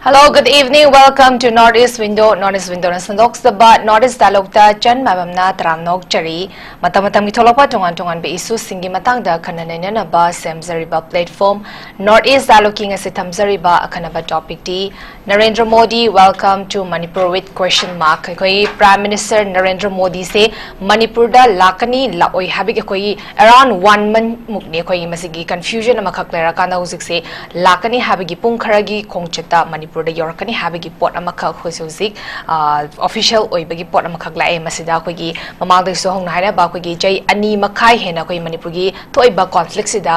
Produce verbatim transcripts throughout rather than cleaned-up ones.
Hello, good evening. Welcome to North East Window. North East Window ꯅ ꯁꯟꯗꯣꯛꯆꯕ North East ꯗ ꯂꯧꯗ ꯆꯟ ꯃꯌꯥꯝꯅ ꯇꯔꯥꯝꯅ ꯑꯣꯛꯆꯔꯤ꯫ ꯃꯇꯝ ꯃꯇꯝꯒꯤ ꯊꯣꯛꯂꯛꯄ ꯇꯣꯉꯥꯟ ꯇꯣꯉꯥꯟꯕ ꯏꯁꯨꯁꯤꯡꯒꯤ ꯃꯇꯥꯡꯗ ꯈꯟꯅ ꯅꯩꯅꯅꯕ ꯁꯦꯝꯖꯔꯤꯕ platform North East Dialogue ꯀꯤ ꯉꯁꯤ ꯊꯝꯖꯔꯤꯕ ꯑꯈꯟꯅꯕ topic T Narendra Modi welcome to Manipur with question mark꯫ ꯑꯩꯈꯣꯏ Prime Minister ꯅꯔꯦꯟꯗ꯭ꯔ ꯃꯣꯗꯤꯁꯦ ꯃꯅꯤꯄꯨꯔꯗ ꯂꯥꯛꯀꯅꯤ ꯂꯥꯛꯑꯣꯏ ꯍꯥꯏꯕꯒꯤ ꯑꯩꯈꯣꯏꯒꯤ around one month ꯃꯨꯛꯅꯤ ꯑꯩꯈꯣꯏꯒꯤ ꯃꯁꯤꯒꯤ confusion ꯑꯃꯈꯛ ꯂꯩꯔꯀꯥꯟꯗ ꯍꯧꯖꯤꯛꯁꯦ ꯂꯥꯛꯀꯅꯤ ꯍꯥꯏꯕꯒꯤ ꯄꯨꯡ ꯈꯔꯒꯤ ꯈꯣꯡꯆꯠꯇ ꯃꯅꯤꯄꯨꯔꯗ ꯌꯧꯔꯛꯀꯅꯤ ꯍꯥꯏꯕꯒꯤ ꯄꯣꯠ ꯑꯃꯈꯛ ꯑꯩꯈꯣꯏꯁꯦ ꯍꯧꯖꯤꯛ official ꯑꯣꯏꯕꯒꯤ ꯄꯣꯠ ꯑꯃꯈꯛ ꯂꯥꯛꯑꯦ꯫ ꯃꯁꯤꯗ ꯑꯩꯈꯣꯏꯒꯤ ꯃꯃꯥꯡꯗꯒꯤꯁꯨ ꯍꯧꯅ ꯍꯥꯏꯅꯕ ꯑꯩꯈꯣꯏꯒꯤ ꯆꯍꯤ ꯑꯅꯤ ꯃꯈꯥꯏ ꯍꯦꯟꯅ ꯑꯩꯈꯣꯏ ꯃꯅꯤꯄꯨꯔꯒꯤ ꯊꯣꯛꯏꯕ conflict ꯁꯤꯗ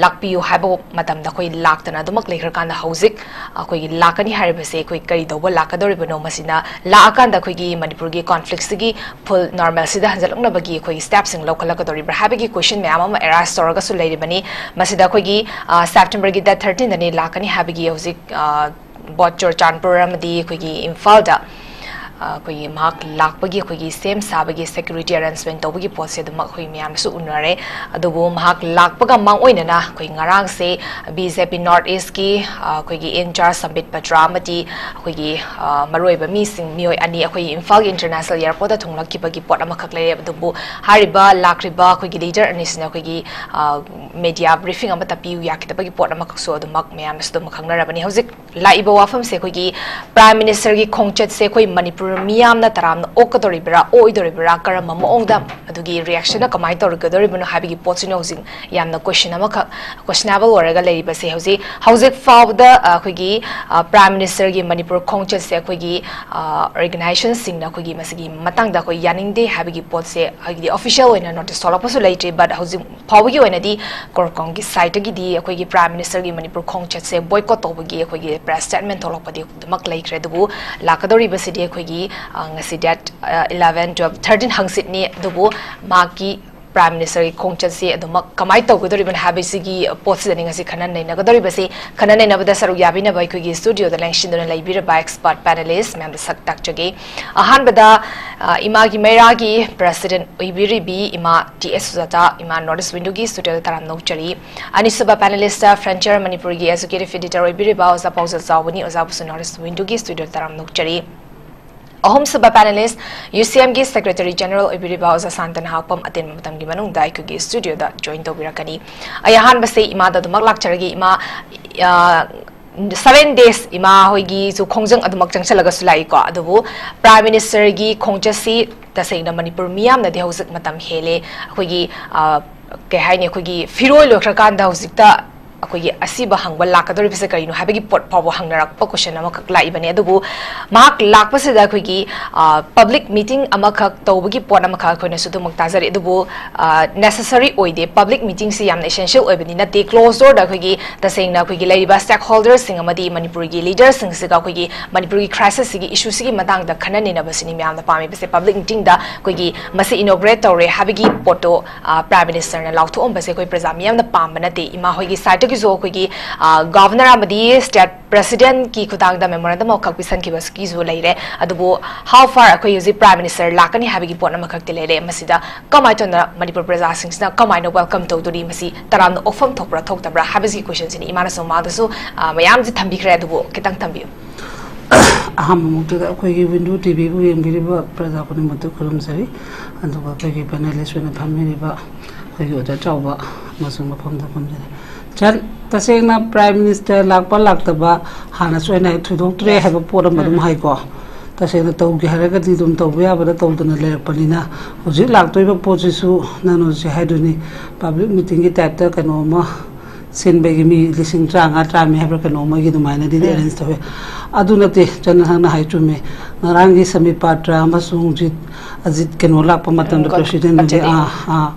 ꯂꯥꯛꯄꯤꯌꯨ ꯍꯥꯏꯕ ꯃꯇꯝꯗ ꯑꯩꯈꯣꯏ ꯂꯥꯛꯇꯅ ꯑꯗꯨꯃꯛ ꯂꯩꯈ꯭ꯔꯀꯥꯟꯗ ꯍꯧꯖꯤꯛ ꯑꯩꯈꯣꯏꯒꯤ ꯂꯥꯛꯀꯅꯤ ꯍꯥꯏꯔꯤꯕꯁꯦ ꯑꯩꯈꯣꯏ ꯀꯔꯤ ꯇꯧꯕ ꯂꯥꯛꯀꯗꯧꯔꯤꯕꯅꯣ? ꯃꯁꯤꯅ ꯂꯥꯛꯑꯀꯥꯟꯗ ꯑꯩꯈꯣꯏꯒꯤ ꯃꯅꯤꯄꯨꯔꯒꯤ conflict ꯁꯤꯒꯤ full normal ꯁꯤꯗ ꯍꯟꯖꯤꯜꯂꯛꯅꯕꯒꯤ ꯑꯩꯈꯣꯏꯒꯤ step ꯁꯤꯡ ꯂꯧꯈꯠꯂꯛꯀꯗꯧꯔꯤꯕ꯭ꯔꯥ ꯍꯥꯏꯕꯒꯤ question ꯃꯌꯥꯝ ꯑꯃ arise ꯇꯧꯔꯒꯁꯨ ꯂꯩꯔꯤꯕꯅꯤ꯫ ꯃꯁꯤꯗ ꯑꯩꯈꯣꯏꯒꯤ September ꯒꯤ date thirteen ꯗꯅꯤ ꯂꯥꯛꯀꯅꯤ ꯍꯥꯏꯕꯒꯤ ꯍꯧꯖꯤꯛ ꯕꯣꯠ ꯆꯨꯔꯆꯥꯟꯄꯨꯔ ꯑꯃꯗꯤ ꯑꯩꯈꯣꯏꯒꯤ ꯏꯝꯐꯥꯜꯗ ꯑꯩꯈꯣꯏꯒꯤ ꯃꯍꯥꯛ ꯂꯥꯛꯄꯒꯤ ꯑꯩꯈꯣꯏꯒꯤ ꯁꯦꯝ ꯁꯥꯕꯒꯤ security arrangement ꯇꯧꯕꯒꯤ ꯄꯣꯠꯁꯦ ꯑꯗꯨꯃꯛ ꯑꯩꯈꯣꯏ ꯃꯌꯥꯝꯅꯁꯨ ꯎꯅꯔꯦ꯫ ꯑꯗꯨꯕꯨ ꯃꯍꯥꯛ ꯂꯥꯛꯄꯒ ꯃꯥꯡꯑꯣꯏꯅꯅ ꯑꯩꯈꯣꯏ ꯉꯔꯥꯡꯁꯦ B J P North East ꯀꯤ ꯑꯩꯈꯣꯏꯒꯤ in charge ꯁꯝꯕꯤꯠ ꯄꯇ꯭ꯔꯥ ꯑꯃꯗꯤ ꯑꯩꯈꯣꯏꯒꯤ ꯃꯔꯨꯑꯣꯏꯕ ꯃꯤꯁꯤꯡ ꯃꯤꯑꯣꯏ ꯑꯅꯤ ꯑꯩꯈꯣꯏ ꯏꯝꯐꯥꯜꯒꯤ international airport ꯇ ꯊꯨꯡꯂꯛꯈꯤꯕꯒꯤ ꯄꯣꯠ ꯑꯃꯈꯛ ꯂꯩꯔꯦ꯫ ꯑꯗꯨꯕꯨ ꯍꯥꯏꯔꯤꯕ ꯂꯥꯛꯂꯤꯕ ꯑꯩꯈꯣꯏꯒꯤ leader ꯑꯅꯤꯁꯤꯅ ꯑꯩꯈꯣꯏꯒꯤ media briefing ꯑꯃꯠꯇ ꯄꯤꯌꯨ ꯌꯥꯈꯤꯗꯕꯒꯤ ꯄꯣꯠ ꯑꯃꯈꯛꯁꯨ ꯑꯗꯨꯃꯛ ꯃꯌꯥꯝꯅꯁꯨ ꯑꯗꯨꯝ ꯈꯪꯅꯔꯕꯅꯤ꯫ ꯍꯧꯖꯤꯛ ꯂꯥꯛꯏꯕ ꯋꯥꯐꯝꯁꯦ ꯑꯩꯈꯣꯏꯒꯤ Prime Minister ꯒꯤ ꯈꯣꯡꯆꯠꯁꯦ ꯑꯩꯈꯣꯏ ꯃꯅꯤꯄꯨꯔ ꯃꯤꯌꯥꯝꯅ ꯇꯔꯥꯝꯅ ꯑꯣꯛꯀꯗꯧꯔꯤꯕ꯭ꯔꯥ, ꯑꯣꯛꯑꯣꯏꯗꯧꯔꯤꯕ꯭ꯔꯥ, ꯀꯔꯝꯕ ꯃꯑꯣꯡꯗ ꯑꯗꯨꯒꯤ reaction ꯀꯃꯥꯏꯅ ꯇꯧꯔꯒꯗꯧꯔꯤꯕꯅꯣ ꯍꯥꯏꯕꯒꯤ ꯄꯣꯠꯁꯤꯅ ꯍꯧꯖꯤꯛ ꯌꯥꯝꯅ question ꯑꯃꯈꯛ, questionable ꯑꯣꯏꯔꯒ ꯂꯩꯔꯤꯕꯁꯦ꯫ ꯍꯧꯖꯤꯛ, ꯍꯧꯖꯤꯛ ꯐꯥꯎꯕꯗ, ꯑ, ꯑꯩꯈꯣꯏꯒꯤ, ꯑ, Prime Minister ꯒꯤ ꯃꯅꯤꯄꯨꯔ ꯈꯣꯡꯆꯠꯁꯦ ꯑꯩꯈꯣꯏꯒꯤ, ꯑ, organization ꯁꯤꯡꯅ ꯑꯩꯈꯣꯏꯒꯤ ꯃꯁꯤꯒꯤ ꯃꯇꯥꯡꯗ ꯑꯩꯈꯣꯏ ꯌꯥꯅꯤꯡꯗꯦ ꯍꯥꯏꯕꯒꯤ ꯄꯣꯠꯁꯦ ꯍꯥꯏꯗꯤ official ꯑꯣꯏꯅ notice ꯊꯣꯛꯂꯛꯄꯁꯨ ꯂꯩꯇ꯭ꯔꯤ, but ꯍꯧꯖꯤꯛ ꯐꯥꯎꯕꯒꯤ ꯑꯣꯏꯅꯗꯤ ꯀꯣꯔꯀꯣꯡꯒꯤ side ꯇꯒꯤꯗꯤ ꯑꯩꯈꯣꯏꯒꯤ Prime Minister ꯒꯤ ꯃꯅꯤꯄꯨꯔ ꯈꯣꯡꯆꯠꯁꯦ boycott ꯇꯧꯕꯒꯤ ꯑꯩꯈꯣꯏꯒꯤ press statement ꯊꯣꯛꯂꯛꯄꯗꯤ ꯑꯗꯨꯃꯛ ꯂꯩꯈ꯭ꯔꯦ꯫ ꯑꯗꯨꯕꯨ ꯂꯥꯛꯀꯗꯧꯔꯤꯕꯁꯤꯗꯤ ꯑꯩꯈꯣꯏꯒꯤ, ꯑ, ꯉꯁꯤ date, ꯑ, eleven, twelve, thirteen ꯍꯪꯆꯤꯠꯅꯤ꯫ ꯑꯗꯨꯕꯨ ꯃꯍꯥꯛꯀꯤ Prime Ministerꯒꯤ ꯈꯣꯡꯆꯠꯁꯤ ꯑꯗꯨꯃꯛ ꯀꯃꯥꯏꯅ ꯇꯧꯒꯗꯧꯔꯤꯕꯅꯣ ꯍꯥꯏꯕꯁꯤꯒꯤ ꯄꯣꯠꯁꯤꯗꯅꯤ ꯉꯁꯤ ꯈꯟꯅ ꯅꯩꯅꯒꯗꯧꯔꯤꯕꯁꯤ꯫ ꯈꯟꯅ ꯅꯩꯅꯕꯗ ꯁꯔꯨꯛ ꯌꯥꯕꯤꯅꯕ ꯑꯩꯈꯣꯏꯒꯤ studioꯗ ꯂꯦꯡꯁꯤꯟꯗꯨꯅ ꯂꯩꯕꯤꯔꯕ expert panelist ꯃꯌꯥꯝꯗ ꯁꯛ ꯇꯥꯛꯆꯒꯦ꯫ ꯑꯍꯥꯟꯕꯗ, ꯑ, ꯏꯃꯥꯒꯤ ꯃꯩꯔꯥꯒꯤ president ꯑꯣꯏꯕꯤꯔꯤꯕꯤ ꯏꯃꯥ ꯇꯤ ꯑꯦꯁ ꯁꯨꯖꯥꯇꯥ, ꯏꯃꯥ North East Windowꯒꯤ studioꯗ ꯇꯔꯥꯝꯅ ꯑꯣꯛꯆꯔꯤ꯫ ꯑꯅꯤꯁꯨꯕ panelist Frontier ꯃꯅꯤꯄꯨꯔꯒꯤ executive editor ꯑꯣꯏꯕꯤꯔꯤꯕ ꯑꯣꯖꯥ ꯄꯥꯎꯖꯦꯜ ꯆꯥꯎꯕꯅꯤ, ꯑꯣꯖꯥꯕꯨꯁꯨ North East Windowꯒꯤ studioꯗ ꯇꯔꯥꯝꯅ ꯑꯣꯛꯆꯔꯤ꯫ ꯑꯍꯨꯝꯁꯨꯕ panelist, ꯌꯨ ꯁꯤ ꯑꯦꯝꯒꯤ secretary general ꯑꯣꯏꯕꯤꯔꯤꯕ ꯑꯣꯖꯥ ꯁꯥꯟꯇꯅ ꯍꯥꯛꯄꯝ ꯑꯇꯦꯟꯕ ꯃꯇꯝꯒꯤ ꯃꯅꯨꯡꯗ ꯑꯩꯈꯣꯏꯒꯤ studioꯗ join ꯇꯧꯕꯤꯔꯛꯀꯅꯤ꯫ ꯑꯩ ꯑꯍꯥꯟꯕꯁꯦ ꯏꯃꯥꯗ ꯑꯗꯨꯃꯛ ꯂꯥꯛꯆꯔꯒꯦ꯫ ꯏꯃꯥ, ꯑ, seven days ꯏꯃꯥ ꯍꯣꯏꯒꯤꯁꯨ ꯈꯣꯡꯖꯪ ꯑꯗꯨꯃꯛ ꯆꯪꯁꯜꯂꯒꯁꯨ ꯂꯥꯛꯏꯀꯣ, ꯑꯗꯨꯕꯨ Prime Ministerꯒꯤ ꯈꯣꯡꯆꯠꯁꯤ ꯇꯁꯦꯡꯅ ꯃꯅꯤꯄꯨꯔ ꯃꯤꯌꯥꯝꯅꯗꯤ ꯍꯧꯖꯤꯛ ꯃꯇꯝ ꯍꯦꯜꯂꯦ, ꯑꯩꯈꯣꯏꯒꯤ, ꯑ, ꯀꯩ ꯍꯥꯏꯅꯤ, ꯑꯩꯈꯣꯏꯒꯤ ꯐꯤꯔꯣꯏ ꯂꯣꯏꯈ꯭ꯔꯀꯥꯟꯗ ꯍꯧꯖꯤꯛꯇ ꯑꯩꯈꯣꯏꯒꯤ ꯑꯁꯤꯕ ꯍꯪꯕ ꯂꯥꯛꯀꯗꯧꯔꯤꯕꯁꯦ ꯀꯔꯤꯅꯣ ꯍꯥꯏꯕꯒꯤ ꯄꯣꯠ ꯐꯥꯎꯕ ꯍꯪꯅꯔꯛꯄ question ꯑꯃꯈꯛ ꯂꯥꯛꯏꯕꯅꯦ꯫ ꯑꯗꯨꯕꯨ ꯃꯍꯥꯛ ꯂꯥꯛꯄꯁꯤꯗ ꯑꯩꯈꯣꯏꯒꯤ, ꯑ, public meeting ꯑꯃꯈꯛ ꯇꯧꯕꯒꯤ ꯄꯣꯠ ꯑꯃꯈꯛ ꯑꯩꯈꯣꯏꯅꯁꯨ ꯑꯗꯨꯃꯛ ꯇꯥꯖꯔꯤ꯫ ꯑꯗꯨꯕꯨ, ꯑ, necessary ꯑꯣꯏꯗꯦ꯫ Public meetingꯁꯤ ꯌꯥꯝꯅ essential ꯑꯣꯏꯕꯗꯤ ꯅꯠꯇꯦ꯫ Closed doorꯗ ꯑꯩꯈꯣꯏꯒꯤ ꯇꯁꯦꯡꯅ ꯑꯩꯈꯣꯏꯒꯤ ꯂꯩꯔꯤꯕ stakeholderꯁꯤꯡ ꯑꯃꯗꯤ ꯃꯅꯤꯄꯨꯔꯒꯤ leaderꯁꯤꯡꯁꯤꯒ ꯑꯩꯈꯣꯏꯒꯤ ꯃꯅꯤꯄꯨꯔꯒꯤ crisisꯁꯤꯒꯤ issueꯁꯤꯒꯤ ꯃꯇꯥꯡꯗ ꯈꯟꯅ ꯅꯩꯅꯕꯁꯤꯅꯤ ꯃꯌꯥꯝꯅ ꯄꯥꯝꯃꯤꯕꯁꯦ꯫ Public meetingꯗ ꯑꯩꯈꯣꯏꯒꯤ ꯃꯁꯤ inaugurate ꯇꯧꯔꯦ ꯍꯥꯏꯕꯒꯤ ꯄꯣꯠꯇꯣ, ꯑ, Prime Ministerꯅ ꯂꯥꯎꯊꯣꯛꯑꯝꯕꯁꯦ ꯑꯩꯈꯣꯏ ꯄ꯭ꯔꯖꯥ ꯃꯤꯌꯥꯝꯅ ꯄꯥꯝꯕ ꯅꯠꯇꯦ꯫ ꯏꯃꯥ ꯍꯣꯏꯒꯤ sideꯇꯒꯤꯁꯨ ꯑꯩꯈꯣꯏꯒꯤ, ꯑ, Governor ꯑꯃꯗꯤ state presidentꯀꯤ ꯈꯨꯠꯊꯥꯡꯗ memorandum ꯑꯃꯈꯛ ꯄꯤꯁꯟꯈꯤꯕꯒꯤꯁꯨ ꯂꯩꯔꯦ꯫ ꯑꯗꯨꯕꯨ how far ꯑꯩꯈꯣꯏ ꯍꯧꯖꯤꯛ Prime Minister ꯂꯥꯛꯀꯅꯤ ꯍꯥꯏꯕꯒꯤ ꯄꯣꯠ ꯑꯃꯈꯛꯇꯤ ꯂꯩꯔꯦ꯫ ꯃꯁꯤꯗ ꯀꯃꯥꯏꯅ ꯇꯧꯅ ꯃꯅꯤꯄꯨꯔ ꯄ꯭ꯔꯖꯥꯁꯤꯡꯁꯤꯅ ꯀꯃꯥꯏꯅ welcome ꯇꯧꯗꯣꯔꯤ? ꯃꯁꯤ ꯇꯔꯥꯝꯅ ꯑꯣꯛꯐꯝ ꯊꯣꯛꯄ꯭ꯔꯥ ꯊꯣꯛꯇꯕ꯭ꯔꯥ ꯍꯥꯏꯕꯁꯤꯒꯤ questionꯁꯤꯅꯤ꯫ ꯏꯃꯥꯅꯁꯨ ꯃꯃꯥꯡꯗꯁꯨ, ꯑ, ꯃꯌꯥꯝꯁꯤ ꯊꯝꯕꯤꯈ꯭ꯔꯦ, ꯑꯗꯨꯕꯨ ꯈꯤꯇꯪ ꯊꯝꯕꯤꯌꯨ꯫ ꯑꯍꯥꯟꯕꯃꯛꯇꯗ ꯑꯩꯈꯣꯏꯒꯤ Window TVꯕꯨ ꯌꯦꯡꯕꯤꯔꯤꯕ ꯄ꯭ꯔꯖꯥ ꯈꯨꯗꯤꯡꯃꯛꯇ ꯈꯨꯔꯨꯝꯖꯔꯤ꯫ ꯑꯗꯨꯒ ꯑꯩꯈꯣꯏꯒꯤ panelist ꯑꯣꯏꯅ ꯐꯝꯃꯤꯔꯤꯕ ꯑꯩꯈꯣꯏꯒꯤ ꯑꯣꯖꯥ ꯆꯥꯎꯕ ꯑꯃꯁꯨꯡ ꯃꯐꯝꯗ ꯐꯝꯖꯔꯤ꯫ ꯆꯟ-, ꯇꯁꯦꯡꯅ Prime Minister ꯂꯥꯛꯄ ꯂꯥꯛꯇꯕ ꯍꯥꯟꯅꯁꯨ ꯑꯩꯅ ꯊꯣꯏꯗꯣꯛꯇ꯭ꯔꯦ ꯍꯥꯏꯕ ꯄꯣꯠ ꯑꯃ ꯑꯗꯨꯝ ꯍꯥꯏꯀꯣ꯫ ꯇꯁꯦꯡꯅ ꯇꯧꯒꯦ ꯍꯥꯏꯔꯒꯗꯤ ꯑꯗꯨꯝ ꯇꯧꯕ ꯌꯥꯕꯗ ꯇꯧꯗꯅ ꯂꯩꯔꯛꯄꯅꯤꯅ, ꯍꯧꯖꯤꯛ ꯂꯥꯛꯇꯣꯏꯕ ꯄꯣꯠꯁꯤꯁꯨ ꯅꯪꯅ ꯍꯧꯖꯤꯛ ꯍꯥꯏꯗꯨꯅꯤ, public meetingꯒꯤ typeꯇ ꯀꯩꯅꯣ ꯑꯃ ꯁꯤꯟꯕꯒꯤ ꯃꯤ ꯂꯤꯁꯤꯡ ꯇꯔꯥꯃꯉꯥ, ꯇꯔꯥꯃꯔꯤ ꯍꯥꯏꯕ꯭ꯔꯥ ꯀꯩꯅꯣ ꯑꯃꯒꯤ ꯑꯗꯨꯃꯥꯏꯅꯗꯤ arrange ꯇꯧꯋꯦ꯫ ꯑꯗꯨ ꯅꯠꯇꯦ, ꯆꯟ, ꯅꯪꯅ ꯍꯥꯏ ꯆꯨꯝꯃꯦ꯫ ꯉꯔꯥꯡꯒꯤ ꯁꯃꯤꯠ ꯄꯥꯇ꯭ꯔ ꯑꯃꯁꯨꯡ ꯖꯤꯠ, ꯑꯖꯤꯠ ꯀꯩꯅꯣ ꯂꯥꯛꯄ ꯃꯇꯝꯗ, ꯎꯝ, presidentꯅꯗꯤ, ꯑꯆꯥ, ꯑꯥ, ꯑꯥ,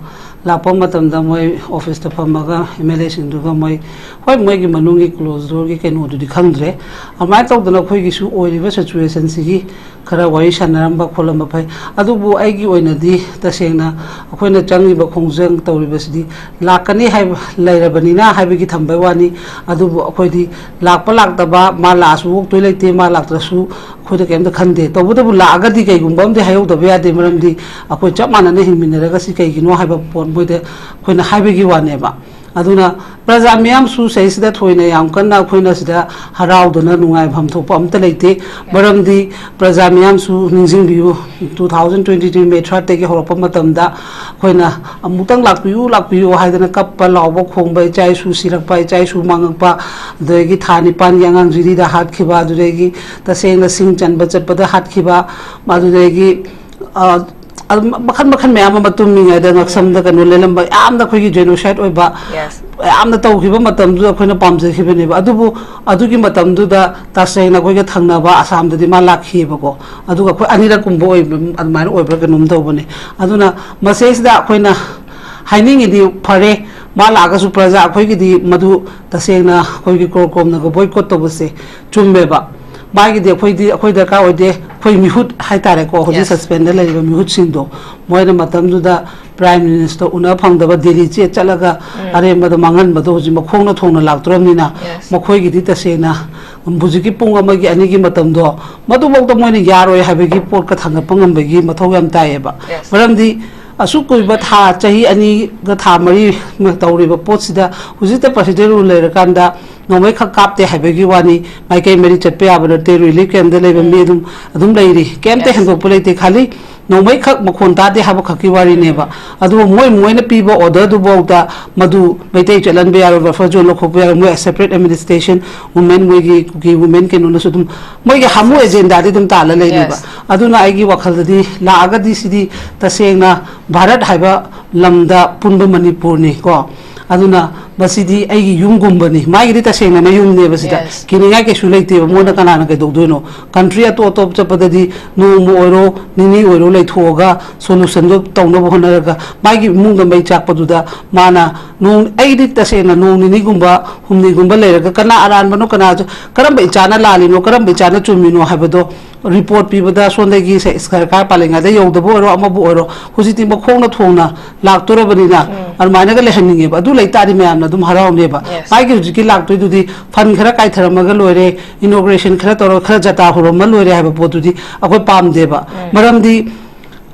ꯂꯥꯛꯄ ꯃꯇꯝꯗ ꯃꯣꯏ ꯑꯣꯐꯤꯁꯇ ꯐꯝꯃꯒ ꯑꯦꯝ ꯑꯦꯜ ꯑꯦꯁꯤꯡꯗꯨꯒ ꯃꯣꯏ, ꯍꯣꯏ, ꯃꯣꯏꯒꯤ ꯃꯅꯨꯡꯒꯤ ꯀ꯭ꯂꯣꯖ ꯗꯣꯔꯒꯤ ꯀꯩꯅꯣꯗꯨꯗꯤ ꯈꯪꯗ꯭ꯔꯦ꯫ ꯑꯗꯨꯃꯥꯏꯅ ꯇꯧꯗꯅ ꯑꯩꯈꯣꯏꯒꯤꯁꯨ ꯑꯣꯏꯔꯤꯕ ꯁꯤꯆꯨꯋꯦꯁꯟꯁꯤꯒꯤ ꯈꯔ ꯋꯥꯔꯤ ꯁꯥꯟꯅꯔꯝꯕ ꯈꯣꯠꯂꯝꯕ ꯐꯩ꯫ ꯑꯗꯨꯕꯨ ꯑꯩꯒꯤ ꯑꯣꯏꯅꯗꯤ ꯇꯁꯦꯡꯅ ꯑꯩꯈꯣꯏꯅ ꯆꯪꯉꯤꯕ ꯈꯣꯡꯖꯪ ꯇꯧꯔꯤꯕꯁꯤꯗꯤ ꯂꯥꯛꯀꯅꯤ ꯍꯥꯏꯕ ꯂꯩꯔꯕꯅꯤꯅ ꯍꯥꯏꯕꯒꯤ ꯊꯝꯕꯩ ꯋꯥꯅꯤ꯫ ꯑꯗꯨꯕꯨ ꯑꯩꯈꯣꯏꯗꯤ ꯂꯥꯛꯄ ꯂꯥꯛꯇꯕ, ꯃꯥ ꯂꯥꯛꯑꯁꯨ ꯑꯣꯛꯇꯣꯏ ꯂꯩꯇꯦ, ꯃꯥ ꯂꯥꯛꯇ꯭ꯔꯁꯨ ꯑꯩꯈꯣꯏꯗ ꯀꯩꯝꯇ ꯈꯟꯗꯦ꯫ ꯇꯧꯕꯇꯕꯨ ꯂꯥꯛꯑꯒꯗꯤ ꯀꯩꯒꯨꯝꯕ ꯑꯃꯗꯤ ꯍꯥꯏꯍꯧꯗꯕ ꯌꯥꯗꯦ, ꯃꯔꯝꯗꯤ ꯑꯩꯈꯣꯏ ꯆꯞ ꯃꯥꯟꯅꯅ ꯍꯤꯡꯃꯤꯟꯅꯔꯒ ꯁꯤ ꯀꯩꯒꯤꯅꯣ ꯍꯥꯏꯕ ꯄꯣꯠ ꯃꯣꯏꯗ ꯑꯩꯈꯣꯏꯅ ꯍꯥꯏꯕꯒꯤ ꯋꯥꯅꯦꯕ꯫ ꯑꯗꯨꯅ ꯄ꯭ꯔꯖꯥ ꯃꯤꯌꯥꯝꯁꯨ ꯁꯤꯗꯩꯁꯤꯗ ꯊꯣꯏꯅ ꯌꯥꯝ ꯀꯟꯅ ꯑꯩꯈꯣꯏꯅ ꯁꯤꯗ ꯍꯔꯥꯎꯗꯅ ꯅꯨꯡꯉꯥꯏꯐꯝ ꯊꯣꯛꯄ ꯑꯝꯇ ꯂꯩꯇꯦ꯫ ꯃꯔꯝꯗꯤ ꯄ꯭ꯔꯖꯥ ꯃꯤꯌꯥꯝꯁꯨ ꯅꯤꯡꯁꯤꯡꯕꯤꯌꯨ, two thousand twenty three May third ꯇꯒꯤ ꯍꯧꯔꯛꯄ ꯃꯇꯝꯗ ꯑꯩꯈꯣꯏꯅ "ꯑꯃꯨꯛꯇꯪ ꯂꯥꯛꯄꯤꯌꯨ, ꯂꯥꯛꯄꯤꯌꯨ" ꯍꯥꯏꯗꯅ ꯀꯞꯄ ꯂꯥꯎꯕ ꯈꯣꯡꯕ, ꯏꯆꯥ ꯏꯁꯨ ꯁꯤꯔꯛꯄ, ꯏꯆꯥ ꯏꯁꯨ ꯃꯥꯡꯉꯛꯄ, ꯑꯗꯨꯗꯒꯤ ꯊꯥ ꯅꯤꯄꯥꯟꯒꯤ ꯑꯉꯥꯡ ꯖꯤꯔꯤꯗ ꯍꯥꯠꯈꯤꯕ, ꯑꯗꯨꯗꯒꯤ ꯇꯁꯦꯡꯅ ꯁꯤꯡ ꯆꯟꯕ ꯆꯠꯄꯗ ꯍꯥꯠꯈꯤꯕ, ꯑꯗꯨꯗꯒꯤ ꯑ, ꯑꯗꯨꯝ ꯃꯈꯜ ꯃꯈꯜ ꯃꯌꯥꯝ ꯑꯃ, ꯇꯨꯝꯃꯤꯉꯩꯗ ꯉꯛꯁꯝꯗ ꯀꯩꯅꯣ ꯂꯦꯜꯂꯝꯕ, ꯌꯥꯝꯅ ꯑꯩꯈꯣꯏꯒꯤ ꯖꯦꯅꯣꯁꯥꯏꯠ ꯑꯣꯏꯕ, ꯌꯥꯝꯅ ꯇꯧꯈꯤꯕ ꯃꯇꯝꯗꯨꯗ ꯑꯩꯈꯣꯏꯅ ꯄꯥꯝꯖꯈꯤꯕꯅꯦꯕ꯫ ꯑꯗꯨꯕꯨ ꯑꯗꯨꯒꯤ ꯃꯇꯝꯗꯨꯗ ꯇꯁꯦꯡꯅ ꯑꯩꯈꯣꯏꯒ ꯊꯪꯅꯕ ꯑꯁꯥꯝꯗꯗꯤ ꯃꯥ ꯂꯥꯛꯈꯤꯑꯕꯀꯣ꯫ ꯑꯗꯨꯒ ꯑꯩꯈꯣꯏ ꯑꯅꯤꯔꯛ ꯀꯨꯝꯕ ꯑꯣꯏꯕ, ꯑꯗꯨꯃꯥꯏꯅ ꯑꯣꯏꯕ꯭ꯔꯥ ꯀꯩꯅꯣꯝ ꯇꯧꯕꯅꯦ꯫ ꯑꯗꯨꯅ ꯃꯁꯤꯗꯩꯁꯤꯗ ꯑꯩꯈꯣꯏꯅ ꯍꯥꯏꯅꯤꯡꯉꯤꯗꯤ, ꯐꯔꯦ, ꯃꯥ ꯂꯥꯛꯑꯒꯁꯨ ꯄ꯭ꯔꯖꯥ ꯑꯩꯈꯣꯏꯒꯤꯗꯤ ꯃꯗꯨ ꯇꯁꯦꯡꯅ ꯑꯩꯈꯣꯏꯒꯤ ꯀꯣꯔꯀꯣꯝꯅꯒ ꯕꯣꯏꯀꯣꯠ ꯇꯧꯕꯁꯦ ꯆꯨꯝꯃꯦꯕ꯫ ꯃꯥꯒꯤꯗꯤ ꯑꯩꯈꯣꯏꯗꯤ, ꯑꯩꯈꯣꯏ ꯗꯔꯀꯥꯔ ꯑꯣꯏꯗꯦ꯫ ꯑꯩꯈꯣꯏ ꯃꯤꯍꯨꯠ ꯍꯥꯏꯇꯥꯔꯦꯀꯣ, ꯍꯧꯖꯤꯛ ꯁꯁꯄꯦꯟꯗ ꯂꯩꯔꯤꯕ ꯃꯤꯍꯨꯠꯁꯤꯡꯗꯣ, ꯃꯣꯏꯅ ꯃꯇꯝꯗꯨꯗ ꯄ꯭ꯔꯥꯏꯝ ꯃꯤꯅꯤꯁꯇꯔ ꯎꯅ ꯐꯪꯗꯕ, ꯗꯦꯜꯂꯤ ꯆꯦꯠ ꯆꯠꯂꯒ ꯑꯔꯦꯝꯕꯗ ꯃꯥꯡꯍꯟꯕꯗꯣ ꯍꯧꯖꯤꯛ ꯃꯈꯣꯡꯅ ꯊꯣꯡꯅ ꯂꯥꯛꯇ꯭ꯔꯕꯅꯤꯅ, ꯃꯈꯣꯏꯒꯤꯗꯤ ꯇꯁꯦꯡꯅ ꯍꯧꯖꯤꯛꯀꯤ ꯄꯨꯡ ꯑꯃꯒꯤ, ꯑꯅꯤꯒꯤ ꯃꯇꯝꯗꯣ ꯃꯗꯨꯐꯥꯎꯗ ꯃꯣꯏꯅ ꯌꯥꯔꯣꯏ ꯍꯥꯏꯕꯒꯤ ꯄꯣꯠꯀ ꯊꯥꯡꯒꯠꯄ ꯉꯝꯕꯒꯤ ꯃꯊꯧ ꯌꯥꯝ ꯇꯥꯏꯌꯦꯕ꯫ ꯃꯔꯝꯗꯤ ꯑꯁꯨꯛ ꯀꯨꯏꯕ ꯊꯥ, ꯆꯍꯤ ꯑꯅꯤꯒ ꯊꯥ ꯃꯔꯤ ꯇꯧꯔꯤꯕ ꯄꯣꯠꯁꯤꯗ ꯍꯧꯖꯤꯛꯇ ꯄ꯭ꯔꯁꯤꯗꯦꯟ ꯔꯨꯜ ꯂꯩꯔꯀꯥꯟꯗ ꯅꯣꯡꯃꯩ ꯈꯛ ꯀꯥꯞꯇꯦ ꯍꯥꯏꯕꯒꯤ ꯋꯥꯅꯤ꯫ ꯃꯥꯏꯀꯩ ꯃꯔꯤ ꯆꯠꯄ ꯌꯥꯕ ꯅꯠꯇꯦ꯫ ꯔꯤꯂꯤꯐ ꯀꯦꯝꯗ ꯂꯩꯕ ꯃꯤ ꯑꯗꯨꯝ, ꯑꯗꯨꯝ ꯂꯩꯔꯤ꯫ ꯀꯩꯝꯇ ꯍꯦꯟꯗꯣꯛꯄ ꯂꯩꯇꯦ꯫ ꯈꯥꯂꯤ ꯅꯣꯡꯃꯩ ꯈꯛ ꯃꯈꯣꯟ ꯇꯥꯗꯦ ꯍꯥꯏꯕ ꯈꯛꯀꯤ ꯋꯥꯔꯤꯅꯦꯕ꯫ ꯑꯗꯨꯕꯨ ꯃꯣꯏ, ꯃꯣꯏꯅ ꯄꯤꯕ ꯑꯣꯔꯗꯔꯗꯨꯐꯥꯎꯗ ꯃꯗꯨ ꯃꯩꯇꯩ ꯆꯠꯍꯟꯕ ꯌꯥꯔꯣꯏ, ꯕꯐꯔ ꯖꯣꯟ ꯂꯧꯊꯣꯛꯄ ꯌꯥꯔꯣꯏ, ꯃꯣꯏ separate administration, ꯋꯨꯃꯦꯟ, ꯃꯣꯏꯒꯤ ꯀꯨꯀꯤ ꯋꯨꯃꯦꯟ ꯀꯩꯅꯣꯅꯁꯨ ꯑꯗꯨꯝ ꯃꯣꯏꯒꯤ ꯍꯥꯃꯨ ꯑꯦꯖꯦꯟꯗꯥꯗꯤ ꯑꯗꯨꯝ ꯇꯥꯜꯂ ꯂꯩꯅꯦꯕ꯫ ꯑꯗꯨꯅ ꯑꯩꯒꯤ ꯋꯥꯈꯜꯗꯗꯤ ꯂꯥꯛꯑꯒꯗꯤ ꯁꯤꯗꯤ ꯇꯁꯦꯡꯅ ꯚꯥꯔꯠ ꯍꯥꯏꯕ ꯂꯝꯗ ꯄꯨꯟꯕ ꯃꯅꯤꯄꯨꯔꯅꯤ ꯀꯣ꯫ ꯑꯗꯨꯅ ꯃꯁꯤꯗꯤ ꯑꯩꯒꯤ ꯌꯨꯝꯒꯨꯝꯕꯅꯤ꯫ ꯃꯥꯒꯤꯗꯤ ꯇꯁꯦꯡꯅ ꯃꯌꯨꯝꯅꯦꯕ ꯁꯤꯗ꯫ Yes. ꯀꯤꯅꯤꯡꯉꯥꯏ ꯀꯩꯁꯨ ꯂꯩꯇꯦꯕ꯫ ꯃꯣꯏꯅ ꯀꯅꯥꯅ ꯀꯩꯗꯧꯗꯣꯏꯅꯣ? Country ꯑꯇꯣꯞ ꯑꯇꯣꯞ ꯆꯠꯄꯗꯗꯤ ꯅꯣꯡꯃ ꯑꯣꯏꯔꯣ, ꯅꯤꯅꯤ ꯑꯣꯏꯔꯣ ꯂꯩꯊꯣꯛꯑꯒ solutionꯗꯣ ꯇꯧꯅꯕ ꯍꯣꯠꯅꯔꯒ, ꯃꯥꯒꯤ ꯏꯃꯨꯡꯗ ꯃꯩ ꯆꯥꯛꯄꯗꯨꯗ ꯃꯥꯅ ꯅꯣꯡ-, ꯑꯩꯗꯤ ꯇꯁꯦꯡꯅ ꯅꯣꯡ ꯅꯤꯅꯤꯒꯨꯝꯕ, ꯍꯨꯝꯅꯤꯒꯨꯝꯕ ꯂꯩꯔꯒ ꯀꯅꯥ ꯑꯔꯥꯟꯕꯅꯣ, ꯀꯅꯥ, ꯀꯔꯝꯕ ꯏꯆꯥꯅ ꯂꯥꯜꯂꯤꯅꯣ, ꯀꯔꯝꯕ ꯏꯆꯥꯅ ꯆꯨꯝꯃꯤꯅꯣ ꯍꯥꯏꯕꯗꯣ report ꯄꯤꯕꯗ ꯁꯣꯝꯗꯒꯤ ꯁꯦ-, ꯁꯔꯀꯥꯔ ꯄꯥꯜꯂꯤꯉꯩꯗ ꯌꯧꯗꯕ ꯑꯣꯏꯔꯣ, ꯑꯃꯕꯨ ꯑꯣꯏꯔꯣ, ꯍꯧꯖꯤꯛꯇꯤ ꯃꯈꯣꯡꯅ ꯊꯣꯡꯅ ꯂꯥꯛꯇꯣꯔꯕꯅꯤꯅ, ꯎꯝ꯫ ꯑꯗꯨꯃꯥꯏꯅꯒ ꯂꯩꯍꯟꯅꯤꯡꯉꯦꯕ꯫ ꯑꯗꯨ ꯂꯩꯇꯥꯔꯗꯤ ꯃꯌꯥꯝꯅ ꯑꯗꯨꯝ ꯍꯔꯥꯎꯅꯦꯕ꯫ Yes. ꯃꯥꯒꯤ ꯍꯧꯖꯤꯛꯀꯤ ꯂꯥꯛꯇꯣꯏꯗꯨꯗꯤ fund ꯈꯔ ꯀꯥꯏꯊꯔꯝꯃꯒ ꯂꯣꯏꯔꯦ, inauguration ꯈꯔ ꯇꯧꯔꯒ ꯈꯔ ꯖꯇꯥ ꯍꯧꯔꯝꯃ ꯂꯣꯏꯔꯦ ꯍꯥꯏꯕ ꯄꯣꯠꯇꯨꯗꯤ ꯑꯩꯈꯣꯏ ꯄꯥꯝꯗꯦꯕ꯫ ꯎꯝ꯫ ꯃꯔꯝꯗꯤ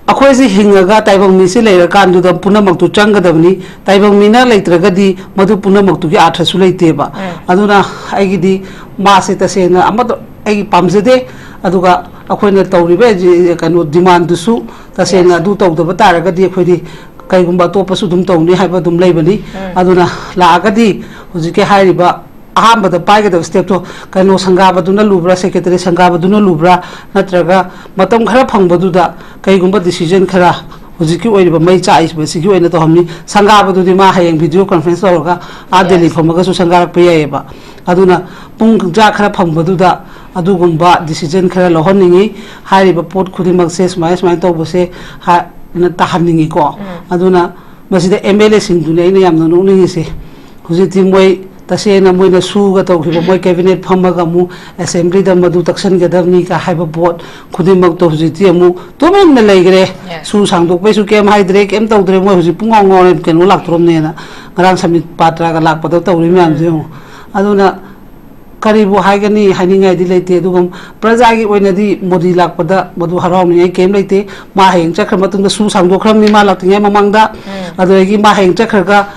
ꯑꯩꯈꯣꯏꯁꯦ ꯍꯤꯡꯉꯒ ꯇꯥꯏꯕꯪ ꯃꯤꯁꯦ ꯂꯩꯔꯀꯥꯟꯗꯨꯗ ꯄꯨꯝꯅꯃꯛꯇꯨ ꯆꯪꯒꯗꯕꯅꯤ꯫ ꯇꯥꯏꯕꯪ ꯃꯤꯅ ꯂꯩꯇ꯭ꯔꯒꯗꯤ ꯃꯗꯨ ꯄꯨꯝꯅꯃꯛꯇꯨꯒꯤ ꯑꯥꯔꯊꯁꯨ ꯂꯩꯇꯦꯕ꯫ ꯎꯝ꯫ ꯑꯗꯨꯅ ꯑꯩꯒꯤꯗꯤ ꯃꯥꯁꯦ ꯇꯁꯦꯡꯅ ꯑꯃꯠꯇ ꯑꯩ ꯄꯥꯝꯖꯗꯦ꯫ ꯑꯗꯨꯒ ꯑꯩꯈꯣꯏꯅ ꯇꯧꯔꯤꯕ ꯀꯩꯅꯣ demandꯗꯨꯁꯨ ꯇꯁꯦꯡꯅ Yes. ꯑꯗꯨ ꯇꯧꯗꯕ ꯇꯥꯔꯒꯗꯤ ꯑꯩꯈꯣꯏꯗꯤ ꯀꯩꯒꯨꯝꯕ ꯑꯇꯣꯞꯄꯁꯨ ꯑꯗꯨꯝ ꯇꯧꯅꯤ ꯍꯥꯏꯕ ꯑꯗꯨꯝ ꯂꯩꯕꯅꯤ꯫ ꯎꯝ꯫ ꯑꯗꯨꯅ ꯂꯥꯛꯑꯒꯗꯤ ꯍꯧꯖꯤꯛꯀꯤ ꯍꯥꯏꯔꯤꯕ ꯑꯍꯥꯟꯕꯗ ꯄꯥꯏꯒꯗꯕ stepꯇꯣ ꯀꯩꯅꯣ ꯁꯪꯒꯥꯕꯗꯨꯅ ꯂꯨꯕ꯭ꯔꯥ, secretary ꯁꯪꯒꯥꯕꯗꯨꯅ ꯂꯨꯕ꯭ꯔꯥ, ꯅꯠꯇ꯭ꯔꯒ ꯃꯇꯝ ꯈꯔ ꯐꯪꯕꯗꯨꯗ ꯀꯩꯒꯨꯝꯕ decision ꯈꯔ ꯍꯧꯖꯤꯛꯀꯤ ꯑꯣꯏꯔꯤꯕ ꯃꯩ ꯆꯥꯛꯏꯕꯁꯤꯒꯤ ꯑꯣꯏꯅ ꯇꯧꯍꯟꯅꯤ꯫ ꯁꯪꯒꯥꯕꯗꯨꯗꯤ ꯃꯥ ꯍꯌꯦꯡ video conference ꯇꯧꯔꯒ ꯑꯥ Yes. ꯗꯦꯜꯂꯤ ꯐꯝꯃꯒꯁꯨ ꯁꯪꯒꯥꯔꯛꯄ ꯌꯥꯏꯑꯕ꯫ ꯑꯗꯨꯅ ꯄꯨꯡ ꯀꯌꯥ ꯈꯔ ꯐꯪꯕꯗꯨꯗ ꯑꯗꯨꯒꯨꯝꯕ decision ꯈꯔ ꯂꯧꯍꯟꯅꯤꯡꯉꯤ꯫ ꯍꯥꯏꯔꯤꯕ ꯄꯣꯠ ꯈꯨꯗꯤꯡꯃꯛꯁꯦ ꯁꯨꯃꯥꯏꯅ ꯁꯨꯃꯥꯏꯅ ꯇꯧꯕꯁꯦ ꯍꯥꯏꯅ ꯇꯥꯍꯟꯅꯤꯡꯉꯤꯀꯣ꯫ ꯎꯝ꯫ ꯑꯗꯨꯅ ꯃꯁꯤꯗ MLAꯁꯤꯡꯗꯨꯅꯦ ꯑꯩꯅ ꯌꯥꯝꯅ ꯅꯣꯛꯅꯤꯡꯉꯤꯁꯦ꯫ ꯍꯧꯖꯤꯛꯇꯤ ꯃꯣꯏ ꯇꯁꯦꯡꯅ ꯃꯣꯏꯅ ꯁꯨꯒ ꯇꯧꯈꯤꯕ, ꯃꯣꯏ cabinet ꯐꯝꯃꯒ ꯑꯃꯨꯛ assemblyꯗ ꯃꯗꯨ ꯇꯛꯁꯟꯒꯗꯕꯅꯤꯒ ꯍꯥꯏꯕ ꯄꯣꯠ ꯈꯨꯗꯤꯡꯃꯛꯇꯣ ꯍꯧꯖꯤꯛꯇꯤ ꯑꯃꯨꯛ ꯇꯨꯃꯤꯟꯅ ꯂꯩꯈ꯭ꯔꯦ꯫ Yes. ꯁꯨ ꯁꯥꯡꯗꯣꯛꯄꯩꯁꯨ ꯀꯩꯝ ꯍꯥꯏꯗ꯭ꯔꯦ, ꯀꯩꯝ ꯇꯧꯗ꯭ꯔꯦ꯫ ꯃꯣꯏ ꯍꯧꯖꯤꯛ ꯄꯨꯡ ꯉꯥꯎ ꯉꯥꯎꯔꯦ, ꯀꯩꯅꯣ ꯂꯥꯛꯇꯣꯔꯝꯅꯦꯅ꯫ ꯉꯔꯥꯡ ꯁꯃꯤꯠ ꯄꯥꯇ꯭ꯔꯒ ꯂꯥꯛꯄꯗ ꯇꯧꯔꯤ ꯃꯌꯥꯝꯁꯦ ꯌꯦꯡꯉꯣ꯫ ꯑꯗꯨꯅ ꯀꯔꯤꯕꯨ ꯍꯥꯏꯒꯅꯤ, ꯍꯥꯏꯅꯤꯡꯉꯥꯏꯗꯤ ꯂꯩꯇꯦ꯫ ꯑꯗꯨꯒ ꯄ꯭ꯔꯖꯥꯒꯤ ꯑꯣꯏꯅꯗꯤ ꯃꯣꯗꯤ ꯂꯥꯛꯄꯗ ꯃꯗꯨ ꯍꯔꯥꯎꯅꯤꯡꯉꯥꯏ ꯀꯩꯝ ꯂꯩꯇꯦ꯫ ꯃꯥ ꯍꯌꯦꯡ ꯆꯠꯈ꯭ꯔ ꯃꯇꯨꯡꯗ ꯁꯨ ꯁꯥꯡꯗꯣꯛꯈ꯭ꯔꯕꯅꯤ ꯃꯥ ꯂꯥꯛꯇ꯭ꯔꯤꯉꯩ ꯃꯃꯥꯡꯗ꯫ ꯎꯝ꯫ ꯑꯗꯨꯗꯒꯤ ꯃꯥ ꯍꯌꯦꯡ ꯆꯠꯈ꯭ꯔꯒ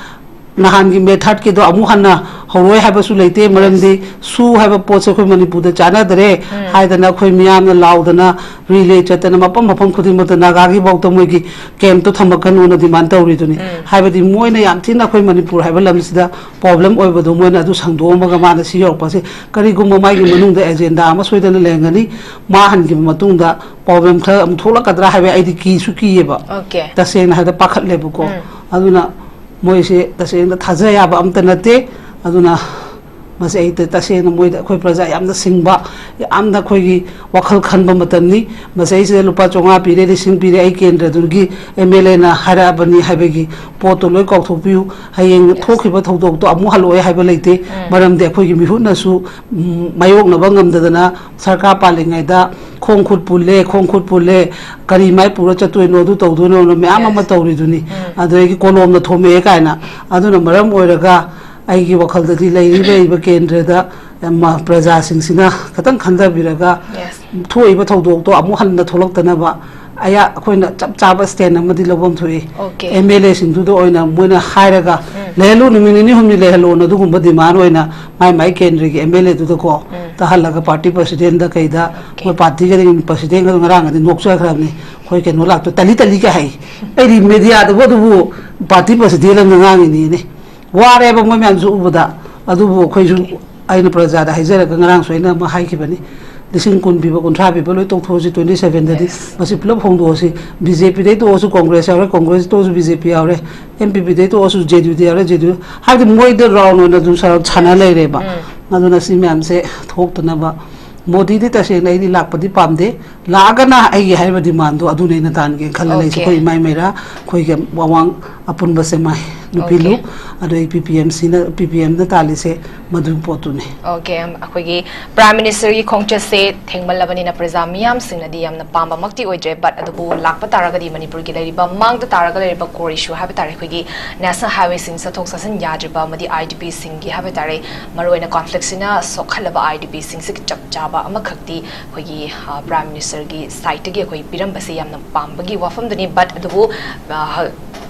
ꯅꯍꯥꯟꯒꯤ methodꯀꯤꯗꯣ ꯑꯃꯨꯛ ꯍꯟꯅ ꯍꯧꯔꯣꯏ ꯍꯥꯏꯕꯁꯨ ꯂꯩꯇꯦ꯫ ꯃꯔꯝꯗꯤ ꯁꯨ ꯍꯥꯏꯕ ꯄꯣꯠꯁꯦ ꯑꯩꯈꯣꯏ ꯃꯅꯤꯄꯨꯔꯗ ꯆꯥꯟꯅꯗ꯭ꯔꯦ ꯎꯝ꯫ ꯍꯥꯏꯗꯅ ꯑꯩꯈꯣꯏ ꯃꯤꯌꯥꯝꯅ ꯂꯥꯎꯗꯅ relay ꯆꯠꯇꯅ ꯃꯐꯝ ꯃꯐꯝ ꯈꯨꯗꯤꯡꯃꯛꯇ ꯅꯥꯒꯥꯒꯤ ꯐꯥꯎꯗ ꯃꯣꯏꯒꯤ campꯇꯣ ꯊꯝꯃꯛꯀꯅꯣꯅ demand ꯇꯧꯔꯤꯗꯨꯅꯤ꯫ ꯎꯝ꯫ ꯍꯥꯏꯕꯗꯤ ꯃꯣꯏꯅ ꯌꯥꯝ ꯊꯤꯅ ꯑꯩꯈꯣꯏ ꯃꯅꯤꯄꯨꯔ ꯍꯥꯏꯕ ꯂꯝꯁꯤꯗ problem ꯑꯣꯏꯕꯗꯣ ꯃꯣꯏꯅ ꯑꯗꯨ ꯁꯟꯗꯣꯛꯑꯝꯃꯒ ꯃꯥꯅ ꯁꯤ ꯌꯧꯔꯛꯄꯁꯦ ꯀꯔꯤꯒꯨꯝꯕ ꯃꯥꯒꯤ ꯃꯅꯨꯡꯗ agenda ꯑꯃ ꯁꯣꯏꯗꯅ ꯂꯩꯔꯝꯒꯅꯤ꯫ ꯃꯥ ꯍꯟꯈꯤꯕ ꯃꯇꯨꯡꯗ problem ꯈꯔ ꯑꯃꯨꯛ ꯊꯣꯛꯂꯛꯀꯗ꯭ꯔꯥ ꯍꯥꯏꯕ ꯑꯩꯗꯤ ꯀꯤꯁꯨ ꯀꯤꯌꯦꯕ꯫ Okay. ꯇꯁꯦꯡꯅ ꯍꯥꯏꯕꯗ ꯄꯥꯈꯠꯂꯦꯕꯀꯣ꯫ ꯎꯝ꯫ ꯑꯗꯨꯅ ꯃꯣꯏꯁꯦ ꯇꯁꯦꯡꯅ ꯊꯥꯖ ꯌꯥꯕ ꯑꯝꯇ ꯅꯠꯇꯦ꯫ ꯑꯗꯨꯅ ꯃꯁꯤ ꯑꯩ ꯇ-, ꯇꯁꯦꯡꯅ ꯃꯣꯏꯗ ꯑꯩꯈꯣꯏ ꯄ꯭ꯔꯖꯥ ꯌꯥꯝꯅ ꯁꯤꯡꯕ, ꯌꯥꯝꯅ ꯑꯩꯈꯣꯏꯒꯤ ꯋꯥꯈꯜ ꯈꯟꯕ ꯃꯇꯝꯅꯤ꯫ ꯃꯁꯤꯗꯩꯁꯤꯗ ꯂꯨꯄꯥ ꯆꯥꯝꯃꯉꯥ ꯄꯤꯔꯦ, ꯂꯤꯁꯤꯡ ꯄꯤꯔꯦ, ꯑꯩ ꯀꯦꯟꯗ꯭ꯔꯗꯨꯒꯤ ꯑꯦꯝ ꯑꯦꯜ ꯑꯦꯅ ꯍꯥꯏꯔꯛꯑꯕꯅꯤ ꯍꯥꯏꯕꯒꯤ ꯄꯣꯠꯇꯣ ꯂꯣꯏ ꯀꯥꯎꯊꯣꯛꯄꯤꯌꯨ꯫ ꯍꯌꯦꯡ ꯊꯣꯛꯈꯤꯕ ꯊꯧꯗꯣꯛꯇꯣ ꯑꯃꯨꯛ ꯍꯜꯂꯛꯑꯣꯏ ꯍꯥꯏꯕ ꯂꯩꯇꯦ꯫ ꯃꯔꯝꯗꯤ ꯑꯩꯈꯣꯏꯒꯤ ꯃꯤꯍꯨꯠꯅꯁꯨ, ꯎꯝ, ꯃꯥꯌꯣꯛꯅꯕ ꯉꯝꯗꯗꯅ ꯁꯔꯀꯥꯔ ꯄꯥꯜꯂꯤꯉꯩꯗ ꯈꯣꯡ ꯈꯨꯠ ꯄꯨꯜꯂꯦ, ꯈꯣꯡ ꯈꯨꯠ ꯄꯨꯜꯂꯦ, ꯀꯔꯤ ꯃꯥꯏ ꯄꯨꯔ ꯆꯠꯇꯣꯏꯅꯣ, ꯑꯗꯨ ꯇꯧꯗꯣꯏꯅꯣꯅ ꯃꯌꯥꯝ ꯑꯃ ꯇꯧꯔꯤꯗꯨꯅꯤ꯫ ꯑꯗꯨꯗꯒꯤ ꯀꯣꯂꯣꯝꯅ ꯊꯣꯝꯃꯛꯑꯦ ꯀꯥꯏꯅ꯫ ꯑꯗꯨꯅ ꯃꯔꯝ ꯑꯣꯏꯔꯒ ꯑꯩꯒꯤ ꯋꯥꯈꯜꯗꯗꯤ ꯂꯩꯔꯤ ꯂꯩꯔꯤꯕ ꯀꯦꯟꯗ꯭ꯔꯗ, ꯃ-, ꯄ꯭ꯔꯖꯥꯁꯤꯡꯁꯤꯅ ꯈꯤꯇꯪ ꯈꯟꯊꯕꯤꯔꯒ ꯊꯣꯛꯏꯕ ꯊꯧꯗꯣꯛꯇꯣ ꯑꯃꯨꯛ ꯍꯟꯅ ꯊꯣꯛꯂꯛꯇꯅꯕ ꯑꯌꯥ-, ꯑꯩꯈꯣꯏꯅ ꯆꯞ ꯆꯥꯕ stand ꯑꯃꯗꯤ ꯂꯧꯐꯝ ꯊꯣꯛꯏ꯫ ꯑꯦꯝ ꯑꯦꯜ ꯑꯦꯁꯤꯡꯗꯨꯗ ꯑꯣꯏꯅ ꯃꯣꯏꯅ ꯍꯥꯏꯔꯒ, "ꯂꯩꯍꯜꯂꯨ, ꯅꯨꯃꯤꯠ ꯅꯤꯅꯤ ꯍꯨꯝꯅꯤ ꯂꯩꯍꯜꯂꯣꯅ", ꯑꯗꯨꯒꯨꯝꯕ demand ꯑꯣꯏꯅ ꯃꯥꯏ ꯃꯥꯏ ꯀꯦꯟꯗ꯭ꯔꯒꯤ ꯑꯦꯝ ꯑꯦꯜ ꯑꯦꯗꯨꯗꯀꯣ ꯇꯥꯍꯜꯂꯒ party presidentꯗ ꯀꯩꯗ, ꯃꯣꯏ party ꯈꯨꯗꯤꯡꯒꯤ presidentꯒ ꯉꯔꯥꯡꯒꯗꯤ ꯅꯣꯛꯆꯈ꯭ꯔꯕꯅꯤ꯫ ꯑꯩꯈꯣꯏ ꯀꯩꯅꯣ ꯂꯥꯛꯇꯣꯏ, ꯇꯂꯤ ꯇꯂꯤ ꯀꯩ ꯍꯥꯏ꯫ ꯑꯩꯗꯤ mediaꯗꯕꯨ ꯑꯗꯨꯕꯨ party presidentꯅ ꯉꯥꯡꯉꯤꯅꯤꯅꯦ꯫ ꯋꯥꯔꯦꯕ ꯃꯣꯏ ꯃꯌꯥꯝꯁꯨ ꯎꯕꯗ꯫ ꯑꯗꯨꯕꯨ ꯑꯩꯈꯣꯏꯁꯨ, ꯑꯩꯅ ꯄ꯭ꯔꯖꯥꯗ ꯍꯥꯏꯖꯔꯒ ꯉꯔꯥꯡꯁꯨ ꯑꯩꯅ ꯑꯃ ꯍꯥꯏꯈꯤꯕꯅꯤ, ꯂꯤꯁꯤꯡ ꯀꯨꯟ ꯄꯤꯕ, ꯀꯨꯟꯊ꯭ꯔꯥ ꯄꯤꯕ ꯂꯣꯏ ꯇꯧꯊꯣꯛꯑꯁꯤ twenty sevenꯗꯗꯤ꯫ ꯃꯁꯤ ꯄꯨꯂꯞ ꯍꯣꯡꯗꯣꯛꯑꯁꯤ꯫ ꯕꯤ ꯖꯦ ꯄꯤꯗꯩ ꯇꯣꯛꯑꯁꯨ ꯀꯣꯡꯒ꯭ꯔꯦꯁ ꯌꯥꯎꯔꯦ, ꯀꯣꯡꯒ꯭ꯔꯦꯁ ꯇꯣꯛꯑꯁꯨ ꯕꯤ ꯖꯦ ꯄꯤ ꯌꯥꯎꯔꯦ, ꯑꯦꯝ ꯄꯤ ꯄꯤꯗꯩ ꯇꯣꯛꯑꯁꯨ ꯖꯦ ꯗꯤ ꯌꯨꯗ ꯌꯥꯎꯔꯦ, ꯖꯦ ꯗꯤ ꯌꯨ꯫ ꯍꯥꯏꯕꯗꯤ ꯃꯣꯏꯗ round ꯑꯣꯏꯅ ꯑꯗꯨꯝ ꯁꯥ-, ꯁꯥꯟꯅ ꯂꯩꯔꯦꯕ꯫ ꯑꯗꯨꯅ ꯁꯤ ꯃꯌꯥꯝꯁꯦ ꯊꯣꯛꯇꯅꯕ꯫ ꯃꯣꯗꯤꯗꯤ ꯇꯁꯦꯡꯅ ꯑꯩꯗꯤ ꯂꯥꯛꯄꯗꯤ ꯄꯥꯝꯗꯦ꯫ ꯂꯥꯛꯑꯒꯅ ꯑꯩꯒꯤ ꯍꯥꯏꯔꯤꯕ demandꯗꯣ ꯑꯗꯨꯅꯦ ꯑꯩꯅ ꯇꯥꯟꯒꯦꯅ ꯈꯜꯂ ꯂꯩꯁꯦ꯫ ꯑꯩꯈꯣꯏ ꯏꯃꯥꯏ ꯃꯩꯔꯥ, ꯑꯩꯈꯣꯏꯒꯤ ꯑꯋꯥꯡ ꯑꯄꯨꯟꯕ ꯁꯦꯃꯥꯏ ꯅꯨꯄꯤ ꯂꯨ, ꯑꯗꯣ ꯑꯩ ꯄꯤ ꯄꯤ ꯑꯦꯝ ꯁꯤꯅ, ꯄꯤ ꯄꯤ ꯑꯦꯝꯅ ꯇꯥꯜꯂꯤꯁꯦ ꯃꯗꯨꯒꯤ ꯄꯣꯠꯇꯨꯅꯤ꯫ ꯑꯣꯀꯦ, ꯑꯩꯈꯣꯏꯒꯤ Prime Ministerꯒꯤ ꯈꯣꯡꯆꯠꯁꯦ ꯊꯦꯡꯃꯜꯂꯕꯅꯤꯅ ꯄ꯭ꯔꯖꯥ ꯃꯤꯌꯥꯝꯁꯤꯡꯅꯗꯤ ꯌꯥꯝꯅ ꯄꯥꯝꯕꯃꯛꯇꯤ ꯑꯣꯏꯗ꯭ꯔꯦ, but ꯑꯗꯨꯕꯨ ꯂꯥꯛꯄ ꯇꯥꯔꯒꯗꯤ ꯃꯅꯤꯄꯨꯔꯒꯤ ꯂꯩꯔꯤꯕ, ꯃꯥꯡꯗ ꯇꯥꯔꯒ ꯂꯩꯔꯤꯕ core issue ꯍꯥꯏꯕ ꯇꯥꯔꯦ, ꯑꯩꯈꯣꯏꯒꯤ national highwayꯁꯤꯡ ꯆꯠꯊꯣꯛ ꯆꯠꯁꯤꯟ ꯌꯥꯗ꯭ꯔꯤꯕ ꯑꯃꯗꯤ I D Pꯁꯤꯡꯒꯤ ꯍꯥꯏꯕ ꯇꯥꯔꯦ, ꯃꯔꯨꯑꯣꯏꯅ conflictꯁꯤꯅ ꯁꯣꯛꯍꯜꯂꯕ I D Pꯁꯤꯡꯁꯤꯒꯤ ꯆꯞ ꯆꯥꯕ ꯑꯃꯈꯛꯇꯤ ꯑꯩꯈꯣꯏꯒꯤ, ꯑ, Prime Ministerꯒꯤ sideꯇꯒꯤ ꯑꯩꯈꯣꯏ ꯄꯤꯔꯝꯕꯁꯦ ꯌꯥꯝꯅ ꯄꯥꯝꯕꯒꯤ ꯋꯥꯐꯝꯗꯨꯅꯤ꯫ But ꯑꯗꯨꯕꯨ, ꯑ,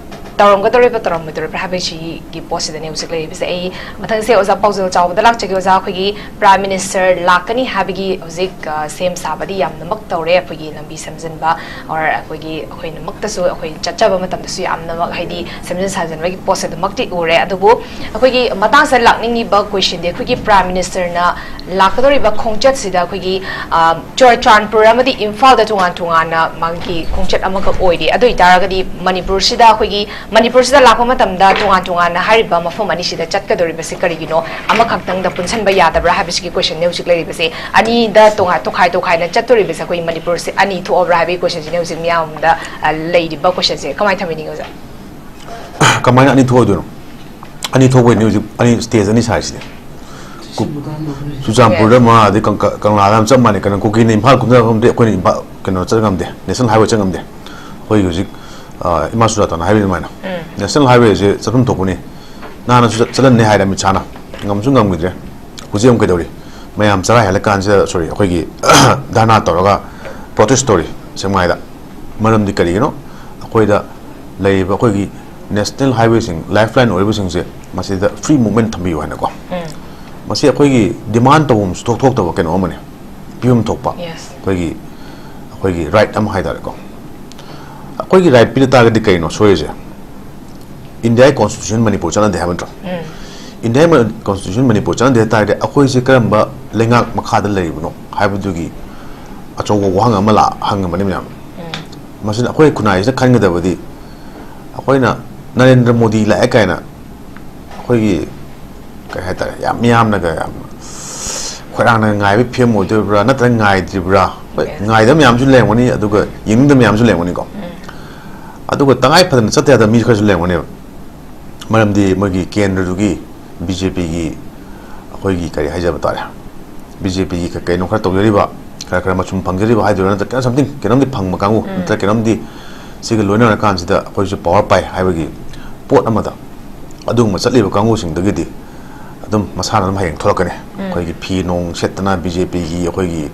ꯇꯧꯔꯝꯒꯗꯧꯔꯤꯕ꯭ꯔꯥ ꯇꯧꯔꯝꯃꯣꯏꯗꯧꯔꯤꯕ꯭ꯔꯥ ꯍꯥꯏꯕꯁꯤꯒꯤ ꯄꯣꯠꯁꯤꯗꯅꯦ ꯍꯧꯖꯤꯛ ꯂꯩꯔꯤꯕꯁꯦ꯫ ꯑꯩ ꯃꯊꯪꯁꯦ ꯑꯣꯖꯥ ꯄꯥꯎꯖꯦꯜ ꯆꯥꯎꯕꯗ ꯂꯥꯛꯆꯒꯦ꯫ ꯑꯣꯖꯥ, ꯑꯩꯈꯣꯏꯒꯤ Prime Minister ꯂꯥꯛꯀꯅꯤ ꯍꯥꯏꯕꯒꯤ ꯍꯧꯖꯤꯛ, ꯑ, ꯁꯦꯝ ꯁꯥꯕꯗꯤ ꯌꯥꯝꯅꯃꯛ ꯇꯧꯔꯦ, ꯑꯩꯈꯣꯏꯒꯤ ꯂꯝꯕꯤ ꯁꯦꯝꯖꯤꯟꯕ, or ꯑꯩꯈꯣꯏꯒꯤ, ꯑꯩꯈꯣꯏꯅꯃꯛꯇꯁꯨ ꯑꯩꯈꯣꯏ ꯆꯠꯆꯕ ꯃꯇꯝꯗꯁꯨ ꯌꯥꯝꯅꯃꯛ, ꯍꯥꯏꯗꯤ, ꯁꯦꯝꯖꯤꯟ ꯁꯥꯖꯤꯟꯕꯒꯤ ꯄꯣꯠꯁꯦ ꯑꯗꯨꯃꯛꯇꯤ ꯎꯔꯦ꯫ ꯑꯗꯨꯕꯨ ꯑꯩꯈꯣꯏꯒꯤ ꯃꯇꯥꯡꯁꯤꯗ ꯂꯥꯛꯅꯤꯡꯉꯤꯕ questionꯗꯤ, ꯑꯩꯈꯣꯏꯒꯤ Prime Ministerꯅ ꯂꯥꯛꯀꯗꯧꯔꯤꯕ ꯈꯣꯡꯆꯠꯁꯤꯗ ꯑꯩꯈꯣꯏꯒꯤ, ꯑ, ꯆꯨꯔꯆꯥꯟꯄꯨꯔ ꯑꯃꯗꯤ ꯏꯝꯐꯥꯜꯗ ꯇꯣꯉꯥꯟ ꯇꯣꯉꯥꯟꯅ ꯃꯥꯒꯤ ꯈꯣꯡꯆꯠ ꯑꯃꯈꯛ ꯑꯣꯏꯔꯤ꯫ ꯑꯗꯨ ꯑꯣꯏꯇꯥꯔꯒꯗꯤ ꯃꯅꯤꯄꯨꯔꯁꯤꯗ ꯑꯩꯈꯣꯏꯒꯤ ꯃꯅꯤꯄꯨꯔꯁꯤꯗ ꯂꯥꯛꯄ ꯃꯇꯝꯗ ꯇꯣꯉꯥꯟ ꯇꯣꯉꯥꯟꯅ ꯍꯥꯏꯔꯤꯕ ꯃꯐꯝ ꯑꯅꯤꯁꯤꯗ ꯆꯠꯀꯗꯧꯔꯤꯕꯁꯤ ꯀꯔꯤꯒꯤꯅꯣ? ꯑꯃꯈꯛꯇꯪꯗ ꯄꯨꯟꯁꯤꯟꯕ ꯌꯥꯗꯕ꯭ꯔꯥ ꯍꯥꯏꯕꯁꯤꯒꯤ ꯀꯣꯏꯁꯟꯅꯦ ꯍꯧꯖꯤꯛ ꯂꯩꯔꯤꯕꯁꯦ꯫ ꯑꯅꯤꯗ ꯇꯣꯉꯥꯟ ꯇꯣꯈꯥꯏ ꯇꯣꯈꯥꯏꯅ ꯆꯠꯇꯣꯔꯤꯕꯁꯦ ꯑꯩꯈꯣꯏ ꯃꯅꯤꯄꯨꯔꯁꯦ ꯑꯅꯤ ꯊꯣꯛꯑꯕ꯭ꯔꯥ ꯍꯥꯏꯕꯒꯤ ꯀꯣꯏꯁꯟꯁꯤꯅꯦ ꯍꯧꯖꯤꯛ ꯃꯤꯌꯥꯝꯗ ꯑ, ꯂꯩꯔꯤꯕ ꯀꯣꯏꯁꯟꯁꯦ꯫ ꯀꯃꯥꯏꯅ ꯊꯝꯕꯤꯅꯤꯡꯉꯤ ꯑꯣꯖꯥ? ꯀꯃꯥꯏꯅ ꯑꯅꯤ ꯊꯣꯛꯑꯣꯏꯗꯣꯏꯅꯣ? ꯑꯅꯤ ꯊꯣꯛꯄꯩꯅꯤ ꯍꯧꯖꯤꯛ ꯑꯅꯤ ꯁ꯭ꯇꯦꯖ ꯑꯅꯤ ꯁꯥꯔꯤꯁꯤꯗꯤ꯫ ꯀꯨ- ꯆꯨꯔꯆꯥꯟꯄꯨꯔꯗ ꯑꯃ, ꯑꯗꯩ ꯀꯪ- ꯀꯪꯂꯥꯗ ꯑꯃ ꯆꯞ ꯃꯥꯟꯅꯩ꯫ ꯀꯩꯅꯣ, ꯀꯨꯀꯤꯅ ꯏꯝꯐꯥꯜ ꯀꯨꯝꯊꯕ ꯉꯝꯗꯦ, ꯑꯩꯈꯣꯏꯅ ꯏꯝꯐꯥꯜ ꯀꯩꯅꯣ ꯆꯠ ꯉꯝꯗꯦ, ꯅꯦꯁꯅꯦꯜ ꯍꯥꯏꯋꯦ ꯆꯠ ꯉꯝꯗꯦ꯫ ꯑꯩꯈꯣꯏꯒꯤ ꯍꯧꯖꯤꯛ ꯑ, ꯏꯃꯥ ꯁꯨꯖꯥꯇꯥꯅ ꯍꯥꯏꯕ ꯑꯗꯨꯃꯥꯏꯅ ꯅꯦꯁꯅꯦꯜ ꯍꯥꯏꯋꯦꯁꯦ ꯆꯠꯐꯝ ꯊꯣꯛꯄꯅꯤ, ꯅꯍꯥꯟꯅꯁꯨ ꯆꯠ- ꯆꯠꯍꯟꯅꯤ ꯍꯥꯏꯔꯦ ꯑꯃꯤꯠ ꯁꯥꯍꯅ, ꯉꯝꯁꯨ ꯉꯝꯈꯤꯗ꯭ꯔꯦ꯫ ꯍꯧꯖꯤꯛ ꯑꯃꯨꯛ ꯀꯩꯗꯧꯔꯤ? ꯃꯌꯥꯝ ꯆꯔꯥ ꯍꯦꯜꯂꯀꯥꯟꯁꯤꯗ, ꯁꯣꯔꯤ, ꯑꯩꯈꯣꯏꯒꯤ ꯙꯔꯅꯥ ꯇꯧꯔꯒ, ꯄ꯭ꯔꯣꯇꯦꯁ ꯇꯧꯔꯤ ꯁꯦꯛꯃꯥꯏꯗ꯫ ꯃꯔꯝꯗꯤ ꯀꯔꯤꯒꯤꯅꯣ? ꯑꯩꯈꯣꯏꯗ ꯂꯩꯔꯤꯕ ꯑꯩꯈꯣꯏꯒꯤ ꯅꯦꯁꯅꯦꯜ ꯍꯥꯏꯋꯦꯁꯤꯡ, ꯂꯥꯏꯐ ꯂꯥꯏꯟ ꯑꯣꯏꯔꯤꯕꯁꯤꯡꯁꯦ ꯃꯁꯤꯗ ꯐ꯭ꯔꯤ ꯃꯨꯚꯃꯦꯟ ꯊꯝꯕꯤꯌꯨ ꯍꯥꯏꯅꯀꯣ꯫ ꯃꯁꯤ ꯑꯩꯈꯣꯏꯒꯤ ꯗꯤꯃꯥꯟ ꯇꯧꯐꯝ ꯁꯨꯊꯣꯛ ꯊꯣꯛꯇꯕ ꯀꯩꯅꯣ ꯑꯃꯅꯤ, ꯄꯤꯐꯝ ꯊꯣꯛꯄ Yes. ꯑꯩꯈꯣꯏꯒꯤ, ꯑꯩꯈꯣꯏꯒꯤ ꯔꯥꯏꯠ ꯑꯃ ꯍꯥꯏ ꯇꯥꯔꯦꯀꯣ꯫ ꯑꯩꯈꯣꯏꯒꯤ ꯔꯥꯏꯠ ꯄꯤꯗ ꯇꯥꯔꯒꯗꯤ ꯀꯩꯅꯣ ꯁꯣꯏꯔꯤꯁꯦ? ꯏꯟꯗꯤꯌꯥꯒꯤ ꯀꯣꯟꯁꯇꯤꯇ꯭ꯌꯨꯁꯟ ꯃꯅꯤꯄꯨꯔ ꯆꯠꯅꯗꯦ ꯍꯥꯏꯕ ꯅꯠꯇ꯭ꯔꯣ? ꯏꯟꯗꯤꯌꯥꯒꯤ ꯃ- ꯀꯣꯟꯁꯇꯤꯇ꯭ꯌꯨꯁꯟ ꯃꯅꯤꯄꯨꯔ ꯆꯠꯅꯗꯦ ꯍꯥꯏ ꯇꯥꯔꯒꯗꯤ ꯑꯩꯈꯣꯏꯁꯦ ꯀꯔꯝꯕ ꯂꯩꯉꯥꯛ ꯃꯈꯥꯗ ꯂꯩꯔꯤꯕꯅꯣ ꯍꯥꯏꯕꯗꯨꯒꯤ ꯑꯆꯧꯕ ꯋꯥꯍꯪ ꯑꯃ ꯂꯥꯛ ꯍꯪꯉꯕꯅꯤ ꯃꯌꯥꯝ꯫ ꯃꯁꯤꯅ ꯑꯩꯈꯣꯏ ꯈꯨꯟꯅꯥꯏꯁꯤꯅ ꯈꯟꯒꯗꯕꯗꯤ, ꯑꯩꯈꯣꯏꯅ ꯅꯔꯦꯟꯗ꯭ꯔ ꯃꯣꯗꯤ ꯂꯥꯛꯑꯦ ꯀꯥꯏꯅ ꯑꯩꯈꯣꯏꯒꯤ, ꯀꯩ ꯍꯥꯏꯇꯥꯔꯦ, ꯌꯥꯝ ꯃꯤꯌꯥꯝꯅꯒ ꯌꯥꯝ ꯈꯣꯏꯔꯥꯡꯅ ꯉꯥꯏꯕꯒꯤ ꯐꯤꯕꯝ ꯑꯣꯏꯗꯣꯔꯤꯕ꯭ꯔꯥ, ꯅꯠꯇ꯭ꯔꯒ ꯉꯥꯏꯗ꯭ꯔꯤꯕ꯭ꯔꯥ? ꯍꯣꯏ, Yes. ꯉꯥꯏꯗꯕ ꯃꯌꯥꯝꯁꯨ ꯂꯩꯔꯝꯒꯅꯤ, ꯑꯗꯨꯒ ꯌꯦꯡꯅꯤꯡꯗꯕ ꯃꯌꯥꯝꯁꯨ ꯂꯩꯔꯝꯒꯅꯤꯀꯣ꯫ ꯑꯗꯨꯒ ꯇꯉꯥꯏ ꯐꯗꯅ ꯆꯠꯇ ꯌꯥꯗꯕ ꯃꯤ ꯈꯔꯁꯨ ꯂꯩꯔꯝꯒꯅꯦꯕ꯫ ꯃꯔꯝꯗꯤ ꯃꯣꯏꯒꯤ ꯀꯦꯟꯗ꯭ꯔꯗꯨꯒꯤ, ꯕꯤ ꯖꯦ ꯄꯤꯒꯤ, ꯑꯩꯈꯣꯏꯒꯤ, ꯀꯔꯤ ꯍꯥꯏꯖꯕ ꯇꯥꯔꯦ, ꯕꯤ ꯖꯦ ꯄꯤꯒꯤ ꯀ- ꯀꯩꯅꯣ ꯈꯔ ꯇꯧꯖꯔꯤꯕ, ꯈꯔ ꯈꯔ ꯃꯆꯨꯝ ꯐꯪꯖꯔꯤꯕ ꯍꯥꯏꯗꯣꯏꯔꯥ, ꯅꯠꯇ꯭ꯔꯒ something ꯀꯩꯅꯣꯝꯗꯤ ꯐꯪꯕ ꯀꯥꯡꯕꯨ, ꯅꯠꯇ꯭ꯔꯒ ꯀꯩꯅꯣꯝꯗꯤ ꯁꯤꯒ ꯂꯣꯏꯅꯔꯀꯥꯟꯁꯤꯗ ꯑꯩꯈꯣꯏꯁꯨ ꯄꯋꯥꯔ ꯄꯥꯏ ꯍꯥꯏꯕꯒꯤ ꯄꯣꯠ ꯑꯃꯗ, ꯑꯗꯨꯒꯨꯝꯕ ꯆꯠꯂꯤꯕ ꯀꯥꯡꯕꯨꯁꯤꯡꯗꯒꯤꯗꯤ ꯑꯗꯨꯝ ꯃꯁꯥꯅ ꯑꯗꯨꯝ ꯍꯌꯦꯡ ꯊꯣꯛꯂꯛꯀꯅꯤ꯫ ꯑꯩꯈꯣꯏꯒꯤ ꯐꯤ ꯅꯣꯡ ꯁꯦꯠꯇꯅ, ꯕꯤ ꯖꯦ ꯄꯤꯒꯤ ꯑꯩꯈꯣꯏꯒꯤ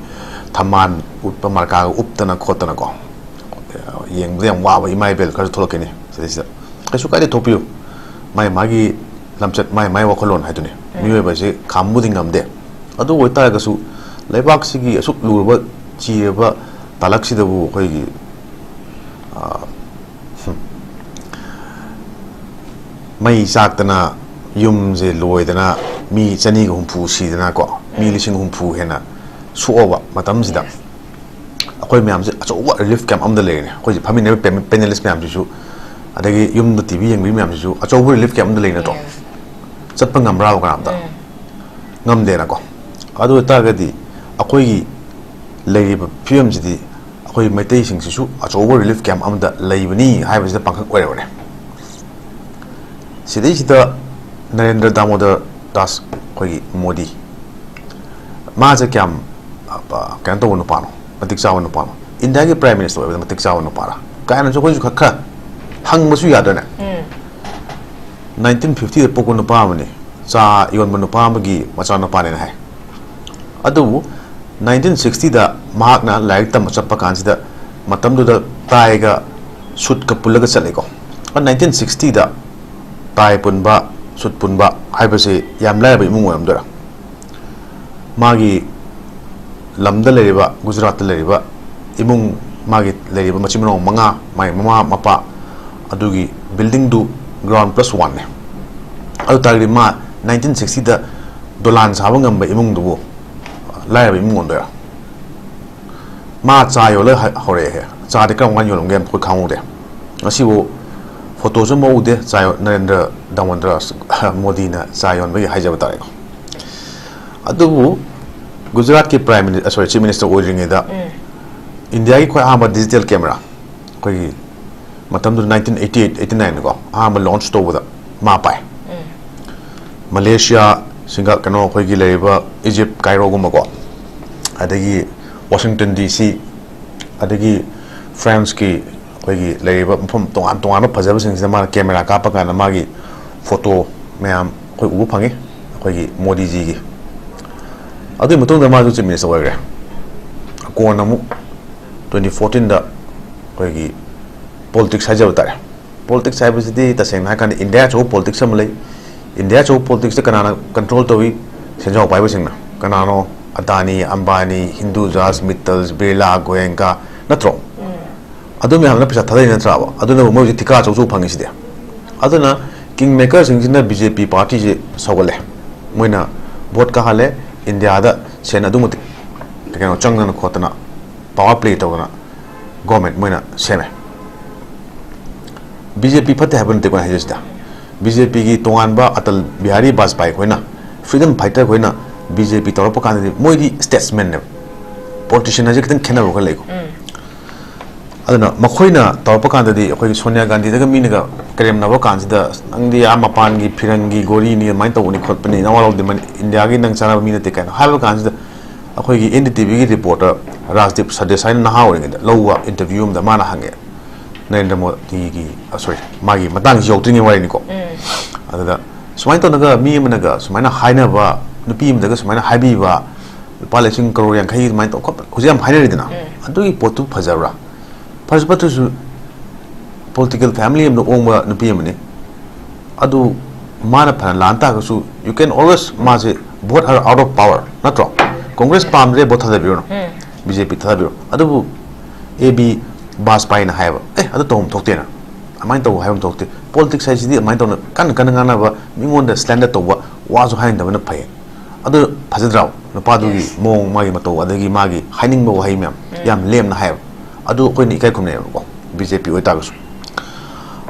ꯊꯝꯕꯥꯜ ꯎꯠꯄ ꯃꯥꯔꯀꯥꯒ ꯎꯞꯇꯅ ꯈꯣꯠꯇꯅꯀꯣ, ꯌꯦꯡꯕꯗ ꯌꯥꯝ ꯋꯥꯕ ꯏꯃꯥ ꯏꯕꯦꯜ ꯈꯔꯁꯨ ꯊꯣꯛꯂꯛꯀꯅꯤ ꯁꯤꯗꯩꯁꯤꯗ꯫ ꯀꯩꯁꯨ ꯀꯥꯏꯗꯦ, ꯊꯣꯛꯄꯤꯌꯨ꯫ ꯃꯥꯏ ꯃꯥꯒꯤ ꯂꯝꯆꯠ, ꯃꯥꯏ ꯃꯥꯏ ꯋꯥꯈꯜꯂꯣꯟ ꯍꯥꯏꯗꯨꯅꯤ꯫ ꯃꯤꯑꯣꯏꯕꯁꯤ ꯈꯥꯝꯕꯨꯗꯤ ꯉꯝꯗꯦ꯫ ꯑꯗꯨ ꯑꯣꯏꯇꯥꯔꯒꯁꯨ ꯂꯩꯕꯥꯛꯁꯤꯒꯤ ꯑꯁꯨꯛ ꯂꯨꯔꯕ ꯆꯤꯔꯕ ꯇꯥꯂꯛꯁꯤꯗꯕꯨ ꯑꯩꯈꯣꯏꯒꯤ, ꯑ, ꯍꯝ, ꯃꯩ ꯆꯥꯛꯇꯅ ꯌꯨꯝꯁꯦ ꯂꯣꯏꯗꯅ ꯃꯤ ꯆꯅꯤꯒ ꯍꯨꯝꯐꯨ ꯁꯤꯗꯅꯀꯣ, ꯃꯤ ꯂꯤꯁꯤꯡ ꯍꯨꯝꯐꯨ ꯍꯦꯟꯅ ꯁꯣꯛꯑꯕ ꯃꯇꯝꯁꯤꯗ ꯑꯩꯈꯣꯏ ꯃꯌꯥꯝꯁꯦ ꯑꯆꯧꯕ ꯔꯤꯂꯤꯐ ꯀꯦꯝꯞ ꯑꯃꯗ ꯂꯩꯔꯤꯅꯤ꯫ ꯑꯩꯈꯣꯏꯁꯦ ꯐꯝꯃꯤꯟꯅꯔꯤꯕ ꯄꯦ- ꯄꯦꯅꯦꯂꯤꯁ ꯃꯌꯥꯝꯁꯤꯁꯨ ꯑꯗꯒꯤ ꯌꯨꯝꯗ ꯇꯤ ꯚꯤ ꯌꯦꯡꯕꯤ ꯃꯌꯥꯝꯁꯤꯁꯨ ꯑꯆꯧꯕ ꯔꯤꯂꯤꯐ ꯀꯦꯝ ꯑꯃꯗ ꯂꯩ ꯅꯠꯇ꯭ꯔꯣ? ꯌꯦꯡꯉꯦ꯫ ꯆꯠꯄ ꯉꯝꯕ꯭ꯔꯥꯕ ꯀꯅꯥꯝꯇ? ꯎꯝ꯫ ꯉꯝꯗꯦꯅꯀꯣ꯫ ꯑꯗꯨ ꯑꯣꯏꯇꯥꯔꯒꯗꯤ ꯑꯩꯈꯣꯏꯒꯤ ꯂꯩꯔꯤꯕ ꯐꯤꯕꯝꯁꯤꯗꯤ ꯑꯩꯈꯣꯏ ꯃꯩꯇꯩꯁꯤꯡꯁꯤꯁꯨ ꯑꯆꯧꯕ ꯔꯤꯂꯤꯐ ꯀꯦꯝ ꯑꯃꯗ ꯂꯩꯕꯅꯤ ꯍꯥꯏꯕꯁꯤꯗ ꯄꯥꯡꯈꯛ ꯑꯣꯏꯔꯕꯅꯦ꯫ ꯁꯤꯗꯩꯁꯤꯗ ꯅꯔꯦꯟꯗ꯭ꯔ ꯗꯥꯃꯣꯗꯔ ꯗꯥꯁ, ꯑꯩꯈꯣꯏꯒꯤ ꯃꯣꯗꯤ, ꯃꯥꯁꯦ ꯀꯌꯥꯝ, ꯑ, ꯀꯩꯅꯣ ꯇꯧꯕ ꯅꯨꯄꯥꯅꯣ, ꯃꯇꯤꯛ ꯆꯥꯕ ꯅꯨꯄꯥꯅꯣ, ꯏꯟꯗꯤꯌꯥꯒꯤ ꯄ꯭ꯔꯥꯏꯝ ꯃꯤꯅꯤꯁꯇꯔ ꯑꯣꯏꯕꯗ ꯃꯇꯤꯛ ꯆꯥꯕ ꯅꯨꯄꯥꯔꯥ ꯀꯥꯏꯅꯁꯨ ꯑꯩꯈꯣꯏꯁꯨ ꯈꯔ ꯈꯔ ꯍꯪꯕꯁꯨ ꯌꯥꯗ꯭ꯔꯅꯦ? ꯎꯝ꯫ ꯅꯥꯏꯟꯇꯤꯟ ꯐꯤꯐꯇꯤꯗ ꯄꯣꯛꯄ ꯅꯨꯄꯥ ꯑꯃꯅꯤ, ꯆꯥ ꯌꯣꯟꯕ ꯅꯨꯄꯥ ꯑꯃꯒꯤ ꯃꯆꯥꯅꯨꯄꯥꯅꯦꯅ ꯍꯥꯏ꯫ ꯑꯗꯨꯕꯨ ꯅꯥꯏꯟꯇꯤꯟ ꯁꯤꯛꯁꯇꯤꯗ ꯃꯍꯥꯛꯅ ꯂꯥꯏꯔꯤꯛ ꯇꯝꯕ ꯆꯠꯄ ꯀꯥꯟꯁꯤꯗ, ꯃꯇꯝꯗꯨꯗ ꯇꯥꯏꯒ ꯁꯨꯠꯀ ꯄꯨꯜꯂꯒ ꯆꯠꯂꯤꯀꯣ꯫ ꯅꯥꯏꯟꯇꯤꯟ ꯁꯤꯛꯁꯇꯤꯗ ꯇꯥꯏ ꯄꯨꯟꯕ, ꯁꯨꯠ ꯄꯨꯟꯕ ꯍꯥꯏꯕꯁꯤ ꯌꯥꯝ ꯂꯥꯏꯔꯕ ꯏꯃꯨꯡ ꯑꯣꯏꯔꯝꯗꯣꯏꯔꯥ? ꯃꯥꯒꯤ ꯂꯝꯗ ꯂꯩꯔꯤꯕ, ꯒꯨꯖꯔꯥꯠꯇ ꯂꯩꯔꯤꯕ ꯏꯃꯨꯡ, ꯃꯥꯒꯤ ꯂꯩꯔꯤꯕ ꯃꯆꯤꯟ ꯃꯅꯥꯎ ꯃꯉꯥ, ꯃꯥꯒꯤ ꯃꯃꯥ ꯃꯄꯥ, ꯑꯗꯨꯒꯤ ꯕꯤꯜꯗꯤꯡꯗꯨ ꯒ꯭ꯔꯥꯎꯟ ꯄ꯭ꯂꯁ ꯋꯥꯟꯅꯦ꯫ ꯑꯗꯨ ꯇꯥꯔꯒꯗꯤ ꯃꯥ ꯅꯥꯏꯟꯇꯤꯟ ꯁꯤꯛꯁꯇꯤꯗ ꯗꯣꯂꯥꯟ ꯁꯥꯕ ꯉꯝꯕ ꯏꯃꯨꯡꯗꯨꯕꯨ ꯂꯥꯏꯔꯕ ꯏꯃꯨꯡ ꯑꯣꯟꯗꯣꯏꯔꯥ? ꯃꯥ ꯆꯥ ꯌꯣꯜꯂ ꯍ-, ꯍꯧꯔꯛꯑꯦ꯫ ꯆꯥꯗꯤ ꯀꯔꯝ ꯀꯥꯟꯗ ꯌꯣꯜꯂꯝꯒꯦ ꯑꯩꯈꯣꯏ ꯈꯪꯍꯧꯗꯦ꯫ ꯉꯁꯤꯕꯨ ꯐꯣꯇꯣꯁꯨ ꯑꯃ ꯎꯗꯦ, ꯆꯥ ꯌꯣ-, ꯅꯔꯦꯟꯗ꯭ꯔ ꯗꯥꯃꯣꯗꯔ ꯃꯣꯗꯤꯅ ꯆꯥ ꯌꯣꯟꯕꯒꯤ ꯍꯥꯏꯖꯕ ꯇꯥꯔꯦꯀꯣ꯫ ꯑꯗꯨꯕꯨ ꯒꯨꯖꯔꯥꯠꯀꯤ ꯄ꯭ꯔꯥꯏꯝ ꯃꯤꯅꯤ-, ꯑ, ꯁꯣꯔꯤ, ꯆꯤꯐ ꯃꯤꯅꯤꯁꯇꯔ ꯑꯣꯏꯗ꯭ꯔꯤꯉꯩꯗ ꯎꯝ꯫ ꯏꯟꯗꯤꯌꯥꯒꯤ ꯈ꯭ꯋꯥꯏ ꯑꯍꯥꯟꯕ ꯗꯤꯖꯤꯇꯦꯜ ꯀꯦꯃꯦꯔꯥ, ꯑꯩꯈꯣꯏꯒꯤ ꯃꯇꯝꯗꯨꯗ ꯅꯥꯏꯟꯇꯤꯟ ꯑꯩꯠꯇꯤ ꯑꯩꯠ, ꯑꯩꯠꯇꯤ ꯅꯥꯏꯟꯗꯀꯣ ꯑꯍꯥꯟꯕ ꯂꯣꯟꯆ ꯇꯧꯕꯗ ꯃꯥ ꯄꯥꯏ꯫ ꯎꯝ꯫ ꯃꯂꯦꯁꯤꯌꯥ, ꯁꯤꯡꯒ-, ꯀꯩꯅꯣ, ꯑꯩꯈꯣꯏꯒꯤ ꯂꯩꯔꯤꯕ ꯏꯖꯤꯞ, ꯀꯥꯏꯔꯣꯒꯨꯝꯕꯀꯣ, ꯑꯗꯒꯤ ꯋꯥꯁꯤꯡꯇꯟ ꯗꯤ ꯁꯤ, ꯑꯗꯒꯤ ꯐ꯭ꯔꯥꯟꯁꯀꯤ ꯑꯩꯈꯣꯏꯒꯤ ꯂꯩꯔꯤꯕ ꯃꯐꯝ ꯇꯣꯉꯥꯟ ꯇꯣꯉꯥꯟꯕ ꯐꯖꯕꯁꯤꯡꯁꯤꯗ ꯃꯥꯅ ꯀꯦꯃꯦꯔꯥ ꯀꯥꯞꯄ ꯀꯥꯟꯗ ꯃꯥꯒꯤ ꯐꯣꯇꯣ ꯃꯌꯥꯝ ꯑꯩꯈꯣꯏ ꯎꯕ ꯐꯪꯉꯤ, ꯑꯩꯈꯣꯏꯒꯤ ꯃꯣꯗꯤꯖꯤꯒꯤ꯫ ꯑꯗꯨꯒꯤ ꯃꯇꯨꯡꯗ ꯃꯥꯁꯨ ꯆꯤꯐ ꯃꯤꯅꯤꯁꯇꯔ ꯑꯣꯏꯈ꯭ꯔꯦ꯫ ꯀꯣꯟꯅ ꯑꯃꯨꯛ ꯇ꯭ꯋꯦꯟꯇꯤ ꯐꯣꯔꯇꯤꯟꯗ ꯑꯩꯈꯣꯏꯒꯤ ꯄꯣꯂꯤꯇꯤꯛꯁ ꯍꯥꯏꯖꯕ ꯇꯥꯔꯦ, ꯄꯣꯂꯤꯇꯤꯛꯁ ꯍꯥꯏꯕꯁꯤꯗꯤ ꯇꯁꯦꯡꯅ ꯍꯥꯏꯔꯀꯥꯟꯗ ꯏꯟꯗꯤꯌꯥ ꯑꯆꯧꯕ ꯄꯣꯂꯤꯇꯤꯛꯁ ꯑꯃ ꯂꯩ꯫ ꯏꯟꯗꯤꯌꯥ ꯑꯆꯧꯕ ꯄꯣꯂꯤꯇꯤꯛꯁꯇ ꯀꯅꯥꯅ ꯀꯟꯇ꯭ꯔꯣꯜ ꯇꯧꯏ? ꯁꯦꯟꯖꯥꯎ ꯄꯥꯏꯕꯁꯤꯡꯅ꯫ ꯀꯅꯥꯅꯣ? ꯑꯗꯥꯅꯤ, ꯑꯝꯕꯥꯅꯤ, ꯍꯤꯟꯗꯨꯖꯥꯁ, ꯃꯤꯠꯇꯜꯁ, ꯕꯤꯔꯂꯥ, ꯒꯣꯌꯦꯡꯀꯥ, ꯅꯠꯇ꯭ꯔꯣ? ꯎꯝ꯫ ꯑꯗꯨ ꯃꯌꯥꯝꯅ ꯄꯩꯁꯥ ꯊꯥꯗꯩ ꯅꯠꯇ꯭ꯔꯥꯕ? ꯑꯗꯨꯅꯕꯨ ꯃꯣꯏ ꯍꯧꯖꯤꯛ ꯊꯤꯀꯥ ꯑꯆꯧ ꯑꯆꯧ ꯐꯪꯉꯤꯁꯤꯗꯤ꯫ ꯑꯗꯨꯅ ꯀꯤꯡ ꯃꯦꯀꯔꯁꯤꯡꯁꯤꯅ ꯕꯤ ꯖꯦ ꯄꯤ ꯄꯥꯔꯇꯤꯁꯤ ꯁꯧꯒꯠꯂꯦ꯫ ꯃꯣꯏꯅ ꯚꯣꯠ ꯀꯥꯍꯜꯂꯦ, ꯏꯟꯗꯤꯌꯥꯗ ꯁꯦꯟ ꯑꯗꯨꯛ ꯃꯇꯤꯛ ꯀꯩꯅꯣ ꯆꯪꯗꯅ ꯈꯣꯠꯇꯅ, ꯄꯥꯋꯔ ꯄ꯭ꯂꯦ ꯇꯧꯗꯅ ꯒꯣꯔꯃꯦꯟ ꯃꯣꯏꯅ ꯁꯦꯝꯃꯦ꯫ ꯕꯤ ꯖꯦ ꯄꯤ ꯐꯠꯇꯦ ꯍꯥꯏꯕ ꯅꯠꯇꯦꯀꯣ ꯑꯩꯅ ꯍꯥꯏꯖꯔꯤꯁꯤꯗ꯫ ꯕꯤ ꯖꯦ ꯄꯤꯒꯤ ꯇꯣꯉꯥꯟꯕ ꯑꯇꯜ ꯕꯤꯍꯥꯔꯤ ꯕꯥꯖꯄꯥꯏ ꯑꯩꯈꯣꯏꯅ, ꯐ꯭ꯔꯤꯗꯝ ꯐꯥꯏꯇꯔ ꯑꯩꯈꯣꯏꯅ ꯕꯤ ꯖꯦ ꯄꯤ ꯇꯧꯔꯛꯄ ꯀꯥꯟꯗꯗꯤ ꯃꯣꯏꯗꯤ ꯁ꯭ꯇꯦꯠꯁꯃꯦꯟꯅꯦꯕ, ꯄꯣꯂꯤꯇꯤꯁꯤꯌꯟ ꯍꯥꯏꯁꯦ ꯈꯤꯇꯪ ꯈꯦꯠꯅꯕ ꯈꯔ ꯂꯩꯀꯣ꯫ ꯑꯗꯨꯅ ꯃꯈꯣꯏꯅ ꯇꯧꯔꯛꯄ ꯀꯥꯟꯗꯗꯤ ꯑꯩꯈꯣꯏꯒꯤ ꯁꯣꯅꯤꯌꯥ ꯒꯥꯟꯙꯤꯗꯒ ꯃꯤꯅꯒ ꯀꯔꯦꯝꯅꯕ ꯀꯥꯟꯁꯤꯗ, "ꯅꯪꯗꯤ ꯑꯥ ꯃꯄꯥꯟꯒꯤ ꯐꯤꯔꯪꯒꯤ ꯒꯣꯔꯤꯅꯤ, ꯑꯗꯨꯃꯥꯏꯅ ꯇꯧꯕꯅꯤ ꯈꯣꯠꯄꯅꯤ, ꯅꯋꯥ ꯂꯧꯗꯦ, ꯃꯅꯤ-, ꯏꯟꯗꯤꯌꯥꯒꯤ ꯅꯪ ꯆꯥꯅꯕ ꯃꯤ ꯅꯠꯇꯦ" ꯀꯥꯏꯅ ꯍꯥꯏꯕ ꯀꯥꯟꯁꯤꯗ, ꯑꯩꯈꯣꯏꯒꯤ ꯑꯦꯟ ꯗꯤ ꯇꯤ ꯚꯤꯒꯤ ꯔꯤꯄꯣꯔꯇꯔ ꯔꯥꯖꯗꯤꯞ ꯁꯔꯗꯦꯁꯥꯏꯅ ꯅꯍꯥ ꯑꯣꯏꯔꯤꯉꯩꯗ ꯂꯧꯕ ꯏꯟꯇꯔꯚ꯭ꯌꯨ ꯑꯃꯗ ꯃꯥꯅ ꯍꯪꯉꯦ, ꯅꯔꯦꯟꯗ꯭ꯔ ꯃꯣꯗꯤꯒꯤ, ꯑ, ꯁꯣꯔꯤ, ꯃꯥꯒꯤ ꯃꯇꯥꯡꯁꯤ ꯌꯧꯗ꯭ꯔꯤꯉꯩ ꯋꯥꯔꯤꯅꯤꯀꯣ꯫ ꯑꯗꯨꯗ ꯁꯨꯃꯥꯏꯅ ꯇꯧꯅꯒ ꯃꯤ ꯑꯃꯅꯒ ꯁꯨꯃꯥꯏꯅ ꯍꯥꯏꯅꯕ, ꯅꯨꯄꯤ ꯑꯃꯗꯒ ꯁꯨꯃꯥꯏꯅ ꯍꯥꯏꯕꯤꯕ, ꯂꯨꯄꯥ ꯂꯤꯁꯤꯡ ꯀꯔꯣꯔ ꯌꯥꯡꯈꯩ ꯑꯗꯨꯃꯥꯏꯅ ꯇꯧ ꯈꯣꯠꯄ ꯍꯧꯖꯤꯛ ꯌꯥꯝ ꯍꯥꯏꯅꯔꯤꯗꯅ, ꯑꯗꯨꯒꯤ ꯄꯣꯠꯇꯨ ꯐꯖꯕ꯭ꯔꯥ? ꯐꯔꯁꯨ ꯐꯠꯇ꯭ꯔꯁꯨ, ꯄꯣꯂꯤꯇꯤꯀꯦꯜ ꯐꯦꯃꯤꯂꯤ ꯑꯃꯗ ꯑꯣꯡꯕ ꯅꯨꯄꯤ ꯑꯃꯅꯤ꯫ ꯑꯗꯨ ꯃꯥꯅ ꯐꯅ ꯂꯥꯟ ꯇꯥꯔꯒꯁꯨ, you can always, ꯃꯥꯁꯦ vote her out of power, ꯅꯠꯇ꯭ꯔꯣ? ꯀꯣꯡꯒ꯭ꯔꯦꯁ ꯄꯥꯝꯗ꯭ꯔꯦ, ꯚꯣꯠ ꯊꯥꯗꯕꯤꯔꯨꯅꯨ, ꯕꯤ ꯖꯦ ꯄꯤ ꯊꯥꯗꯕꯤꯔꯣ꯫ ꯑꯗꯨꯕꯨ ꯑꯦ ꯕꯤ ꯕꯥꯖꯄꯥꯏꯅ ꯍꯥꯏꯌꯦꯕ, "ꯑꯦ, ꯑꯗꯨ ꯇꯧꯐꯝ ꯊꯣꯛꯇꯦꯅ, ꯑꯗꯨꯃꯥꯏꯅ ꯇꯧ ꯍꯥꯏꯐꯝ ꯊꯣꯛꯇꯦ꯫ ꯄꯣꯂꯤꯇꯤꯛꯁ ꯍꯥꯏꯁꯤꯗꯤ ꯑꯗꯨꯃꯥꯏꯅ ꯇꯧꯅ ꯀꯟꯅ ꯀꯟꯅ ꯉꯥꯡꯅꯕ, ꯃꯤꯉꯣꯟꯗ ꯁ꯭ꯂꯦꯟꯗꯔ ꯇꯧꯕ, ꯋꯥꯁꯨ ꯍꯥꯏꯅꯗꯕꯅ ꯐꯩ"꯫ ꯑꯗꯨ ꯐꯖꯗ꯭ꯔꯣ? ꯅꯨꯄꯥꯗꯨꯒꯤ ꯃꯑꯣꯡ, ꯃꯥꯒꯤ ꯃꯇꯧ, ꯑꯗꯒꯤ ꯃꯥꯒꯤ ꯍꯥꯏꯅꯤꯡꯕ ꯋꯥꯍꯩ ꯃꯌꯥꯝ ꯌꯥꯝ ꯂꯦꯝꯅ ꯍꯥꯏꯌꯦꯕ꯫ ꯑꯗꯨ ꯑꯩꯈꯣꯏꯅ ꯏꯀꯥꯏ ꯈꯨꯝꯅꯩꯌꯦꯕꯀꯣ, ꯕꯤ ꯖꯦ ꯄꯤ ꯑꯣꯏꯇꯥꯔꯒꯁꯨ꯫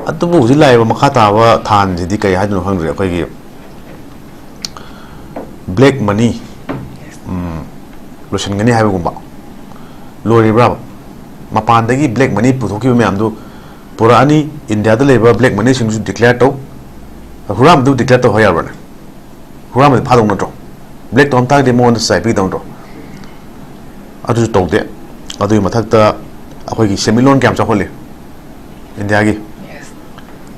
ꯑꯗꯨꯕꯨ ꯍꯧꯖꯤꯛ ꯂꯥꯛꯏꯕ ꯃꯈꯥ ꯇꯥꯕ ꯊꯥꯟꯁꯤꯗꯤ ꯀꯔꯤ ꯍꯥꯏꯗꯣꯏꯅꯣ ꯈꯪꯗ꯭ꯔꯦ꯫ ꯑꯩꯈꯣꯏꯒꯤ ꯕ꯭ꯂꯦꯛ ꯃꯅꯤ, ꯎꯝ, ꯂꯣꯏꯁꯤꯟꯒꯅꯤ ꯍꯥꯏꯕꯒꯨꯝꯕ꯫ ꯂꯣꯏꯔꯤꯕ꯭ꯔꯥꯕ? ꯃꯄꯥꯟꯗꯒꯤ ꯕ꯭ꯂꯦꯛ ꯃꯅꯤ ꯄꯨꯊꯣꯛꯈꯤꯕ ꯃꯌꯥꯝꯗꯨ ꯄꯨꯔꯛꯑꯅꯤ, ꯏꯟꯗꯤꯌꯥꯗ ꯂꯩꯕ ꯕ꯭ꯂꯦꯛ ꯃꯅꯤꯁꯤꯡꯁꯨ ꯗꯤꯀ꯭ꯂꯦꯌꯔ ꯇꯧ꯫ ꯍꯨꯔꯥꯟꯕꯗꯨ ꯗꯤꯀ꯭ꯂꯦꯌꯔ ꯇꯧ ꯍꯥꯏ ꯌꯥꯕ꯭ꯔꯥꯅꯦ? ꯍꯨꯔꯥꯟꯕꯗꯤ ꯐꯥꯗꯧ ꯅꯠꯇ꯭ꯔꯣ? ꯕ꯭ꯂꯦꯛ ꯇꯧꯔꯝ ꯇꯥꯔꯒꯗꯤ ꯃꯉꯣꯟꯗ ꯁꯖꯥ ꯄꯤꯗꯧ ꯅꯠꯇ꯭ꯔꯣ? ꯑꯗꯨꯁꯨ ꯇꯧꯗꯦ꯫ ꯑꯗꯨꯒꯤ ꯃꯊꯛꯇ ꯑꯩꯈꯣꯏꯒꯤ ꯁꯦꯟꯃꯤꯠꯂꯣꯟ ꯀꯌꯥꯝ ꯆꯥꯎꯈꯠꯂꯤ ꯏꯟꯗꯤꯌꯥꯒꯤ?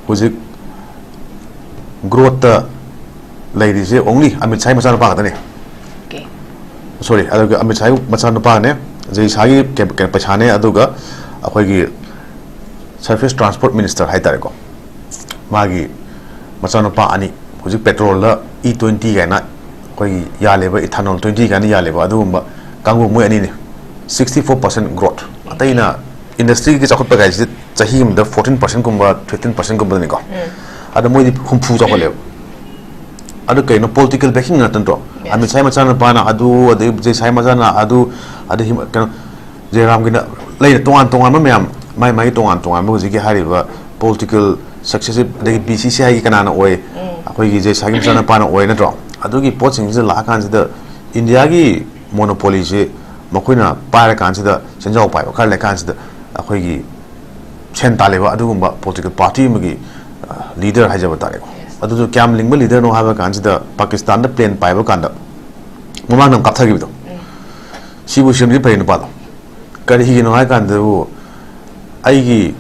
ꯍꯧꯖꯤꯛ ꯒ꯭ꯔꯣꯠꯇ ꯂꯩꯔꯤꯁꯦ only ꯑꯃꯤꯠ ꯁꯥꯍꯒꯤ ꯃꯆꯥꯅꯨꯄꯥ ꯈꯛꯇꯅꯦ꯫ ꯁꯣꯔꯤ, ꯑꯗꯨꯒ ꯑꯃꯤꯠ ꯁꯥꯍꯒꯤ ꯃꯆꯥꯅꯨꯄꯥꯅꯦ, ꯖꯦ ꯁꯥꯍꯒꯤ ꯀꯩ-, ꯀꯩ-, ꯄꯩꯁꯥꯅꯦ, ꯑꯗꯨꯒ ꯑꯩꯈꯣꯏꯒꯤ ꯁꯔꯐꯦꯁ ꯇ꯭ꯔꯥꯟꯁꯄꯣꯔꯠ ꯃꯤꯅꯤꯁꯇꯔ ꯍꯥꯏꯇꯥꯔꯦꯀꯣ, ꯃꯥꯒꯤ ꯃꯆꯥꯅꯨꯄꯥ ꯑꯅꯤ, ꯍꯧꯖꯤꯛ ꯄꯦꯇ꯭ꯔꯣꯜꯗ ꯏ ꯇ꯭ꯋꯦꯟꯇꯤ ꯀꯥꯏꯅ ꯑꯩꯈꯣꯏꯒꯤ ꯌꯥꯜꯂꯦꯕ, ꯏꯊꯥꯅꯣꯜ ꯇ꯭ꯋꯦꯟꯇꯤ ꯀꯥꯏꯅ ꯌꯥꯜꯂꯦꯕ, ꯑꯗꯨꯒꯨꯝꯕ ꯀꯥꯡꯕꯨ ꯃꯣꯏ ꯑꯅꯤꯅꯤ꯫ Sixty four percent growth꯫ ꯑꯇꯩꯅ ꯏꯟꯗꯁꯇ꯭ꯔꯤꯒꯤ ꯆꯥꯎꯈꯠꯄ ꯀꯥꯏꯁꯤꯗꯤ ꯆꯍꯤ ꯑꯃꯗ fourteen percent ꯀꯨꯝꯕ, fifteen percent ꯀꯨꯝꯕꯗꯅꯤꯀꯣ꯫ ꯑꯗꯣ ꯃꯣꯏꯗꯤ ꯍꯨꯝꯐꯨ ꯆꯥꯎꯈꯠꯂꯦꯕ꯫ ꯑꯗꯨ ꯀꯩꯅꯣ, ꯄꯣꯂꯤꯇꯤꯀꯦꯜ ꯕꯦꯀꯤꯡ ꯉꯥꯛꯇ ꯅꯠꯇ꯭ꯔꯣ? ꯑꯃꯤꯠ ꯁꯥꯍꯒꯤ ꯃꯆꯥꯅꯨꯄꯥꯅ ꯑꯗꯨ, ꯑꯗꯩ ꯖꯦ ꯁꯥꯍꯒꯤ ꯃꯆꯥꯅ ꯑꯗꯨ, ꯑꯗꯩ ꯍꯤꯝ-, ꯀꯩꯅꯣ, ꯖꯦꯔꯥꯝꯒꯤꯅ ꯂꯩꯔꯦ, ꯇꯣꯉꯥꯟ ꯇꯣꯉꯥꯟꯕ ꯃꯌꯥꯝ, ꯃꯥꯏ ꯃꯥꯏꯒꯤ ꯇꯣꯉꯥꯟ ꯇꯣꯉꯥꯟꯕ ꯍꯧꯖꯤꯛꯀꯤ ꯍꯥꯏꯔꯤꯕ ꯄꯣꯂꯤꯇꯤꯀꯦꯜ ꯁꯛꯁꯦꯁꯤꯞ, ꯑꯗꯒꯤ ꯕꯤ ꯁꯤ ꯁꯤ ꯑꯥꯏꯒꯤ ꯀꯅꯥꯅ ꯑꯣꯏ, ꯑꯩꯈꯣꯏꯒꯤ ꯖꯦ ꯁꯥꯒꯤ ꯃꯆꯥꯅꯨꯄꯥꯅ ꯑꯣꯏ, ꯅꯠꯇ꯭ꯔꯣ? ꯑꯗꯨꯒꯤ ꯄꯣꯠꯁꯤꯡꯁꯤꯗ ꯂꯥꯛꯑꯀꯥꯟꯁꯤꯗ ꯏꯟꯗꯤꯌꯥꯒꯤ ꯃꯣꯅꯣꯄꯣꯂꯤꯁꯤ ꯃꯈꯣꯏꯅ ꯄꯥꯏꯔꯀꯥꯟꯁꯤꯗ, ꯁꯦꯟꯖꯥꯎ ꯄꯥꯏꯕ ꯈꯔ ꯂꯩꯀꯥꯟꯁꯤꯗ, ꯑꯩꯈꯣꯏꯒꯤ ꯁꯦꯟ ꯇꯥꯜꯂꯤꯕ ꯑꯗꯨꯒꯨꯝꯕ ꯄꯣꯂꯤꯇꯤꯀꯦꯜ ꯄꯥꯔꯇꯤ ꯑꯃꯒꯤ ꯂꯤꯗꯔ ꯍꯥꯏꯖꯕ ꯇꯥꯔꯦꯀꯣ꯫ ꯑꯗꯨꯁꯨ ꯀꯌꯥꯝ ꯂꯤꯡꯕ ꯂꯤꯗꯔꯅꯣ ꯍꯥꯏꯕ ꯀꯥꯟꯁꯤꯗ, ꯄꯥꯀꯤꯁꯇꯥꯟꯗ ꯄ꯭ꯂꯦꯟ ꯄꯥꯏꯕ ꯀꯥꯟꯗ ꯃꯃꯥꯡꯗ ꯑꯃ ꯀꯥꯞꯊꯈꯤꯕꯗꯣ, ꯁꯤꯕꯨ ꯁꯦꯝꯁꯤ ꯐꯩ ꯅꯨꯄꯥꯗꯣ꯫ ꯀꯔꯤꯒꯤꯅꯣ ꯍꯥꯏ ꯀꯥꯟꯗꯕꯨ, ꯑꯩꯒꯤ,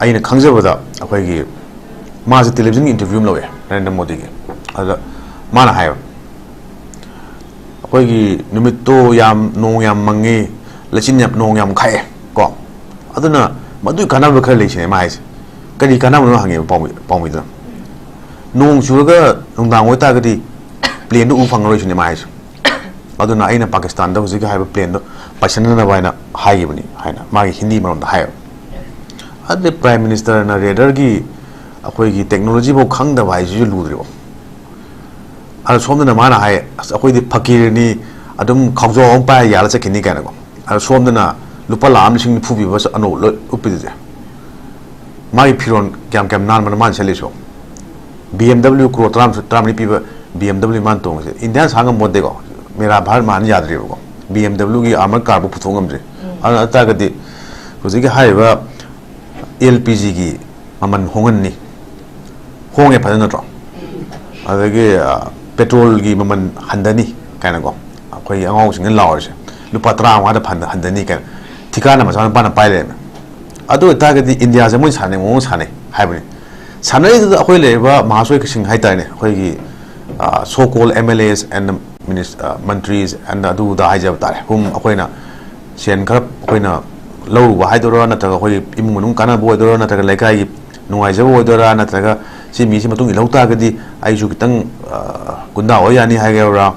ꯑꯩꯅ ꯈꯪꯖꯕꯗ, ꯑꯩꯈꯣꯏꯒꯤ, ꯃꯥꯁꯦ ꯇꯦꯂꯤꯚꯤꯖꯟꯒꯤ ꯏꯟꯇꯔꯚ꯭ꯌꯨ ꯑꯃ ꯂꯧꯋꯦ ꯅꯔꯦꯟꯗ꯭ꯔ ꯃꯣꯗꯤꯒꯤ꯫ ꯑꯗꯨꯗ ꯃꯥꯅ ꯍꯥꯏꯕ, "ꯑꯩꯈꯣꯏꯒꯤ ꯅꯨꯃꯤꯠꯇꯣ ꯌꯥꯝ, ꯅꯣꯡ ꯌꯥꯝ ꯃꯪꯉꯤ, ꯂꯩꯆꯤꯟ ꯌꯥꯝ, ꯅꯣꯡ ꯌꯥꯝ ꯈꯥꯛꯑꯦ ꯀꯣ, ꯑꯗꯨꯅ ꯃꯗꯨꯒꯤ ꯀꯥꯟꯅꯕ ꯈꯔ ꯂꯩꯁꯤꯅꯦ" ꯃꯥ ꯍꯥꯏꯁꯦ꯫ "ꯀꯔꯤ ꯀꯥꯟꯅꯕꯅꯣ?" ꯍꯪꯉꯦꯕ ꯄꯥꯎꯃꯤ-, ꯄꯥꯎꯃꯤꯗꯨꯅ꯫ "ꯅꯣꯡ ꯆꯨꯔꯒ ꯅꯨꯡꯗꯥꯡ ꯑꯣꯏꯇꯥꯔꯒꯗꯤ ꯄ꯭ꯂꯦꯟꯗꯨ ꯎꯕ ꯐꯪꯉꯔꯣꯏ ꯁꯤꯅꯦ ꯃꯥ ꯍꯥꯏꯁꯦ꯫ ꯑꯗꯨꯅ ꯑꯩꯅ ꯄꯥꯀꯤꯁꯇꯥꯟꯗ ꯍꯧꯖꯤꯛ ꯍꯥꯏꯕ ꯄ꯭ꯂꯦꯟꯗꯣ ꯄꯥꯏꯁꯟꯅꯅꯕ ꯍꯥꯏꯅ ꯍꯥꯏꯈꯤꯕꯅꯤ" ꯍꯥꯏꯅ ꯃꯥꯒꯤ ꯍꯤꯟꯗꯤ ꯃꯔꯣꯟꯗ ꯍꯥꯏꯌꯦꯕ꯫ ꯑꯗꯨꯗꯤ ꯄ꯭ꯔꯥꯏꯝ ꯃꯤꯅꯤꯁꯇꯔꯅ ꯔꯦꯗꯔꯒꯤ ꯑꯩꯈꯣꯏꯒꯤ ꯇꯦꯛꯅꯣꯂꯣꯖꯤꯐꯥꯎ ꯈꯪꯗꯕ ꯍꯥꯏꯁꯤꯁꯨ ꯂꯨꯗ꯭ꯔꯤꯕꯣ? ꯑꯗ ꯁꯣꯝꯗꯅ ꯃꯥꯅ ꯍꯥꯏ, "ꯑꯁ, ꯑꯩꯈꯣꯏꯗꯤ ꯐꯀꯤꯔꯅꯤ, ꯑꯗꯨꯝ ꯈꯥꯎꯖꯥꯎ ꯑꯃ ꯄꯥꯏꯔ ꯌꯥꯜꯂ ꯆꯠꯈꯤꯅꯤ" ꯀꯥꯏꯅꯀꯣ꯫ ꯑꯗ ꯁꯣꯝꯗꯅ ꯂꯨꯄꯥ ꯂꯥꯈ ꯑꯃ ꯂꯤꯁꯤꯡ ꯅꯤꯐꯨ ꯄꯤꯕ ꯑꯅꯧꯕ ꯂꯣꯏ ꯎꯞꯄꯤꯗꯨꯁꯦ꯫ ꯃꯥꯒꯤ ꯐꯤꯔꯣꯜ ꯀꯌꯥꯝ ꯀꯌꯥꯝ ꯅꯥꯟꯕꯅꯣ ꯃꯥꯅ ꯁꯦꯠꯂꯤꯁꯨ? ꯕꯤ ꯑꯦꯝ ꯗꯕ꯭ꯂꯤꯎ ꯀ꯭ꯔꯣꯔ ꯇꯔꯥ, ꯇꯔꯥꯃꯔꯤ ꯄꯤꯕ ꯕꯤ ꯑꯦꯝ ꯗꯕ꯭ꯂꯤꯎ ꯃꯥꯅ ꯇꯣꯡꯉꯤꯁꯦ꯫ ꯏꯟꯗꯤꯌꯥꯅ ꯁꯥ ꯉꯝꯕ ꯅꯠꯇꯦꯀꯣ꯫ ꯃꯦꯔꯥ ꯚꯥꯔꯠ ꯃꯍꯥꯟ ꯌꯥꯗ꯭ꯔꯤꯕꯀꯣ꯫ ꯕꯤ ꯑꯦꯝ ꯗꯕ꯭ꯂꯤꯎꯒꯤ ꯑꯥꯔꯃꯔ ꯀꯥꯔꯕꯨ ꯄꯨꯊꯣꯛ ꯉꯝꯗ꯭ꯔꯤ꯫ ꯑꯗꯨ ꯑꯣꯏꯇꯥꯔꯒꯗꯤ ꯍꯧꯖꯤꯛꯀꯤ ꯍꯥꯏꯔꯤꯕ ꯑꯦꯜ ꯄꯤ ꯖꯤꯒꯤ ꯃꯃꯜ ꯍꯣꯡꯍꯟꯅꯤ꯫ ꯍꯣꯡꯉꯦ, ꯐꯖꯅ ꯅꯠꯇ꯭ꯔꯣ? ꯑꯗꯒꯤ, ꯑ, ꯄꯦꯇ꯭ꯔꯣꯜꯒꯤ ꯃꯃꯜ ꯍꯟꯊꯅꯤ ꯀꯥꯏꯅꯀꯣ, ꯑꯩꯈꯣꯏꯒꯤ ꯑꯉꯥꯎꯁꯤꯡꯅ ꯂꯥꯎꯔꯤꯁꯦ, "ꯂꯨꯄꯥ ꯇꯔꯥꯃꯉꯥꯗ ꯐꯟ-, ꯍꯟꯊꯅꯤ" ꯀꯥꯏꯅ꯫ ꯊꯤꯀꯥꯅ ꯃꯆꯥꯅꯨꯄꯥꯅ ꯄꯥꯏ ꯂꯩꯔꯝꯃꯦ꯫ ꯑꯗꯨ ꯑꯣꯏꯇꯥꯔꯒꯗꯤ ꯏꯟꯗꯤꯌꯥꯁꯦ ꯃꯣꯏ ꯁꯥꯟꯅꯅꯤꯡꯕ ꯃꯑꯣꯡ ꯁꯥꯟꯅꯩ ꯍꯥꯏꯕꯅꯤ꯫ ꯁꯥꯟꯅꯔꯤꯗꯨꯗ ꯑꯩꯈꯣꯏ ꯂꯩꯔꯤꯕ ꯃꯍꯥꯁꯣꯏꯁꯤꯡ ꯍꯥꯏꯇꯥꯔꯦꯅꯦ, ꯑꯩꯈꯣꯏꯒꯤ, ꯑ, so called M L As and minis-, ꯑ, ꯃꯟꯇ꯭ꯔꯤꯁ and ꯑꯗꯨꯗ ꯍꯥꯏꯖꯕ ꯇꯥꯔꯦ, whom ꯑꯩꯈꯣꯏꯅ ꯁꯦꯟ ꯈꯔ ꯑꯩꯈꯣꯏꯅ ꯂꯧꯔꯨꯕ ꯍꯥꯏꯗꯣꯏꯔꯥ, ꯅꯠꯇ꯭ꯔꯒ ꯑꯩꯈꯣꯏ ꯏꯃꯨꯡ ꯃꯅꯨꯡ ꯀꯥꯟꯅꯕ ꯑꯣꯏꯗꯣꯏꯔꯥ, ꯅꯠꯇ꯭ꯔꯒ ꯂꯩꯀꯥꯏꯒꯤ ꯅꯨꯡꯉꯥꯏꯖꯕ ꯑꯣꯏꯗꯣꯏꯔꯥ, ꯅꯠꯇ꯭ꯔꯒ ꯁꯤ ꯃꯤꯁꯤ ꯃꯇꯨꯡ ꯏꯜꯍꯧ ꯇꯥꯔꯒꯗꯤ ꯑꯩꯁꯨ ꯈꯤꯇꯪ, ꯑ, ꯒꯨꯟꯗꯥ ꯑꯣꯏ ꯌꯥꯅꯤ ꯍꯥꯏꯒꯗ꯭ꯔꯥ,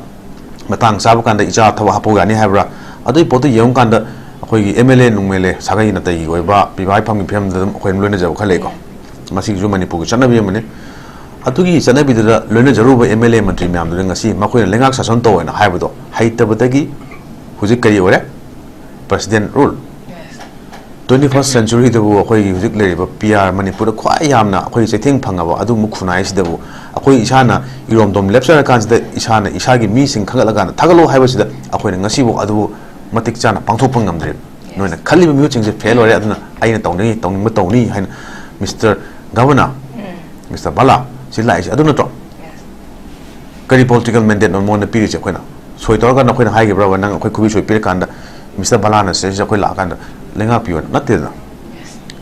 ꯃꯇꯥꯡ ꯆꯥꯕ ꯀꯥꯟꯗ ꯏꯆꯥ ꯊꯕꯛ ꯍꯥꯞꯄꯧ ꯌꯥꯅꯤ ꯍꯥꯏꯕ꯭ꯔꯥ, ꯑꯗꯨꯒꯤ ꯄꯣꯠꯇꯨ ꯌꯦꯡꯉꯨꯀꯥꯟꯗ ꯑꯩꯈꯣꯏꯒꯤ ꯑꯦꯝ ꯑꯦꯜ ꯑꯦ ꯅꯨꯡ ꯑꯦꯜ ꯑꯦ ꯁꯥꯒꯩ ꯅꯥꯇꯩꯒꯤ ꯑꯣꯏꯕ ꯄꯤꯕꯥ ꯏꯐꯝꯒꯤ ꯐꯤꯕꯝꯗ ꯑꯗꯨꯝ ꯑꯩꯈꯣꯏ ꯑꯗꯨꯝ ꯂꯣꯏꯅꯖꯕ ꯈꯔ ꯂꯩꯀꯣ꯫ ꯃꯁꯤꯒꯤꯁꯨ ꯃꯅꯤꯄꯨꯔꯒꯤ ꯆꯠꯅꯕꯤ ꯑꯃꯅꯤ꯫ ꯑꯗꯨꯒꯤ ꯆꯠꯅꯕꯤꯗꯨꯗ ꯂꯣꯏꯅꯖꯔꯨꯕ ꯑꯦꯝ ꯑꯦꯜ ꯑꯦ ꯃꯟꯇ꯭ꯔꯤ ꯃꯌꯥꯝꯗꯨꯅ ꯉꯁꯤ ꯃꯈꯣꯏꯅ ꯂꯩꯉꯥꯛ ꯁꯥꯁꯟ ꯇꯧ ꯍꯥꯏꯅ ꯍꯥꯏꯕꯗꯣ ꯍꯩꯇꯕꯗꯒꯤ ꯍꯧꯖꯤꯛ ꯀꯔꯤ ꯑꯣꯏꯔꯦ? President rule. Twenty first centuryꯗꯕꯨ ꯑꯩꯈꯣꯏꯒꯤ ꯍꯧꯖꯤꯛ ꯂꯩꯔꯤꯕ ꯄꯤ ꯑꯥꯔ ꯃꯅꯤꯄꯨꯔꯗ ꯈ꯭ꯋꯥꯏ ꯌꯥꯝꯅ ꯑꯩꯈꯣꯏ ꯆꯩꯊꯦꯡ ꯐꯪꯉꯕ ꯑꯗꯨꯒꯨꯝꯕ ꯈꯨꯟꯅꯥꯏꯁꯤꯗꯕꯨ ꯑꯩꯈꯣꯏ ꯏꯁꯥꯅ ꯏꯔꯣꯝꯗꯣꯝ ꯂꯦꯞꯆꯔꯀꯥꯟꯁꯤꯗ ꯏꯁꯥꯅ ꯏꯁꯥꯒꯤ ꯃꯤꯁꯤꯡ ꯈꯟꯒꯠꯂꯀꯥꯟꯗ ꯊꯥꯒꯠꯂꯣ ꯍꯥꯏꯕꯁꯤꯗ ꯑꯩꯈꯣꯏꯅ ꯉꯁꯤꯐꯥꯎ ꯑꯗꯨꯕꯨ ꯃꯇꯤꯛ ꯆꯥꯅ ꯄꯥꯡꯊꯣꯛꯄ ꯉꯝꯗ꯭ꯔꯤꯕ꯫ ꯅꯣꯏꯅ ꯈꯜꯂꯤꯕ ꯃꯤꯍꯨꯠꯁꯤꯡꯁꯦ ꯐꯦꯜ ꯑꯣꯏꯔꯦ, ꯑꯗꯨꯅ ꯑꯩꯅ ꯇꯧꯅꯤꯡꯉꯤ, ꯇꯧꯅꯤꯡꯕ ꯇꯧꯅꯤ ꯍꯥꯏꯅ ꯃꯤꯁꯇꯔ ꯒꯕꯔꯅꯔ, ꯃꯤꯁꯇꯔ ꯕꯂꯥ ꯁꯤ ꯂꯥꯛꯏꯁꯦ ꯑꯗꯨ ꯅꯠꯇ꯭ꯔꯣ? ꯀꯔꯤ ꯄꯣꯂꯤꯇꯤꯀꯦꯜ ꯃꯦꯟꯗꯦꯠꯅꯣ ꯃꯉꯣꯟꯗ ꯄꯤꯔꯤꯁꯦ? ꯑꯩꯈꯣꯏꯅ ꯁꯣꯏ ꯇꯧꯔꯀꯥꯟꯗ ꯑꯩꯈꯣꯏꯅ ꯍꯥꯏꯈꯤꯕ꯭ꯔꯕ, "ꯅꯪ ꯑꯩꯈꯣꯏ ꯈꯨꯕꯤ ꯁꯣꯏ ꯄꯤꯔꯀꯥꯟꯗ ꯃꯤꯁꯇꯔ ꯕꯂꯥꯅ ꯁꯤꯗꯩꯁꯤꯗ ꯑꯩꯈꯣꯏ ꯂꯥꯛꯑꯀꯥꯟꯗ ꯂꯩꯉꯥꯛꯄꯤꯌꯣꯅ?" ꯅꯠꯇꯦꯗꯅ꯫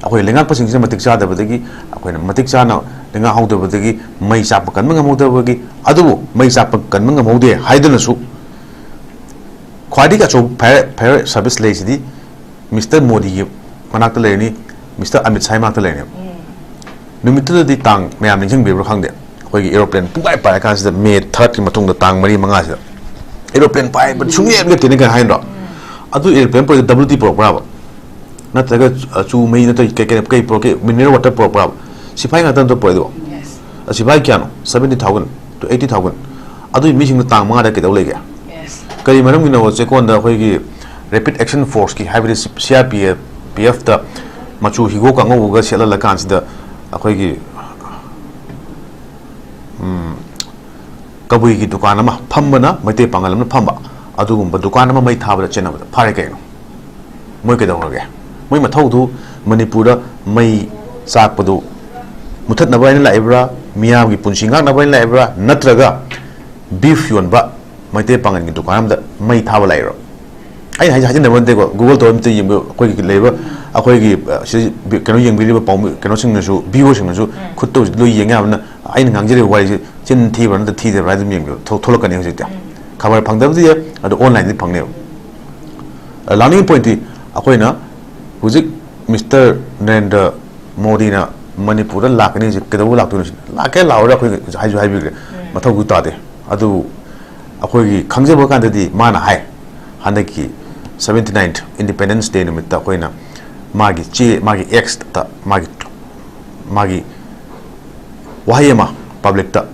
ꯑꯩꯈꯣꯏ ꯂꯩꯉꯥꯛꯄꯁꯤꯡꯁꯤꯅ ꯃꯇꯤꯛ ꯆꯥꯗꯕꯗꯒꯤ, ꯑꯩꯈꯣꯏꯅ ꯃꯇꯤꯛ ꯆꯥꯅ ꯂꯩꯉꯥꯛꯍꯧꯗꯕꯗꯒꯤ ꯃꯩ ꯆꯥꯛꯄ ꯀꯟꯕ ꯉꯝꯍꯧꯗꯕꯒꯤ, ꯑꯗꯨꯕꯨ ꯃꯩ ꯆꯥꯛꯄ ꯀꯟꯕ ꯉꯝꯍꯧꯗꯦ ꯍꯥꯏꯗꯨꯅꯁꯨ ꯈ꯭ꯋꯥꯏꯗꯒꯤ ꯑꯆꯧꯕ ꯐꯥꯏꯌꯔ, ꯐꯥꯏꯌꯔ ꯁꯥꯔꯚꯤꯁ ꯂꯩꯁꯤꯗꯤ ꯃꯤꯁꯇꯔ ꯃꯣꯗꯤꯒꯤ ꯃꯅꯥꯛꯇ ꯂꯩꯔꯅꯤ, ꯃꯤꯁꯇꯔ ꯑꯃꯤꯠ ꯁꯥꯍꯒꯤ ꯃꯅꯥꯛꯇ ꯂꯩꯔꯅꯤ꯫ ꯅꯨꯃꯤꯠꯇꯨꯗꯗꯤ ꯇꯥꯡ ꯃꯌꯥꯝ ꯅꯤꯡꯁꯤꯡꯕꯤꯕ꯭ꯔꯥ ꯈꯪꯗꯦ, ꯑꯩꯈꯣꯏꯒꯤ ꯑꯦꯔꯣꯄ꯭ꯂꯦꯟ ꯄꯨꯡꯄꯥꯏ ꯄꯥꯏꯔꯀꯥꯟꯁꯤꯗ ꯃꯦ ꯊꯥꯔꯠꯀꯤ ꯃꯇꯨꯡꯗ ꯇꯥꯡ ꯃꯔꯤ ꯃꯉꯥꯁꯤꯗ ꯑꯦꯔꯣꯄ꯭ꯂꯦꯟ ꯄꯥꯏꯕ ꯁꯨꯡꯂꯦꯞ ꯂꯦꯞꯇꯦꯅ ꯀꯩ ꯍꯥꯏꯅꯣ? ꯑꯗꯨ ꯑꯦꯔꯣꯄ꯭ꯂꯦꯟ ꯄꯨꯔꯛꯏꯗꯣ ꯗꯕ꯭ꯂꯤꯎ ꯇꯤ ꯄꯨꯔꯛꯄ꯭ꯔꯥꯕ? ꯅꯠꯇ꯭ꯔꯒ, ꯑ, ꯆꯨ ꯃꯍꯤ ꯅꯠꯇ꯭ꯔꯒ ꯀꯩ, ꯀꯩ, ꯀꯩ ꯄꯨꯔꯛꯀꯦ? Mineral water ꯄꯨꯔꯛꯄ꯭ꯔꯥꯕ? ꯁꯤꯐꯥꯏ ꯉꯥꯛꯇ ꯅꯠꯇ꯭ꯔꯣ ꯄꯨꯔꯛꯏꯗꯣ? ꯑ, ꯁꯤꯐꯥꯏ ꯀꯌꯥꯅꯣ? Seventy thousand to eighty thousand꯫ ꯑꯗꯨꯒꯤ ꯃꯤꯁꯤꯡꯗꯣ ꯇꯥꯡ ꯃꯉꯥꯗ ꯀꯩꯗꯧ ꯂꯩꯒꯦ? ꯀꯔꯤ ꯃꯔꯝꯒꯤꯅꯣ ꯆꯦꯛꯀꯣꯟꯗ ꯑꯩꯈꯣꯏꯒꯤ ꯔꯦꯄꯤꯗ ꯑꯦꯛꯁꯟ ꯐꯣꯔꯁꯀꯤ, ꯍꯥꯏꯕꯗꯤ ꯁꯤ-, ꯁꯤ ꯑꯥꯔ ꯄꯤ ꯑꯦꯐ, ꯄꯤ ꯑꯦꯐꯇ ꯃꯆꯨ ꯍꯤꯒꯣꯛ ꯑꯉꯧꯕꯒ ꯁꯦꯠꯍꯜꯂꯀꯥꯟꯁꯤꯗ ꯑꯩꯈꯣꯏꯒꯤ, ꯎꯝ, ꯀꯕꯨꯏꯒꯤ ꯗꯨꯀꯥꯟ ꯑꯃ ꯐꯝꯕꯅ ꯃꯩꯇꯩ ꯄꯥꯉꯜ ꯑꯃꯅ ꯐꯝꯕ, ꯑꯗꯨꯒꯨꯝꯕ ꯗꯨꯀꯥꯟ ꯑꯃ ꯃꯩ ꯊꯥꯕꯗ ꯆꯦꯟꯅꯕꯗ ꯐꯥꯔꯦ ꯀꯩꯅꯣ? ꯃꯣꯏ ꯀꯩꯗꯧꯔꯒꯦ? ꯃꯣꯏ ꯃꯊꯧꯗꯨ ꯃꯅꯤꯄꯨꯔꯗ ꯃꯩ ꯆꯥꯛꯄꯗꯨ ꯃꯨꯊꯠꯅꯕ ꯍꯥꯏꯅ ꯂꯥꯛꯏꯕ꯭ꯔꯥ? ꯃꯤꯌꯥꯝꯒꯤ ꯄꯨꯟꯁꯤ ꯉꯥꯛꯅꯕ ꯍꯥꯏꯅ ꯂꯥꯛꯏꯕ꯭ꯔꯥ? ꯅꯠꯇ꯭ꯔꯒ ꯕꯤꯐ ꯌꯣꯟꯕ ꯃꯩꯇꯩ ꯄꯥꯉꯜꯒꯤ ꯗꯨꯀꯥꯟ ꯑꯃꯗ ꯃꯩ ꯊꯥꯕ ꯂꯥꯛꯏꯔꯣ? ꯑꯩꯅ ꯍꯥꯏꯁꯦ ꯍꯥꯏꯖꯤꯟꯅꯕ ꯅꯠꯇꯦꯀꯣ, Google ꯇꯧꯔ ꯑꯝꯇ ꯌꯦꯡꯕꯤꯌꯨ꯫ ꯑꯩꯈꯣꯏꯒꯤ ꯂꯩꯔꯤꯕ, ꯑꯩꯈꯣꯏꯒꯤ, ꯑ, ꯁꯤ ꯕꯤ-, ꯀꯩꯅꯣ ꯌꯦꯡꯕꯤꯔꯤꯕ ꯄꯥꯎꯃꯤ-, ꯀꯩꯅꯣꯁꯤꯡꯅꯁꯨ, ꯚꯤꯌꯨꯋꯔꯁꯤꯡꯅꯁꯨ ꯈꯨꯠꯇ ꯍꯧꯖꯤꯛ ꯂꯣꯏ ꯌꯦꯡ ꯌꯥꯕꯅꯤꯅ ꯑꯩꯅ ꯉꯥꯡꯖꯔꯤꯕ ꯋꯥꯔꯤꯁꯦ ꯆꯤꯟ ꯊꯤꯕ꯭ꯔꯥ ꯅꯠꯇ꯭ꯔ ꯊꯤꯗꯕ꯭ꯔꯥ ꯑꯗꯨꯝ ꯌꯦꯡꯕꯤꯌꯨ꯫ ꯊꯣꯛ-, ꯊꯣꯛꯂꯛꯀꯅꯤ ꯍꯧꯖꯤꯛꯇꯤ꯫ ꯈꯕꯔ ꯐꯪꯗꯕꯗꯤ ꯌꯥꯏ, ꯑꯗꯣ ꯑꯣꯟꯂꯥꯏꯟꯗꯤ ꯐꯪꯅꯦꯕ꯫ ꯑ, ꯂꯥꯛꯅꯤꯡꯉꯤ ꯄꯣꯏꯟꯠꯇꯤ ꯑꯩꯈꯣꯏꯅ ꯍꯧꯖꯤꯛ ꯃꯤꯁꯇꯔ ꯅꯔꯦꯟꯗ꯭ꯔ ꯃꯣꯗꯤꯅ ꯃꯅꯤꯄꯨꯔꯗ ꯂꯥꯛꯀꯅꯤ ꯍꯧꯖꯤꯛ ꯀꯩꯗꯧꯕ ꯂꯥꯛꯇꯣꯏꯅꯣ ꯁꯤꯅꯤ꯫ ꯂꯥꯛꯀꯦ ꯂꯥꯛꯑꯣꯏꯔꯥ ꯑꯩꯈꯣꯏ ꯍꯥꯏꯁꯨ ꯍꯥꯏꯕꯤꯈ꯭ꯔꯦ, ꯃꯊꯧꯁꯨ ꯇꯥꯗꯦ꯫ ꯑꯗꯨꯕꯨ ꯑꯩꯈꯣꯏꯒꯤ ꯈꯪꯖꯕ ꯀꯥꯟꯗꯗꯤ ꯃꯥꯅ ꯍꯥꯏ, ꯍꯟꯗꯛꯀꯤ seventy ninth Independence Day ꯅꯨꯃꯤꯠꯇ ꯑꯩꯈꯣꯏꯅ ꯃꯥꯒꯤ ꯆꯦ, ꯃꯥꯒꯤ ꯑꯦꯛꯁꯇ ꯃꯥꯒꯤ, ꯃꯥꯒꯤ ꯋꯥꯍꯩ ꯑꯃ ꯄꯕ꯭ꯂꯤꯛꯇ,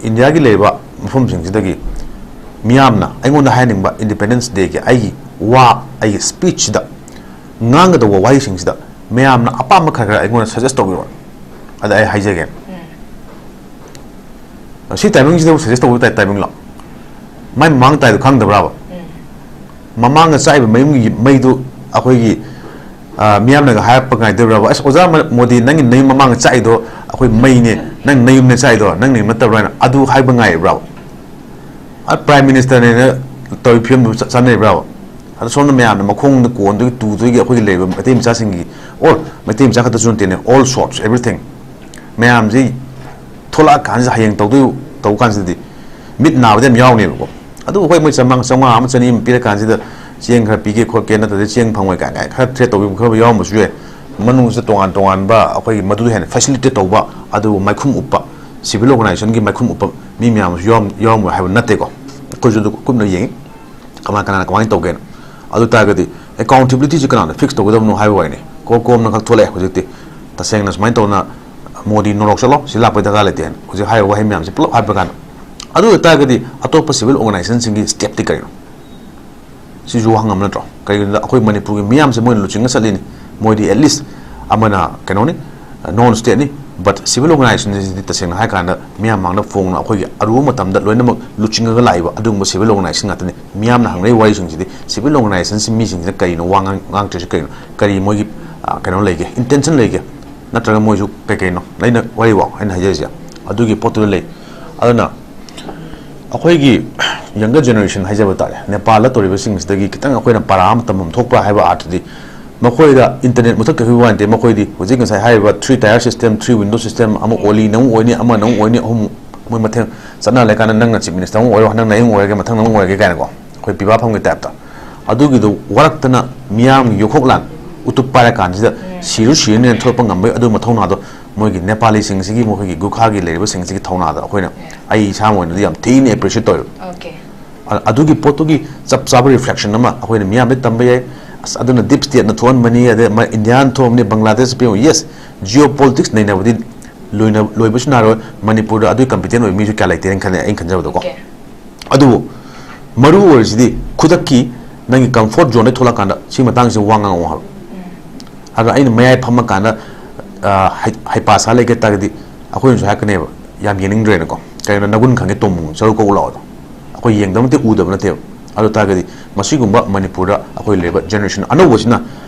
ꯏꯟꯗꯤꯌꯥꯒꯤ ꯂꯩꯔꯤꯕ ꯃꯐꯝꯁꯤꯡꯁꯤꯗꯒꯤ ꯃꯤꯌꯥꯝꯅ ꯑꯩꯉꯣꯟꯗ ꯍꯥꯏꯍꯟꯅꯤꯡꯕ Independence Day ꯒꯤ ꯑꯩꯒꯤ ꯋꯥ, ꯑꯩꯒꯤ ꯁ꯭ꯄꯤꯆꯁꯤꯗ ꯉꯥꯡꯒꯗꯧꯕ ꯋꯥꯍꯩꯁꯤꯡꯁꯤꯗ ꯃꯌꯥꯝꯅ ꯑꯄꯥꯝꯕ ꯈꯔ ꯈꯔ ꯑꯩꯉꯣꯟꯗ suggest ꯇꯧꯕꯤꯔꯣ꯫ ꯑꯗ ꯑꯩ ꯍꯥꯏꯖꯒꯦ꯫ ꯁꯤ timing ꯁꯤꯗꯕꯨ suggest ꯇꯧꯕ ꯇꯥꯏ timing ꯂꯣ? ꯃꯥꯏ ꯃꯃꯥꯡ ꯇꯥꯏꯗꯣ ꯈꯪꯗꯕ꯭ꯔꯕ? ꯃꯃꯥꯡꯗ ꯆꯥꯛꯏꯕ ꯃꯌꯨꯝꯒꯤ ꯃꯩꯗꯨ ꯑꯩꯈꯣꯏꯒꯤ, ꯑ, ꯃꯤꯌꯥꯝꯅꯒ ꯍꯥꯏꯔꯛꯄ ꯉꯥꯏꯗꯣꯏꯕ꯭ꯔꯕ? "ꯑꯁ, ꯑꯣꯖꯥ ꯃ-, ꯃꯣꯗꯤ, ꯅꯪꯒꯤ ꯅꯌꯨꯝ ꯃꯃꯥꯡꯗ ꯆꯥꯛꯏꯗꯣ ꯑꯩꯈꯣꯏ ꯃꯩꯅꯦ, ꯅꯪ ꯅꯌꯨꯝꯅꯦ ꯆꯥꯛꯏꯗꯣ, ꯅꯪ ꯅꯌꯨꯝ ꯅꯠꯇꯕ꯭ꯔꯥ?" ꯍꯥꯏꯅ ꯑꯗꯨ ꯍꯥꯏꯕ ꯉꯥꯏꯔꯤꯕ꯭ꯔꯕ? ꯑ, Prime Ministerꯅꯦꯅ ꯇꯧꯔꯤ ꯐꯤꯕꯝꯗꯨ ꯆ-, ꯆꯥꯟꯅꯔꯤꯕ꯭ꯔꯕ? ꯑꯗꯣ ꯁꯣꯝꯗ ꯃꯌꯥꯝꯅ ꯃꯈꯣꯡꯗ ꯀꯣꯟꯗꯣꯏꯒꯤ, ꯇꯨꯗꯣꯏꯒꯤ ꯑꯩꯈꯣꯏꯒꯤ ꯂꯩꯔꯤꯕ ꯃꯩꯇꯩ ꯃꯆꯥꯁꯤꯡꯒꯤ, or ꯃꯩꯇꯩ ꯃꯆꯥ ꯈꯛꯇꯁꯨ ꯅꯠꯇꯦꯅꯦ, all sorts, everything ꯃꯌꯥꯝꯁꯤ ꯊꯣꯛꯂꯛꯑꯀꯥꯟꯁꯤꯗ, ꯍꯌꯦꯡ ꯇꯧꯗꯣꯏ, ꯇꯧꯕ ꯀꯥꯟꯁꯤꯗꯗꯤ ꯃꯤꯠ ꯅꯥꯕꯗꯤ ꯌꯥꯝ ꯌꯥꯎꯅꯦꯕꯀꯣ꯫ ꯑꯗꯨꯕꯨ ꯍꯣꯏ, ꯃꯣꯏ ꯆꯥꯝꯃꯉꯥ, ꯆꯥꯝꯃꯉꯥ ꯑꯃ ꯆꯅꯤ ꯑꯃ ꯄꯤꯔꯀꯥꯟꯁꯤꯗ ꯆꯦꯡ ꯈꯔ ꯄꯤꯒꯦ ꯈꯣꯠꯀꯦ, ꯅꯠꯇ꯭ꯔꯗꯤ ꯆꯦꯡ ꯐꯪꯉꯣꯏ ꯀꯥꯏꯅ ꯈꯔ threat ꯇꯧꯕꯤꯕ ꯈꯔ ꯌꯥꯎꯔꯝꯕꯁꯨ ꯌꯥꯏ꯫ ꯃꯅꯨꯡꯁꯤꯗ ꯇꯣꯉꯥꯟ ꯇꯣꯉꯥꯟꯕ ꯑꯩꯈꯣꯏꯒꯤ ꯃꯗꯨ ꯍꯦꯟꯅ facilitate ꯇꯧꯕ, ꯑꯗꯨꯕꯨ ꯃꯥꯏꯈꯨꯝ ꯎꯞꯄ, civil organizationꯒꯤ ꯃꯥꯏꯈꯨꯝ ꯎꯞꯄ ꯃꯤ ꯃꯌꯥꯝ ꯑꯃꯁꯨ ꯌꯥꯎꯔꯝ-, ꯌꯥꯎꯔꯝꯃꯣꯏ ꯍꯥꯏꯕ ꯅꯠꯇꯦꯀꯣ꯫ ꯑꯩꯈꯣꯏꯁꯨ ꯑꯗꯨ ꯀꯨꯞꯅ ꯌꯦꯡꯉꯤ꯫ ꯀꯃꯥꯏ, ꯀꯅꯥꯅ ꯀꯃꯥꯏꯅ ꯇꯧꯒꯦꯅ꯫ ꯑꯗꯨ ꯇꯥꯔꯒꯗꯤ accountabilityꯁꯤ ꯀꯅꯥꯅ fix ꯇꯧꯒꯗꯕꯅꯣ ꯍꯥꯏꯕ ꯋꯥꯔꯤꯅꯤ꯫ ꯀꯣꯝ ꯀꯣꯝꯅ ꯈꯛ ꯊꯣꯛꯂꯛꯑꯦ ꯍꯧꯖꯤꯛꯇꯤ꯫ ꯇꯁꯦꯡꯅ ꯁꯨꯃꯥꯏꯅ ꯇꯧꯅ "ꯃꯣꯗꯤ ꯅꯣꯔꯣꯛ ꯆꯠꯂꯣ, ꯁꯤ ꯂꯥꯛꯄꯩ ꯗꯔꯀꯥꯔ ꯂꯩꯇꯦ" ꯍꯥꯏꯅ ꯍꯧꯖꯤꯛ ꯍꯥꯏꯔꯤꯕ ꯋꯥꯍꯩ ꯃꯌꯥꯝꯁꯦ ꯄꯨꯂꯞ ꯍꯥꯏꯕ ꯀꯥꯟꯗ꯫ ꯑꯗꯨ ꯑꯣꯏꯇꯥꯔꯒꯗꯤ ꯑꯇꯣꯞꯄ civil organizationꯁꯤꯡꯒꯤ stepꯇꯤ ꯀꯔꯤꯅꯣ? ꯁꯤꯁꯨ ꯋꯥꯍꯪ ꯑꯃ ꯅꯠꯇ꯭ꯔꯣ? ꯀꯔꯤꯒꯤꯅꯣꯗ ꯑꯩꯈꯣꯏ ꯃꯅꯤꯄꯨꯔꯒꯤ ꯃꯤꯌꯥꯝꯁꯦ ꯃꯣꯏꯅ ꯂꯨꯆꯤꯡꯉ ꯆꯠꯂꯤꯅꯤ꯫ ꯃꯣꯏꯗꯤ at least ꯑꯃꯅ ꯀꯩꯅꯣꯅꯤ, non stateꯅꯤ, but civil organizationꯁꯤꯗꯤ ꯇꯁꯦꯡꯅ ꯍꯥꯏꯔꯀꯥꯟꯗ ꯃꯤꯌꯥꯝ ꯃꯥꯡꯗ ꯐꯣꯡꯅ ꯑꯩꯈꯣꯏꯒꯤ ꯑꯔꯨꯕ ꯃꯇꯝꯗ ꯂꯣꯏꯅꯃꯛ ꯂꯨꯆꯤꯡꯉꯒ ꯂꯥꯛꯏꯕ ꯑꯗꯨꯒꯨꯝꯕ civil organization ꯉꯥꯛꯇꯅꯤ꯫ ꯃꯤꯌꯥꯝꯅ ꯍꯪꯅꯔꯤꯕ ꯋꯥꯔꯤꯁꯤꯡꯁꯤꯗꯤ civil organizationꯁꯤ ꯃꯤꯁꯤꯡꯁꯤꯅ ꯀꯔꯤꯅꯣ ꯋꯥ ꯉꯥꯡ-, ꯉꯥꯡꯗ꯭ꯔꯤꯁꯤ ꯀꯔꯤꯅꯣ? ꯀꯔꯤ ꯃꯣꯏꯒꯤ, ꯑ, ꯀꯩꯅꯣ ꯂꯩꯒꯦ? Intention ꯂꯩꯒꯦ? ꯅꯠꯇ꯭ꯔꯒ ꯃꯣꯏꯁꯨ ꯀꯩ ꯀꯩꯅꯣ? ꯑꯩꯅ ꯋꯥꯔꯤꯕꯣ ꯑꯩꯅ ꯍꯥꯏꯖꯔꯤꯁꯦ ꯑꯗꯨꯒꯤ ꯄꯣꯠꯇꯨꯗ ꯂꯩ꯫ ꯑꯗꯨꯅ ꯑꯩꯈꯣꯏꯒꯤ younger generation ꯍꯥꯏꯖꯕ ꯇꯥꯔꯦ, ꯅꯦꯄꯥꯜꯗ ꯇꯧꯔꯤꯕꯁꯤꯡꯁꯤꯗꯒꯤ ꯈꯤꯇꯪ ꯑꯩꯈꯣꯏꯅ ꯄꯔꯥ ꯑꯃ ꯇꯝꯐꯝ ꯊꯣꯛꯄ ꯍꯥꯏꯕ ꯑꯥꯔꯊꯗꯤ ꯃꯈꯣꯏꯗ internet ꯃꯨꯊꯠꯈꯤꯕꯒꯤ ꯋꯥ ꯅꯠꯇꯦ, ꯃꯈꯣꯏꯗꯤ ꯍꯧꯖꯤꯛ ꯉꯁꯥꯏ ꯍꯥꯏꯔꯤꯕ three tier system, three window system, ꯑꯃ ꯑꯣꯂꯤꯅ ꯑꯃꯨꯛ ꯑꯣꯏꯅꯤ, ꯑꯃꯅ ꯑꯃꯨꯛ ꯑꯣꯏꯅꯤ, ꯑꯍꯨꯝ ꯃꯣꯏ ꯃꯊꯦꯜ ꯆꯠꯅ ꯂꯩꯀꯥꯟꯗ ꯅꯪꯅ chief minister ꯑꯃꯨꯛ ꯑꯣꯏꯔꯣ, ꯅꯪꯅ ꯑꯃꯨꯛ ꯑꯣꯏꯔꯒꯦ, ꯃꯊꯪ ꯑꯃꯨꯛ ꯑꯣꯏꯔꯒꯦ ꯀꯥꯏꯅꯀꯣ, ꯑꯩꯈꯣꯏ ꯄꯤꯕꯥ ꯐꯝꯒꯤ typeꯇ꯫ ꯑꯗꯨꯒꯤꯗꯨ ꯋꯥꯔꯛꯇꯅ ꯃꯤꯌꯥꯝꯒꯤ ꯌꯣꯛꯈꯣꯛꯂꯥꯟ ꯎꯇꯨꯞ ꯄꯥꯏꯔꯀꯥꯟꯁꯤꯗ ꯁꯤꯔꯨ ꯁꯤꯔꯅꯤꯅ ꯊꯣꯛꯂꯛꯄ ꯉꯝꯕꯒꯤ ꯑꯗꯨ ꯃꯊꯧꯅꯥꯗꯣ ꯃꯣꯏꯒꯤ ꯅꯦꯄꯥꯂꯤꯁꯤꯡꯁꯤꯒꯤ, ꯃꯈꯣꯏꯒꯤ ꯒꯨꯈꯥꯒꯤ ꯂꯩꯔꯤꯕꯁꯤꯡꯁꯤꯒꯤ ꯊꯧꯅꯥꯗ ꯑꯩꯈꯣꯏꯅ, ꯑꯩ ꯏꯁꯥꯃꯛ ꯑꯣꯏꯅꯗꯤ ꯌꯥꯝ ꯊꯤꯅ appreciate ꯇꯧꯋꯦꯕ꯫ ꯑ-, ꯑꯗꯨꯒꯤ ꯄꯣꯠꯇꯨꯒꯤ ꯆꯞ ꯆꯥꯕ reflection ꯑꯃ ꯑꯩꯈꯣꯏꯅ ꯃꯤꯌꯥꯝꯗ ꯇꯝꯕ ꯌꯥꯏ꯫ ꯑꯁ, ꯑꯗꯨꯅ deep stateꯅ ꯊꯣꯛꯍꯟꯕꯅꯤ, ꯑꯗꯩ ꯃ-, Indiaꯅ ꯊꯣꯛꯍꯟꯕꯅꯤ, Bangladesh ꯄꯤꯌꯨ꯫ Yes, geopolitics ꯅꯩꯅꯕꯗꯤ ꯂꯣꯏꯅ-, ꯂꯣꯏꯕꯁꯨ ꯅꯥꯏꯔꯣꯏ꯫ ꯃꯅꯤꯄꯨꯔꯗ ꯑꯗꯨꯒꯤ competent ꯑꯣꯏꯕ ꯃꯤꯁꯨ ꯀꯌꯥ ꯂꯩꯇꯦꯅ ꯈꯜꯂꯦ, ꯑꯩꯅ ꯈꯟꯖꯕꯗꯀꯣ꯫ ꯑꯗꯨꯕꯨ ꯃꯔꯨ ꯑꯣꯏꯔꯤꯁꯤꯗꯤ ꯈꯨꯗꯛꯀꯤ ꯅꯪꯒꯤ comfort zoneꯗ ꯊꯣꯛꯂꯛꯀꯥꯟꯗ ꯁꯤ ꯃꯇꯥꯡꯁꯤ ꯋꯥ ꯉꯥꯡꯉꯛꯑꯣ ꯍꯥꯏꯕ꯫ ꯑꯗꯣ ꯑꯩꯅ ꯃꯌꯥꯏ ꯐꯝꯃꯀꯥꯟꯗ, ꯑ, ꯍꯩ-, ꯍꯩꯄꯥ ꯁꯥ ꯂꯩꯒꯦ ꯇꯥꯔꯒꯗꯤ ꯑꯩꯈꯣꯏꯅꯁꯨ ꯍꯥꯏꯔꯛꯀꯅꯦꯕ, "ꯌꯥꯝ ꯌꯦꯡꯅꯤꯡꯗ꯭ꯔꯦꯅꯀꯣ, ꯀꯩꯅꯣ ꯅꯒꯨꯟ ꯈꯪꯉꯦ ꯇꯣꯡ ꯆꯔꯨ ꯀꯛꯎ ꯂꯥꯛꯑꯣꯗꯣ?" ꯑꯩꯈꯣꯏ ꯌꯦꯡꯗꯕ ꯅꯠꯇꯦ, ꯎꯗꯕ ꯅꯠꯇꯦꯕ꯫ ꯑꯗꯨ ꯇꯥꯔꯒꯗꯤ ꯃꯁꯤꯒꯨꯝꯕ ꯃꯅꯤꯄꯨꯔꯗ ꯑꯩꯈꯣꯏ ꯂꯩꯔꯤꯕ generation ꯑꯅꯧꯕꯁꯤꯅ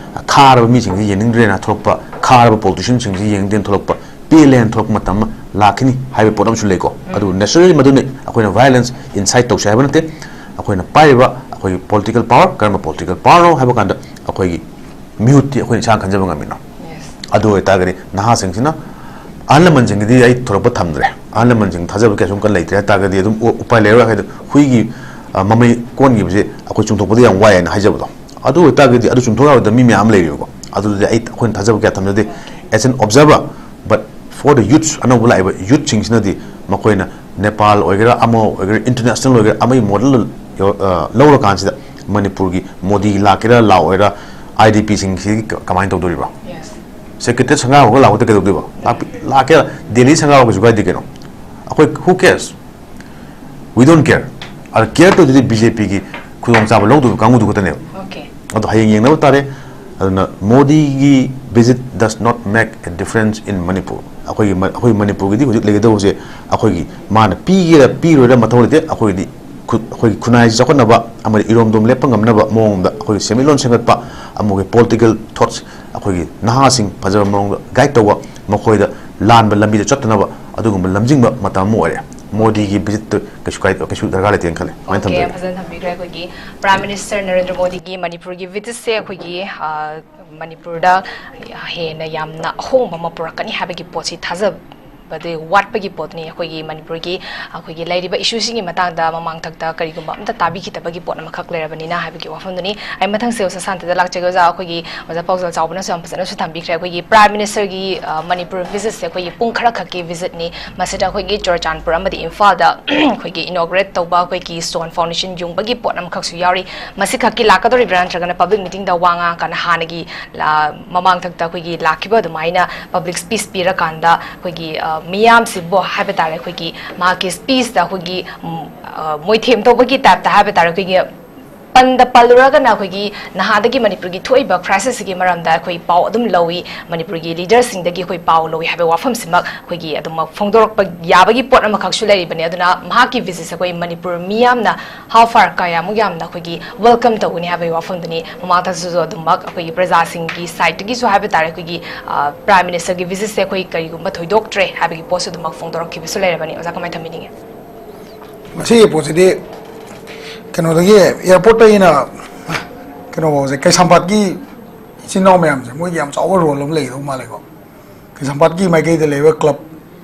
ꯈꯥꯔꯕ ꯃꯤꯁꯤꯡꯁꯤ ꯌꯦꯡꯅꯤꯡꯗ꯭ꯔꯦꯅ ꯊꯣꯛꯂꯛꯄ, ꯈꯥꯔꯕ politicianꯁꯤꯡꯁꯤ ꯌꯦꯡꯅꯤꯡꯗ꯭ꯔꯦꯅ ꯊꯣꯛꯂꯛꯄ, ꯄꯦꯜꯂꯦꯅ ꯊꯣꯛꯂꯛꯄ ꯃꯇꯝ ꯑꯃ ꯂꯥꯛꯈꯤꯅꯤ ꯍꯥꯏꯕ ꯄꯣꯠ ꯑꯃꯁꯨ ꯂꯩꯀꯣ꯫ ꯑꯗꯨꯕꯨ naturally ꯃꯗꯨꯅ ꯑꯩꯈꯣꯏꯅ violence incite ꯇꯧꯁꯦ ꯍꯥꯏꯕ ꯅꯠꯇꯦ꯫ ꯑꯩꯈꯣꯏꯅ ꯄꯥꯏꯔꯤꯕ ꯑꯩꯈꯣꯏꯒꯤ political power ꯀꯔꯝꯕ political powerꯅꯣ ꯍꯥꯏꯕ ꯀꯥꯟꯗ ꯑꯩꯈꯣꯏꯒꯤ ꯃꯤꯍꯨꯠꯇꯤ ꯑꯩꯈꯣꯏꯅ ꯏꯁꯥꯅ ꯈꯟꯖꯕ ꯉꯝꯃꯤꯅꯣ꯫ ꯑꯗꯨ ꯑꯣꯏꯇꯥꯔꯒꯗꯤ ꯅꯍꯥꯁꯤꯡꯁꯤꯅ, ꯑꯍꯜ ꯂꯃꯟꯁꯤꯡꯒꯤꯗꯤ ꯑꯩ ꯊꯣꯏꯗꯣꯛꯄ ꯊꯝꯗ꯭ꯔꯦ, ꯑꯍꯜ ꯂꯃꯟꯁꯤꯡ ꯊꯥꯖꯕ ꯀꯌꯥꯁꯨ ꯀꯟꯅ ꯂꯩꯇ꯭ꯔꯦ ꯍꯥꯏ ꯇꯥꯔꯒꯗꯤ ꯑꯗꯨꯝ ꯎ-, ꯎꯄꯥꯏ ꯂꯩꯔꯔꯣꯏ ꯍꯥꯏꯗꯤ ꯍꯨꯏꯒꯤ, ꯑ, ꯃꯃꯩ ꯀꯣꯟꯈꯤꯕꯁꯦ ꯑꯩꯈꯣꯏ ꯆꯨꯝꯊꯣꯛꯄꯗꯤ ꯌꯥꯝ ꯋꯥꯏ ꯍꯥꯏꯅ ꯍꯥꯏꯖꯕꯗꯣ꯫ ꯑꯗꯨ ꯑꯣꯏꯇꯥꯔꯒꯗꯤ ꯑꯗꯨ ꯆꯨꯝꯊꯣꯛ ꯌꯥꯔꯣꯏꯗꯕ ꯃꯤ ꯃꯌꯥꯝ ꯑꯃ ꯂꯩꯔꯤꯕꯀꯣ꯫ ꯑꯗꯨꯗꯤ ꯑꯩ, ꯑꯩꯈꯣꯏꯅ ꯊꯥꯖꯕ ꯀꯌꯥ ꯊꯝꯖꯗꯦ꯫ As an observer, but for the youths, ꯑꯅꯧꯕ ꯂꯥꯛꯏꯕ youthꯁꯤꯡꯁꯤꯅꯗꯤ ꯃꯈꯣꯏꯅ ꯅꯦꯄꯥꯜ ꯑꯣꯏꯒꯦꯔꯥ, ꯑꯃ ꯑꯣꯏꯒꯦꯔꯥ, international ꯑꯣꯏꯒꯦꯔꯥ, ꯑꯃꯒꯤ model, ꯑ, ꯂꯧꯔꯀꯥꯟꯁꯤꯗ ꯃꯅꯤꯄꯨꯔꯒꯤ ꯃꯣꯗꯤ ꯂꯥꯛꯀꯦꯔꯥ ꯂꯥꯛꯑꯣꯏꯔꯥ, IDPꯁꯤꯡꯁꯤꯗꯤ ꯀ-, ꯀꯃꯥꯏꯅ ꯇꯧꯗꯣꯔꯤꯕ? Secretary ꯁꯪꯒꯥꯕꯒ ꯂꯥꯛꯄꯗ ꯀꯩꯗꯧꯗꯣꯏꯕ? ꯂꯥꯛꯄꯤ-, ꯂꯥꯛꯀꯦꯔꯥ, ꯗꯦꯜꯂꯤ ꯁꯪꯒꯥꯕ ꯀꯩꯁꯨ ꯀꯥꯏꯗꯦ ꯀꯩꯅꯣ꯫ ꯑꯩꯈꯣꯏ, who cares? We don't care. ꯑꯗ care ꯇꯧꯗꯣꯏꯗꯤ BJPꯒꯤ ꯈꯨꯗꯣꯡꯆꯥꯕ ꯂꯧꯗꯣꯏꯕ ꯀꯥꯡꯕꯨꯗꯨ ꯈꯛꯇꯅꯦꯕ꯫ ꯑꯗꯣ ꯍꯌꯦꯡ ꯌꯦꯡꯅꯕ ꯇꯥꯔꯦ꯫ ꯑꯗꯨꯅ ꯃꯣꯗꯤꯒꯤ visit does not make a difference in Manipur. ꯑꯩꯈꯣꯏꯒꯤ ꯃ-, ꯑꯩꯈꯣꯏ ꯃꯅꯤꯄꯨꯔꯒꯤꯗꯤ ꯍꯧꯖꯤꯛ ꯂꯩꯒꯗꯧꯕꯁꯦ ꯑꯩꯈꯣꯏꯒꯤ ꯃꯥꯅ ꯄꯤꯒꯦꯔꯥ ꯄꯤꯔꯣꯏꯔꯥ ꯃꯊꯧ ꯂꯩꯇꯦ꯫ ꯑꯩꯈꯣꯏꯒꯤꯗꯤ ꯈꯨ-, ꯑꯩꯈꯣꯏꯒꯤ ꯈꯨꯟꯅꯥꯏꯁꯤ ꯆꯥꯎꯈꯠꯅꯕ ꯑꯃꯗꯤ ꯏꯔꯣꯝꯗꯣꯝ ꯂꯦꯞꯄ ꯉꯝꯅꯕ ꯃꯑꯣꯡꯗ ꯑꯩꯈꯣꯏꯒꯤ ꯁꯦꯟꯃꯤꯠꯂꯣꯟ ꯁꯦꯝꯒꯠꯄ, ꯑꯃꯒꯤ political thoughts, ꯑꯩꯈꯣꯏꯒꯤ ꯅꯍꯥꯁꯤꯡ ꯐꯖꯕ ꯃꯑꯣꯡꯗ guide ꯇꯧꯕ, ꯃꯈꯣꯏꯗ ꯂꯥꯟꯕ ꯂꯝꯕꯤꯗ ꯆꯠꯇꯅꯕ ꯑꯗꯨꯒꯨꯝꯕ ꯂꯝꯖꯤꯡꯕ ꯃꯇꯝ ꯑꯃ ꯑꯣꯏꯔꯦ꯫ ꯃꯣꯗꯤꯒꯤ visitꯇꯨ ꯀꯩꯁꯨ ꯀꯥꯏ-, ꯀꯩꯁꯨ ꯗꯔꯀꯥꯔ ꯂꯩꯇꯦꯅ ꯈꯜꯂꯦ꯫ ꯁꯨꯃꯥꯏꯅ ꯊꯝꯖꯒꯦ꯫ ꯐꯖꯅ ꯊꯝꯕꯤꯈ꯭ꯔꯦ꯫ ꯑꯩꯈꯣꯏꯒꯤ Prime Minister ꯅꯔꯦꯟꯗ꯭ꯔ ꯃꯣꯗꯤꯒꯤ ꯃꯅꯤꯄꯨꯔꯒꯤ visitꯁꯦ ꯑꯩꯈꯣꯏꯒꯤ, ꯑ, ꯃꯅꯤꯄꯨꯔꯗ ꯍꯦꯟꯅ ꯌꯥꯝꯅ ꯑꯍꯣꯡꯕ ꯑꯃ ꯄꯨꯔꯛꯀꯅꯤ ꯍꯥꯏꯕꯒꯤ ꯄꯣꯠꯁꯤ ꯊꯥꯖꯕꯗꯤ ꯋꯥꯠꯄꯒꯤ ꯄꯣꯠꯅꯤ꯫ ꯑꯩꯈꯣꯏꯒꯤ ꯃꯅꯤꯄꯨꯔꯒꯤ, ꯑꯩꯈꯣꯏꯒꯤ ꯂꯩꯔꯤꯕ issueꯁꯤꯡꯒꯤ ꯃꯇꯥꯡꯗ ꯃꯃꯥꯡꯊꯛꯇ ꯀꯔꯤꯒꯨꯝꯕ ꯑꯝꯇ ꯇꯥꯕꯤꯈꯤꯗꯕꯒꯤ ꯄꯣꯠ ꯑꯃꯈꯛ ꯂꯩꯔꯕꯅꯤꯅ ꯍꯥꯏꯕꯒꯤ ꯋꯥꯐꯝꯗꯨꯅꯤ꯫ ꯑꯩ ꯃꯊꯪꯁꯦ ꯑꯣꯖꯥ ꯁꯥꯟꯇꯗ ꯂꯥꯛꯆꯒꯦ꯫ ꯑꯣꯖꯥ, ꯑꯩꯈꯣꯏꯒꯤ ꯑꯣꯖꯥ ꯄꯥꯎꯖꯦꯜ ꯆꯥꯎꯕꯅꯁꯨ ꯌꯥꯝ ꯐꯖꯅꯁꯨ ꯊꯝꯕꯤꯈ꯭ꯔꯦ꯫ ꯑꯩꯈꯣꯏꯒꯤ Prime Ministerꯒꯤ, ꯑ, ꯃꯅꯤꯄꯨꯔ visitꯁꯦ ꯑꯩꯈꯣꯏꯒꯤ ꯄꯨꯡ ꯈꯔꯈꯛꯀꯤ visitꯅꯤ꯫ ꯃꯁꯤꯗ ꯑꯩꯈꯣꯏꯒꯤ ꯆꯨꯔꯆꯥꯟꯄꯨꯔ ꯑꯃꯗꯤ ꯏꯝꯐꯥꯜꯗ ꯑꯩꯈꯣꯏꯒꯤ inaugurate ꯇꯧꯕ ꯑꯩꯈꯣꯏꯒꯤ stone foundation ꯌꯨꯡꯕꯒꯤ ꯄꯣꯠ ꯑꯃꯈꯛꯁꯨ ꯌꯥꯎꯔꯤ꯫ ꯃꯁꯤꯈꯛꯀꯤ ꯂꯥꯛꯀꯗꯧꯔꯤꯕ꯭ꯔꯥ ꯅꯠꯇ꯭ꯔꯒꯅ public meetingꯗ ꯋꯥ ꯉꯥꯡꯉꯀꯥꯟꯗ ꯍꯥꯟꯅꯒꯤ, ꯑ, ꯃꯃꯥꯡꯊꯛꯇ ꯑꯩꯈꯣꯏꯒꯤ ꯂꯥꯛꯈꯤꯕ ꯑꯗꯨꯃꯥꯏꯅ public speech ꯄꯤꯔꯀꯥꯟꯗ ꯑꯩꯈꯣꯏꯒꯤ, ꯑ, ꯃꯤꯌꯥꯝꯁꯤꯕꯨ ꯍꯥꯏꯕ ꯇꯥꯔꯦ, ꯑꯩꯈꯣꯏꯒꯤ ꯃꯍꯥꯛꯀꯤ speechꯇ ꯑꯩꯈꯣꯏꯒꯤ, ꯎꯝ, ꯑ, ꯃꯣꯏꯊꯦꯝ ꯇꯧꯕꯒꯤ typeꯇ ꯍꯥꯏꯕ ꯇꯥꯔꯦ, ꯑꯩꯈꯣꯏꯒꯤ ꯄꯟꯗ ꯄꯜꯂꯨꯔꯒꯅ ꯑꯩꯈꯣꯏꯒꯤ ꯅꯍꯥꯗꯒꯤ ꯃꯅꯤꯄꯨꯔꯒꯤ ꯊꯣꯛꯏꯕ crisis ꯁꯤꯒꯤ ꯃꯔꯝꯗ ꯑꯩꯈꯣꯏ ꯄꯥꯎ ꯑꯗꯨꯝ ꯂꯧꯏ, ꯃꯅꯤꯄꯨꯔꯒꯤ leader ꯁꯤꯡꯗꯒꯤ ꯑꯩꯈꯣꯏ ꯄꯥꯎ ꯂꯧꯏ ꯍꯥꯏꯕ ꯋꯥꯐꯝꯁꯤꯃꯛ ꯑꯩꯈꯣꯏꯒꯤ ꯑꯗꯨꯃꯛ ꯐꯣꯡꯗꯣꯔꯛꯄ ꯌꯥꯕꯒꯤ ꯄꯣꯠ ꯑꯃꯈꯛꯁꯨ ꯂꯩꯔꯤꯕꯅꯤ꯫ ꯑꯗꯨꯅ ꯃꯍꯥꯛꯀꯤ visit ꯁꯦ ꯑꯩꯈꯣꯏ ꯃꯅꯤꯄꯨꯔ ꯃꯤꯌꯥꯝꯅ how far, ꯀꯌꯥꯃꯨꯛ ꯌꯥꯝꯅ ꯑꯩꯈꯣꯏꯒꯤ welcome ꯇꯧꯒꯅꯤ ꯍꯥꯏꯕꯒꯤ ꯋꯥꯐꯝꯗꯨꯅꯤ꯫ ꯃꯃꯥꯡꯗꯁꯨ ꯑꯗꯨꯃꯛ ꯑꯩꯈꯣꯏꯒꯤ ꯄ꯭ꯔꯖꯥꯁꯤꯡꯒꯤ side ꯇꯒꯤꯁꯨ ꯍꯥꯏꯕ ꯇꯥꯔꯦ, ꯑꯩꯈꯣꯏꯒꯤ, ꯑ, Prime Minister ꯒꯤ visit ꯁꯦ ꯑꯩꯈꯣꯏ ꯀꯔꯤꯒꯨꯝꯕ ꯊꯣꯏꯗꯣꯛꯇ꯭ꯔꯦ ꯍꯥꯏꯕꯒꯤ ꯄꯣꯠꯁꯨ ꯑꯗꯨꯃꯛ ꯐꯣꯡꯗꯣꯔꯛꯈꯤꯕꯁꯨ ꯂꯩꯔꯕꯅꯤ꯫ ꯑꯣꯖꯥ, ꯀꯃꯥꯏꯅ ꯊꯝꯕꯤꯅꯤꯡꯉꯤ? ꯃꯁꯤꯒꯤ ꯄꯣꯠꯁꯤꯗꯤ ꯀꯩꯅꯣꯗꯒꯤ, airport ꯇꯒꯤꯅ ꯀꯩꯅꯣꯐꯥꯎꯁꯦ, ꯀꯩꯁꯥꯝꯄꯥꯠꯀꯤ ꯏꯆꯤꯟ ꯏꯅꯥꯎ ꯃꯌꯥꯝꯁꯦ, ꯃꯣꯏꯒꯤ ꯌꯥꯝ ꯆꯥꯎꯕ role ꯑꯃ ꯂꯩꯒꯗꯧ ꯃꯥꯜꯂꯦꯀꯣ꯫ ꯀꯩꯁꯥꯝꯄꯥꯠꯀꯤ ꯃꯥꯏꯀꯩꯗ ꯂꯩꯕ club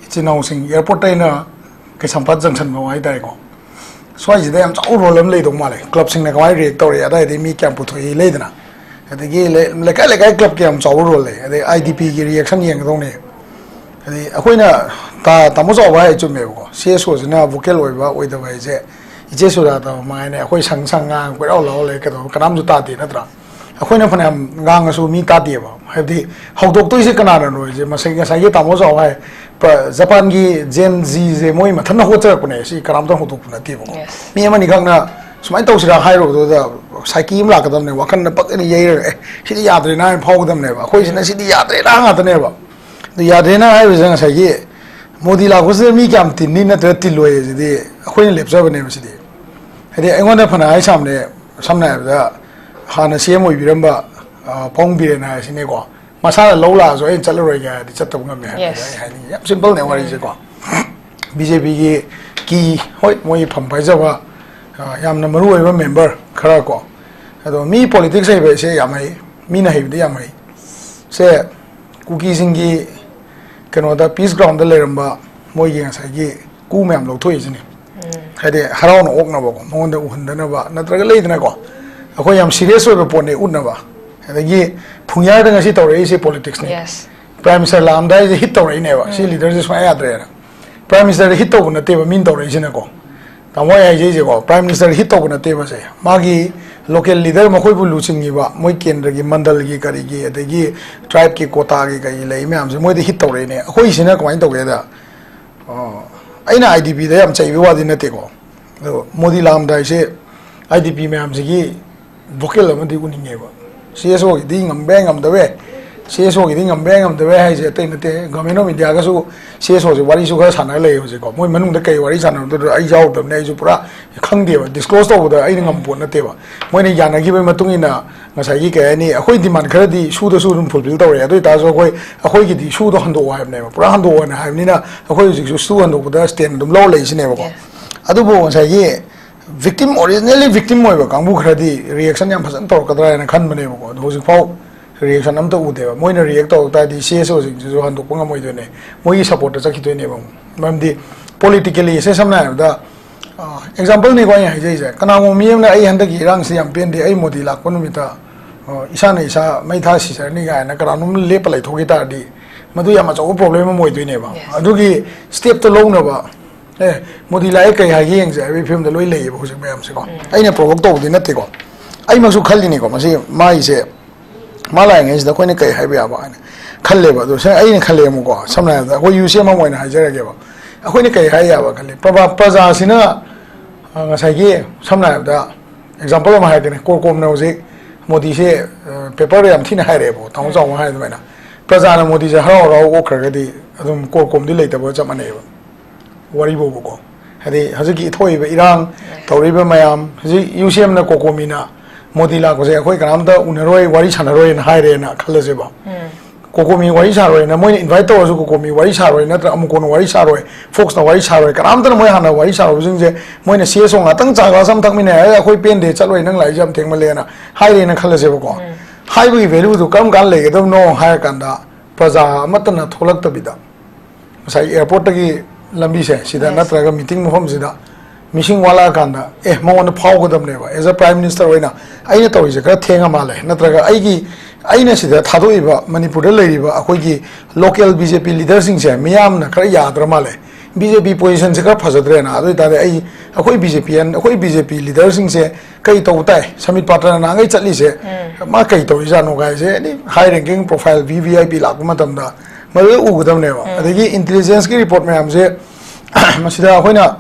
ꯏꯆꯤꯟ ꯏꯅꯥꯎꯁꯤꯡ, airport ꯇꯒꯤꯅ ꯀꯩꯁꯥꯝꯄꯥꯠ junction ꯐꯥꯎ ꯍꯥꯏꯇꯥꯔꯦꯀꯣ, ꯁ꯭ꯋꯥꯏꯁꯤꯗ ꯌꯥꯝ ꯆꯥꯎꯕ role ꯑꯃ ꯂꯩꯗꯧ ꯃꯥꯜꯂꯦ꯫ Club ꯁꯤꯡꯅ ꯀꯃꯥꯏꯅ react ꯇꯧꯔꯤ, ꯑꯗꯥꯏꯗꯩ ꯃꯤ ꯀꯌꯥꯝ ꯄꯨꯊꯣꯛꯏ ꯂꯩꯗꯅ, ꯑꯗꯒꯤ ꯂꯩ-, ꯂꯩꯀꯥꯏ ꯂꯩꯀꯥꯏ club ꯀꯤ ꯌꯥꯝ ꯆꯥꯎꯕ role ꯂꯩ꯫ ꯑꯗꯩ I D P ꯒꯤ reaction ꯌꯦꯡꯒꯗꯧꯅꯦ꯫ ꯍꯥꯏꯗꯤ ꯑꯩꯈꯣꯏꯅ ꯇꯥ-, ꯇꯥꯃꯣ ꯆꯥꯎꯕ ꯍꯥꯏ ꯆꯨꯝꯃꯦꯕꯀꯣ, C S O ꯁꯤꯅ vocal ꯑꯣꯏꯕ ꯑꯣꯏꯗꯕ ꯍꯥꯏꯁꯦ, ꯏꯆꯦ ꯁꯨꯖꯥꯇꯥ ꯃꯉꯥꯏꯅꯦ ꯑꯩꯈꯣꯏ ꯁꯪ ꯁꯪ ꯉꯥꯡ ꯀꯣꯏꯔꯥꯎ ꯂꯥꯎ ꯂꯩ, ꯀꯩꯗꯧꯕ ꯀꯅꯥꯝꯁꯨ ꯇꯥꯗꯦ ꯅꯠꯇ꯭ꯔꯥ? ꯑꯩꯈꯣꯏꯅ ꯐꯅꯌꯥꯝ ꯉꯥꯡꯉꯁꯨ ꯃꯤ ꯇꯥꯗꯦꯕ꯫ ꯍꯥꯏꯕꯗꯤ ꯍꯧꯗꯣꯛꯇꯣꯏꯁꯦ ꯀꯅꯥꯅꯅꯣ ꯍꯥꯏꯁꯦ, ꯃꯁꯤ ꯉꯁꯥꯏꯒꯤ ꯇꯥꯃꯣ ꯆꯥꯎ ꯍꯥꯏ, ꯄ-, ꯖꯄꯥꯟꯒꯤ Gen Z ꯁꯦ ꯃꯣꯏ ꯃꯊꯟꯇ ꯍꯧꯒꯠꯆꯔꯛꯄꯅꯦ, ꯁꯤ ꯀꯅꯥꯝꯇ ꯍꯧꯗꯣꯛꯄ ꯅꯠꯇꯦꯕꯀꯣ꯫ Yes. ꯃꯤ ꯑꯃꯅꯤꯈꯛꯅ ꯁꯨꯃꯥꯏꯅ ꯇꯧꯁꯤꯔꯥ ꯍꯥꯏꯔꯨꯕꯗꯨꯗ psyche ꯑꯃ ꯂꯥꯛꯀꯗꯕꯅꯦ, ꯋꯥꯈꯜꯗ ꯄꯛ ꯑꯅ ꯌꯩꯔꯒ, "ꯑꯦ, ꯁꯤꯗꯤ ꯌꯥꯗ꯭ꯔꯦꯅ" ꯍꯥꯏꯅ ꯐꯥꯎꯒꯗꯕꯅꯦꯕ꯫ ꯑꯩꯈꯣꯏꯁꯤꯅ ꯁꯤꯗꯤ ꯌꯥꯗ꯭ꯔꯦꯅ ꯉꯥꯛꯇꯅꯦꯕ꯫ ꯑꯗꯨ ꯌꯥꯗ꯭ꯔꯦꯅ ꯍꯥꯏꯕꯁꯤꯗ ꯉꯁꯥꯏꯒꯤ ꯃꯣꯗꯤ ꯂꯥꯛꯄꯁꯤꯗ ꯃꯤ ꯀꯌꯥꯝ ꯇꯤꯟꯅꯤ ꯅꯠꯇ꯭ꯔꯒ ꯇꯤꯜꯂꯣꯏ ꯍꯥꯏꯁꯤꯗꯤ ꯑꯩꯈꯣꯏꯅ ꯂꯦꯞꯆꯕꯅꯦꯕ꯫ ꯁꯤꯗꯤ ꯍꯥꯏꯗꯤ ꯑꯩꯉꯣꯟꯗ ꯐꯅ ꯍꯥꯏ ꯁꯥꯝꯅꯦ, ꯁꯝꯅ ꯍꯥꯏꯔꯕꯗ ꯍꯥꯟꯅ C M ꯑꯣꯏꯕꯤꯔꯝꯕ, ꯑ, ꯄꯥꯕꯨꯡ ꯕꯤꯔꯦꯟ ꯍꯥꯏꯔꯁꯤꯅꯦꯀꯣ, ꯃꯁꯥꯅ ꯂꯧ ꯂꯥꯛꯑꯁꯨ ꯑꯩꯅ ꯆꯠꯂꯔꯣꯏꯒꯦ ꯍꯥꯏꯔꯗꯤ ꯆꯠꯇꯕ ꯉꯝꯃꯦ ꯍꯥꯏꯕꯅꯤꯗ꯫ Yes. ꯑꯩ ꯍꯥꯏꯅꯤꯡꯉꯤ ꯌꯥꯝ simple ꯅꯦ ꯋꯥꯔꯤꯁꯦꯀꯣ꯫ B J P ꯒꯤ ꯀꯤ, ꯍꯣꯏ, ꯃꯣꯏꯒꯤ ꯐꯝ ꯄꯥꯏꯖꯕ, ꯑ, ꯌꯥꯝꯅ ꯃꯔꯨ ꯑꯣꯏꯕ member ꯈꯔ ꯀꯣ, ꯑꯗꯣ ꯃꯤ politics ꯍꯩꯕ ꯍꯥꯏꯁꯦ ꯌꯥꯝ ꯍꯩ, ꯃꯤꯅ ꯍꯩꯕꯗꯤ ꯌꯥꯝ ꯍꯩ꯫ ꯁꯦ ꯀꯨꯀꯤꯁꯤꯡꯒꯤ ꯀꯩꯅꯣꯗ peace ground ꯗ ꯂꯩꯔꯝꯕ ꯃꯣꯏꯒꯤ ꯉꯁꯥꯏꯒꯤ ꯀꯨ ꯃꯌꯥꯝ ꯂꯧꯊꯣꯛꯏꯁꯤꯅꯤ꯫ ꯍꯥꯏꯗꯤ ꯍꯔꯥꯎꯅ ꯑꯣꯛꯅꯕꯀꯣ, ꯃꯉꯣꯟꯗ ꯎꯍꯟꯗꯅꯕ ꯅꯠꯇ꯭ꯔꯒ ꯂꯩꯗꯅꯀꯣ, ꯑꯩꯈꯣꯏ ꯌꯥꯝ serious ꯑꯣꯏꯕ ꯄꯣꯠꯅꯤ ꯎꯠꯅꯕ꯫ ꯑꯗꯒꯤ ꯐꯨꯡꯌꯥꯔꯗ ꯉꯁꯤ ꯇꯧꯔꯛꯏꯁꯦ politics ꯅꯤ꯫ Yes. Prime Minister ꯂꯥꯛꯑꯝꯗꯥꯏꯁꯦ hit ꯇꯧꯔꯛꯏꯅꯦꯕ, ꯁꯤ leader ꯁꯦ ꯁꯨꯡꯌꯥ ꯌꯥꯗ꯭ꯔꯦꯅ꯫ Prime Minister ꯗ hit ꯇꯧꯕ ꯅꯠꯇꯦꯕ ꯃꯤꯅ ꯇꯧꯔꯛꯏꯁꯤꯅꯀꯣ꯫ ꯇꯥꯃꯣ ꯑꯩ ꯍꯥꯏꯖꯩꯁꯦꯀꯣ, Prime Minister ꯗ hit ꯇꯧꯕ ꯅꯠꯇꯦꯕ ꯁꯦ꯫ ꯃꯥꯒꯤ local leader ꯃꯈꯣꯏꯕꯨ ꯂꯨꯆꯤꯡꯉꯤꯕ ꯃꯣꯏ ꯀꯦꯟꯗ꯭ꯔꯒꯤ ꯃꯟꯗꯜꯒꯤ ꯀꯔꯤꯒꯤ ꯑꯗꯒꯤ tribe ꯀꯤ quota ꯒꯤ ꯀꯔꯤ ꯂꯩ ꯃꯌꯥꯝꯁꯦ ꯃꯣꯏꯗ hit ꯇꯧꯔꯛꯏꯅꯦ꯫ ꯑꯩꯈꯣꯏꯁꯤꯅ ꯀꯃꯥꯏꯅ ꯇꯧꯒꯦꯗ, ꯑ, ꯑꯩꯅ I D P ꯗ ꯌꯥꯝ ꯆꯩꯕꯒꯤ ꯋꯥꯗꯤ ꯅꯠꯇꯦꯀꯣ, ꯑꯗꯣ ꯃꯣꯗꯤ ꯂꯥꯛꯑꯝꯗꯥꯏꯁꯦ ꯑꯥꯏ ꯗꯤ ꯄꯤ ꯃꯌꯥꯝꯁꯤꯒꯤ ꯚꯣꯀꯦꯜ ꯑꯃꯗꯤ ꯎꯅꯤꯡꯉꯦꯕ꯫ ꯁꯤ ꯑꯦꯁ ꯑꯣꯒꯤꯗꯤ ꯉꯝꯕ ꯌꯥꯏ, ꯉꯝꯗꯕ ꯌꯥꯏ꯫ ꯁꯤ ꯑꯦꯁ ꯑꯣꯒꯤꯗꯤ ꯉꯝꯕ ꯌꯥꯏ, ꯉꯝꯗꯕ ꯌꯥꯏ ꯍꯥꯏꯁꯦ ꯑꯇꯩ ꯅꯠꯇꯦ, ꯒꯚꯔꯟꯃꯦꯟ ꯑꯣꯐ ꯏꯟꯗꯤꯌꯥꯒꯁꯨ ꯁꯤ ꯑꯦꯁ ꯑꯣꯁꯦ ꯋꯥꯔꯤꯁꯨ ꯈꯔ ꯁꯥꯟꯅꯔ ꯂꯩ ꯍꯧꯖꯤꯛꯀꯣ꯫ ꯃꯣꯏ ꯃꯅꯨꯡꯗ ꯀꯩ ꯋꯥꯔꯤ ꯁꯥꯟꯅꯕꯗꯨꯗ ꯑꯩ ꯌꯥꯎꯗꯕꯅꯦ, ꯑꯩꯁꯨ ꯄꯨꯔꯥ ꯈꯪꯗꯦꯕ, ꯗꯤꯁꯀ꯭ꯂꯣꯁ ꯇꯧꯕꯗ ꯑꯩꯅ ꯉꯝꯕ ꯄꯣꯠ ꯅꯠꯇꯦꯕ꯫ ꯃꯣꯏꯅ ꯌꯥꯅꯈꯤꯕꯒꯤ ꯃꯇꯨꯡ ꯏꯟꯅ ꯉꯁꯥꯏꯒꯤ ꯀꯩ ꯍꯥꯏꯅꯤ, ꯑꯩꯈꯣꯏ ꯗꯤꯃꯥꯟ ꯈꯔꯗꯤ ꯁꯨꯗꯁꯨ ꯑꯗꯨꯝ ꯐꯨꯜꯐꯤꯜ ꯇꯧꯔꯦ꯫ ꯑꯗꯨ ꯑꯣꯏꯇꯥꯔꯁꯨ ꯑꯩꯈꯣꯏ, ꯑꯩꯈꯣꯏꯒꯤꯗꯤ ꯁꯨꯗꯣ ꯍꯟꯗꯣꯛꯑꯣ ꯍꯥꯏꯕꯅꯦꯕ, ꯄꯨꯔꯥ ꯍꯟꯗꯣꯛꯑꯣꯅ ꯍꯥꯏꯕꯅꯤꯅ ꯑꯩꯈꯣꯏ ꯍꯧꯖꯤꯛꯁꯨ ꯁꯨ ꯍꯟꯗꯣꯛꯄꯗ ꯁ꯭ꯇꯦꯟ ꯑꯗꯨꯝ ꯂꯧꯔ ꯂꯩꯁꯤꯅꯦꯕꯀꯣ꯫ Yes. ꯑꯗꯨꯕꯨ ꯉꯁꯥꯏꯒꯤ ꯚꯤꯛꯇꯤꯝ, ꯑꯣꯔꯤꯖꯤꯅꯦꯜꯂꯤ ꯚꯤꯛꯇꯤꯝ ꯑꯣꯏꯕ ꯀꯥꯡꯕꯨ ꯈꯔꯗꯤ ꯔꯤꯌꯦꯛꯁꯟ ꯌꯥꯝ ꯐꯖꯅ ꯇꯧꯔꯛꯀꯗ꯭ꯔꯥ ꯍꯥꯏꯅ ꯈꯟꯕꯅꯦꯕꯀꯣ꯫ ꯑꯗꯣ ꯍꯧꯖꯤꯛꯐꯥꯎ ꯔꯤꯌꯦꯛꯁꯟ ꯑꯝꯇ ꯎꯗꯦꯕ꯫ ꯃꯣꯏꯅ ꯔꯤꯌꯦꯛ ꯇꯧꯔꯛ ꯇꯥꯔꯗꯤ ꯁꯤ ꯑꯦꯁ ꯑꯣꯁꯤꯡꯁꯤꯁꯨ ꯍꯟꯗꯣꯛꯄ ꯉꯝꯃꯣꯏꯗꯣꯏꯅꯦ, ꯃꯣꯏꯒꯤ ꯁꯞꯄꯣꯔꯠꯇ ꯆꯠꯈꯤꯗꯣꯏꯅꯦꯕ ꯑꯃꯨꯛ꯫ ꯃꯔꯝꯗꯤ ꯄꯣꯂꯤꯇꯤꯀꯦꯜꯂꯤ ꯁꯦ, ꯁꯝꯅ ꯍꯥꯏꯔꯕꯗ, ꯑꯦꯛꯖꯥꯝꯄꯜꯅꯤꯀꯣ ꯑꯩꯅ ꯍꯥꯏꯖꯔꯤꯁꯦ, ꯀꯅꯥꯒꯨꯝꯕ ꯃꯤ ꯑꯃꯅ "ꯑꯩ ꯍꯟꯗꯛꯀꯤ ꯏꯔꯥꯡꯁꯤ ꯌꯥꯝ ꯄꯦꯟꯗꯦ, ꯑꯩ ꯃꯣꯗꯤ ꯂꯥꯛꯄ ꯅꯨꯃꯤꯠꯇ ꯑ, ꯏꯁꯥꯅ ꯏꯁꯥ ꯃꯩ ꯊꯥ ꯁꯤꯖꯔꯅꯤ" ꯀꯥꯏꯅ ꯀꯅꯥꯅꯣꯝ ꯂꯦꯞꯄ ꯂꯩꯊꯣꯛꯈꯤ ꯇꯥꯔꯗꯤ, ꯃꯗꯨ ꯌꯥꯝ ꯑꯆꯧꯕ ꯄ꯭ꯔꯣꯕ꯭ꯂꯦꯝ ꯑꯃ ꯑꯣꯏꯗꯣꯏꯅꯦꯕ꯫ Yes. ꯑꯗꯨꯒꯤ ꯁ꯭ꯇꯦꯞꯇꯣ ꯂꯧꯅꯕ, "ꯑꯦ, ꯃꯣꯗꯤ ꯂꯥꯛꯑꯦ, ꯀꯩ ꯍꯥꯏꯒꯦ ꯌꯦꯡꯁꯦ" ꯍꯥꯏꯕꯒꯤ ꯐꯤꯕꯝꯗ ꯂꯣꯏ ꯂꯩꯌꯦꯕ ꯍꯧꯖꯤꯛ ꯃꯌꯥꯝꯁꯦꯀꯣ꯫ ꯎꯝ꯫ ꯑꯩꯅ ꯄ꯭ꯔꯣꯚꯣꯛ ꯇꯧꯕꯗꯤ ꯅꯠꯇꯦꯀꯣ, ꯑꯩꯃꯛꯁꯨ ꯈꯜꯂꯤꯅꯤꯀꯣ, ꯃꯁꯤ ꯃꯥꯏꯁꯦ ꯃꯥ ꯂꯥꯛꯏꯉꯩꯁꯤꯗ ꯑꯩꯈꯣꯏꯅ ꯀꯩ ꯍꯥꯏꯕ ꯌꯥꯕ ꯍꯥꯏꯅ ꯈꯜꯂꯦꯕ꯫ ꯑꯗꯣ ꯁꯦ-, ꯑꯩꯅ ꯈꯜꯂꯦ ꯑꯃꯨꯛꯀꯣ, ꯁꯝꯅ ꯍꯥꯏꯔꯕꯗ ꯑꯩꯈꯣꯏ ꯌꯨ ꯁꯤ ꯑꯦꯝ ꯑꯃ ꯑꯣꯏꯅ ꯍꯥꯏꯖꯔꯒꯦꯕ, ꯑꯩꯈꯣꯏꯅ ꯀꯩ ꯍꯥꯏ ꯌꯥꯕ ꯈꯜꯂꯤ, ꯄ꯭ꯔꯕꯥ-, ꯄ꯭ꯔꯖꯥꯁꯤꯅ, ꯑ, ꯉꯁꯥꯏꯒꯤ ꯁꯝꯅ ꯍꯥꯏꯔꯕꯗ ꯑꯦꯛꯖꯥꯝꯄꯜ ꯑꯃ ꯍꯥꯏꯔꯛꯀꯅꯤ, ꯀꯣꯔꯀꯣꯝꯅ ꯍꯧꯖꯤꯛ ꯃꯣꯗꯤꯁꯦ, ꯑ, ꯄꯦꯄꯔ ꯌꯥꯝ ꯊꯤꯅ ꯍꯥꯏꯔꯛꯑꯦꯕ, ꯇꯥꯃꯣ ꯆꯥꯎꯕꯅ ꯍꯥꯏ ꯑꯗꯨꯃꯥꯏꯅ꯫ ꯄ꯭ꯔꯖꯥꯅ ꯃꯣꯗꯤꯁꯦ ꯍꯔꯥꯎ ꯍꯔꯥꯎ ꯑꯣꯛꯈ꯭ꯔꯒꯗꯤ ꯑꯗꯨꯝ ꯀꯣꯔꯀꯣꯝꯗꯤ ꯂꯩꯇꯕꯒ ꯆꯞ ꯃꯥꯟꯅꯩꯑꯕ꯫ ꯋꯥꯔꯤꯕꯨꯕꯀꯣ, ꯍꯥꯏꯗꯤ ꯍꯧꯖꯤꯛꯀꯤ ꯊꯣꯛꯏꯕ ꯏꯔꯥꯡ, ꯇꯧꯔꯤꯕ ꯃꯌꯥꯝ, ꯍꯧꯖꯤꯛ ꯌꯨ ꯁꯤ ꯑꯦꯝꯅ ꯀꯣꯀꯣꯃꯤꯅ ꯃꯣꯗꯤ ꯂꯥꯛꯄꯁꯦ ꯑꯩꯈꯣꯏ ꯀꯅꯥꯝꯇ ꯎꯅꯔꯣꯏ, ꯋꯥꯔꯤ ꯁꯥꯟꯅꯔꯣꯏꯅ ꯍꯥꯏꯔꯦꯅ ꯈꯜꯂꯁꯦꯕ꯫ ꯎꯝ꯫ ꯀꯣꯀꯣꯃꯤ ꯋꯥꯔꯤ ꯁꯥꯔꯣꯏꯅ, ꯃꯣꯏꯅ ꯏꯟꯚꯥꯏꯠ ꯇꯧꯔꯁꯨ ꯀꯣꯀꯣꯃꯤ ꯋꯥꯔꯤ ꯁꯥꯔꯣꯏ, ꯅꯠꯇ꯭ꯔ ꯑꯃꯨꯀꯣꯟꯅ ꯋꯥꯔꯤ ꯁꯥꯔꯣꯏ, ꯐꯣꯛꯁꯅ ꯋꯥꯔꯤ ꯁꯥꯔꯣꯏ, ꯀꯅꯥꯝꯇꯅ ꯃꯣꯏ ꯍꯥꯟꯅ ꯋꯥꯔꯤ ꯁꯥꯔꯨꯕꯁꯤꯡꯁꯦ ꯃꯣꯏꯅ ꯁꯤ ꯑꯦꯁ ꯑꯣ ꯉꯥꯛꯇꯪ ꯆꯥ ꯒ꯭ꯂꯥꯁ ꯑꯃ ꯊꯛꯃꯤꯟꯅꯩ ꯍꯥꯏꯔꯒ "ꯑꯩꯈꯣꯏ ꯄꯦꯟꯗꯦ, ꯆꯠꯂꯣꯏ, ꯅꯪ ꯂꯥꯛꯏꯁꯦ ꯌꯥꯝ ꯊꯦꯡꯃꯜꯂꯦꯅ" ꯍꯥꯏꯔꯦꯅ ꯈꯜꯂꯁꯦꯕꯀꯣ꯫ ꯎꯝ꯫ ꯍꯥꯏꯕꯒꯤ ꯚꯦꯂꯨꯗꯨ ꯀꯔꯝ ꯀꯥꯟꯗ ꯂꯩꯒꯗꯕꯅꯣ ꯍꯥꯏꯔꯀꯥꯟꯗ, ꯄ꯭ꯔꯖꯥ ꯑꯃꯠꯇꯅ ꯊꯣꯛꯂꯛꯇꯕꯤꯗ, ꯉꯁꯥꯏ ꯑꯦꯌꯥꯔꯄꯣꯔꯠꯇꯒꯤ ꯂꯝꯕꯤꯁꯦ ꯁꯤꯗ, yes, ꯅꯠꯇ꯭ꯔꯒ ꯃꯤꯇꯤꯡ ꯃꯐꯝꯁꯤꯗ ꯃꯤꯁꯤꯡ ꯋꯥꯠꯂꯛꯑꯀꯥꯟꯗ, ꯑꯦ, ꯃꯉꯣꯟꯗ ꯐꯥꯎꯒꯗꯕꯅꯦꯕ꯫ As a prime minister ꯑꯣꯏꯅ ꯑꯩꯅ ꯇꯧꯔꯤꯁꯦ ꯈꯔ ꯊꯦꯡꯉ ꯃꯥꯜꯂꯦ, ꯅꯠꯇ꯭ꯔꯒ ꯑꯩꯒꯤ, ꯑꯩꯅ ꯁꯤꯗ ꯊꯥꯗꯣꯛꯏꯕ ꯃꯅꯤꯄꯨꯔꯗ ꯂꯩꯔꯤꯕ ꯑꯩꯈꯣꯏꯒꯤ ꯂꯣꯀꯦꯜ ꯕꯤ ꯖꯦ ꯄꯤ ꯂꯤꯗꯔꯁꯤꯡꯁꯦ ꯃꯤꯌꯥꯝꯅ ꯈꯔ ꯌꯥꯗ꯭ꯔ ꯃꯥꯜꯂꯦ, ꯕꯤ ꯖꯦ ꯄꯤ ꯄꯣꯖꯤꯁꯟꯁꯦ ꯈꯔ ꯐꯖꯗ꯭ꯔꯦꯅ꯫ ꯑꯗꯨ ꯑꯣꯏꯇꯥꯔꯗꯤ ꯑꯩ, ꯑꯩꯈꯣꯏ ꯕꯤ ꯖꯦ ꯄꯤ, ꯑꯩꯈꯣꯏ ꯕꯤ ꯖꯦ ꯄꯤ ꯂꯤꯗꯔꯁꯤꯡꯁꯦ ꯀꯩ ꯇꯧ ꯇꯥꯏ? ꯁꯃꯤꯠ ꯄꯥꯇ꯭ꯔꯅ ꯅꯍꯥꯟꯈꯩ ꯆꯠꯂꯤꯁꯦ, ꯎꯝ, ꯃꯥ ꯀꯩ ꯇꯧꯔꯤꯖꯥꯠꯅꯣ ꯀꯥꯏꯁꯦ, any high ranking profile V V I P ꯂꯥꯛꯄ ꯃꯇꯝꯗ ꯃꯗꯨꯗ ꯎꯒꯗꯕꯅꯦꯕ꯫ ꯎꯝ꯫ ꯑꯗꯒꯤ ꯏꯟꯇꯦꯂꯤꯖꯦꯟꯁꯀꯤ ꯔꯤꯄꯣꯔꯠ ꯃꯌꯥꯝꯁꯦ ꯃꯁꯤꯗ ꯑꯩꯈꯣꯏꯅ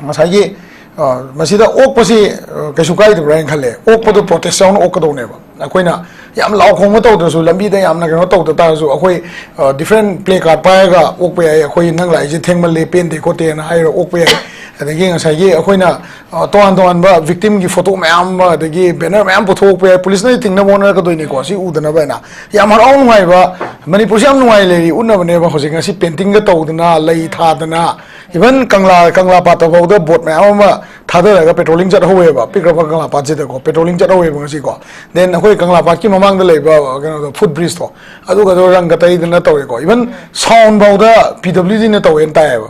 ꯉꯁꯥꯏꯒꯤ ꯑ, ꯃꯁꯤꯗ ꯑꯣꯛꯄꯁꯤ, ꯑ, ꯀꯩꯁꯨ ꯀꯥꯏꯗꯕ꯭ꯔꯥ ꯍꯥꯏꯅ ꯈꯜꯂꯦ꯫ ꯑꯣꯛꯄꯗꯣ ꯄ꯭ꯔꯣꯇꯦꯁ ꯌꯥꯎꯅ ꯑꯣꯛꯀꯗꯧꯅꯦꯕ꯫ ꯑꯩꯈꯣꯏꯅ ꯌꯥꯝ ꯂꯥꯎ ꯈꯣꯡꯕ ꯇꯧꯗ꯭ꯔꯁꯨ, ꯂꯝꯕꯤꯗ ꯌꯥꯝꯅ ꯀꯩꯅꯣ ꯇꯧꯗ ꯇꯥꯔꯁꯨ, ꯑꯩꯈꯣꯏ, ꯑ, ꯗꯤꯐ꯭ꯔꯦꯟ ꯄ꯭ꯂꯦ ꯀꯥꯔꯠ ꯄꯥꯏꯔꯒ ꯑꯣꯛꯄ ꯌꯥꯏ꯫ ꯑꯩꯈꯣꯏ ꯅꯪ ꯂꯥꯛꯏꯁꯦ ꯊꯦꯡꯃꯜꯂꯦ, ꯄꯦꯟꯗꯦ ꯈꯣꯠꯇꯦꯅ ꯍꯥꯏꯔꯒ ꯑꯣꯛꯄ ꯌꯥꯏ꯫ ꯑꯗꯒꯤ ꯉꯁꯥꯏꯒꯤ ꯑꯩꯈꯣꯏꯅ, ꯑ, ꯇꯣꯉꯥꯟ ꯇꯣꯉꯥꯟꯕ ꯚꯤꯛꯇꯤꯝꯒꯤ ꯐꯣꯇꯣ ꯃꯌꯥꯝ ꯑꯃ, ꯑꯗꯒꯤ ꯕꯦꯅꯔ ꯃꯌꯥꯝ ꯄꯨꯊꯣꯛꯄ ꯌꯥꯏ꯫ ꯄꯨꯂꯤꯁꯅ ꯊꯤꯡꯅꯕ ꯍꯣꯠꯅꯔꯛꯀꯗꯣꯏꯅꯤꯀꯣ, ꯁꯤ ꯎꯗꯅꯕ ꯍꯥꯏꯅ꯫ ꯌꯥꯝ ꯍꯔꯥꯎ ꯅꯨꯡꯉꯥꯏꯕ, ꯃꯅꯤꯄꯨꯔꯁꯤ ꯌꯥꯝ ꯅꯨꯡꯉꯥꯏ ꯂꯩꯔꯤ ꯎꯠꯅꯕꯅꯦꯕ꯫ ꯍꯧꯖꯤꯛ ꯉꯁꯤ ꯄꯦꯟꯇꯤꯡꯒ ꯇꯧꯗꯅ, ꯂꯩ ꯊꯥꯗꯅ, ꯏꯚꯟ ꯀꯪꯂꯥ, ꯀꯪꯂꯥ ꯄꯥꯠꯇ ꯐꯥꯎꯗ ꯕꯣꯠ ꯃꯌꯥꯝ ꯑꯃ ꯊꯥꯗꯔꯒ ꯄꯦꯇ꯭ꯔꯣꯂꯤꯡ ꯆꯠꯍꯧꯋꯦꯕ, ꯄꯤꯛꯈ꯭ꯔꯕ ꯀꯪꯂꯥ ꯄꯥꯠꯁꯤꯗꯀꯣ ꯄꯦꯇ꯭ꯔꯣꯂꯤꯡ ꯆꯠꯍꯧꯋꯦꯕ ꯉꯁꯤꯀꯣ꯫ ꯗꯦꯟ ꯑꯩꯈꯣꯏ ꯀꯪꯂꯥ ꯄꯥꯠꯀꯤ ꯃꯃꯥꯡꯗ ꯂꯩꯕ ꯀꯩꯅꯣꯗꯣ, ꯐꯨꯠ ꯕ꯭ꯔꯤꯖꯇꯣ, ꯑꯗꯨꯒꯗꯣ ꯔꯪꯒ ꯇꯩꯗꯅ ꯇꯧꯋꯦꯀꯣ꯫ ꯏꯚꯟ ꯁꯥꯎꯟ ꯐꯥꯎꯗ ꯄꯤ ꯗꯕ꯭ꯂꯤꯎ ꯗꯤꯅ ꯇꯧꯋꯦꯅ ꯇꯥꯏꯌꯦꯕ꯫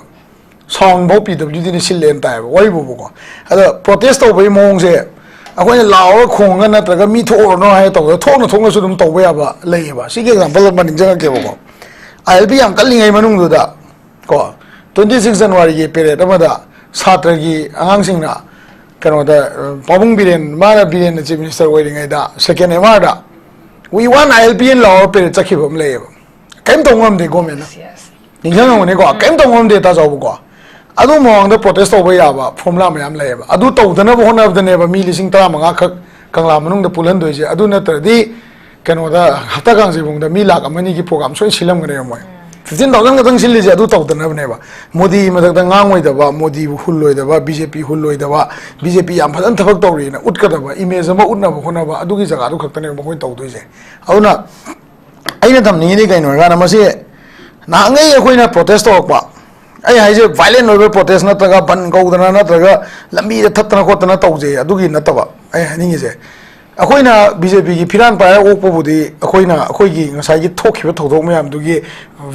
ꯁꯥꯎꯟ ꯐꯥꯎ ꯄꯤ ꯗꯕ꯭ꯂꯤꯎ ꯗꯤꯅ ꯁꯤꯜꯂꯦꯅ ꯇꯥꯏꯌꯦꯕ, ꯋꯥꯔꯤꯕꯨꯕꯀꯣ꯫ ꯑꯗ ꯄ꯭ꯔꯣꯇꯦꯁ ꯇꯧꯕꯒꯤ ꯃꯑꯣꯡꯁꯦ ꯑꯩꯈꯣꯏꯅ ꯂꯥꯎꯔꯒ ꯈꯣꯡꯉꯒ ꯅꯠꯇ꯭ꯔꯒ "ꯃꯤ ꯊꯣꯛꯑꯨꯔꯅꯣ" ꯍꯥꯏꯔ ꯇꯧꯕꯗ ꯊꯣꯛꯅ ꯊꯣꯛꯅꯁꯨ ꯑꯗꯨꯝ ꯇꯧꯕ ꯌꯥꯕ ꯂꯩꯌꯦꯕ꯫ ꯁꯤꯒꯤ ꯑꯦꯛꯖꯥꯝꯄꯜ ꯑꯃ ꯅꯤꯡꯁꯤꯡꯉꯛꯀꯦꯕꯀꯣ꯫ ꯑꯥꯏ ꯑꯦꯜ ꯄꯤ ꯌꯥꯝ ꯀꯜꯂꯤꯉꯩ ꯃꯅꯨꯡꯗꯨꯗ ꯀꯣ, ꯇ꯭ꯋꯦꯟꯇꯤ ꯁꯤꯛꯁ ꯖꯅꯋꯥꯔꯤꯒꯤ ꯄꯦꯔꯦꯗ ꯑꯃꯗ ꯁꯥꯇ꯭ꯔꯒꯤ ꯑꯉꯥꯡꯁꯤꯡꯅ ꯀꯩꯅꯣꯗ, ꯑ, ꯄꯥꯕꯨꯡ ꯕꯤꯔꯦꯟ, ꯃꯥꯅ ꯕꯤꯔꯦꯟꯅ ꯆꯤꯐ ꯃꯤꯅꯤꯁꯇꯔ ꯑꯣꯏꯔꯤꯉꯩꯗ ꯁꯦꯀꯦꯟ ꯑꯦꯝ ꯑꯥꯔꯗ "We want I L P" ꯂꯥꯎꯔ ꯄꯦꯔꯦꯗ ꯆꯠꯈꯤꯕ ꯑꯃ ꯂꯩꯌꯦꯕ꯫ ꯀꯔꯤꯝ ꯇꯧꯕ ꯉꯝꯗꯦ ꯒꯣꯔꯃꯦꯟꯅ꯫ ꯅꯤꯡꯁꯤꯡꯉꯝꯒꯅꯤꯀꯣ, ꯀꯔꯤꯝ ꯇꯧꯕ ꯉꯝꯗꯦ ꯇꯥꯖꯥꯎꯕꯀꯣ꯫ ꯑꯗꯨ ꯃꯃꯥꯡꯗ ꯄ꯭ꯔꯣꯇꯦꯁ ꯇꯧꯕ ꯌꯥꯕ ꯐꯣꯔꯃꯨꯂꯥ ꯃꯌꯥꯝ ꯂꯩꯌꯦꯕ꯫ ꯑꯗꯨ ꯇꯧꯗꯅꯕ ꯍꯣꯠꯅꯕꯗꯅꯦꯕ ꯃꯤ ꯂꯤꯁꯤꯡ ꯇꯔꯥꯃꯉꯥ ꯈꯛ ꯀꯪꯂꯥ ꯃꯅꯨꯡꯗ ꯄꯨꯜꯍꯟꯗꯣꯏꯁꯦ꯫ ꯑꯗꯨ ꯅꯠꯇ꯭ꯔꯗꯤ ꯀꯩꯅꯣꯗ, ꯍꯞꯇꯥ ꯀꯥꯡꯖꯩꯕꯨꯡꯗ ꯃꯤ ꯂꯥꯛ ꯑꯃ ꯑꯅꯤꯒꯤ ꯄ꯭ꯔꯣꯒ꯭ꯔꯥꯝ ꯁꯣꯏꯅ ꯁꯤꯜꯂꯝꯒꯅꯦꯕ ꯃꯣꯏ꯫ ꯐꯤꯐꯇꯤꯟ ꯊꯥꯎꯖꯟ ꯈꯛꯇꯪ ꯁꯤꯜꯂꯤꯁꯦ ꯑꯗꯨ ꯇꯧꯗꯅꯕꯅꯦꯕ꯫ ꯃꯣꯗꯤ ꯃꯊꯛꯇ ꯉꯥꯡꯉꯣꯏꯗꯕ, ꯃꯣꯗꯤꯕꯨ ꯍꯨꯜꯂꯣꯏꯗꯕ, ꯕꯤ ꯖꯦ ꯄꯤ ꯍꯨꯜꯂꯣꯏꯗꯕ, ꯕꯤ ꯖꯦ ꯄꯤ ꯌꯥꯝ ꯐꯖꯅ ꯊꯕꯛ ꯇꯧꯔꯤꯅ ꯎꯠꯀꯗꯕ, ꯏꯃꯦꯖ ꯑꯃ ꯎꯠꯅꯕ ꯍꯣꯠꯅꯕ, ꯑꯗꯨꯒꯤ ꯖꯒꯥꯗꯨ ꯈꯛꯇꯅꯦꯕ ꯃꯈꯣꯏꯅ ꯇꯧꯗꯣꯏꯁꯦ꯫ ꯑꯗꯨꯅ ꯑꯩꯅ ꯊꯝꯅꯤꯡꯉꯤꯗꯤ ꯀꯩꯅꯣ ꯍꯥꯏꯔꯀꯥꯟꯗ, ꯃꯁꯤ ꯅꯍꯥꯟꯉꯩ ꯑꯩꯈꯣꯏꯅ ꯄ꯭ꯔꯣꯇꯦꯁ ꯇꯧꯔꯛꯄ, ꯑꯩ ꯍꯥꯏꯁꯦ ꯚꯥꯏꯂꯦꯟ ꯑꯣꯏꯕ ꯄ꯭ꯔꯣꯇꯦꯁ ꯅꯠꯇ꯭ꯔꯒ ꯕꯟ ꯀꯧꯗꯅ ꯅꯠꯇ꯭ꯔꯒ ꯂꯝꯕꯤꯗ ꯊꯠꯇꯅ ꯈꯣꯠꯇꯅ ꯇꯧꯖꯩ, ꯑꯗꯨꯒꯤ ꯅꯠꯇꯕ ꯑꯩ ꯍꯥꯏꯅꯤꯡꯉꯤꯁꯦ꯫ ꯑꯩꯈꯣꯏꯅ ꯕꯤ ꯖꯦ ꯄꯤꯒꯤ ꯐꯤꯔꯥꯟ ꯄꯥꯏꯔꯒ ꯑꯣꯛꯄꯕꯨꯗꯤ ꯑꯩꯈꯣꯏꯅ ꯑꯩꯈꯣꯏꯒꯤ ꯉꯁꯥꯏꯒꯤ ꯊꯣꯛꯈꯤꯕ ꯊꯧꯗꯣꯛ ꯃꯌꯥꯝꯗꯨꯒꯤ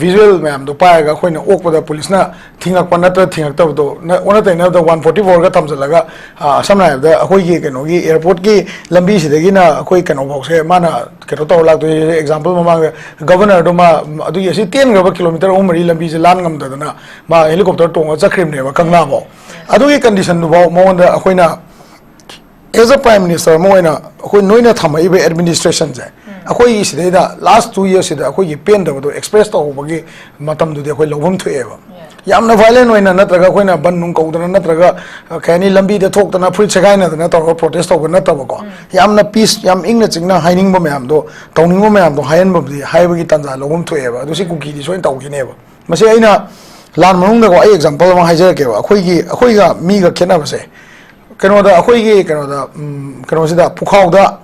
ꯚꯤꯖꯨꯋꯦꯜ ꯃꯌꯥꯝꯗꯣ ꯄꯥꯏꯔꯒ ꯑꯩꯈꯣꯏꯅ ꯑꯣꯛꯄꯗ ꯄꯨꯂꯤꯁꯅ ꯊꯤꯡꯉꯛꯄ ꯅꯠꯇ꯭ꯔ ꯊꯤꯡꯉꯛꯇꯕꯗꯣ, ꯅ-, ꯑꯣꯟꯅ ꯇꯩꯅꯕꯗ ꯋꯥꯟ ꯐꯣꯔꯇꯤ ꯐꯣꯔꯒ ꯊꯝꯖꯤꯜꯂꯒ, ꯑ, ꯁꯝꯅ ꯍꯥꯏꯔꯕꯗ ꯑꯩꯈꯣꯏꯒꯤ ꯀꯩꯅꯣꯒꯤ ꯑꯦꯌꯥꯔꯄꯣꯔꯠꯀꯤ ꯂꯝꯕꯤꯁꯤꯗꯒꯤꯅ ꯑꯩꯈꯣꯏ ꯀꯩꯅꯣꯐꯥꯎꯁꯦ ꯃꯥꯅ ꯀꯩꯅꯣ ꯇꯧꯔ ꯂꯥꯛꯇꯣꯏꯁꯦ꯫ ꯑꯦꯛꯖꯥꯝꯄꯜ, ꯃꯃꯥꯡꯗ ꯒꯕꯔꯅꯔꯗꯨ ꯃꯥ ꯑꯗꯨꯒꯤ ꯑꯁꯤ ꯇꯦꯟꯈ꯭ꯔꯕ ꯀꯤꯂꯣꯃꯤꯇꯔ ꯑꯍꯨꯝ ꯃꯔꯤ ꯂꯝꯕꯤꯁꯦ ꯂꯥꯟ ꯉꯝꯗꯗꯅ ꯃꯥ ꯍꯦꯂꯤꯀꯣꯞꯇꯔ ꯇꯣꯡꯉꯒ ꯆꯠꯈ꯭ꯔꯤꯕꯅꯦꯕ ꯀꯪꯂꯥꯐꯥꯎ꯫ ꯑꯗꯨꯒꯤ ꯀꯟꯗꯤꯁꯟꯗꯨꯐꯥꯎ ꯃꯉꯣꯟꯗ ꯑꯩꯈꯣꯏꯅ As a Prime Minister ꯑꯃ ꯑꯣꯏꯅ ꯑꯩꯈꯣꯏ ꯅꯣꯏꯅ ꯊꯝꯃꯛꯏꯕ administrationꯁꯦ, ꯑꯩꯈꯣꯏꯒꯤ ꯁꯤꯗꯩꯗ last two yearsꯁꯤꯗ ꯑꯩꯈꯣꯏꯒꯤ ꯄꯦꯟꯗꯕꯗꯣ express ꯇꯧꯍꯧꯕꯒꯤ ꯃꯇꯝꯗꯨꯗꯤ ꯑꯩꯈꯣꯏ ꯂꯧꯐꯝ ꯊꯣꯛꯑꯦꯕ꯫ ꯌꯥꯝꯅ violent ꯑꯣꯏꯅ ꯅꯠꯇ꯭ꯔꯒ ꯑꯩꯈꯣꯏꯅ ꯕꯟ ꯅꯨꯡ ꯀꯧꯗꯅ ꯅꯠꯇ꯭ꯔꯒ, ꯑ, ꯀꯩ ꯍꯥꯏꯅꯤ, ꯂꯝꯕꯤꯗ ꯊꯣꯛꯇꯅ ꯐꯨꯔꯤꯠ ꯁꯦꯒꯥꯏꯅꯗꯅ ꯇꯧꯔꯒ protest ꯇꯧꯕ ꯅꯠꯇꯕꯀꯣ, ꯌꯥꯝꯅ peace, ꯌꯥꯝ ꯏꯪꯅ ꯆꯤꯛꯅ ꯍꯥꯏꯅꯤꯡꯕ ꯃꯌꯥꯝꯗꯣ, ꯇꯧꯅꯤꯡꯕ ꯃꯌꯥꯝꯗꯣ ꯍꯥꯏꯍꯟꯕꯕꯨꯗꯤ, ꯍꯥꯏꯕꯒꯤ ꯇꯥꯟꯖꯥ ꯂꯧꯐꯝ ꯊꯣꯛꯑꯦꯕ꯫ ꯑꯗꯨ ꯁꯤ ꯀꯨꯀꯤꯗꯤ ꯁꯣꯏꯅ ꯇꯧꯈꯤꯅꯦꯕ꯫ ꯃꯁꯤ ꯑꯩꯅ ꯂꯥꯟ ꯃꯅꯨꯡꯗꯀꯣ, ꯑꯩ example ꯑꯃ ꯍꯥꯏꯖꯔꯛꯀꯦꯕ꯫ ꯑꯩꯈꯣꯏꯒꯤ, ꯑꯩꯈꯣꯏꯒ ꯃꯤꯒ ꯈꯦꯠꯅꯕꯁꯦ, ꯀꯩꯅꯣꯗ, ꯑꯩꯈꯣꯏꯒꯤ ꯀꯩꯅꯣꯗ, ꯎꯝ, ꯀꯩꯅꯣꯁꯤꯗ, ꯄꯨꯈꯥꯎꯗ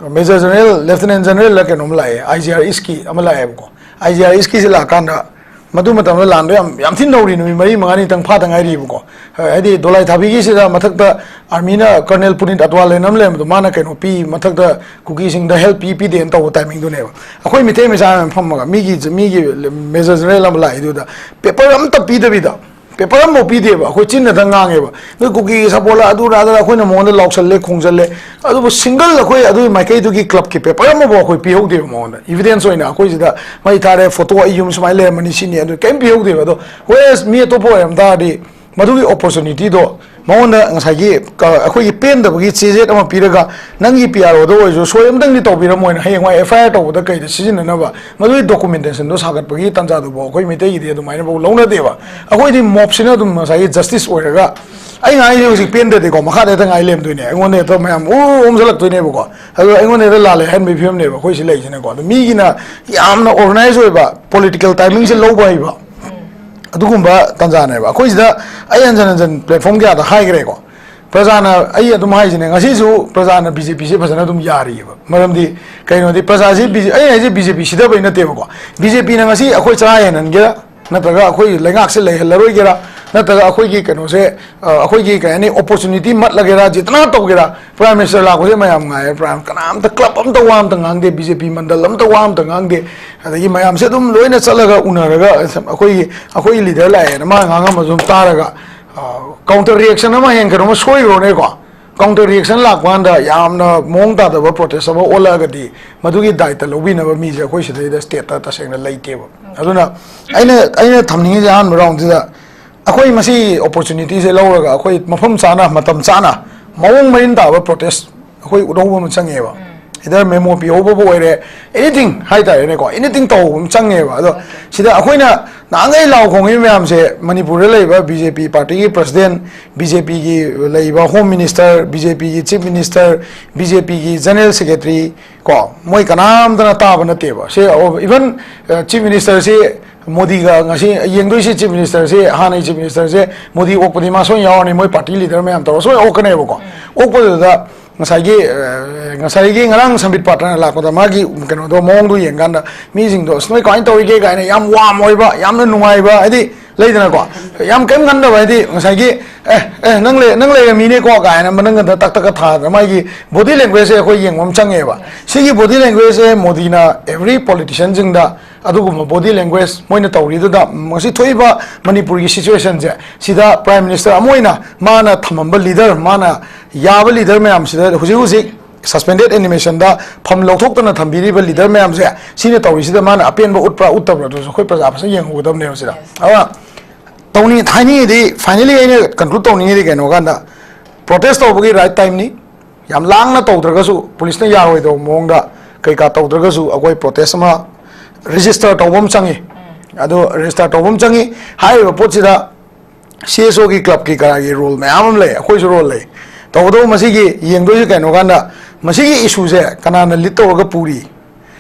Major General, Lieutenant Generalꯂ ꯀꯩꯅꯣꯝ ꯂꯥꯛꯑꯦ, I G R Eastꯀꯤ ꯑꯃ ꯂꯥꯛꯑꯦꯕꯀꯣ꯫ I G R Eastꯀꯤꯁꯦ ꯂꯥꯛꯑꯀꯥꯟꯗ, ꯃꯗꯨ ꯃꯇꯝꯗ ꯂꯥꯟꯗꯣ ꯌꯥꯝ, ꯌꯥꯝ ꯊꯤꯅ ꯅꯧꯔꯤ, ꯅꯨꯃꯤꯠ ꯃꯔꯤ ꯃꯉꯥꯅꯤꯇꯪ ꯐꯥꯗ ꯉꯥꯏꯔꯤꯕꯀꯣ꯫ ꯍꯥꯏꯗꯤ ꯗꯣꯂꯥꯏ ꯊꯥꯕꯤꯒꯤꯁꯤꯗ ꯃꯊꯛꯇ armyꯅ Colonel Punit Atwal ꯍꯥꯏꯅ ꯑꯃ ꯂꯩꯔꯝꯕꯗꯣ, ꯃꯥꯅ ꯀꯩꯅꯣ ꯄꯤ, ꯃꯊꯛꯇ ꯀꯨꯀꯤꯁꯤꯡꯗ help ꯄꯤ ꯄꯤꯗꯦꯅ ꯇꯧꯕ timingꯗꯨꯅꯦꯕ꯫ ꯑꯩꯈꯣꯏ ꯃꯤꯇꯩ ꯃꯆꯥ ꯃꯌꯥꯝ ꯐꯝꯃꯒ ꯃꯤꯒꯤ, ꯃꯤꯒꯤ Major General ꯑꯃ ꯂꯥꯛꯏꯗꯨꯗ paper ꯑꯝꯇ ꯄꯤꯗꯕꯤꯗ, paper ꯑꯃꯐꯥꯎ ꯄꯤꯗꯦꯕ꯫ ꯑꯩꯈꯣꯏ ꯆꯤꯟꯅꯗꯪ ꯉꯥꯡꯉꯦꯕ, "ꯅꯣꯏ ꯀꯨꯀꯤꯒꯤ supportꯂ, ꯑꯗꯨꯔ ꯑꯗꯨꯔ", ꯑꯩꯈꯣꯏꯅ ꯃꯉꯣꯟꯗ ꯂꯥꯎꯁꯜꯂꯦ, ꯈꯣꯡꯖꯜꯂꯦ, ꯑꯗꯨꯕꯨ single ꯑꯩꯈꯣꯏ ꯑꯗꯨꯒꯤ ꯃꯥꯏꯀꯩꯗꯨꯒꯤ clubꯀꯤ paper ꯑꯃꯐꯥꯎ ꯑꯩꯈꯣꯏ ꯄꯤꯍꯧꯗꯦꯕ ꯃꯉꯣꯟꯗ꯫ Evidence ꯑꯣꯏꯅ ꯑꯩꯈꯣꯏ ꯁꯤꯗ ꯃꯩ ꯊꯥꯔꯦ, photo ꯑꯩ ꯌꯨꯝ ꯁꯨꯃꯥꯏꯅ ꯂꯩꯔꯝꯃꯅꯤ ꯁꯤꯅꯤ, ꯑꯗꯨ ꯀꯔꯤꯝ ꯄꯤꯍꯧꯗꯦꯕ꯫ ꯑꯗꯣ whereas ꯃꯤ ꯑꯇꯣꯞꯄ ꯑꯣꯏꯔꯝ ꯇꯥꯔꯗꯤ ꯃꯗꯨꯒꯤ opportunityꯗꯣ ꯃꯉꯣꯟꯗ ꯉꯁꯥꯏꯒꯤ ꯀ-, ꯑꯩꯈꯣꯏꯒꯤ ꯄꯦꯟꯗꯕꯒꯤ ꯆꯦꯖꯦꯠ ꯑꯃ ꯄꯤꯔꯒ, "ꯅꯪꯒꯤ P R Oꯗ ꯑꯣꯏꯔꯁꯨ ꯁꯣꯏ ꯑꯝꯇꯪꯗꯤ ꯇꯧꯕꯤꯔꯝꯃꯣꯅ", ꯍꯌꯦꯡꯋꯥꯏ F I R ꯇꯧꯕꯗ ꯀꯩꯗ ꯁꯤꯖꯤꯟꯅꯅꯕ ꯃꯗꯨꯒꯤ documentationꯗꯣ ꯁꯥꯒꯠꯄꯒꯤ ꯇꯥꯟꯖꯥꯗꯨꯐꯥꯎ ꯑꯩꯈꯣꯏ ꯃꯤꯇꯩꯒꯤꯗꯤ ꯑꯗꯨꯃꯥꯏꯅꯐꯥꯎ ꯂꯧꯅꯗꯦꯕ꯫ ꯑꯩꯈꯣꯏꯗꯤ mobꯁꯤꯅ ꯑꯗꯨꯝ ꯉꯁꯥꯏꯒꯤ justice ꯑꯣꯏꯔꯒ, ꯑꯩ ꯉꯥꯡꯉꯤꯁꯦ ꯍꯧꯖꯤꯛ ꯄꯦꯟꯗ꯭ꯔꯗꯤꯀꯣ, ꯃꯈꯥꯗ ꯍꯦꯛꯇ ꯉꯥꯏ ꯂꯩꯔꯝꯗꯣꯏꯅꯦ, ꯑꯩꯉꯣꯟꯗ ꯍꯦꯛꯇ ꯃꯌꯥꯝ ꯎ ꯑꯣꯝꯁꯤꯜꯂꯛꯇꯣꯏꯅꯦꯕꯀꯣ꯫ ꯑꯗꯣ ꯑꯩꯉꯣꯟꯗ ꯍꯦꯛꯇ ꯂꯥꯜꯂꯦ ꯍꯥꯏꯍꯟꯕꯒꯤ ꯐꯤꯕꯝꯅꯦꯕ ꯑꯩꯈꯣꯏ ꯁꯤ ꯂꯩꯔꯤꯁꯤꯅꯀꯣ꯫ ꯑꯗꯣ ꯃꯤꯒꯤꯅ ꯌꯥꯝꯅ organize ꯑꯣꯏꯕ political timingꯁꯦ ꯂꯧꯕ ꯍꯩꯕ, ꯑꯗꯨꯒꯨꯝꯕ ꯇꯥꯟꯖꯥꯅꯦꯕ꯫ ꯑꯩꯈꯣꯏ ꯁꯤꯗ ꯑꯩ ꯍꯟꯖꯟ ꯍꯟꯖꯟ platform ꯀꯌꯥꯗ ꯍꯥꯏꯈ꯭ꯔꯦꯀꯣ꯫ ꯄ꯭ꯔꯖꯥꯅ, ꯑꯩ ꯑꯗꯨꯝ ꯍꯥꯏꯁꯤꯅꯦ, ꯉꯁꯤꯁꯨ ꯄ꯭ꯔꯖꯥꯅ B J Pꯁꯦ ꯐꯖꯅ ꯑꯗꯨꯝ ꯌꯥꯔꯤꯑꯕ꯫ ꯃꯔꯝꯗꯤ ꯀꯩꯅꯣꯗꯤ ꯄ꯭ꯔꯖꯥꯁꯤ B J, ꯑꯩ ꯍꯥꯏꯁꯦ B J P ꯁꯤꯗꯕꯩ ꯅꯠꯇꯦꯕꯀꯣ꯫ B J Pꯅ ꯉꯁꯤ ꯑꯩꯈꯣꯏ ꯆꯔꯥ ꯍꯦꯟꯍꯟꯒꯦꯔꯥ, ꯅꯠꯇ꯭ꯔꯒ ꯑꯩꯈꯣꯏ ꯂꯩꯉꯥꯛꯁꯦ ꯂꯩꯍꯜꯂꯔꯣꯏꯒꯦꯔꯥ, ꯅꯠꯇ꯭ꯔꯒ ꯑꯩꯈꯣꯏꯒꯤ ꯀꯩꯅꯣꯁꯦ, ꯑ, ꯑꯩꯈꯣꯏꯒꯤ ꯀꯩ ꯍꯥꯏꯅꯤ, opportunity ꯃꯠꯂꯒꯦꯔꯥ, ꯖꯤꯇꯅꯥ ꯇꯧꯒꯦꯔꯥ, Prime Minister ꯂꯥꯛꯄꯁꯦ ꯃꯌꯥꯝ ꯉꯥꯏꯔꯦ꯫ Prime, ꯀꯅꯥꯝꯇ club ꯑꯝꯇ ꯋꯥ ꯑꯝꯇ ꯉꯥꯡꯗꯦ, B J P ꯃꯟꯗꯜ ꯑꯝꯇ ꯋꯥ ꯑꯝꯇ ꯉꯥꯡꯗꯦ꯫ ꯑꯗꯒꯤ ꯃꯌꯥꯝꯁꯦ ꯑꯗꯨꯝ ꯂꯣꯏꯅ ꯆꯠꯂꯒ ꯎꯅꯔꯒ ꯑꯩꯈꯣꯏꯒꯤ, ꯑꯩꯈꯣꯏꯒꯤ leader ꯂꯥꯛꯑꯦꯅ ꯃꯥꯅ ꯉꯥꯡꯉꯝꯕꯁꯨ ꯑꯗꯨꯝ ꯇꯥꯔꯒ, ꯑ, counter reaction ꯑꯃ ꯍꯦꯟꯅ ꯀꯩꯅꯣꯝꯃ ꯁꯣꯏꯈ꯭ꯔꯣꯅꯦꯀꯣ꯫ Counter reaction ꯂꯥꯛꯄ ꯀꯥꯟꯗ ꯌꯥꯝꯅ ꯃꯑꯣꯡ ꯇꯥꯗꯕ protest ꯑꯃ ꯑꯣꯜꯂꯛꯑꯒꯗꯤ ꯃꯗꯨꯒꯤ ꯗꯥꯏꯇ ꯂꯧꯕꯤꯅꯕ ꯃꯤꯁꯦ ꯑꯩꯈꯣꯏ ꯁꯤꯗꯩꯗ stateꯇ ꯇꯁꯦꯡꯅ ꯂꯩꯇꯦꯕ꯫ ꯑꯗꯨꯅ ꯑꯩꯅ, ꯑꯩꯅ ꯊꯝꯅꯤꯡꯉꯤꯁꯦ ꯑꯍꯥꯟꯕ roundꯁꯤꯗ ꯑꯩꯈꯣꯏ ꯃꯁꯤ opportunityꯁꯦ ꯂꯧꯔꯒ ꯑꯩꯈꯣꯏ ꯃꯐꯝ ꯆꯥꯅ, ꯃꯇꯝ ꯆꯥꯅ ꯃꯑꯣꯡ ꯃꯔꯤꯟ ꯇꯥꯕ ꯄ꯭ꯔꯣꯇꯦꯁ ꯑꯩꯈꯣꯏ ꯎꯠꯍꯧꯕ ꯑꯃ ꯆꯪꯉꯦꯕ꯫ ꯏꯗꯔ ꯃꯦꯃꯣ ꯄꯤꯍꯧꯕꯕꯨ ꯑꯣꯏꯔꯦ, ꯑꯦꯅꯤꯊꯤꯡ ꯍꯥꯏꯇꯥꯔꯦꯅꯦꯀꯣ, ꯑꯦꯅꯤꯊꯤꯡ ꯇꯧꯍꯧꯕ ꯑꯃ ꯆꯪꯉꯦꯕ꯫ ꯑꯗꯣ ꯁꯤꯗ ꯑꯩꯈꯣꯏꯅ ꯅꯍꯥꯟꯈꯩ ꯂꯥꯎ ꯈꯣꯡꯉꯤꯕ ꯃꯌꯥꯝꯁꯦ, ꯃꯅꯤꯄꯨꯔꯗ ꯂꯩꯔꯤꯕ ꯕꯤ ꯖꯦ ꯄꯤ ꯄꯥꯔꯇꯤꯒꯤ ꯄ꯭ꯔꯁꯤꯗꯦꯟ, ꯕꯤ ꯖꯦ ꯄꯤꯒꯤ ꯂꯩꯔꯤꯕ ꯍꯣꯝ ꯃꯤꯅꯤꯁꯇꯔ, ꯕꯤ ꯖꯦ ꯄꯤꯒꯤ ꯆꯤꯐ ꯃꯤꯅꯤꯁꯇꯔ, ꯕꯤ ꯖꯦ ꯄꯤꯒꯤ ꯖꯦꯅꯔꯦꯜ ꯁꯦꯀ꯭ꯔꯦꯇꯔꯤ, ꯀꯣ, ꯃꯣꯏ ꯀꯅꯥꯝꯇꯅ ꯇꯥꯕ ꯅꯠꯇꯦꯕ꯫ ꯁꯤ ꯏꯚꯟ ꯆꯤꯐ ꯃꯤꯅꯤꯁꯇꯔꯁꯤ ꯃꯣꯗꯤꯒ ꯉꯁꯤ ꯌꯦꯡꯗꯣꯏꯁꯤ, ꯆꯤꯐ ꯃꯤꯅꯤꯁꯇꯔꯁꯦ, ꯍꯥꯟꯅꯒꯤ ꯆꯤꯐ ꯃꯤꯅꯤꯁꯇꯔꯁꯦ ꯃꯣꯗꯤ ꯑꯣꯛꯄꯗꯤ ꯃꯥ ꯁꯣꯏꯅ ꯌꯥꯎꯔꯅꯤ, ꯃꯣꯏ ꯄꯥꯔꯇꯤ ꯂꯤꯗꯔ ꯃꯌꯥꯝ ꯇꯧꯔꯒ ꯁꯣꯏꯅ ꯑꯣꯛꯀꯅꯦꯕꯀꯣ꯫ ꯑꯣꯛꯄꯗꯨꯗ ꯉꯁꯥꯏꯒꯤ, ꯑ, ꯉꯁꯥꯏꯒꯤ ꯉꯔꯥꯡ ꯁꯝꯕꯤꯠ ꯄꯥꯇ꯭ꯔꯅ ꯂꯥꯛꯄꯗ ꯃꯥꯒꯤ ꯀꯩꯅꯣꯗꯣ, ꯃꯑꯣꯡꯗꯣ ꯌꯦꯡꯀꯥꯟꯗ ꯃꯤꯁꯤꯡꯗꯣ, "ꯑꯁ, ꯅꯣꯏ ꯀꯃꯥꯏꯅ ꯇꯧꯔꯤꯒꯦ?" ꯀꯥꯏꯅ ꯌꯥꯝ ꯋꯥꯔꯝ ꯑꯣꯏꯕ, ꯌꯥꯝꯅ ꯅꯨꯡꯉꯥꯏꯕ, ꯍꯥꯏꯗꯤ ꯂꯩꯗꯅꯀꯣ, ꯌꯥꯝ ꯀꯔꯤꯝ ꯈꯟꯗꯕ, ꯍꯥꯏꯗꯤ ꯉꯁꯥꯏꯒꯤ, "ꯑꯦ, ꯑꯦ, ꯅꯪ ꯂꯩ-, ꯅꯪ ꯂꯩꯔꯝꯃꯤꯅꯦꯀꯣ" ꯀꯥꯏꯅ ꯃꯅꯪꯒꯟꯗ ꯇꯛ ꯇꯛꯀ ꯊꯥꯗꯅ ꯃꯥꯒꯤ ꯕꯣꯗꯤ ꯂꯦꯡꯒ꯭ꯋꯦꯖꯁꯦ ꯑꯩꯈꯣꯏ ꯌꯦꯡꯕ ꯑꯃ ꯆꯪꯉꯦꯕ꯫ ꯁꯤꯒꯤ ꯕꯣꯗꯤ ꯂꯦꯡꯒ꯭ꯋꯦꯖꯁꯦ ꯃꯣꯗꯤꯅ ꯑꯦꯚ꯭ꯔꯤ ꯄꯣꯂꯤꯇꯤꯁꯤꯌꯟꯁꯤꯡꯗ ꯑꯗꯨꯒꯨꯝꯕ ꯕꯣꯗꯤ ꯂꯦꯡꯒ꯭ꯋꯦꯖ ꯃꯣꯏꯅ ꯇꯧꯔꯤꯗꯨꯗ, ꯉꯁꯤ ꯊꯣꯛꯏꯕ ꯃꯅꯤꯄꯨꯔꯒꯤ ꯁꯤꯆꯨꯋꯦꯁꯟꯁꯦ, ꯁꯤꯗ ꯄ꯭ꯔꯥꯏꯝ ꯃꯤꯅꯤꯁꯇꯔ ꯑꯃ ꯑꯣꯏꯅ ꯃꯥꯅ ꯊꯝꯃꯝꯕ ꯂꯤꯗꯔ, ꯃꯥꯅ ꯌꯥꯕ ꯂꯤꯗꯔ ꯃꯌꯥꯝꯁꯤꯗ ꯍꯧꯖꯤꯛ ꯍꯧꯖꯤꯛ ꯁꯁꯄꯦꯟꯗꯦꯗ ꯑꯦꯅꯤꯃꯦꯁꯟꯗ ꯐꯝ ꯂꯧꯊꯣꯛꯇꯅ ꯊꯝꯕꯤꯔꯤꯕ ꯂꯤꯗꯔ ꯃꯌꯥꯝꯁꯦ, ꯁꯤꯅ ꯇꯧꯔꯤꯁꯤꯗ ꯃꯥꯅ ꯑꯄꯦꯟꯕ ꯎꯠꯄ꯭ꯔꯥ ꯎꯠꯇꯕ꯭ꯔꯥ, ꯑꯗꯨꯁꯨ ꯑꯩꯈꯣꯏ ꯄ꯭ꯔꯖꯥ ꯐꯖꯅ ꯌꯦꯡꯍꯧꯒꯗꯕꯅꯦꯕ ꯁꯤꯗ꯫ ꯑꯗꯨꯅ ꯇꯧꯅꯤꯡ-, ꯍꯥꯏꯅꯤꯡꯉꯤꯗꯤ, ꯐꯥꯏꯅꯦꯂꯤ ꯑꯩꯅ ꯀꯟꯀ꯭ꯂꯨꯗ ꯇꯧꯅꯤꯡꯉꯤꯗꯤ ꯀꯩꯅꯣ ꯀꯥꯟꯗ, ꯄ꯭ꯔꯣꯇꯦꯁ ꯇꯧꯕꯒꯤ ꯔꯥꯏꯠ ꯇꯥꯏꯝꯅꯤ, ꯌꯥꯝ ꯂꯥꯡꯅ ꯇꯧꯗ꯭ꯔꯒꯁꯨ, ꯄꯨꯂꯤꯁꯅ ꯌꯥꯔꯣꯏꯗꯕ ꯃꯑꯣꯡꯗ ꯀꯩꯀꯥ ꯇꯧꯗ꯭ꯔꯒꯁꯨ, ꯑꯩꯈꯣꯏ ꯄ꯭ꯔꯣꯇꯦꯁ ꯑꯃ ꯔꯦꯖꯤꯁꯇꯔ ꯇꯧꯕ ꯑꯃ ꯆꯪꯉꯤ꯫ ꯑꯗꯣ ꯔꯦꯖꯤꯁꯇꯔ ꯇꯧꯕ ꯑꯃ ꯆꯪꯉꯤ꯫ ꯍꯥꯏꯔꯤꯕ ꯄꯣꯠꯁꯤꯗ ꯁꯤ ꯑꯦꯁ ꯑꯣꯒꯤ, ꯀ꯭ꯂꯕꯀꯤ, ꯀꯔꯥꯒꯤ ꯔꯣꯜ ꯃꯌꯥꯝ ꯑꯃ ꯂꯩ, ꯑꯩꯈꯣꯏꯁꯨ ꯔꯣꯜ ꯂꯩ꯫ ꯇꯧꯕꯇꯕꯨ ꯃꯁꯤꯒꯤ ꯌꯦꯡꯗꯣꯏꯁꯤ ꯀꯩꯅꯣ ꯀꯥꯟꯗ, ꯃꯁꯤꯒꯤ ꯏꯁꯨꯁꯦ ꯀꯅꯥꯅ ꯂꯤꯗ ꯇꯧꯔꯒ ꯄꯨꯔꯤ?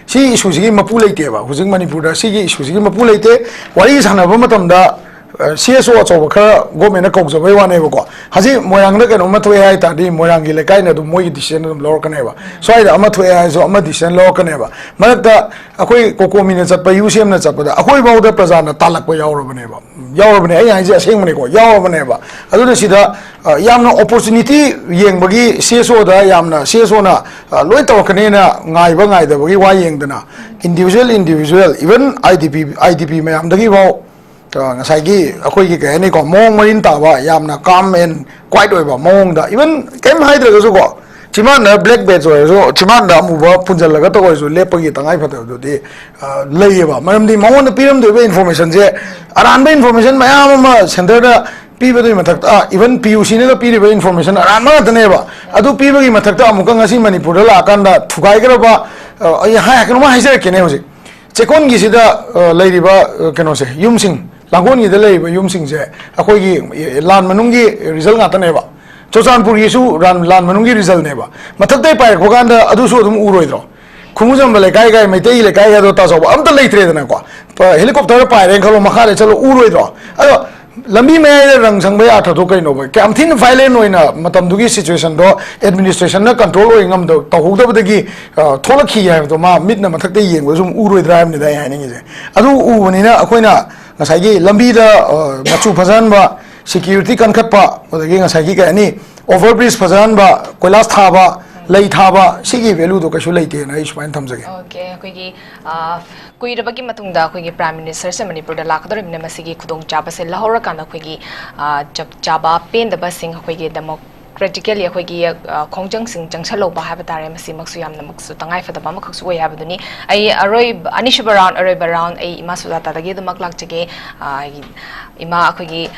ꯁꯤ ꯏꯁꯨꯁꯤꯒꯤ ꯃꯄꯨ ꯂꯩꯇꯦꯕ꯫ ꯍꯧꯖꯤꯛ ꯃꯅꯤꯄꯨꯔꯗ ꯁꯤꯒꯤ ꯏꯁꯨꯁꯤꯒꯤ ꯃꯄꯨ ꯂꯩꯇꯦ꯫ ꯋꯥꯔꯤ ꯁꯥꯟꯅꯕ ꯃꯇꯝꯗ, ꯑ, ꯁꯤ ꯑꯦꯁ ꯑꯣ ꯑꯆꯧꯕ ꯈꯔ ꯒꯣꯔꯃꯦꯟꯅ ꯀꯧꯖꯕꯩ ꯋꯥꯅꯦꯕꯀꯣ꯫ ꯍꯧꯖꯤꯛ ꯃꯣꯏꯔꯥꯡꯗ ꯀꯩꯅꯣꯝꯃ ꯊꯣꯛꯑꯦ ꯍꯥꯏ ꯇꯥꯔꯗꯤ, ꯃꯣꯏꯔꯥꯡꯒꯤ ꯂꯩꯀꯥꯏꯅ ꯑꯗꯨꯝ ꯃꯣꯏꯒꯤ ꯗꯤꯁꯤꯖꯟ ꯑꯗꯨꯝ ꯂꯧꯔꯛꯀꯅꯦꯕ꯫ ꯁ꯭ꯋꯥꯏꯗ ꯑꯃ ꯊꯣꯛꯑꯦ ꯍꯥꯏꯔꯁꯨ ꯑꯃ ꯗꯤꯁꯤꯖꯟ ꯂꯧꯔꯛꯀꯅꯦꯕ꯫ ꯃꯔꯛꯇ ꯑꯩꯈꯣꯏ ꯀꯣꯀꯣꯃꯤꯅ ꯆꯠꯄ, ꯌꯨ ꯁꯤ ꯑꯦꯝꯅ ꯆꯠꯄꯗ ꯑꯩꯈꯣꯏ ꯐꯥꯎꯗ ꯄ꯭ꯔꯖꯥꯅ ꯇꯥꯜꯂꯛꯄ ꯌꯥꯎꯔꯕꯅꯦꯕ꯫ ꯌꯥꯎꯔꯕꯅꯦ, ꯑꯩ ꯍꯥꯏꯁꯦ ꯑꯁꯦꯡꯕꯅꯦꯀꯣ, ꯌꯥꯎꯔꯕꯅꯦꯕ꯫ ꯑꯗꯨꯅ ꯁꯤꯗ, ꯑ, ꯌꯥꯝꯅ ꯑꯣꯄꯣꯔꯆꯨꯅꯤꯇꯤ ꯌꯦꯡꯕꯒꯤ, ꯁꯤ ꯑꯦꯁ ꯑꯣꯗ ꯌꯥꯝꯅ, ꯁꯤ ꯑꯦꯁ ꯑꯣꯅ, ꯑ, ꯂꯣꯏ ꯇꯧꯔꯛꯀꯅꯦꯅ ꯉꯥꯏꯕ ꯉꯥꯏꯗꯕꯒꯤ ꯋꯥ ꯌꯦꯡꯗꯅ, individual, individual, even I D P, I D P ꯃꯌꯥꯝꯗꯒꯤꯐꯥꯎ, ꯑ, ꯉꯁꯥꯏꯒꯤ ꯑꯩꯈꯣꯏꯒꯤ ꯀꯩ ꯍꯥꯏꯅꯤꯀꯣ, ꯃꯑꯣꯡ ꯃꯔꯤꯟ ꯇꯥꯕ, ꯌꯥꯝꯅ ꯀꯥꯝ ꯑꯦꯟ ꯀ꯭ꯋꯥꯏꯠ ꯑꯣꯏꯕ ꯃꯑꯣꯡꯗ, ꯏꯚꯟ ꯀꯩꯝ ꯍꯥꯏꯗ꯭ꯔꯒꯁꯨꯀꯣ, ꯆꯤꯝꯕꯥꯟꯗ ꯕ꯭ꯂꯦꯛ ꯕꯦꯖ ꯑꯣꯏꯔꯁꯨ, ꯆꯤꯝꯕꯥꯟꯗ ꯑꯃꯨꯕ ꯄꯨꯟꯁꯤꯜꯂꯒ ꯇꯧꯔꯁꯨ ꯂꯦꯞꯄꯒꯤ ꯇꯉꯥꯏ ꯐꯗꯕꯗꯨꯗꯤ, ꯑ, ꯂꯩꯌꯦꯕ꯫ ꯃꯔꯝꯗꯤ ꯃꯉꯣꯟꯗ ꯄꯤꯔꯝꯗꯣꯏꯕ ꯏꯟꯐꯣꯔꯃꯦꯁꯟꯁꯦ, ꯑꯔꯥꯟꯕ ꯏꯟꯐꯣꯔꯃꯦꯁꯟ ꯃꯌꯥꯝ ꯑꯃ ꯁꯦꯟꯇꯔꯗ ꯄꯤꯕꯗꯨꯒꯤ ꯃꯊꯛꯇ, even ꯄꯤ ꯌꯨ ꯁꯤꯅꯒ ꯄꯤꯔꯤꯕ ꯏꯟꯐꯣꯔꯃꯦꯁꯟ ꯑꯔꯥꯟꯕ ꯉꯥꯛꯇꯅꯦꯕ꯫ ꯑꯗꯨ ꯄꯤꯕꯒꯤ ꯃꯊꯛꯇ ꯑꯃꯨꯛꯀ ꯉꯁꯤ ꯃꯅꯤꯄꯨꯔꯗ ꯂꯥꯛꯑꯀꯥꯟꯗ ꯊꯨꯒꯥꯏꯈ꯭ꯔꯕ, ꯑ, ꯑꯩ ꯍꯥꯏ-, ꯀꯩꯅꯣꯝ ꯍꯥꯏꯖꯔꯛꯀꯦꯅꯦ꯫ ꯍꯧꯖꯤꯛ ꯆꯦꯛꯀꯣꯟꯒꯤꯁꯤꯗ, ꯑ, ꯂꯩꯔꯤꯕ, ꯑ, ꯀꯩꯅꯣꯁꯦ, ꯌꯨꯝꯁꯤꯡ, ꯂꯥꯡꯒꯣꯜꯒꯤꯗ ꯂꯩꯔꯤꯕ ꯌꯨꯝꯁꯤꯡꯁꯦ ꯑꯩꯈꯣꯏꯒꯤ, ꯑ, ꯂꯥꯟ ꯃꯅꯨꯡꯒꯤ ꯔꯤꯖꯜ ꯉꯥꯛꯇꯅꯦꯕ꯫ ꯆꯨꯔꯆꯥꯟꯄꯨꯔꯒꯤꯁꯨ ꯂꯥꯟ, ꯂꯥꯟ ꯃꯅꯨꯡꯒꯤ ꯔꯤꯖꯜꯅꯦꯕ꯫ ꯃꯊꯛꯇꯩ ꯄꯥꯏꯔꯛꯄ ꯀꯥꯟꯗ ꯑꯗꯨꯁꯨ ꯑꯗꯨꯝ ꯎꯔꯣꯏꯗ꯭ꯔꯣ? ꯈꯨꯃꯨꯖꯝꯕ ꯂꯩꯀꯥꯏ ꯀꯥꯏ, ꯃꯩꯇꯩ ꯂꯩꯀꯥꯏ ꯍꯥꯏꯗꯣ ꯇꯥꯖꯧꯕ ꯑꯝꯇ ꯂꯩꯇ꯭ꯔꯦꯗꯅꯀꯣ꯫ ꯄ-, ꯍꯦꯂꯤꯀꯣꯞꯇꯔ ꯄꯥꯏꯔꯦꯅ ꯈꯜꯂꯣ, ꯃꯈꯥꯗ ꯆꯠꯂꯣ, ꯎꯔꯣꯏꯗ꯭ꯔꯣ? ꯑꯗꯣ ꯂꯝꯕꯤ ꯃꯌꯥꯏꯗ ꯔꯪ ꯁꯪꯕ ꯌꯥꯊ꯭ꯔꯗꯣ ꯀꯩꯅꯣꯕ? ꯀꯌꯥꯝ ꯊꯤꯅ ꯚꯥꯏꯂꯦꯟ ꯑꯣꯏꯅ ꯃꯇꯝꯗꯨꯒꯤ ꯁꯤꯆꯨꯋꯦꯁꯟꯗꯣ ꯑꯦꯗꯃꯤꯅꯤꯁꯇ꯭ꯔꯦꯁꯟꯅ ꯀꯟꯇ꯭ꯔꯣꯜ ꯑꯣꯏ ꯉꯝꯗ-, ꯇꯧꯍꯧꯗꯕꯗꯒꯤ, ꯑ, ꯊꯣꯛꯂꯛꯈꯤ ꯍꯥꯏꯕꯗꯣ ꯃꯥ ꯃꯤꯠꯅ ꯃꯊꯛꯇ ꯌꯦꯡꯕꯗ ꯁꯨꯝ ꯎꯔꯣꯏꯗ꯭ꯔꯥ ꯍꯥꯏꯕꯅꯤꯗ ꯑꯩ ꯍꯥꯏꯅꯤꯡꯉꯤꯁꯦ꯫ ꯑꯗꯨ ꯎꯕꯅꯤꯅ ꯑꯩꯈꯣꯏꯅ ꯉꯁꯥꯏꯒꯤ ꯂꯝꯕꯤꯗ, ꯑ, ꯃꯆꯨ ꯐꯖꯍꯟꯕ, ꯁꯦꯀ꯭ꯌꯨꯔꯤꯇꯤ ꯀꯟꯈꯠꯄ, ꯑꯗꯒꯤ ꯉꯁꯥꯏꯒꯤ ꯀꯩ ꯍꯥꯏꯅꯤ, ꯑꯣꯚꯔ ꯕ꯭ꯔꯤꯖ ꯐꯖꯍꯟꯕ, ꯀꯣꯏꯂꯥꯁ ꯊꯥꯕ, ꯂꯩ ꯊꯥꯕ, ꯁꯤꯒꯤ ꯚꯦꯂꯨꯗꯣ ꯀꯩꯁꯨ ꯂꯩꯇꯦꯅ ꯑꯩ ꯁꯨꯃꯥꯏꯅ ꯊꯝꯖꯒꯦ꯫ ꯑꯣꯀꯦ, ꯑꯩꯈꯣꯏꯒꯤ, ꯑ, ꯀꯨꯏꯔꯕꯒꯤ ꯃꯇꯨꯡꯗ ꯑꯩꯈꯣꯏꯒꯤ ꯄ꯭ꯔꯥꯏꯝ ꯃꯤꯅꯤꯁꯇꯔꯁꯦ ꯃꯅꯤꯄꯨꯔꯗ ꯂꯥꯛꯀꯗꯧꯔꯤꯕꯅꯤꯅ ꯃꯁꯤꯒꯤ ꯈꯨꯗꯣꯡꯆꯥꯕꯁꯦ ꯂꯧꯍꯧꯔꯀꯥꯟꯗ ꯑꯩꯈꯣꯏꯒꯤ, ꯑ, ꯆꯞ ꯆꯥꯕ ꯄꯦꯟꯗꯕꯁꯤꯡ ꯑꯩꯈꯣꯏꯒꯤ ꯗꯦꯃꯣꯀ꯭ꯔꯦꯇꯤꯀꯦꯜꯂꯤ ꯑꯩꯈꯣꯏꯒꯤ, ꯑ, ꯈꯣꯡꯖꯪꯁꯤꯡ ꯆꯪꯁꯜꯍꯧꯕ ꯍꯥꯏꯕ ꯇꯥꯔꯦ꯫ ꯃꯁꯤꯃꯛꯁꯨ ꯌꯥꯝꯅꯃꯛꯁꯨ ꯇꯉꯥꯏꯐꯗꯕ ꯑꯃꯈꯛꯁꯨ ꯑꯣꯏ ꯍꯥꯏꯕꯗꯨꯅꯤ꯫ ꯑꯩ ꯑꯔꯣꯏꯕ, ꯑꯅꯤꯁꯨꯕ ꯔꯥꯎꯟ, ꯑꯔꯣꯏꯕ ꯔꯥꯎꯟ ꯑꯩ ꯏꯃꯥ ꯁꯨꯖꯥꯇꯥꯗꯒꯤ ꯑꯗꯨꯃꯛ ꯂꯥꯛꯆꯒꯦ꯫ ꯑ, ꯏꯃꯥ ꯑꯩꯈꯣꯏꯒꯤ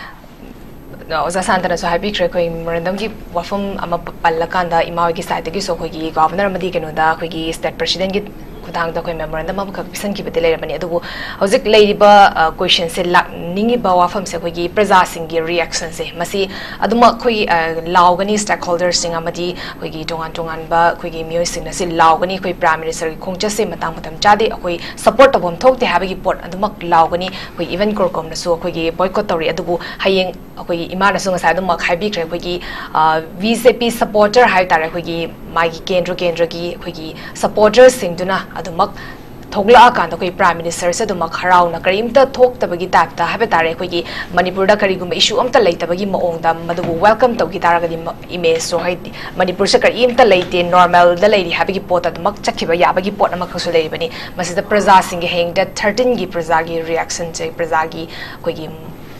ꯑꯣꯖꯥ ꯁꯥꯟꯇꯅꯁꯨ ꯍꯥꯏꯕꯤꯈ꯭ꯔꯦ, ꯑꯩꯈꯣꯏ ꯃꯦꯃꯣꯔꯦꯟꯗꯝꯒꯤ ꯋꯥꯐꯝ ꯑꯃ ꯄ-, ꯄꯜꯂꯀꯥꯟꯗ ꯏꯃꯥ ꯍꯣꯏꯒꯤ ꯁꯥꯏꯠꯇꯒꯤꯁꯨ ꯑꯩꯈꯣꯏꯒꯤ ꯒꯣꯚꯔꯅꯔ ꯑꯃꯗꯤ ꯀꯩꯅꯣꯗ ꯑꯩꯈꯣꯏꯒꯤ ꯁ꯭ꯇꯦꯠ ꯄ꯭ꯔꯦꯁꯤꯗꯦꯟꯒꯤ ꯈꯨꯠꯊꯥꯡꯗ ꯑꯩꯈꯣꯏ ꯃꯦꯃꯣꯔꯦꯟꯗꯝ ꯑꯃꯈꯛ ꯄꯤꯁꯟꯈꯤꯕꯗꯤ ꯂꯩꯔꯕꯅꯤ꯫ ꯑꯗꯨꯕꯨ ꯍꯧꯖꯤꯛ ꯂꯩꯔꯤꯕ, ꯑ, ꯀꯣꯏꯁꯟꯁꯦ, ꯂꯥꯛꯅꯤꯡꯉꯤꯕ ꯋꯥꯐꯝꯁꯦ ꯑꯩꯈꯣꯏꯒꯤ ꯄ꯭ꯔꯖꯥꯁꯤꯡꯒꯤ ꯔꯤꯌꯦꯛꯁꯟꯁꯦ, ꯃꯁꯤ ꯑꯗꯨꯃꯛ ꯑꯩꯈꯣꯏ, ꯑ, ꯂꯥꯎꯒꯅꯤ, ꯁ꯭ꯇꯦꯛꯍꯣꯜꯗꯔꯁꯤꯡ ꯑꯃꯗꯤ ꯑꯩꯈꯣꯏꯒꯤ ꯇꯣꯉꯥꯟ ꯇꯣꯉꯥꯟꯕ ꯑꯩꯈꯣꯏꯒꯤ ꯃꯤꯑꯣꯏꯁꯤꯡꯅ ꯁꯤ ꯂꯥꯎꯒꯅꯤ, ꯑꯩꯈꯣꯏ ꯄ꯭ꯔꯥꯏꯝ ꯃꯤꯅꯤꯁꯇꯔꯒꯤ ꯈꯣꯡꯆꯠꯁꯦ ꯃꯇꯥꯡ ꯃꯇꯝ ꯆꯥꯗꯦ, ꯑꯩꯈꯣꯏ ꯁꯄꯣꯔꯠ ꯇꯧꯐꯝ ꯊꯣꯛꯇꯦ ꯍꯥꯏꯕꯒꯤ ꯄꯣꯠ ꯑꯗꯨꯃꯛ ꯂꯥꯎꯒꯅꯤ꯫ ꯑꯩꯈꯣꯏ ꯏꯚꯟ ꯀꯣꯔꯀꯣꯝꯅꯁꯨ ꯑꯩꯈꯣꯏꯒꯤ ꯕꯣꯏꯀꯣꯠ ꯇꯧꯔꯤ꯫ ꯑꯗꯨꯕꯨ ꯍꯌꯦꯡ ꯑꯩꯈꯣꯏꯒꯤ ꯏꯃꯥꯅꯁꯨ ꯉꯁꯥꯏ ꯑꯗꯨꯃꯛ ꯍꯥꯏꯕꯤꯈ꯭ꯔꯦ, ꯑꯩꯈꯣꯏꯒꯤ, ꯑ, ꯕꯤ ꯖꯦ ꯄꯤ ꯁꯄꯣꯔꯇꯔ ꯍꯥꯏꯕ ꯇꯥꯔꯦ, ꯑꯩꯈꯣꯏꯒꯤ ꯃꯥꯒꯤ ꯀꯦꯟꯗ꯭ꯔ ꯀꯦꯟꯗ꯭ꯔꯒꯤ ꯑꯩꯈꯣꯏꯒꯤ ꯁꯄꯣꯔꯇꯔꯁꯤꯡꯗꯨꯅ ꯑꯗꯨꯃꯛ ꯊꯣꯛꯂꯛꯑꯀꯥꯟꯗ ꯑꯩꯈꯣꯏ ꯄ꯭ꯔꯥꯏꯝ ꯃꯤꯅꯤꯁꯇꯔꯁꯦ ꯑꯗꯨꯃꯛ ꯍꯔꯥꯎꯅ ꯀꯔꯤꯝꯇ ꯊꯣꯛꯇꯕꯒꯤ ꯇꯥꯏꯞꯇ ꯍꯥꯏꯕ ꯇꯥꯔꯦ, ꯑꯩꯈꯣꯏꯒꯤ ꯃꯅꯤꯄꯨꯔꯗ ꯀꯔꯤꯒꯨꯝꯕ ꯏꯁꯨ ꯑꯝꯇ ꯂꯩꯇꯕꯒꯤ ꯃꯑꯣꯡꯗ ꯃꯗꯨꯕꯨ ꯋꯦꯜꯀꯝ ꯇꯧꯈꯤ ꯇꯥꯔꯒꯗꯤ ꯏꯃꯦꯖꯁꯨ, ꯍꯥꯏꯗꯤ ꯃꯅꯤꯄꯨꯔꯁꯦ ꯀꯔꯤꯝꯇ ꯂꯩꯇꯦ, ꯅꯣꯔꯃꯦꯜꯗ ꯂꯩꯔꯤ ꯍꯥꯏꯕꯒꯤ ꯄꯣꯠꯇ ꯑꯗꯨꯃꯛ ꯆꯠꯈꯤꯕ ꯌꯥꯕꯒꯤ ꯄꯣꯠ ꯑꯃꯈꯛꯁꯨ ꯂꯩꯔꯤꯕꯅꯤ꯫ ꯃꯁꯤꯗ ꯄ꯭ꯔꯖꯥꯁꯤꯡꯒꯤ ꯍꯌꯦꯡ ꯗꯦꯠ ꯊꯥꯔꯇꯤꯟꯒꯤ ꯄ꯭ꯔꯖꯥꯒꯤ ꯔꯤꯌꯦꯛꯁꯟꯁꯦ, ꯄ꯭ꯔꯖꯥꯒꯤ ꯑꯩꯈꯣꯏꯒꯤ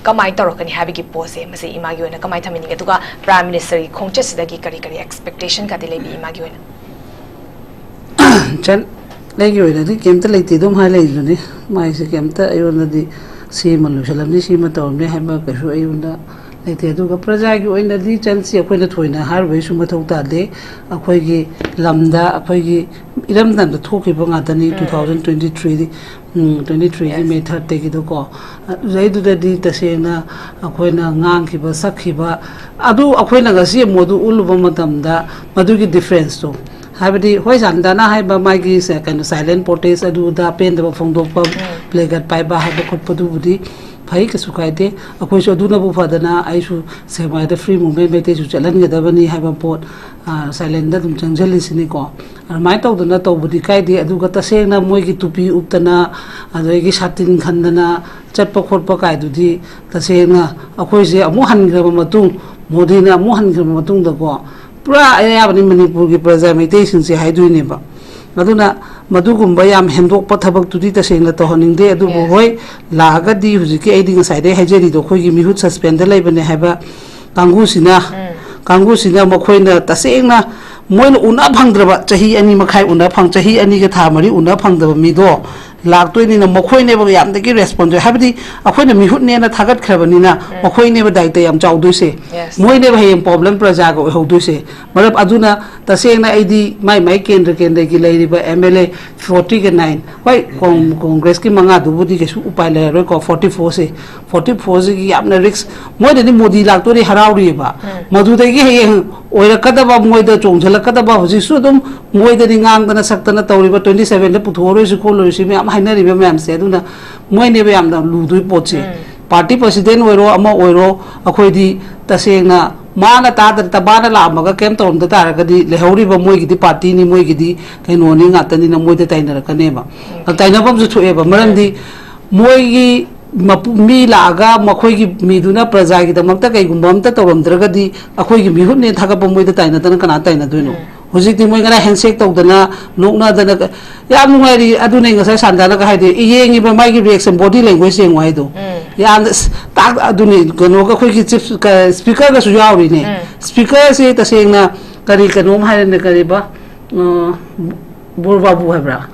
ꯀꯃꯥꯏꯅ ꯇꯧꯔꯛꯀꯅꯤ ꯍꯥꯏꯕꯒꯤ ꯄꯣꯠꯁꯦ, ꯃꯁꯤ ꯏꯃꯥꯒꯤ ꯑꯣꯏꯅ ꯀꯃꯥꯏꯅ ꯊꯝꯕꯤꯅꯤꯡꯉꯤ? ꯑꯗꯨꯒ ꯄ꯭ꯔꯥꯏꯝ ꯃꯤꯅꯤꯁꯇꯔꯒꯤ ꯈꯣꯡꯆꯠꯁꯤꯗꯒꯤ ꯀꯔꯤ ꯀꯔꯤ ꯑꯦꯛꯁꯄꯦꯛꯇꯦꯁꯟ ꯀꯗꯤ ꯂꯩꯕꯤ ꯏꯃꯥꯒꯤ ꯑꯣꯏꯅ? ꯏꯆꯟ, ꯑꯩꯒꯤ ꯑꯣꯏꯅꯗꯤ ꯀꯩꯝꯇ ꯂꯩꯇꯦ, ꯑꯗꯨꯝ ꯍꯥꯏ ꯂꯩꯗꯨꯅꯤ꯫ ꯃꯥꯏꯁꯦ ꯀꯩꯝꯇ ꯑꯩꯉꯣꯟꯗꯗꯤ ꯁꯤꯃ ꯂꯣꯏꯁꯤꯜꯂꯝꯅꯤ, ꯁꯤꯃ ꯇꯧꯔꯝꯅꯤ ꯍꯥꯏꯕ ꯀꯩꯁꯨ ꯑꯩꯉꯣꯟꯗ ꯂꯩꯇꯦ꯫ ꯑꯗꯨꯒ ꯄ꯭ꯔꯖꯥꯒꯤ ꯑꯣꯏꯅꯗꯤ ꯆꯟꯁꯤ ꯑꯩꯈꯣꯏꯅ ꯊꯣꯏꯅ ꯍꯥꯏꯔꯨꯕꯩꯁꯨ ꯃꯊꯧ ꯇꯥꯗꯦ꯫ ꯑꯩꯈꯣꯏꯒꯤ ꯂꯝꯗ, ꯑꯩꯈꯣꯏꯒꯤ ꯏꯔꯝꯗꯝꯗ ꯊꯣꯛꯈꯤꯕ ꯉꯥꯛꯇꯅꯤ꯫ ꯎꯝ꯫ Two thousand twenty three ꯗꯤ, ꯎꯝ, twenty three ꯒꯤ Yes. May third ꯇꯒꯤꯗꯀꯣ꯫ ꯑꯗꯨꯗꯩꯗꯨꯗꯗꯤ ꯇꯁꯦꯡꯅ ꯑꯩꯈꯣꯏꯅ ꯉꯥꯡꯈꯤꯕ, ꯁꯛꯈꯤꯕ, ꯑꯗꯨ ꯑꯩꯈꯣꯏꯅ ꯉꯁꯤ ꯑꯃꯨꯛ ꯑꯗꯨ ꯎꯠꯂꯨꯕ ꯃꯇꯝꯗ ꯃꯗꯨꯒꯤ difference ꯇꯣ, ꯍꯥꯏꯕꯗꯤ, ꯍꯣꯏ, ꯁꯥꯟꯇꯅ ꯍꯥꯏꯕ ꯃꯥꯒꯤ ꯁꯦ-, ꯀꯩꯅꯣ, silent protest ꯑꯗꯨꯗ ꯄꯦꯟꯗꯕ ꯐꯣꯡꯗꯣꯛꯄ, ꯎꯝ꯫ Placard ꯄꯥꯏꯕ ꯍꯥꯏꯕ ꯈꯣꯠꯄꯗꯨꯕꯨꯗꯤ ꯐꯩ, ꯀꯩꯁꯨ ꯀꯥꯏꯗꯦ꯫ ꯑꯩꯈꯣꯏꯁꯨ ꯑꯗꯨꯅꯕꯨ ꯐꯗꯅ, ꯑꯩꯁꯨ ꯁꯦꯛꯃꯥꯏꯗ free movement ꯃꯩꯇꯩꯁꯨ ꯆꯠꯍꯟꯒꯗꯕꯅꯤ ꯍꯥꯏꯕ ꯄꯣꯠ, ꯑ, silent ꯗ ꯑꯗꯨꯝ ꯆꯪꯁꯤꯜꯂꯤꯁꯤꯅꯤꯀꯣ꯫ ꯑꯗꯨꯃꯥꯏꯅ ꯇꯧꯗꯅ ꯇꯧꯕꯗꯤ ꯀꯥꯏꯗꯦ꯫ ꯑꯗꯨꯒ ꯇꯁꯦꯡꯅ ꯃꯣꯏꯒꯤ ꯇꯨꯄꯤ ꯎꯞꯇꯅ, ꯑꯗꯒꯤ ꯁꯥꯇꯤꯟ ꯈꯟꯗꯅ ꯆꯠꯄ ꯈꯣꯠꯄ ꯀꯥꯏꯗꯨꯗꯤ ꯇꯁꯦꯡꯅ ꯑꯩꯈꯣꯏꯁꯦ ꯑꯃꯨꯛ ꯍꯟꯈ꯭ꯔꯕ ꯃꯇꯨꯡ, ꯃꯣꯗꯤꯅ ꯑꯃꯨꯛ ꯍꯟꯈ꯭ꯔꯕ ꯃꯇꯨꯡꯗꯀꯣ, ꯄꯨꯔꯥ ꯑꯌꯥꯕꯅꯤ ꯃꯅꯤꯄꯨꯔꯒꯤ ꯄ꯭ꯔꯖꯥ ꯃꯩꯇꯩꯁꯤꯡꯁꯦ ꯍꯥꯏꯗꯣꯏꯅꯦꯕ꯫ ꯑꯗꯨꯅ ꯃꯗꯨꯒꯨꯝꯕ ꯌꯥꯝ ꯍꯦꯟꯗꯣꯛꯄ ꯊꯕꯛꯇꯨꯗꯤ ꯇꯁꯦꯡꯅ ꯇꯧꯍꯟꯅꯤꯡꯗꯦ꯫ ꯑꯗꯨꯕꯨ Yes. ꯍꯣꯏ, ꯂꯥꯛꯑꯒꯗꯤ ꯍꯧꯖꯤꯛꯀꯤ ꯑꯩꯗꯤ ꯉꯁꯥꯏꯗꯩ ꯍꯥꯏꯖꯔꯤꯗꯣ, ꯑꯩꯈꯣꯏꯒꯤ ꯃꯤꯍꯨꯠ suspend ꯗ ꯂꯩꯕꯅꯦ ꯍꯥꯏꯕ ꯀꯥꯡꯕꯨꯁꯤꯅ, ꯎꯝ꯫ ꯀꯥꯡꯕꯨꯁꯤꯅ ꯃꯈꯣꯏꯅ ꯇꯁꯦꯡꯅ ꯃꯣꯏꯅ ꯎꯅ ꯐꯪꯗ꯭ꯔꯕ, ꯆꯍꯤ ꯑꯅꯤ ꯃꯈꯥꯏ ꯎꯅ ꯐꯪ-, ꯆꯍꯤ ꯑꯅꯤꯒ ꯊꯥ ꯃꯔꯤ ꯎꯅ ꯐꯪꯗꯕ ꯃꯤꯗꯣ ꯂꯥꯛꯇꯣꯏꯅꯤꯅ, ꯃꯈꯣꯏꯅꯦꯕ ꯌꯥꯝꯗꯒꯤ response ꯇꯧ-, ꯍꯥꯏꯕꯗꯤ ꯑꯩꯈꯣꯏꯅ ꯃꯤꯍꯨꯠꯅꯦꯅ ꯊꯥꯒꯠꯈ꯭ꯔꯕꯅꯤꯅ, ꯎꯝ꯫ ꯃꯈꯣꯏꯅꯦꯕ ꯗꯥꯏꯇ ꯌꯥꯝ ꯆꯥꯎꯗꯣꯏꯁꯦ꯫ Yes. ꯃꯣꯏꯅꯦꯕ ꯍꯌꯦꯡ problem ꯄ꯭ꯔꯖꯥꯒ ꯑꯣꯏꯍꯧꯗꯣꯏꯁꯦ꯫ ꯃꯔꯝ ꯑꯗꯨꯅ ꯇꯁꯦꯡꯅ ꯑꯩꯗꯤ ꯃꯥꯏ ꯃꯥꯏ ꯀꯦꯟꯗ꯭ꯔ ꯀꯦꯟꯗ꯭ꯔꯒꯤ ꯂꯩꯔꯤꯕ M L A forty ꯒ nine, ꯍꯣꯏ, ꯀꯣꯡ-, ꯀꯣꯡꯒ꯭ꯔꯦꯁꯀꯤ ꯃꯉꯥꯗꯨꯕꯨꯗꯤ ꯀꯩꯁꯨ ꯎꯄꯥꯏ ꯂꯩꯔꯔꯣꯏꯀꯣ, forty four ꯁꯦ, forty four ꯁꯤꯒꯤ ꯌꯥꯝꯅ risk꯫ ꯃꯣꯏꯗꯗꯤ ꯃꯣꯗꯤ ꯂꯥꯛꯇꯣꯔꯦ ꯍꯔꯥꯎꯔꯤꯑꯕ꯫ ꯎꯝ꯫ ꯃꯗꯨꯗꯒꯤ ꯍꯌꯦꯡ ꯑꯣꯏꯔꯛꯀꯗꯕ, ꯃꯣꯏꯗ ꯆꯣꯡꯁꯤꯜꯂꯛꯀꯗꯕ, ꯍꯧꯖꯤꯛꯁꯨ ꯑꯗꯨꯝ ꯃꯣꯏꯗꯗꯤ ꯉꯥꯡꯗꯅ ꯁꯛꯇꯅ ꯇꯧꯔꯤꯕ, twenty seven ꯗ ꯄꯨꯊꯣꯛꯑꯔꯣꯏꯁꯤ ꯈꯣꯠꯂꯔꯣꯏꯁꯤ ꯃꯌꯥꯝ ꯍꯥꯏꯅꯔꯤꯕ ꯃꯌꯥꯝꯁꯦ꯫ ꯑꯗꯨꯅ ꯃꯣꯏꯅꯦꯕ ꯌꯌꯥꯝꯅ ꯂꯨꯗꯣꯏ ꯄꯣꯠꯁꯦ꯫ ꯎꯝ꯫ Party president ꯑꯣꯏꯔꯣ, ꯑꯃ ꯑꯣꯏꯔꯣ, ꯑꯩꯈꯣꯏꯗꯤ ꯇꯁꯦꯡꯅ ꯃꯥꯅ ꯇꯥꯗ-, ꯃꯥꯅ ꯂꯥꯛꯑꯝꯃꯒ ꯀꯩꯝ ꯇꯧꯔꯝꯗ ꯇꯥꯔꯒꯗꯤ ꯂꯩꯍꯧꯔꯤꯕ ꯃꯣꯏꯒꯤꯗꯤ party ꯅꯤ, ꯃꯣꯏꯒꯤꯗꯤ ꯀꯩꯅꯣꯅꯤ ꯉꯥꯛꯇꯅꯤꯅ ꯃꯣꯏꯗ ꯇꯥꯏꯅꯔꯛꯀꯅꯦꯕ꯫ ꯎꯝ꯫ ꯇꯥꯏꯅꯐꯝꯁꯨ ꯊꯣꯛꯑꯦꯕ, ꯃꯔꯝꯗꯤ ꯃꯣꯏꯒꯤ ꯃꯄꯨ-, ꯃꯤ ꯂꯥꯛꯑꯒ ꯃꯈꯣꯏꯒꯤ ꯃꯤꯗꯨꯅ ꯄ꯭ꯔꯖꯥꯒꯤꯗꯃꯛꯇ ꯀꯩꯒꯨꯝꯕ ꯑꯝꯇ ꯇꯧꯔꯝꯗ꯭ꯔꯒꯗꯤ ꯑꯩꯈꯣꯏꯒꯤ ꯃꯤꯍꯨꯠꯅꯦ ꯊꯥꯒꯠꯄ ꯃꯣꯏꯗ ꯇꯥꯏꯅꯗꯅ ꯀꯅꯥ ꯇꯥꯏꯅꯗꯣꯏꯅꯣ? ꯎꯝ꯫ ꯍꯧꯖꯤꯛꯇꯤ ꯃꯣꯏ ꯉꯔꯥꯡ handshake ꯇꯧꯗꯅ, ꯅꯣꯛꯅꯗꯅ ꯀ-, ꯌꯥꯝ ꯅꯨꯡꯉꯥꯏꯔꯤ꯫ ꯑꯗꯨꯅꯦ ꯉꯁꯥꯏ ꯁꯥꯟꯗꯅꯒ ꯍꯥꯏꯗꯤ, ꯌꯦꯡꯉꯤꯕ ꯃꯥꯒꯤ reaction, body language ꯌꯦꯡꯉꯣ ꯍꯥꯏꯗꯣ꯫ ꯎꯝ꯫ ꯌꯥꯝꯅ ꯑꯁ, ꯇꯥꯛ-, ꯑꯗꯨꯅꯦ ꯀꯩꯅꯣꯒ ꯑꯩꯈꯣꯏꯒꯤ chief, ꯀ-, speaker ꯒꯁꯨ ꯌꯥꯎꯔꯤꯅꯦ꯫ ꯎꯝ꯫ Speaker ꯁꯦ ꯇꯁꯦꯡꯅ ꯀꯔꯤ ꯀꯩꯅꯣꯝ ꯍꯥꯏꯔꯅꯦ, ꯀꯔꯤꯕ? ꯑ, ꯕꯣꯔ ꯕꯥꯕꯨ ꯍꯥꯏꯕ꯭ꯔꯥ?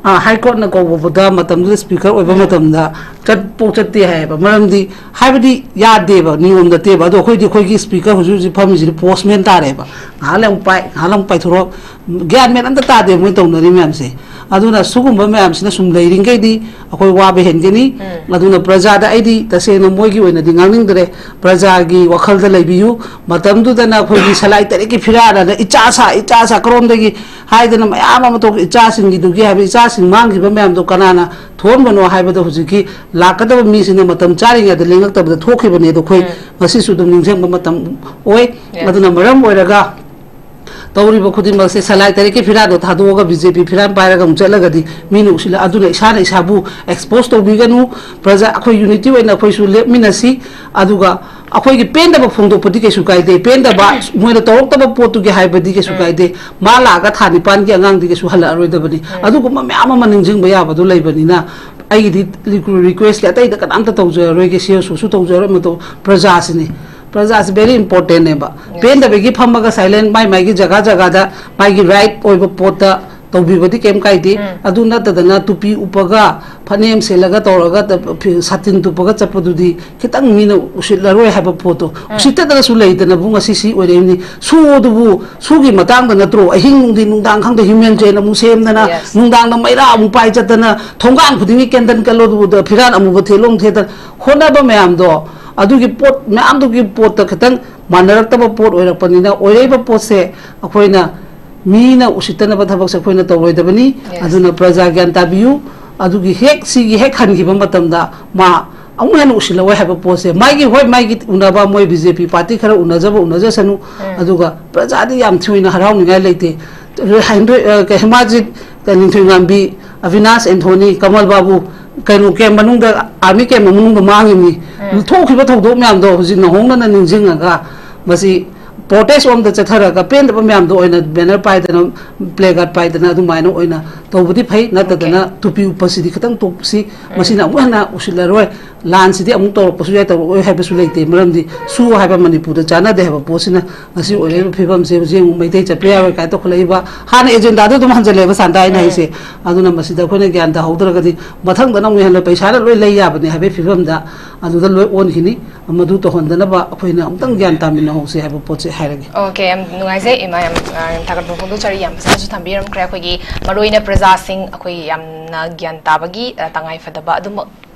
ꯑꯥ, ꯍꯥꯏ ꯀꯣꯔꯠꯅ ꯀꯧꯕꯗ ꯃꯇꯝꯗꯨꯗ ꯁ꯭ꯄꯤꯀꯔ ꯑꯣꯏꯕ ꯃꯇꯝꯗ ꯆꯠꯄꯣꯛ ꯆꯠꯇꯦ ꯍꯥꯏꯌꯦꯕ꯫ ꯃꯔꯝꯗꯤ ꯍꯥꯏꯕꯗꯤ ꯌꯥꯗꯦꯕ, ꯅꯤꯌꯣꯝ ꯅꯠꯇꯦꯕ꯫ ꯑꯗꯣ ꯑꯩꯈꯣꯏꯗꯤ ꯑꯩꯈꯣꯏꯒꯤ ꯁ꯭ꯄꯤꯀꯔ ꯍꯧꯖꯤꯛ ꯍꯧꯖꯤꯛ ꯐꯝꯃꯤꯁꯤꯗꯤ ꯄꯣꯁꯃꯦꯟ ꯇꯥꯔꯦꯕ꯫ ꯉꯥꯏꯍꯥꯛ ꯂꯩ ꯑꯃꯨꯛ ꯄꯥꯏ, ꯉꯥꯏꯍꯥꯛ ꯂꯩ ꯑꯃꯨꯛ ꯄꯥꯏꯊꯣꯔꯛ, ꯒ꯭ꯌꯥꯟ ꯃꯦꯟ ꯑꯝꯇ ꯇꯥꯗꯦ ꯃꯣꯏ ꯇꯧꯅꯔꯤ ꯃꯌꯥꯝꯁꯦ꯫ ꯑꯗꯨꯅ ꯁꯤꯒꯨꯝꯕ ꯃꯌꯥꯝꯁꯤꯅ ꯁꯨꯝ ꯂꯩꯔꯤꯈꯩꯗꯤ ꯑꯩꯈꯣꯏ ꯋꯥꯕ ꯍꯦꯟꯒꯅꯤ꯫ ꯑꯗꯨꯅ ꯄ꯭ꯔꯖꯥꯗ ꯑꯩꯗꯤ ꯇꯁꯦꯡꯅ ꯃꯣꯏꯒꯤ ꯑꯣꯏꯅꯗꯤ ꯉꯥꯡꯅꯤꯡꯗ꯭ꯔꯦ꯫ ꯄ꯭ꯔꯖꯥꯒꯤ ꯋꯥꯈꯜꯗ ꯂꯩꯕꯤꯌꯨ꯫ ꯃꯇꯝꯗꯨꯗꯅ ꯑꯩꯈꯣꯏꯒꯤ ꯁꯂꯥꯏ ꯇꯔꯦꯠꯀꯤ ꯐꯤꯔꯥꯜ ꯑꯅ ꯏꯆꯥ ꯁꯥ, ꯏꯆꯥ ꯁꯥ ꯀꯔꯣꯝꯗꯒꯤ ꯍꯥꯏꯗꯅ ꯃꯌꯥꯝ ꯑꯃ ꯇꯧ-, ꯏꯆꯥꯁꯤꯡꯒꯤꯗꯨꯒꯤ ꯍꯥꯏꯕ ꯏꯆꯥꯁꯤꯡ ꯃꯥꯡꯈꯤꯕ ꯃꯌꯥꯝꯗꯣ ꯀꯅꯥꯅ ꯊꯣꯛꯍꯟꯕꯅꯣ ꯍꯥꯏꯕꯗꯣ ꯍꯧꯖꯤꯛꯀꯤ ꯂꯥꯛꯀꯗꯕ ꯃꯤꯁꯤꯡꯅ ꯃꯇꯝ ꯆꯥꯔꯤꯉꯩꯗ ꯂꯦꯡꯉꯛꯇꯕꯗ ꯊꯣꯛꯈꯤꯕꯅꯦ꯫ ꯑꯗꯣ ꯑꯩꯈꯣꯏ ꯉꯁꯤꯁꯨ ꯑꯗꯨꯝ ꯅꯤꯡꯁꯤꯡꯕ ꯃꯇꯝ ꯑꯣꯏ꯫ ꯑꯗꯨꯅ ꯃꯔꯝ ꯑꯣꯏꯔꯒ ꯇꯧꯔꯤꯕ ꯈꯨꯗꯤꯡꯃꯛꯁꯦ ꯁꯂꯥꯏ ꯇꯔꯦꯠꯀꯤ ꯐꯤꯔꯥꯜꯗꯣ ꯊꯥꯗꯣꯛꯑꯒ ꯕꯤ ꯖꯦ ꯄꯤ ꯐꯤꯔꯥꯜ ꯄꯥꯏꯔꯒ ꯑꯃꯨꯛ ꯆꯠꯂꯒꯗꯤ ꯃꯤꯅ ꯎꯁꯤꯜꯂ-, ꯑꯗꯨꯅ ꯏꯁꯥꯅ ꯏꯁꯥꯕꯨ ꯑꯦꯛꯁꯄꯣꯖ ꯇꯧꯕꯤꯒꯅꯨ꯫ ꯄ꯭ꯔꯖꯥ, ꯑꯩꯈꯣꯏ ꯌꯨꯅꯤꯇꯤ ꯑꯣꯏꯅ ꯑꯩꯈꯣꯏꯁꯨ ꯂꯦꯞꯃꯤꯟꯅꯁꯤ꯫ ꯑꯗꯨꯒ ꯑꯩꯈꯣꯏꯒꯤ ꯄꯦꯟꯗꯕ ꯐꯣꯡꯗꯣꯛꯄꯗꯤ ꯀꯩꯁꯨ ꯀꯥꯏꯗꯦ, ꯄꯦꯟꯗꯕ ꯃꯣꯏꯅ ꯇꯧꯔꯛꯇꯕ ꯄꯣꯠꯇꯨꯒꯤ ꯍꯥꯏꯕꯗꯤ ꯀꯩꯁꯨ ꯀꯥꯏꯗꯦ꯫ ꯃꯥ ꯂꯥꯛꯑꯒ ꯊꯥ ꯅꯤꯄꯥꯟꯒꯤ ꯑꯉꯥꯡꯗꯤ ꯀꯩꯁꯨ ꯍꯜꯂꯛꯑꯔꯣꯏꯗꯕꯅꯤ꯫ ꯑꯗꯨꯒꯨꯝꯕ ꯃꯌꯥꯝ ꯑꯃ ꯅꯤꯡꯁꯤꯡꯕ ꯌꯥꯕꯗꯣ ꯂꯩꯕꯅꯤꯅ ꯑꯩꯒꯤꯗꯤ ꯔꯤꯀ꯭ꯋꯦꯁꯇꯤ ꯑꯇꯩꯗ ꯀꯅꯥꯝꯇ ꯇꯧꯖꯔꯔꯣꯏꯒꯦ, ꯁꯤ ꯑꯦꯁ ꯑꯣꯁꯨ ꯇꯧꯖꯔꯣꯏ, ꯃꯇꯧ ꯄ꯭ꯔꯖꯥꯁꯤꯅꯤ꯫ ꯄ꯭ꯔꯖꯥꯁꯤ ꯚꯦꯔꯤ ꯏꯝꯄꯣꯔꯇꯦꯟꯅꯦꯕ꯫ ꯄꯦꯟꯗꯕꯒꯤ ꯐꯝꯃꯒ ꯁꯥꯏꯂꯦꯟ ꯃꯥꯏ ꯃꯥꯏꯒꯤ ꯖꯒꯥ ꯖꯒꯥꯗ ꯃꯥꯒꯤ ꯔꯥꯏꯠ ꯑꯣꯏꯕ ꯄꯣꯠꯇ ꯇꯧꯕꯤꯕꯗꯤ ꯀꯩꯝ ꯀꯥꯏꯗꯦ꯫ ꯑꯗꯨ ꯅꯠꯇꯗꯅ ꯇꯨꯄꯤ ꯎꯞꯄꯒ, ꯐꯅꯦꯛ ꯑꯃ ꯁꯦꯠꯂꯒ ꯇꯧꯔꯒ ꯇ-, ꯐꯤ-, ꯁꯥꯇꯤꯟ ꯇꯨꯞꯄꯒ ꯆꯠꯄꯗꯨꯗꯤ ꯈꯤꯇꯪ ꯃꯤꯅ ꯎꯁꯤꯠꯂꯔꯣꯏ ꯍꯥꯏꯕ ꯄꯣꯠꯇꯣ꯫ ꯎꯁꯤꯠꯇꯗꯅꯁꯨ ꯂꯩꯗꯅꯕꯨ ꯉꯁꯤ ꯁꯤ ꯑꯣꯏꯔꯛꯏꯕꯅꯤ꯫ ꯁꯨ ꯑꯗꯨꯕꯨ ꯁꯨꯒꯤ ꯃꯇꯥꯡꯗ ꯅꯠꯇ꯭ꯔꯣ? ꯑꯍꯤꯡ ꯅꯨꯡꯊꯤꯟ ꯅꯨꯡꯗꯥꯡ ꯈꯪꯗꯦ ꯍ꯭ꯌꯨꯃꯦꯟ ꯇ꯭ꯔꯦꯟ ꯑꯃꯨꯛ ꯁꯦꯝꯗꯅ, ꯅꯨꯡꯗꯥꯡꯗ ꯃꯩꯔꯥ ꯑꯃꯨꯛ ꯄꯥꯏ ꯆꯠꯇꯅ, ꯊꯣꯡꯒꯥꯟ ꯈꯨꯗꯤꯡꯒꯤ ꯀꯦꯟꯗꯜ ꯀꯜꯂꯣ, ꯑꯗꯨꯗ ꯐꯤꯔꯥꯟ ꯑꯃꯨꯕ ꯊꯦꯠꯂꯣ ꯑꯃꯨꯛ ꯊꯦꯠꯇꯅ ꯍꯣꯠꯅꯕ ꯃꯌꯥꯝꯗꯣ, ꯑꯗꯨꯒꯤ ꯄꯣꯠ ꯃꯌꯥꯝꯗꯨꯒꯤ ꯄꯣꯠꯇ ꯈꯤꯇꯪ ꯃꯥꯟꯅꯔꯛꯇꯕ ꯄꯣꯠ ꯑꯣꯏꯔꯛꯄꯅꯤꯅ ꯑꯣꯏꯔꯛꯏꯕ ꯄꯣꯠꯁꯦ ꯑꯩꯈꯣꯏꯅ ꯃꯤꯅ ꯎꯁꯤꯠꯇꯅꯕ ꯊꯕꯛꯁꯦ ꯑꯩꯈꯣꯏꯅ ꯇꯧꯔꯣꯏꯗꯕꯅꯤ꯫ ꯑꯗꯨꯅ ꯄ꯭ꯔꯖꯥ ꯒ꯭ꯌꯥꯟ ꯇꯥꯕꯤꯌꯨ꯫ ꯑꯗꯨꯒꯤ ꯍꯦꯛ ꯁꯤꯒꯤ ꯍꯦꯛ ꯍꯟꯈꯤꯕ ꯃꯇꯝꯗ ꯃꯥ ꯑꯃꯨꯛ ꯍꯦꯟꯅ ꯎꯁꯤꯜꯂꯛꯑꯣꯏ ꯍꯥꯏꯕ ꯄꯣꯠꯁꯦ꯫ ꯃꯥꯒꯤ, ꯍꯣꯏ, ꯃꯥꯒꯤ ꯎꯅꯕ ꯃꯣꯏ ꯕꯤ ꯖꯦ ꯄꯤ ꯄꯥꯔꯇꯤ ꯈꯔ ꯎꯅꯖꯕ ꯎꯅꯖꯁꯅꯨ꯫ ꯑꯗꯨꯒ ꯄ꯭ꯔꯖꯥꯗꯤ ꯌꯥꯝ ꯊꯣꯏꯅ ꯍꯔꯥꯎꯅꯤꯡꯉꯥꯏ ꯂꯩꯇꯦ꯫ ꯍꯦꯟꯗꯣꯏ-, ꯑ, ꯀꯩ, ꯍꯦꯃꯥꯖꯤꯠ, ꯀ-, ꯅꯤꯡꯊꯣꯏꯉꯥꯝꯕꯤ, ꯑꯕꯤꯅꯥꯁ ꯑꯦꯟꯊꯣꯅꯤ, ꯀꯃꯜ ꯕꯥꯕꯨ, ꯀꯩꯅꯣ, ꯀꯦꯝ ꯃꯅꯨꯡꯗ, ꯑꯥꯔꯃꯤ ꯀꯦꯝ ꯃꯅꯨꯡꯗ ꯃꯥꯡꯉꯤꯕꯅꯤ꯫ ꯊꯣꯛꯈꯤꯕ ꯊꯧꯗꯣꯛ ꯃꯌꯥꯝꯗꯣ ꯍꯧꯖꯤꯛ ꯅꯧꯍꯧꯅꯅ ꯅꯤꯡꯁꯤꯡꯉꯒ ꯃꯁꯤ ꯄ꯭ꯔꯣꯇꯦꯁ ꯑꯣꯝꯗ ꯆꯠꯊꯔꯒ ꯄꯦꯟꯗꯕ ꯃꯌꯥꯝꯗꯣ ꯑꯣꯏꯅ ꯕꯦꯅꯔ ꯄꯥꯏꯗꯅ, ꯄ꯭ꯂꯦ ꯀꯥꯔꯗ ꯄꯥꯏꯗꯅ ꯑꯗꯨꯃꯥꯏꯅ ꯑꯣꯏꯅ ꯇꯧꯕꯗꯤ ꯐꯩ, ꯅꯠꯇꯗꯅ ꯇꯨꯄꯤ ꯎꯞꯄꯁꯤꯗꯤ ꯈꯤꯇꯪ ꯇꯣꯛꯁꯤ꯫ ꯃꯁꯤꯅ ꯑꯃꯨꯛ ꯍꯦꯟꯅ ꯎꯁꯤꯜꯂꯔꯣꯏ꯫ ꯂꯥꯟꯁꯤꯗꯤ ꯑꯃꯨꯛ ꯇꯧꯔꯛꯄꯁꯨ ꯌꯥꯏ, ꯇꯧꯔꯛꯑꯣꯏ ꯍꯥꯏꯕꯁꯨ ꯂꯩꯇꯦ꯫ ꯃꯔꯝꯗꯤ ꯁꯨ ꯍꯥꯏꯕ ꯃꯅꯤꯄꯨꯔꯗ ꯆꯥꯟꯅꯗꯦ ꯍꯥꯏꯕ ꯄꯣꯠꯁꯤꯅ ꯉꯁꯤ ꯑꯣꯏꯔꯛꯏꯕ ꯐꯤꯕꯝꯁꯦ꯫ ꯍꯧꯖꯤꯛ ꯑꯃꯨꯛ ꯃꯩꯇꯩ ꯆꯠꯄ ꯌꯥꯔꯣꯏ ꯀꯥꯏꯅ ꯇꯧꯈꯠꯂꯛꯏꯕ, ꯍꯥꯟꯅ ꯑꯦꯖꯦꯟꯗꯥꯗꯣ ꯑꯗꯨꯝ ꯍꯟꯖꯜꯂꯛꯑꯦꯕ ꯁꯥꯟꯇ ꯑꯩꯅ ꯍꯥꯏꯁꯦ꯫ ꯑꯗꯨꯅ ꯃꯁꯤꯗ ꯑꯩꯈꯣꯏꯅ ꯒ꯭ꯌꯥꯟ ꯇꯥꯍꯧꯗ꯭ꯔꯒꯗꯤ ꯃꯊꯪꯗ ꯅꯪ ꯍꯦꯟꯅ ꯄꯩꯁꯥꯅ ꯂꯣꯏ ꯂꯩ ꯌꯥꯕꯅꯦ ꯍꯥꯏꯕꯒꯤ ꯐꯤꯕꯝꯗ ꯑꯗꯨꯗ ꯂꯣꯏ ꯑꯣꯟꯈꯤꯅꯤ꯫ ꯃꯗꯨ ꯇꯧꯍꯟꯗꯅꯕ ꯑꯩꯈꯣꯏꯅ ꯑꯃꯨꯛꯇꯪ ꯒ꯭ꯌꯥꯟ ꯇꯥꯃꯤꯟꯅꯍꯧꯁꯦ ꯍꯥꯏꯕ ꯄꯣꯠꯁꯦ ꯍꯥꯏꯔꯒꯦ꯫ ꯑꯣꯀꯦ, ꯌꯥꯝ ꯅꯨꯡꯉꯥꯏꯖꯩ ꯏꯃꯥ, ꯌꯥꯝ, ꯑ, ꯌꯥꯝ ꯊꯥꯒꯠꯄ ꯐꯣꯡꯗꯣꯛꯆꯔꯤ꯫ ꯌꯥꯝ ꯐꯖꯅꯁꯨ ꯊꯝꯕꯤꯔꯝꯈ꯭ꯔꯦ꯫ ꯑꯩꯈꯣꯏꯒꯤ ꯃꯔꯨꯑꯣꯏꯅ ꯄ꯭ꯔꯖꯥꯁꯤꯡ ꯑꯩꯈꯣꯏ ꯌꯥꯝꯅ ꯒ꯭ꯌꯥꯟ ꯇꯥꯕꯒꯤ, ꯑ, ꯇꯉꯥꯏ ꯐꯗꯕ ꯑꯗꯨꯃꯛ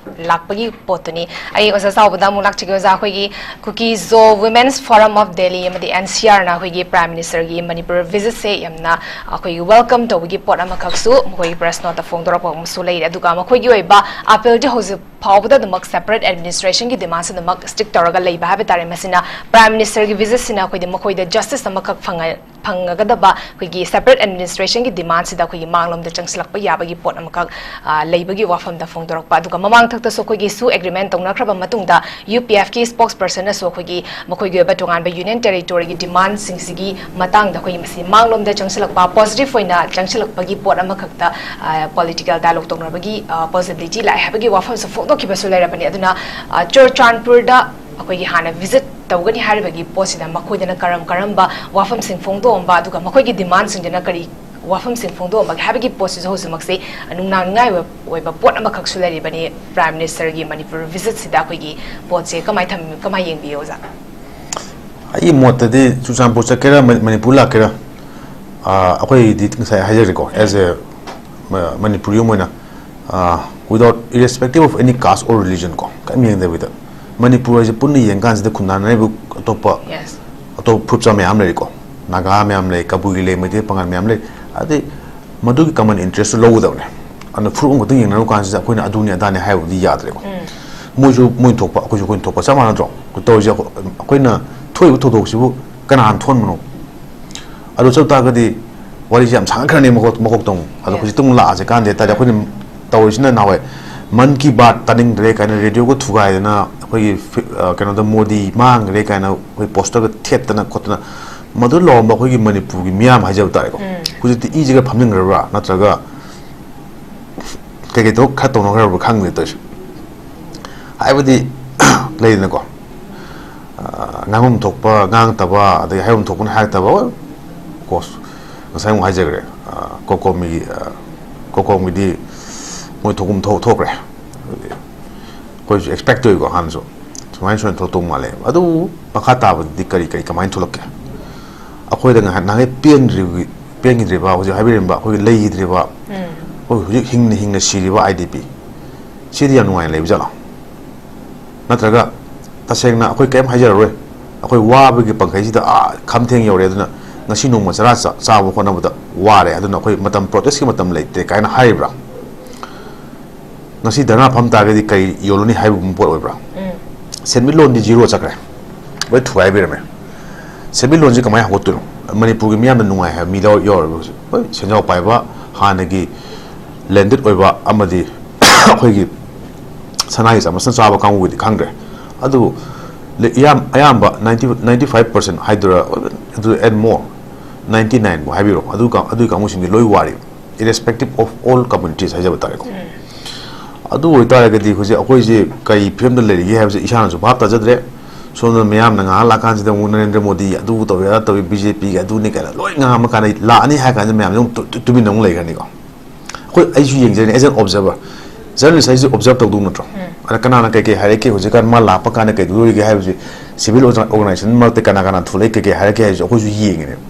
ꯂꯥꯛꯄꯒꯤ ꯄꯣꯠꯇꯨꯅꯤ꯫ ꯑꯩ ꯑꯣꯖꯥ ꯆꯥꯎꯕꯗ ꯑꯃꯨꯛ ꯂꯥꯛꯆꯒꯦ꯫ ꯑꯣꯖꯥ, ꯑꯩꯈꯣꯏꯒꯤ Kuki-Zo Women's Forum of Delhi ꯑꯃꯗꯤ ꯑꯦꯟ ꯁꯤ ꯑꯥꯔꯅ ꯑꯩꯈꯣꯏꯒꯤ Prime Ministerꯒꯤ ꯃꯅꯤꯄꯨꯔ visitꯁꯦ ꯌꯥꯝꯅ ꯑꯩꯈꯣꯏꯒꯤ welcome ꯇꯧꯕꯒꯤ ꯄꯣꯠ ꯑꯃꯈꯛꯁꯨ ꯃꯈꯣꯏꯒꯤ press noteꯇ ꯐꯣꯡꯗꯣꯔꯛꯄ ꯑꯃꯁꯨ ꯂꯩꯔꯦ꯫ ꯑꯗꯨꯒ ꯃꯈꯣꯏꯒꯤ ꯑꯣꯏꯕ appealꯗꯤ ꯍꯧꯖꯤꯛ ꯐꯥꯎꯕꯗ ꯑꯗꯨꯃꯛ separate administrationꯒꯤ demandꯁꯤꯗꯃꯛ stick ꯇꯧꯔꯒ ꯂꯩꯕ ꯍꯥꯏꯕ ꯇꯥꯔꯦ꯫ ꯃꯁꯤꯅ Prime Ministerꯒꯤ visitꯁꯤꯅ ꯑꯩꯈꯣꯏꯗꯤ ꯃꯈꯣꯏꯗ justice ꯑꯃꯈꯛ ꯐꯪꯉ-, ꯐꯪꯉꯒꯗꯕ ꯑꯩꯈꯣꯏꯒꯤ separate administrationꯒꯤ demandꯁꯤꯗ ꯑꯩꯈꯣꯏꯒꯤ ꯃꯥꯡꯂꯣꯝꯗ ꯆꯪꯁꯤꯜꯂꯛꯄ ꯌꯥꯕꯒꯤ ꯄꯣꯠ ꯑꯃꯈꯛ, ꯑ, ꯂꯩꯕꯒꯤ ꯋꯥꯐꯝꯗ ꯐꯣꯡꯗꯣꯔꯛꯄ꯫ ꯑꯗꯨꯒ ꯃꯃꯥꯡꯊꯛꯇꯁꯨ ꯑꯩꯈꯣꯏꯒꯤ ꯁꯨ agreement ꯇꯧꯅꯈ꯭ꯔꯕ ꯃꯇꯨꯡꯗ ꯌꯨ ꯄꯤ ꯑꯦꯐꯀꯤ spokespersonꯅꯁꯨ ꯑꯩꯈꯣꯏꯒꯤ ꯃꯈꯣꯏꯒꯤ ꯑꯣꯏꯕ ꯇꯣꯉꯥꯟꯕ union territoryꯒꯤ demandꯁꯤꯡꯁꯤꯒꯤ ꯃꯇꯥꯡꯗ ꯑꯩꯈꯣꯏꯒꯤ ꯃꯁꯤ ꯃꯥꯡꯂꯣꯝꯗ ꯆꯪꯁꯤꯜꯂꯛꯄ, positive ꯑꯣꯏꯅ ꯆꯪꯁꯤꯜꯂꯛꯄꯒꯤ ꯄꯣꯠ ꯑꯃꯈꯛꯇ, ꯑ, political dialogue ꯇꯧꯅꯕꯒꯤ, ꯑ, possibility ꯂꯥꯛꯑꯦ ꯍꯥꯏꯕꯒꯤ ꯋꯥꯐꯝꯁꯨ ꯐꯣꯡꯗꯣꯛꯈꯤꯕꯁꯨ ꯂꯩꯔꯕꯅꯤ꯫ ꯑꯗꯨꯅ, ꯑ, ꯆꯨꯔꯆꯥꯟꯄꯨꯔꯗ ꯑꯩꯈꯣꯏꯒꯤ ꯍꯥꯟꯅ visit ꯇꯧꯒꯅꯤ ꯍꯥꯏꯔꯤꯕꯒꯤ ꯄꯣꯠꯁꯤꯗ ꯃꯈꯣꯏꯗꯅ ꯀꯔꯝ ꯀꯔꯝꯕ ꯋꯥꯐꯝꯁꯤꯡ ꯐꯣꯡꯗꯣꯛꯑꯝꯕ, ꯑꯗꯨꯒ ꯃꯈꯣꯏꯒꯤ demandꯁꯤꯡꯗꯨꯅ ꯀꯔꯤ ꯋꯥꯐꯝꯁꯤꯡ ꯐꯣꯡꯗꯣꯛꯑꯝꯕꯒꯦ ꯍꯥꯏꯕꯒꯤ ꯄꯣꯠꯁꯤꯁꯨ ꯍꯧꯖꯤꯛꯃꯛꯁꯤ ꯅꯨꯡꯅꯥꯡꯅꯤꯡꯉꯥꯏ ꯑꯣꯏꯕ, ꯑꯣꯏꯕ ꯄꯣꯠ ꯑꯃꯈꯛꯁꯨ ꯂꯩꯔꯤꯕꯅꯤ꯫ Prime Ministerꯒꯤ ꯃꯅꯤꯄꯨꯔ visitꯁꯤꯗ ꯑꯩꯈꯣꯏꯒꯤ ꯄꯣꯠꯁꯦ ꯀꯃꯥꯏ ꯊꯝ-, ꯀꯃꯥꯏ ꯌꯦꯡꯕꯤꯌꯦ, ꯑꯣꯖꯥ? ꯑꯩꯒꯤ ꯃꯣꯠꯇꯗꯤ ꯆꯨꯔꯆꯥꯟꯄꯨꯔ ꯆꯠꯀꯦꯔꯥ, ꯃ-, ꯃꯅꯤꯄꯨꯔ ꯂꯥꯛꯀꯦꯔꯥ, ꯑ, ꯑꯩꯈꯣꯏꯗꯤ ꯉꯁꯥꯏ ꯍꯥꯏꯖꯈ꯭ꯔꯦꯀꯣ, as a ꯃ-, ꯃꯅꯤꯄꯨꯔꯤ ꯑꯃ ꯑꯣꯏꯅ, ꯑ, without, irrespective of any caste or religion ꯀꯣ, ꯀꯔꯤꯝ ꯌꯦꯡꯗꯕꯤꯗ ꯃꯅꯤꯄꯨꯔ ꯍꯥꯏꯁꯦ ꯄꯨꯟꯅ ꯌꯦꯡꯀꯥꯟꯁꯤꯗ ꯈꯨꯟꯗꯥꯅꯔꯤꯕ ꯑꯇꯣꯞꯄ, Yes. ꯑꯇꯣꯞꯄ ꯐꯨꯔꯨꯞꯆꯥ ꯃꯌꯥꯝ ꯂꯩꯔꯤꯀꯣ, ꯅꯥꯒꯥ ꯃꯌꯥꯝ ꯂꯩ, ꯀꯕꯨꯏ ꯂꯩ, ꯃꯩꯇꯩ ꯄꯥꯉꯜ ꯃꯌꯥꯝ ꯂꯩ꯫ ꯑꯗꯩ ꯃꯗꯨꯒꯤ common interestꯇꯨ ꯂꯧꯒꯗꯕꯅꯦ꯫ ꯑꯗꯨꯅ ꯐꯨꯔꯨꯞ ꯑꯃꯈꯛꯇꯪ ꯌꯦꯡꯅꯔꯨ ꯀꯥꯟꯁꯤꯗ ꯑꯩꯈꯣꯏꯅ ꯑꯗꯨꯅꯤ ꯑꯗꯥꯅꯤ ꯍꯥꯏꯕꯗꯤ ꯌꯥꯗ꯭ꯔꯦꯀꯣ꯫ ꯃꯣꯏꯁꯨ ꯃꯣꯏ ꯊꯣꯛꯄ, ꯑꯩꯈꯣꯏꯁꯨ ꯑꯩꯈꯣꯏ ꯊꯣꯛꯄ, ꯆꯞ ꯃꯥꯟꯅꯗ꯭ꯔꯣ? ꯇꯧꯔꯤꯁꯦ ꯑꯩꯈꯣꯏ-, ꯑꯩꯈꯣꯏꯅ ꯊꯣꯛꯏꯕ ꯊꯧꯗꯣꯛꯁꯤꯕꯨ ꯀꯅꯥꯅ ꯊꯣꯛꯍꯟꯕꯅꯣ? ꯑꯗꯨ ꯆꯠ ꯇꯥꯔꯒꯗꯤ ꯋꯥꯔꯤꯁꯦ ꯌꯥꯝ ꯁꯥꯡꯉꯛꯈ꯭ꯔꯅꯤ ꯃꯀꯣꯛ-, ꯃꯀꯣꯛꯇ ꯑꯃꯨꯛ꯫ ꯑꯗꯣ Yes. ꯍꯧꯖꯤꯛꯇ ꯑꯃꯨꯛ ꯂꯥꯛꯑꯁꯦ ꯀꯥꯟꯗꯦ ꯍꯥꯏꯇꯥꯔꯗꯤ, ꯑꯩꯈꯣꯏꯅ ꯇꯧꯔꯤꯁꯤꯅ ꯅꯍꯥꯟꯋꯥꯏ ꯃꯟ ꯀꯤ ꯕꯥꯠ ꯇꯥꯅꯤꯡꯗ꯭ꯔꯦ ꯀꯥꯏꯅ ꯔꯦꯗꯤꯑꯣꯒ ꯊꯨꯒꯥꯏꯗꯅ ꯑꯩꯈꯣꯏ ꯑꯩꯈꯣꯏꯒꯤ ꯐꯤ-, ꯑ, ꯀꯩꯅꯣꯗ ꯃꯣꯗꯤ ꯃꯥꯡꯈ꯭ꯔꯦ ꯀꯥꯏꯅ ꯑꯩꯈꯣꯏ ꯄꯣꯁꯇꯔꯒ ꯊꯦꯠꯇꯅ ꯈꯣꯠꯇꯅ ꯃꯗꯨ ꯂꯥꯎꯔꯝꯕ ꯑꯩꯈꯣꯏꯒꯤ ꯃꯅꯤꯄꯨꯔꯒꯤ ꯃꯤꯌꯥꯝ ꯍꯥꯏꯖꯕ ꯇꯥꯔꯦꯀꯣ꯫ ꯎꯝ꯫ ꯍꯧꯖꯤꯛꯇꯤ ꯏꯁꯤꯒ ꯐꯝꯖꯤꯟꯈ꯭ꯔꯕ꯭ꯔꯥ, ꯅꯠꯇ꯭ꯔꯒ ꯀꯩꯀꯩ ꯊꯕꯛ ꯈꯔ ꯇꯧꯅꯈ꯭ꯔꯕ꯭ꯔꯥ ꯈꯪꯗꯦ ꯇꯧꯔꯤꯁꯦ꯫ ꯍꯥꯏꯕꯗꯤ ꯂꯩꯗꯅꯀꯣ, ꯑ, ꯉꯥꯡꯐꯝ ꯊꯣꯛꯄ ꯉꯥꯡꯗꯕ, ꯑꯗꯒꯤ ꯍꯥꯏꯐꯝ ꯊꯣꯛꯄꯅ ꯍꯥꯏꯔꯛꯇꯕ, ꯀꯣꯁ ꯉꯁꯥꯏ ꯑꯃꯨꯛ ꯍꯥꯏꯖꯈ꯭ꯔꯦ, ꯑ, ꯀꯣꯀꯣꯃꯤꯒꯤ, ꯑ, ꯀꯣꯀꯣꯝꯒꯤꯗꯤ ꯃꯣꯏ ꯊꯣꯛꯐꯝ ꯊꯣꯛ-, ꯊꯣꯛꯈ꯭ꯔꯦ꯫ ꯑꯩꯈꯣꯏꯁꯨ ꯑꯦꯛꯁꯄꯦꯛ ꯇꯧꯏꯀꯣ ꯍꯥꯟꯅꯁꯨ, ꯁꯨꯃꯥꯏꯅ ꯁꯨꯃꯥꯏꯅ ꯊꯣꯛꯂꯛꯇꯧ ꯃꯥꯜꯂꯦ꯫ ꯑꯗꯨꯕꯨ ꯃꯈꯥ ꯇꯥꯕꯗꯗꯤ ꯀꯔꯤ ꯀꯔꯤ ꯀꯃꯥꯏꯅ ꯊꯣꯛꯂꯛꯀꯦ? ꯑꯩꯈꯣꯏꯗ ꯉꯥꯏꯍꯥꯛ ꯅꯍꯥꯟꯒꯩ ꯄꯦꯟꯗ꯭ꯔꯤꯕ, ꯄꯦꯟꯈꯤꯗ꯭ꯔꯤꯕ, ꯍꯧꯖꯤꯛ ꯍꯥꯏꯕꯤꯔꯝꯕ ꯑꯩꯈꯣꯏꯒꯤ ꯂꯩꯈꯤꯗ꯭ꯔꯤꯕ, ꯎꯝ꯫ ꯑꯩꯈꯣꯏ ꯍꯧꯖꯤꯛ ꯍꯤꯡꯅ ꯍꯤꯡꯅ ꯁꯤꯔꯤꯕ ꯑꯥꯏ ꯗꯤ ꯄꯤ, ꯁꯤꯗꯤ ꯌꯥꯝ ꯅꯨꯡꯉꯥꯏꯅ ꯂꯩꯕ ꯖꯥꯠꯂꯣ? ꯅꯠꯇ꯭ꯔꯒ ꯇꯁꯦꯡꯅ ꯑꯩꯈꯣꯏ ꯀꯔꯤꯝ ꯍꯥꯏꯖꯔꯔꯣꯏ, ꯑꯩꯈꯣꯏ ꯋꯥꯕꯒꯤ ꯄꯪꯈꯩꯁꯤꯗ ꯑꯥ ꯈꯝꯊꯦꯡ ꯌꯧꯔꯦ, ꯑꯗꯨꯅ ꯉꯁꯤ ꯅꯣꯡꯃ ꯆꯔꯥ ꯆꯥ-, ꯆꯥꯕ ꯍꯣꯠꯅꯕꯗ ꯋꯥꯔꯦ, ꯑꯗꯨꯅ ꯑꯩꯈꯣꯏ ꯃꯇꯝ, ꯄ꯭ꯔꯣꯇꯦꯁꯀꯤ ꯃꯇꯝ ꯂꯩꯇ꯭ꯔꯦ ꯀꯥꯏꯅ ꯍꯥꯏꯔꯤꯕ꯭ꯔꯥ? ꯉꯁꯤ ꯙꯔꯅꯥ ꯐꯝ ꯇꯥꯔꯒꯗꯤ ꯀꯔꯤ ꯌꯣꯜꯂꯨꯅꯤ ꯍꯥꯏꯕꯒꯨꯝꯕ ꯄꯣꯠ ꯑꯣꯏꯕ꯭ꯔꯥ? ꯎꯝ꯫ ꯁꯦꯟꯃꯤꯠꯂꯣꯟꯗꯤ ꯖꯤꯔꯣ ꯆꯠꯈ꯭ꯔꯦ, ꯂꯣꯏ ꯊꯨꯒꯥꯏꯕꯤꯔꯝꯃꯦ꯫ ꯁꯦꯟꯃꯤꯠꯂꯣꯟꯁꯤ ꯀꯃꯥꯏꯅ ꯍꯧꯒꯠꯇꯣꯏꯅꯣ? ꯃꯅꯤꯄꯨꯔꯒꯤ ꯃꯤꯌꯥꯝꯅ ꯅꯨꯡꯉꯥꯏ ꯍꯥꯏꯕ ꯃꯤ ꯌꯥꯎ-, ꯌꯥꯎꯔꯕ꯭ꯔꯥ ꯍꯧꯖꯤꯛ? ꯍꯣꯏ, ꯁꯦꯟꯖꯥꯎ ꯄꯥꯏꯕ, ꯍꯥꯟꯅꯒꯤ ꯂꯦꯟꯗꯦꯠ ꯑꯣꯏꯕ ꯑꯃꯗꯤ ꯑꯩꯈꯣꯏꯒꯤ ꯁꯅꯥꯒꯤ ꯆꯥꯃꯁꯅ ꯆꯥꯕ ꯀꯥꯡꯕꯨꯒꯤꯗꯤ ꯈꯪꯗ꯭ꯔꯦ꯫ ꯑꯗꯨꯕꯨ ꯂꯦ-, ꯏꯌꯥꯝ-, ꯑꯌꯥꯝꯕ ninety, ninety five percent ꯍꯥꯏꯗꯣꯏꯔꯥ, ꯑꯗꯨ and more, ninety nine ꯕꯨ ꯍꯥꯏꯕꯤꯔꯣ, ꯑꯗꯨ ꯀꯥ-, ꯑꯗꯨꯒꯤ ꯀꯥꯡꯕꯨꯁꯤꯡꯗꯤ ꯂꯣꯏ ꯋꯥꯔꯤ, irrespective of all communities ꯍꯥꯏꯖꯕ ꯇꯥꯔꯦꯀꯣ꯫ ꯎꯝ꯫ ꯑꯗꯨ ꯑꯣꯏꯇꯥꯔꯒꯗꯤ ꯍꯧꯖꯤꯛ ꯑꯩꯈꯣꯏꯁꯦ ꯀꯔꯤ ꯐꯤꯕꯝꯗ ꯂꯩꯔꯤꯒꯦ ꯍꯥꯏꯕꯁꯦ ꯏꯁꯥꯅꯁꯨ ꯚꯥꯞ ꯇꯥꯖꯗ꯭ꯔꯦ꯫ ꯁꯣꯝꯗ ꯃꯤꯌꯥꯝꯅ ꯉꯥꯏꯍꯥꯛ ꯂꯥꯛꯀꯥꯟꯁꯤꯗ ꯑꯃꯨꯛ ꯅꯔꯦꯟꯗ꯭ꯔ ꯃꯣꯗꯤ ꯑꯗꯨ ꯇꯧꯋꯦ, ꯑꯗꯥ ꯇꯧꯋꯦ, ꯕꯤ ꯖꯦ ꯄꯤꯒꯤ ꯑꯗꯨꯅꯤ ꯀꯥꯏꯅ ꯂꯣꯏ ꯉꯥꯡꯕ ꯀꯥꯟꯗ ꯂꯥꯛꯑꯅꯤ ꯍꯥꯏ ꯀꯥꯟꯗ ꯃꯌꯥꯝꯁꯦ ꯑꯃꯨꯛ ꯇꯨ-, ꯇꯨ-, ꯇꯨꯃꯤꯟꯅ ꯑꯃꯨꯛ ꯂꯩꯈ꯭ꯔꯅꯤꯀꯣ꯫ ꯑꯩꯈꯣꯏ, ꯑꯩꯁꯨ ꯌꯦꯡꯖꯔꯤꯅꯤ, as an observer, journalist ꯍꯥꯏꯁꯦ observe ꯇꯧꯗꯧ ꯅꯠꯇ꯭ꯔꯣ? ꯎꯝ꯫ ꯑꯗ ꯀꯅꯥꯅ ꯀꯩ ꯀꯩ ꯍꯥꯏꯔꯛꯀꯦ, ꯍꯧꯖꯤꯛꯀꯥꯟ ꯃꯥ ꯂꯥꯛꯄ ꯀꯥꯟꯗ ꯀꯩꯗꯧꯗꯣꯔꯤꯒꯦ ꯍꯥꯏꯕꯁꯤ, civil organi-, organization ꯃꯔꯛꯇ ꯀꯅꯥ ꯀꯅꯥ ꯊꯣꯛꯂꯛꯏ, ꯀꯩ ꯀꯩ ꯍꯥꯏꯔꯛꯀꯦ ꯍꯥꯏꯕꯁꯤ ꯑꯩꯈꯣꯏꯁꯨ ꯌꯦꯡꯉꯤꯅꯦꯕ꯫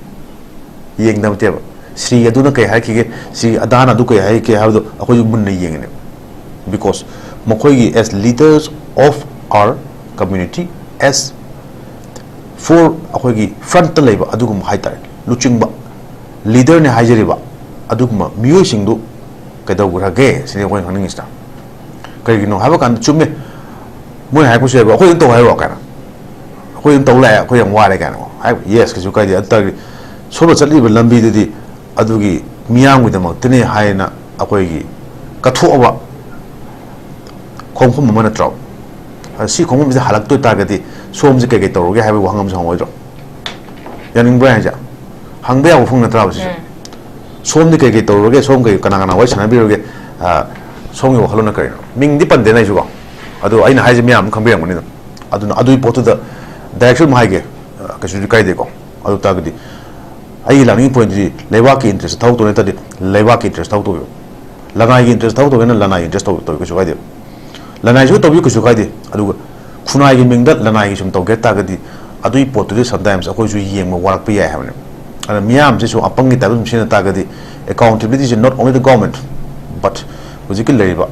ꯌꯦꯡꯗꯕ ꯅꯠꯇꯦꯕ꯫ ꯁ꯭ꯔꯤ ꯑꯗꯨꯅ ꯀꯩ ꯍꯥꯏꯈꯤꯒꯦ, ꯁ꯭ꯔꯤ ꯑꯗꯥꯅ ꯑꯗꯨ ꯀꯩ ꯍꯥꯏꯈꯤꯒꯦ ꯍꯥꯏꯕꯗꯣ ꯑꯩꯈꯣꯏꯁꯨ ꯃꯨꯟꯅ ꯌꯦꯡꯉꯤꯅꯦꯕ꯫ Because ꯃꯈꯣꯏꯒꯤ as leaders of our community, as for ꯑꯩꯈꯣꯏꯒꯤ front ꯇ ꯂꯩꯕ ꯑꯗꯨꯒꯨꯝꯕ ꯍꯥꯏ ꯇꯥꯔꯦ, ꯂꯨꯆꯤꯡꯕ, leader ꯅꯦ ꯍꯥꯏꯖꯔꯤꯕ ꯑꯗꯨꯒꯨꯝꯕ ꯃꯤꯑꯣꯏꯁꯤꯡꯗꯨ ꯀꯩꯗꯧꯈ꯭ꯔꯒꯦ ꯁꯤꯅꯤ ꯑꯩꯈꯣꯏꯅ ꯈꯪꯅꯤꯡꯉꯤꯁꯤꯅ꯫ ꯀꯔꯤꯒꯤꯅꯣ ꯍꯥꯏꯕ ꯀꯥꯟꯗ, ꯆꯨꯝꯃꯦ, ꯃꯣꯏꯅ ꯍꯥꯏꯔꯛꯄꯁꯨ ꯌꯥꯏꯕ, "ꯑꯩꯈꯣꯏ ꯑꯗꯨꯝ ꯇꯧ ꯍꯥꯏꯔꯣ?" ꯀꯥꯏꯅ, "ꯑꯩꯈꯣꯏ ꯑꯗꯨꯝ ꯇꯧ ꯂꯥꯛꯑꯦ, ꯑꯩꯈꯣꯏ ꯌꯥꯝ ꯋꯥꯔꯦ" ꯀꯥꯏꯅꯀꯣ ꯍꯥꯏ, yes, ꯀꯩꯁꯨ ꯀꯥꯏꯗꯦ꯫ ꯑꯗꯨ ꯇꯥꯔꯗꯤ ꯁꯣꯝꯗ ꯆꯠꯂꯤꯕ ꯂꯝꯕꯤꯗꯨꯗꯤ ꯑꯗꯨꯒꯤ ꯃꯤꯌꯥꯝꯒꯤꯗꯃꯛꯇꯅꯦ ꯍꯥꯏꯅ ꯑꯩꯈꯣꯏꯒꯤ ꯀꯠꯊꯣꯛꯑꯕ ꯈꯣꯡꯐꯝ ꯑꯃ ꯅꯠꯇ꯭ꯔꯣ? ꯑ, ꯁꯤ ꯈꯣꯡꯐꯝꯁꯤꯗ ꯍꯜꯂꯛꯇꯣꯏ ꯇꯥꯔꯒꯗꯤ ꯁꯣꯝꯁꯦ ꯀꯩ ꯀꯩ ꯇꯧꯔꯨꯒꯦ ꯍꯥꯏꯕꯒꯤ ꯋꯥꯍꯪ ꯑꯃꯁꯨ ꯍꯪꯉꯣꯏꯗ꯭ꯔꯣ? ꯌꯥꯅꯤꯡꯕ꯭ꯔꯥ ꯍꯥꯏꯁꯦ? ꯍꯪꯕ ꯌꯥꯕ ꯋꯥꯐꯝ ꯅꯠꯇ꯭ꯔꯥꯕ ꯁꯤꯁꯨ? ꯎꯝ꯫ ꯁꯣꯝꯗꯤ ꯀꯩ ꯀꯩ ꯇꯧꯔꯨꯔꯒꯦ, ꯁꯣꯝ ꯀꯩ, ꯀꯅꯥ ꯀꯅꯥ ꯋꯥꯔꯤ ꯁꯥꯟꯅꯕꯤꯔꯨꯔꯒꯦ? ꯑ, ꯁꯣꯝꯒꯤ ꯋꯥꯈꯜꯂꯣꯟꯅ ꯀꯔꯤꯅꯣ? ꯃꯤꯡꯗꯤ ꯄꯟꯗꯦꯅ ꯑꯩꯁꯨꯀꯣ, ꯑꯗꯣ ꯑꯩꯅ ꯍꯥꯏꯁꯦ ꯃꯌꯥꯝ ꯑꯃ ꯈꯪꯕꯤꯔꯝꯒꯅꯤ ꯑꯗꯨꯝ꯫ ꯑꯗꯨꯅ ꯑꯗꯨꯒꯤ ꯄꯣꯠꯇꯨꯗ direction ꯑꯃ ꯍꯥꯏꯒꯦ, ꯑ, ꯀꯩꯁꯨꯁꯨ ꯀꯥꯏꯗꯦꯀꯣ꯫ ꯑꯗꯨ ꯇꯥꯔꯒꯗꯤ ꯑꯩꯒꯤ ꯂꯥꯛꯅꯤꯡꯉꯤ ꯄꯣꯏꯟꯠꯇꯨꯗꯤ ꯂꯩꯕꯥꯛꯀꯤ ꯏꯟꯇꯔꯦꯁꯇ ꯊꯕꯛ ꯇꯧꯕ ꯅꯠꯇ꯭ꯔꯗꯤ ꯂꯩꯕꯥꯛꯀꯤ ꯏꯟꯇꯔꯦꯁꯇ ꯊꯕꯛ ꯇꯧꯕꯤꯌꯨ꯫ ꯂꯅꯥꯏꯒꯤ ꯏꯟꯇꯔꯦꯁꯇ ꯊꯕꯛ ꯇꯧꯒꯦꯅ ꯂꯅꯥꯏꯒꯤ ꯏꯟꯇꯔꯦꯁꯇ ꯇꯧꯕꯤꯌꯨ, ꯀꯩꯁꯨ ꯀꯥꯏꯗꯦ꯫ ꯂꯅꯥꯏꯁꯨ ꯇꯧꯕꯤꯌꯨ, ꯀꯩꯁꯨ ꯀꯥꯏꯗꯦ꯫ ꯑꯗꯨꯒ ꯈꯨꯟꯅꯥꯏꯒꯤ ꯃꯤꯡꯗ ꯂꯅꯥꯏꯒꯤ ꯁꯨꯝ ꯇꯧꯒꯦ ꯍꯥꯏ ꯇꯥꯔꯒꯗꯤ ꯑꯗꯨꯒꯤ ꯄꯣꯠꯇꯨꯗꯤ sometimes ꯑꯩꯈꯣꯏꯁꯨ ꯌꯦꯡꯕ ꯋꯥꯔꯛꯄ ꯌꯥꯏ ꯍꯥꯏꯕꯅꯦ꯫ ꯑꯗꯨꯅ ꯃꯤꯌꯥꯝꯁꯦ ꯁꯨꯝ ꯑꯄꯪꯒꯤ type ꯁꯨꯝ ꯁꯤꯖꯤꯟꯅ ꯇꯥꯔꯒꯗꯤ accountability is not only the government but ꯍꯧꯖꯤꯛꯀꯤ ꯂꯩꯔꯤꯕ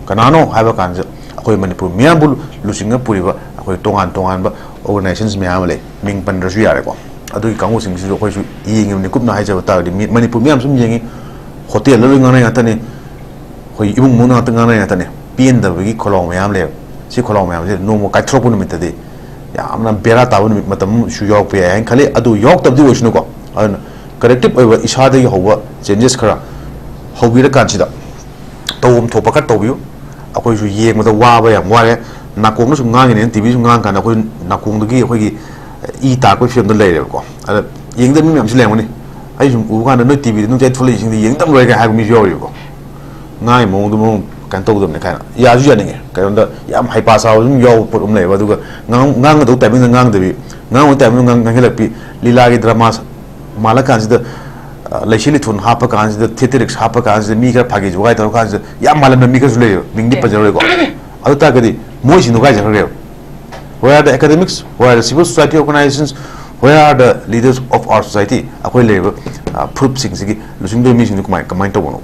ꯀꯅꯥꯅꯣ ꯍꯥꯏꯕ ꯀꯥꯟꯁꯤꯗ ꯑꯩꯈꯣꯏ ꯃꯅꯤꯄꯨꯔ ꯃꯤꯌꯥꯝꯕꯨ ꯂꯨꯆꯤꯡꯉ ꯄꯨꯔꯤꯕ ꯑꯩꯈꯣꯏ ꯇꯣꯉꯥꯟ ꯇꯣꯉꯥꯟꯕ organisations ꯃꯌꯥꯝ ꯑꯃ ꯂꯩ, ꯃꯤꯡ ꯄꯟꯗ꯭ꯔꯁꯨ ꯌꯥꯔꯦꯀꯣ꯫ ꯑꯗꯨꯒꯤ ꯀꯥꯡꯕꯨꯁꯤꯡꯁꯤꯁꯨ ꯑꯩꯈꯣꯏꯁꯨ ꯌꯦꯡꯉꯤꯕꯅꯤ꯫ ꯀꯨꯞꯅ ꯍꯥꯏꯖꯕ ꯇꯥꯔꯒꯗꯤ ꯃꯤ, ꯃꯅꯤꯄꯨꯔ ꯃꯤꯌꯥꯝ ꯁꯨꯝ ꯌꯦꯡꯉꯤ, ꯍꯣꯇꯦꯜꯗ ꯂꯣꯏ ꯉꯥꯡꯅꯩ ꯉꯥꯛꯇꯅꯤ, ꯑꯩꯈꯣꯏ ꯏꯃꯨꯡ ꯃꯅꯨꯡ ꯉꯥꯛꯇ ꯉꯥꯡꯅꯩ ꯉꯥꯛꯇꯅꯤ꯫ ꯄꯦꯟꯗꯕꯒꯤ ꯈꯣꯜꯂꯥꯎ ꯃꯌꯥꯝ ꯂꯩꯌꯦꯕ꯫ ꯁꯤ ꯈꯣꯜꯂꯥꯎ ꯃꯌꯥꯝꯁꯦ ꯅꯣꯡꯃ ꯀꯥꯏꯊꯣꯔꯛꯄ ꯅꯨꯃꯤꯠꯇꯗꯤ ꯌꯥꯝꯅ ꯕꯦꯔꯥ ꯇꯥꯕ ꯅꯨꯃꯤꯠ ꯃꯇꯝ ꯑꯃꯁꯨ ꯌꯥꯎꯔꯛꯄ ꯌꯥꯏ ꯍꯥꯏꯅ ꯈꯜꯂꯤ꯫ ꯑꯗꯨ ꯌꯥꯎꯔꯛꯇꯕꯗꯤ ꯑꯣꯏꯁꯅꯨꯀꯣ꯫ ꯑꯗꯨꯅ corrective ꯑꯣꯏꯕ ꯏꯁꯥꯗꯒꯤ ꯍꯧꯕ changes ꯈꯔ ꯍꯧꯕꯤꯔꯀꯥꯟꯁꯤꯗ ꯇꯧꯐꯝ ꯊꯣꯛꯄ ꯈꯔ ꯇꯧꯕꯤꯌꯨ꯫ ꯑꯩꯈꯣꯏꯁꯨ ꯌꯦꯡꯕꯗ ꯋꯥꯕ ꯌꯥꯝ ꯋꯥꯔꯦ꯫ ꯅꯥꯀꯣꯡꯗꯁꯨ ꯉꯥꯡꯉꯤꯅꯦ, ꯇꯤ ꯚꯤꯁꯨ ꯉꯥꯡꯉꯀꯥꯟꯗ ꯑꯩꯈꯣꯏ ꯅꯥꯀꯣꯡꯗꯒꯤ ꯑꯩꯈꯣꯏꯒꯤ ꯏ ꯇꯥꯔꯛꯄꯒꯤ ꯐꯤꯕꯝꯗ ꯂꯩꯔꯦꯕꯀꯣ꯫ ꯑꯗ ꯌꯦꯡꯗꯕ ꯃꯤ ꯃꯌꯥꯝꯁꯨ ꯂꯩꯔꯝꯒꯅꯤ꯫ ꯑꯩ ꯁꯨꯝ ꯎꯕ ꯀꯥꯟꯗ ꯅꯣꯏ ꯇꯤ ꯚꯤꯗ ꯅꯨꯡꯇꯤ ꯊꯣꯛꯂꯛꯏꯁꯤꯡꯗꯤ ꯌꯦꯡꯗꯕ ꯂꯣꯏꯔꯦ ꯀꯥꯏ ꯍꯥꯏꯕ ꯃꯤꯁꯨ ꯌꯥꯎꯔꯤꯕꯀꯣ꯫ ꯉꯥꯡꯉꯤ ꯃꯑꯣꯡꯗꯨ ꯃꯑꯣꯡ ꯀꯩꯅꯣ ꯇꯧꯗꯕꯅꯤ ꯀꯥꯏꯅ꯫ ꯌꯥꯁꯨ ꯌꯥꯅꯤꯡꯉꯦ꯫ ꯀꯩꯅꯣꯗ ꯌꯥꯝ ꯍꯩꯄꯥ ꯁꯥꯕ ꯑꯗꯨꯝ ꯌꯥꯎꯕ ꯄꯣꯠ ꯑꯃ ꯂꯩꯌꯦꯕ꯫ ꯑꯗꯨꯒ ꯉꯥꯡ-, ꯉꯥꯡꯒꯗꯧꯕ timingꯗ ꯉꯥꯡꯗꯕꯤ, ꯉꯥꯡꯒꯗꯧꯕ timingꯗ ꯉꯥꯡ-, ꯉꯥꯡꯁꯤꯜꯂꯛꯄꯤ, ꯂꯤꯂꯥꯒꯤ drama ꯃꯥꯜꯂꯀꯥꯟꯁꯤꯗ, ꯑ, ꯂꯩꯁꯤ ꯂꯩꯊꯣꯟ ꯍꯥꯞꯄ ꯀꯥꯟꯁꯤꯗ, theatrics ꯍꯥꯞꯄ ꯀꯥꯟꯁꯤꯗ, ꯃꯤ ꯈꯔ ꯐꯥꯒꯤ ꯖꯨꯒꯥꯏ ꯇꯧꯔ ꯀꯥꯟꯁꯤꯗ, ꯌꯥꯝ ꯃꯥꯜꯍꯟꯕ ꯃꯤ ꯈꯔꯁꯨ ꯂꯩꯌꯦꯕ, ꯃꯤꯡꯗꯤ ꯄꯟꯖꯔꯣꯏꯀꯣ꯫ ꯑꯗꯨ ꯇꯥꯔꯒꯗꯤ ꯃꯣꯏꯁꯤꯡꯗꯣ ꯀꯥꯏ ꯆꯠꯈ꯭ꯔꯒꯦꯕ? Where are the academics? Where are the civil society organizations? Where are the leaders of our society? ꯑꯩꯈꯣꯏ ꯂꯩꯔꯤꯕ, ꯑ, ꯐꯨꯔꯨꯞꯁꯤꯡꯁꯤꯒꯤ ꯂꯨꯆꯤꯡꯗꯣꯏ ꯃꯤꯁꯤꯡꯗꯨ ꯀꯃꯥꯏ-, ꯀꯃꯥꯏꯅ ꯇꯧꯕꯅꯣ?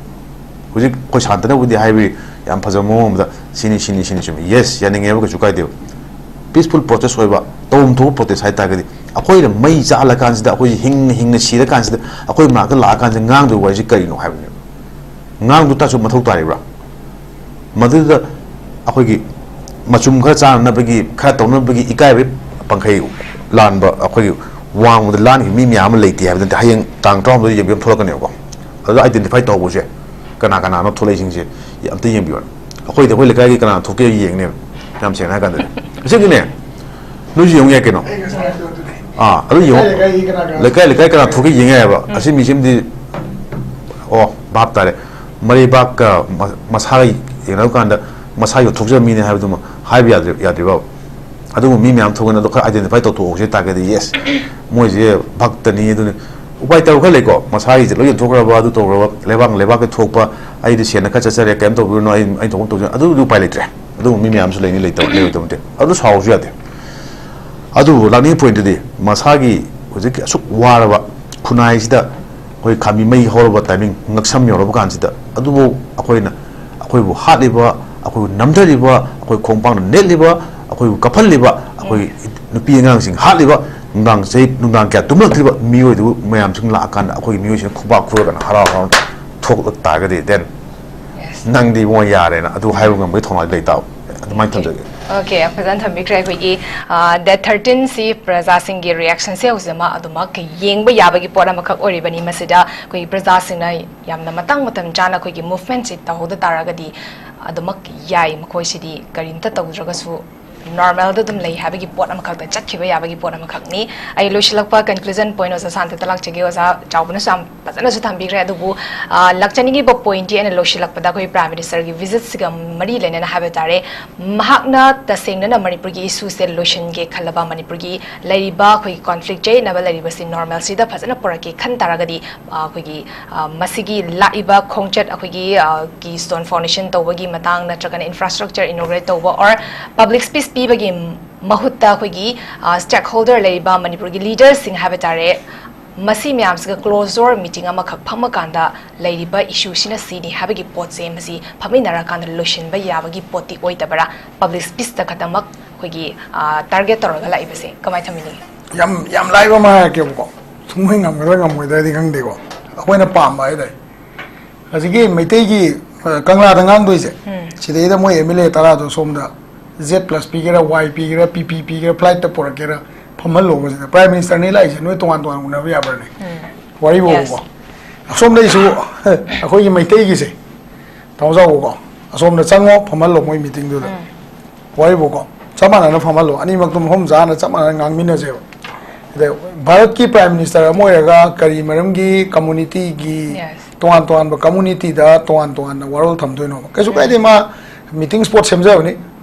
ꯍꯧꯖꯤꯛ ꯑꯩꯈꯣꯏ ꯁꯥꯟꯇꯅꯕꯨꯗꯤ ꯍꯥꯏꯕꯤ, ꯌꯥꯝ ꯐꯖꯕ ꯃꯑꯣꯡ ꯑꯃꯗ, "ꯁꯤꯅꯤ, ꯁꯤꯅꯤ, ꯁꯤꯅꯤ", ꯆꯨꯝꯃꯤ꯫ Yes, ꯌꯥꯅꯤꯡꯉꯦꯕ, ꯀꯩꯁꯨ ꯀꯥꯏꯗꯦꯕ꯫ Peaceful protest ꯑꯣꯏꯕ, ꯇꯧꯐꯝ ꯊꯣꯛꯄ protest ꯍꯥꯏ ꯇꯥꯔꯒꯗꯤ, ꯑꯩꯈꯣꯏꯅ ꯃꯩ ꯆꯥꯛꯍꯜꯂꯀꯥꯟꯁꯤꯗ, ꯑꯩꯈꯣꯏꯁꯤ ꯍꯤꯡꯅ ꯍꯤꯡꯅ ꯁꯤꯔꯀꯥꯟꯁꯤꯗ, ꯑꯩꯈꯣꯏ ꯃꯅꯥꯛꯇ ꯂꯥꯛꯑꯀꯥꯟꯁꯤꯗ ꯉꯥꯡꯗꯣꯏ ꯋꯥꯔꯤꯁꯤ ꯀꯔꯤꯅꯣ ꯍꯥꯏꯕꯅꯦꯕ꯫ ꯉꯥꯡꯗꯨ ꯇꯥꯁꯨ ꯃꯊꯧ ꯇꯥꯔꯤꯕ꯭ꯔꯥ? ꯃꯗꯨꯗ ꯑꯩꯈꯣꯏꯒꯤ ꯃꯆꯨꯝ ꯈꯔ ꯆꯥꯅꯅꯕꯒꯤ, ꯈꯔ ꯇꯧꯅꯕꯒꯤ ꯏꯀꯥꯏꯕꯒꯤ ꯄꯪꯈꯩ ꯂꯥꯟꯕ, ꯑꯩꯈꯣꯏꯒꯤ ꯋꯥꯡꯃꯗ ꯂꯥꯟꯈꯤꯕ ꯃꯤ ꯃꯌꯥꯝ ꯑꯃ ꯂꯩꯇꯦ ꯍꯥꯏꯕ ꯅꯠꯇꯦ꯫ ꯍꯌꯦꯡ ꯇꯥꯡ ꯇꯔꯥꯍꯨꯝꯗꯣꯏꯗ ꯌꯦꯡꯕꯤꯕ ꯑꯃ ꯊꯣꯛꯂꯛꯀꯅꯦꯕꯀꯣ꯫ ꯑꯗꯨꯗ identify ꯇꯧꯕꯁꯦ ꯀꯅꯥ ꯀꯅꯥꯅꯣ ꯊꯣꯛꯂꯛꯏꯁꯤꯡꯁꯦ ꯑꯝꯇ ꯌꯦꯡꯕꯤꯌꯣ꯫ ꯑꯩꯈꯣꯏꯗꯤ ꯑꯩꯈꯣꯏ ꯂꯩꯀꯥꯏꯒꯤ ꯀꯅꯥ ꯊꯣꯛꯀꯦ ꯌꯦꯡꯅꯦꯕ꯫ ꯌꯥꯝ ꯁꯦꯡꯅ ꯍꯥꯏ ꯀꯥꯟꯗꯗꯤ꯫ ꯑꯁꯤꯒꯤꯅꯦ, ꯅꯣꯏꯁꯨ ꯌꯦꯡꯉꯨ ꯌꯥꯏ ꯀꯩꯅꯣ꯫ ꯑꯩ ꯉꯁꯥꯏ ꯍꯥꯏꯕꯗꯣ ꯑꯗꯨꯅꯦ꯫ ꯑꯥ, ꯑꯗꯨ ꯌꯦꯡꯉꯨ꯫ ꯂꯩꯀꯥꯏ ꯂꯩꯀꯥꯏ ꯀꯅꯥ ꯀꯅꯥ ꯂꯩꯀꯥꯏ ꯂꯩꯀꯥꯏ ꯀꯅꯥ ꯊꯣꯛꯀꯦ ꯌꯦꯡ ꯌꯥꯏꯑꯕ꯫ ꯎꯝ꯫ ꯑꯁꯤ ꯃꯤꯁꯤꯃꯗꯤ, ꯑꯣ, ꯚꯥꯞ ꯇꯥꯔꯦ꯫ ꯃꯔꯩꯕꯥꯛꯀ ꯃ-, ꯃꯁꯥꯒ ꯌꯦꯡꯅꯕ ꯀꯥꯟꯗ ꯃꯁꯥ ꯌꯣꯟꯊꯣꯛꯆꯕ ꯃꯤꯅꯦ ꯍꯥꯏꯕꯗꯨꯃ ꯍꯥꯏꯕ ꯌꯥꯗ꯭ꯔꯤ-, ꯌꯥꯗ꯭ꯔꯤꯕ꯫ ꯑꯗꯨꯒꯨꯝꯕ ꯃꯤ ꯃꯌꯥꯝ ꯊꯣꯛꯑꯒ ꯑꯗꯣ ꯈꯔ identify ꯇꯧꯊꯣꯛꯍꯧꯁꯦ ꯇꯥꯔꯒꯗꯤ, yes, ꯃꯣꯏꯁꯦ ꯚꯛꯇꯅꯤ ꯑꯗꯨꯅꯤ꯫ ꯎꯄꯥꯏ ꯇꯧ ꯈꯔ ꯂꯩꯀꯣ, ꯃꯁꯥꯒꯤꯁꯦ ꯂꯣꯏ ꯌꯣꯟꯊꯣꯛꯈ꯭ꯔꯕ, ꯑꯗꯨ ꯇꯧꯈ꯭ꯔꯕ, ꯂꯩꯕꯥꯛ ꯂꯩꯕꯥꯛꯀꯤ ꯊꯣꯛꯄ, "ꯑꯩꯗꯤ ꯁꯦꯟꯅ ꯈꯔ ꯆꯠꯆꯔꯦ, ꯀꯩꯝ ꯇꯧꯕꯤꯔꯨꯅꯨ, ꯑꯩ, ꯑꯩ ꯊꯣꯛꯄ ꯇꯧꯖ-," ꯑꯗꯨꯗꯤ ꯎꯄꯥꯏ ꯂꯩꯇ꯭ꯔꯦ꯫ ꯑꯗꯨꯒꯨꯝꯕ ꯃꯤ ꯃꯌꯥꯝꯁꯨ ꯂꯩꯅꯤ, ꯂꯩꯇꯕ, ꯂꯩꯔꯣꯏꯗꯕ ꯅꯠꯇꯦ꯫ ꯑꯗꯨ ꯁꯥꯎꯔꯁꯨ ꯌꯥꯗꯦ꯫ ꯑꯗꯨꯕꯨ ꯂꯥꯛꯅꯤꯡꯉꯤ point ꯇꯨꯗꯤ, ꯃꯁꯥꯒꯤ ꯍꯧꯖꯤꯛꯀꯤ ꯑꯁꯨꯛ ꯋꯥꯔꯕ ꯈꯨꯟꯅꯥꯏꯁꯤꯗ, ꯑꯩꯈꯣꯏ ꯈꯥꯝꯕꯤ ꯃꯩ ꯍꯧꯔꯕ timing, ꯉꯛꯁꯝ ꯌꯧꯔꯕ ꯀꯥꯟꯁꯤꯗ, ꯑꯗꯨꯕꯨ ꯑꯩꯈꯣꯏꯅ, ꯑꯩꯈꯣꯏꯕꯨ ꯍꯥꯠꯂꯤꯕ, ꯑꯩꯈꯣꯏꯕꯨ ꯅꯝꯊꯔꯤꯕ, ꯑꯩꯈꯣꯏ ꯈꯣꯡꯄꯥꯛꯅ ꯅꯦꯠꯂꯤꯕ, ꯑꯩꯈꯣꯏꯕꯨ ꯀꯞꯍꯜꯂꯤꯕ, ꯑꯩꯈꯣꯏ ꯅꯨꯄꯤ ꯑꯉꯥꯡꯁꯤꯡ ꯍꯥꯠꯂꯤꯕ, ꯅꯨꯡꯗꯥꯡ ꯆꯍꯤ, ꯅꯨꯡꯗꯥꯡ ꯀꯌꯥ ꯇꯨꯝꯂꯛꯇ꯭ꯔꯤꯕ ꯃꯤꯑꯣꯏꯗꯨ ꯃꯌꯥꯝꯁꯤꯡ ꯂꯥꯛꯑꯀꯥꯟꯗ ꯑꯩꯈꯣꯏꯒꯤ ꯃꯤꯑꯣꯏꯁꯤꯡꯅ ꯈꯨꯕꯥꯛ ꯈꯨꯔꯒꯅ ꯍꯔꯥꯎ ꯍꯔꯥꯎꯅ ꯊꯣꯛꯂꯛ ꯇꯥꯔꯒꯗꯤ, then ꯅꯪꯗꯤ ꯏꯕꯨꯡꯉꯣ ꯌꯥꯔꯦꯅ ꯑꯗꯨ ꯍꯥꯏꯕ ꯉꯝꯕꯒꯤ ꯊꯧꯅꯥꯗꯤ ꯂꯩ ꯇꯥꯕ꯫ ꯑꯗꯨꯃꯥꯏꯅ ꯊꯝꯖꯒꯦ꯫ Okay, ꯐꯖꯅ ꯊꯝꯕꯤꯈ꯭ꯔꯦ꯫ ꯑꯩꯈꯣꯏꯒꯤ, ꯑ, date thirteen ꯁꯤ ꯄ꯭ꯔꯖꯥꯁꯤꯡꯒꯤ reaction ꯁꯦ ꯍꯧꯖꯤꯛꯃꯛ ꯑꯗꯨꯃꯛ ꯌꯦꯡꯕ ꯌꯥꯕꯒꯤ ꯄꯣꯠ ꯑꯃꯈꯛ ꯑꯣꯏꯔꯤꯕꯅꯤ꯫ ꯃꯁꯤꯗ ꯑꯩꯈꯣꯏꯒꯤ ꯄ꯭ꯔꯖꯥꯁꯤꯡꯅ ꯌꯥꯝꯅ ꯃꯇꯥꯡ ꯃꯇꯝ ꯆꯥꯅ ꯑꯩꯈꯣꯏꯒꯤ movement ꯁꯤ ꯇꯧꯍꯧꯗ ꯇꯥꯔꯒꯗꯤ ꯑꯗꯨꯃꯛ ꯌꯥꯏ꯫ ꯃꯈꯣꯏꯁꯤꯗꯤ ꯀꯔꯤꯝꯇ ꯇꯧꯗ꯭ꯔꯒꯁꯨ normal ꯗ ꯑꯗꯨꯝ ꯂꯩ ꯍꯥꯏꯕꯒꯤ ꯄꯣꯠ ꯑꯃꯈꯛꯇ ꯆꯠꯈꯤꯕ ꯌꯥꯕꯒꯤ ꯄꯣꯠ ꯑꯃꯈꯛꯅꯤ꯫ ꯑꯩ ꯂꯣꯏꯁꯤꯜꯂꯛꯄ conclusion point ꯑꯣꯖꯥ ꯁꯥꯟꯇꯗ ꯂꯥꯛꯆꯒꯦ꯫ ꯑꯣꯖꯥ ꯆꯥꯎꯕꯅꯁꯨ ꯌꯥꯝ ꯐꯖꯅꯁꯨ ꯊꯝꯕꯤꯈ꯭ꯔꯦ꯫ ꯑꯗꯨꯕꯨ, ꯑ, ꯂꯥꯛꯆꯅꯤꯡꯉꯤꯕ point ꯇꯤ ꯑꯩꯅ ꯂꯣꯏꯁꯤꯜꯂꯛꯄꯗ ꯑꯩꯈꯣꯏ Prime Minister ꯒꯤ visit ꯁꯤꯒ ꯃꯔꯤ ꯂꯩꯅꯅ ꯍꯥꯏꯕ ꯇꯥꯔꯦ, ꯃꯍꯥꯛꯅ ꯇꯁꯦꯡꯅꯅ ꯃꯅꯤꯄꯨꯔꯒꯤ issue ꯁꯦ ꯂꯣꯏꯁꯤꯟꯒꯦ ꯈꯜꯂꯕ, ꯃꯅꯤꯄꯨꯔꯒꯤ ꯂꯩꯔꯤꯕ ꯑꯩꯈꯣꯏꯒꯤ conflict ꯆꯌꯦꯠꯅꯕ ꯂꯩꯔꯤꯕꯁꯤ normalcy ꯗ ꯐꯖꯅ ꯄꯨꯔꯛꯀꯦ ꯈꯟ ꯇꯥꯔꯒꯗꯤ, ꯑ, ꯑꯩꯈꯣꯏꯒꯤ, ꯑ, ꯃꯁꯤꯒꯤ ꯂꯥꯛꯏꯕ ꯈꯣꯡꯆꯠ ꯑꯩꯈꯣꯏꯒꯤ, ꯑ, Keystone Foundation ꯇꯧꯕꯒꯤ ꯃꯇꯥꯡ ꯅꯠꯇ꯭ꯔꯒꯅ infrastructure inaugurate ꯇꯧꯕ or public speech ꯄꯤꯕꯒꯤ ꯃꯍꯨꯠꯇ ꯑꯩꯈꯣꯏꯒꯤ, ꯑ, stakeholder ꯂꯩꯔꯤꯕ ꯃꯅꯤꯄꯨꯔꯒꯤ leader ꯁꯤꯡ ꯍꯥꯏꯕ ꯇꯥꯔꯦ, ꯃꯁꯤ ꯃꯌꯥꯝꯁꯤꯒ closed door meeting ꯑꯃꯈꯛ ꯐꯝꯃꯀꯥꯟꯗ ꯂꯩꯔꯤꯕ issue ꯁꯤꯅ ꯁꯤꯅꯤ ꯍꯥꯏꯕꯒꯤ ꯄꯣꯠꯁꯦ ꯃꯁꯤ ꯐꯝꯃꯤꯟꯅꯔꯀꯥꯟꯗ ꯂꯣꯏꯁꯤꯟꯕ ꯌꯥꯕꯒꯤ ꯄꯣꯠꯇꯤ ꯑꯣꯏꯗꯕ꯭ꯔꯥ? Public speech ꯇ ꯈꯛꯇꯃꯛ ꯑꯩꯈꯣꯏꯒꯤ, ꯑ, target ꯇꯧꯔꯒ ꯂꯥꯛꯏꯕꯁꯦ ꯀꯃꯥꯏꯅ ꯊꯝꯕꯤꯅꯤꯡꯉꯤ? ꯌꯥꯝ, ꯌꯥꯝ ꯂꯥꯏꯕ ꯑꯃ ꯍꯥꯏꯔꯛꯀꯦꯕꯀꯣ, ꯁꯨꯡꯉꯣꯏ ꯉꯝꯒꯗ꯭ꯔꯥ ꯉꯝꯃꯣꯏꯗ꯭ꯔꯗꯤ ꯈꯪꯗꯦꯀꯣ, ꯑꯩꯈꯣꯏꯅ ꯄꯥꯝꯕ ꯍꯥꯏꯇꯥꯔꯦ꯫ ꯍꯧꯖꯤꯛꯀꯤ ꯃꯩꯇꯩꯒꯤ, ꯑ, ꯀꯪꯂꯥꯗ ꯉꯥꯡꯗꯣꯏꯁꯦ, ꯎꯝ꯫ ꯁꯤꯗꯩꯗ ꯃꯣꯏ M L A ꯇꯔꯥꯗꯣ ꯁꯣꯝꯗ Z plus ꯄꯤꯒꯦꯔꯥ, Y ꯄꯤꯒꯦꯔꯥ, P P ꯄꯤꯒꯦꯔꯥ, flight ꯇ ꯄꯨꯔꯛꯀꯦꯔꯥ, ꯐꯝꯍꯜꯂꯣꯕ ꯁꯤꯗ꯫ Prime Minister ꯅꯤ ꯂꯥꯛꯏꯁꯦ, ꯅꯣꯏ ꯇꯣꯉꯥꯟ ꯇꯣꯉꯥꯟ ꯎꯅꯕ ꯌꯥꯕ꯭ꯔꯥꯅꯦ? ꯎꯝ꯫ ꯋꯥꯔꯤ ꯕꯣꯕꯀꯣ꯫ Yes꯫ ꯑꯁꯣꯝꯗꯩꯁꯨ ꯑꯩꯈꯣꯏꯒꯤ ꯃꯩꯇꯩꯒꯤꯁꯦ, ꯇꯥꯃꯣ ꯆꯥꯎꯕꯀꯣ, ꯑꯁꯣꯝꯗ ꯆꯪꯉꯣ, ꯐꯝꯍꯜꯂꯣ ꯃꯣꯏ meeting ꯗꯨꯗ꯫ ꯎꯝ꯫ ꯋꯥꯔꯤꯕꯨꯀꯣ, ꯆꯞ ꯃꯥꯟꯅꯅ ꯐꯝꯍꯜꯂꯣ, ꯑꯅꯤꯃꯛꯇꯣ ꯃꯐꯝ ꯆꯥꯅ ꯆꯞ ꯃꯥꯟꯅꯅ ꯉꯥꯡꯃꯤꯟꯅꯁꯦꯕ꯫ ꯑꯗ ꯚꯥꯔꯠꯀꯤ Prime Minister ꯑꯃ ꯑꯣꯏꯔꯒ ꯀꯔꯤ ꯃꯔꯝꯒꯤ community ꯒꯤ, Yes. ꯇꯣꯉꯥꯟ ꯇꯣꯉꯥꯟꯕ community ꯗ ꯇꯣꯉꯥꯟ ꯇꯣꯉꯥꯟꯅ ꯋꯥꯔꯣꯜ ꯊꯝꯗꯣꯏꯅꯣꯕ? ꯀꯩꯁꯨ ꯀꯥꯏꯗꯦ, ꯃꯥ meeting spot ꯁꯦꯝꯖꯕꯅꯤ꯫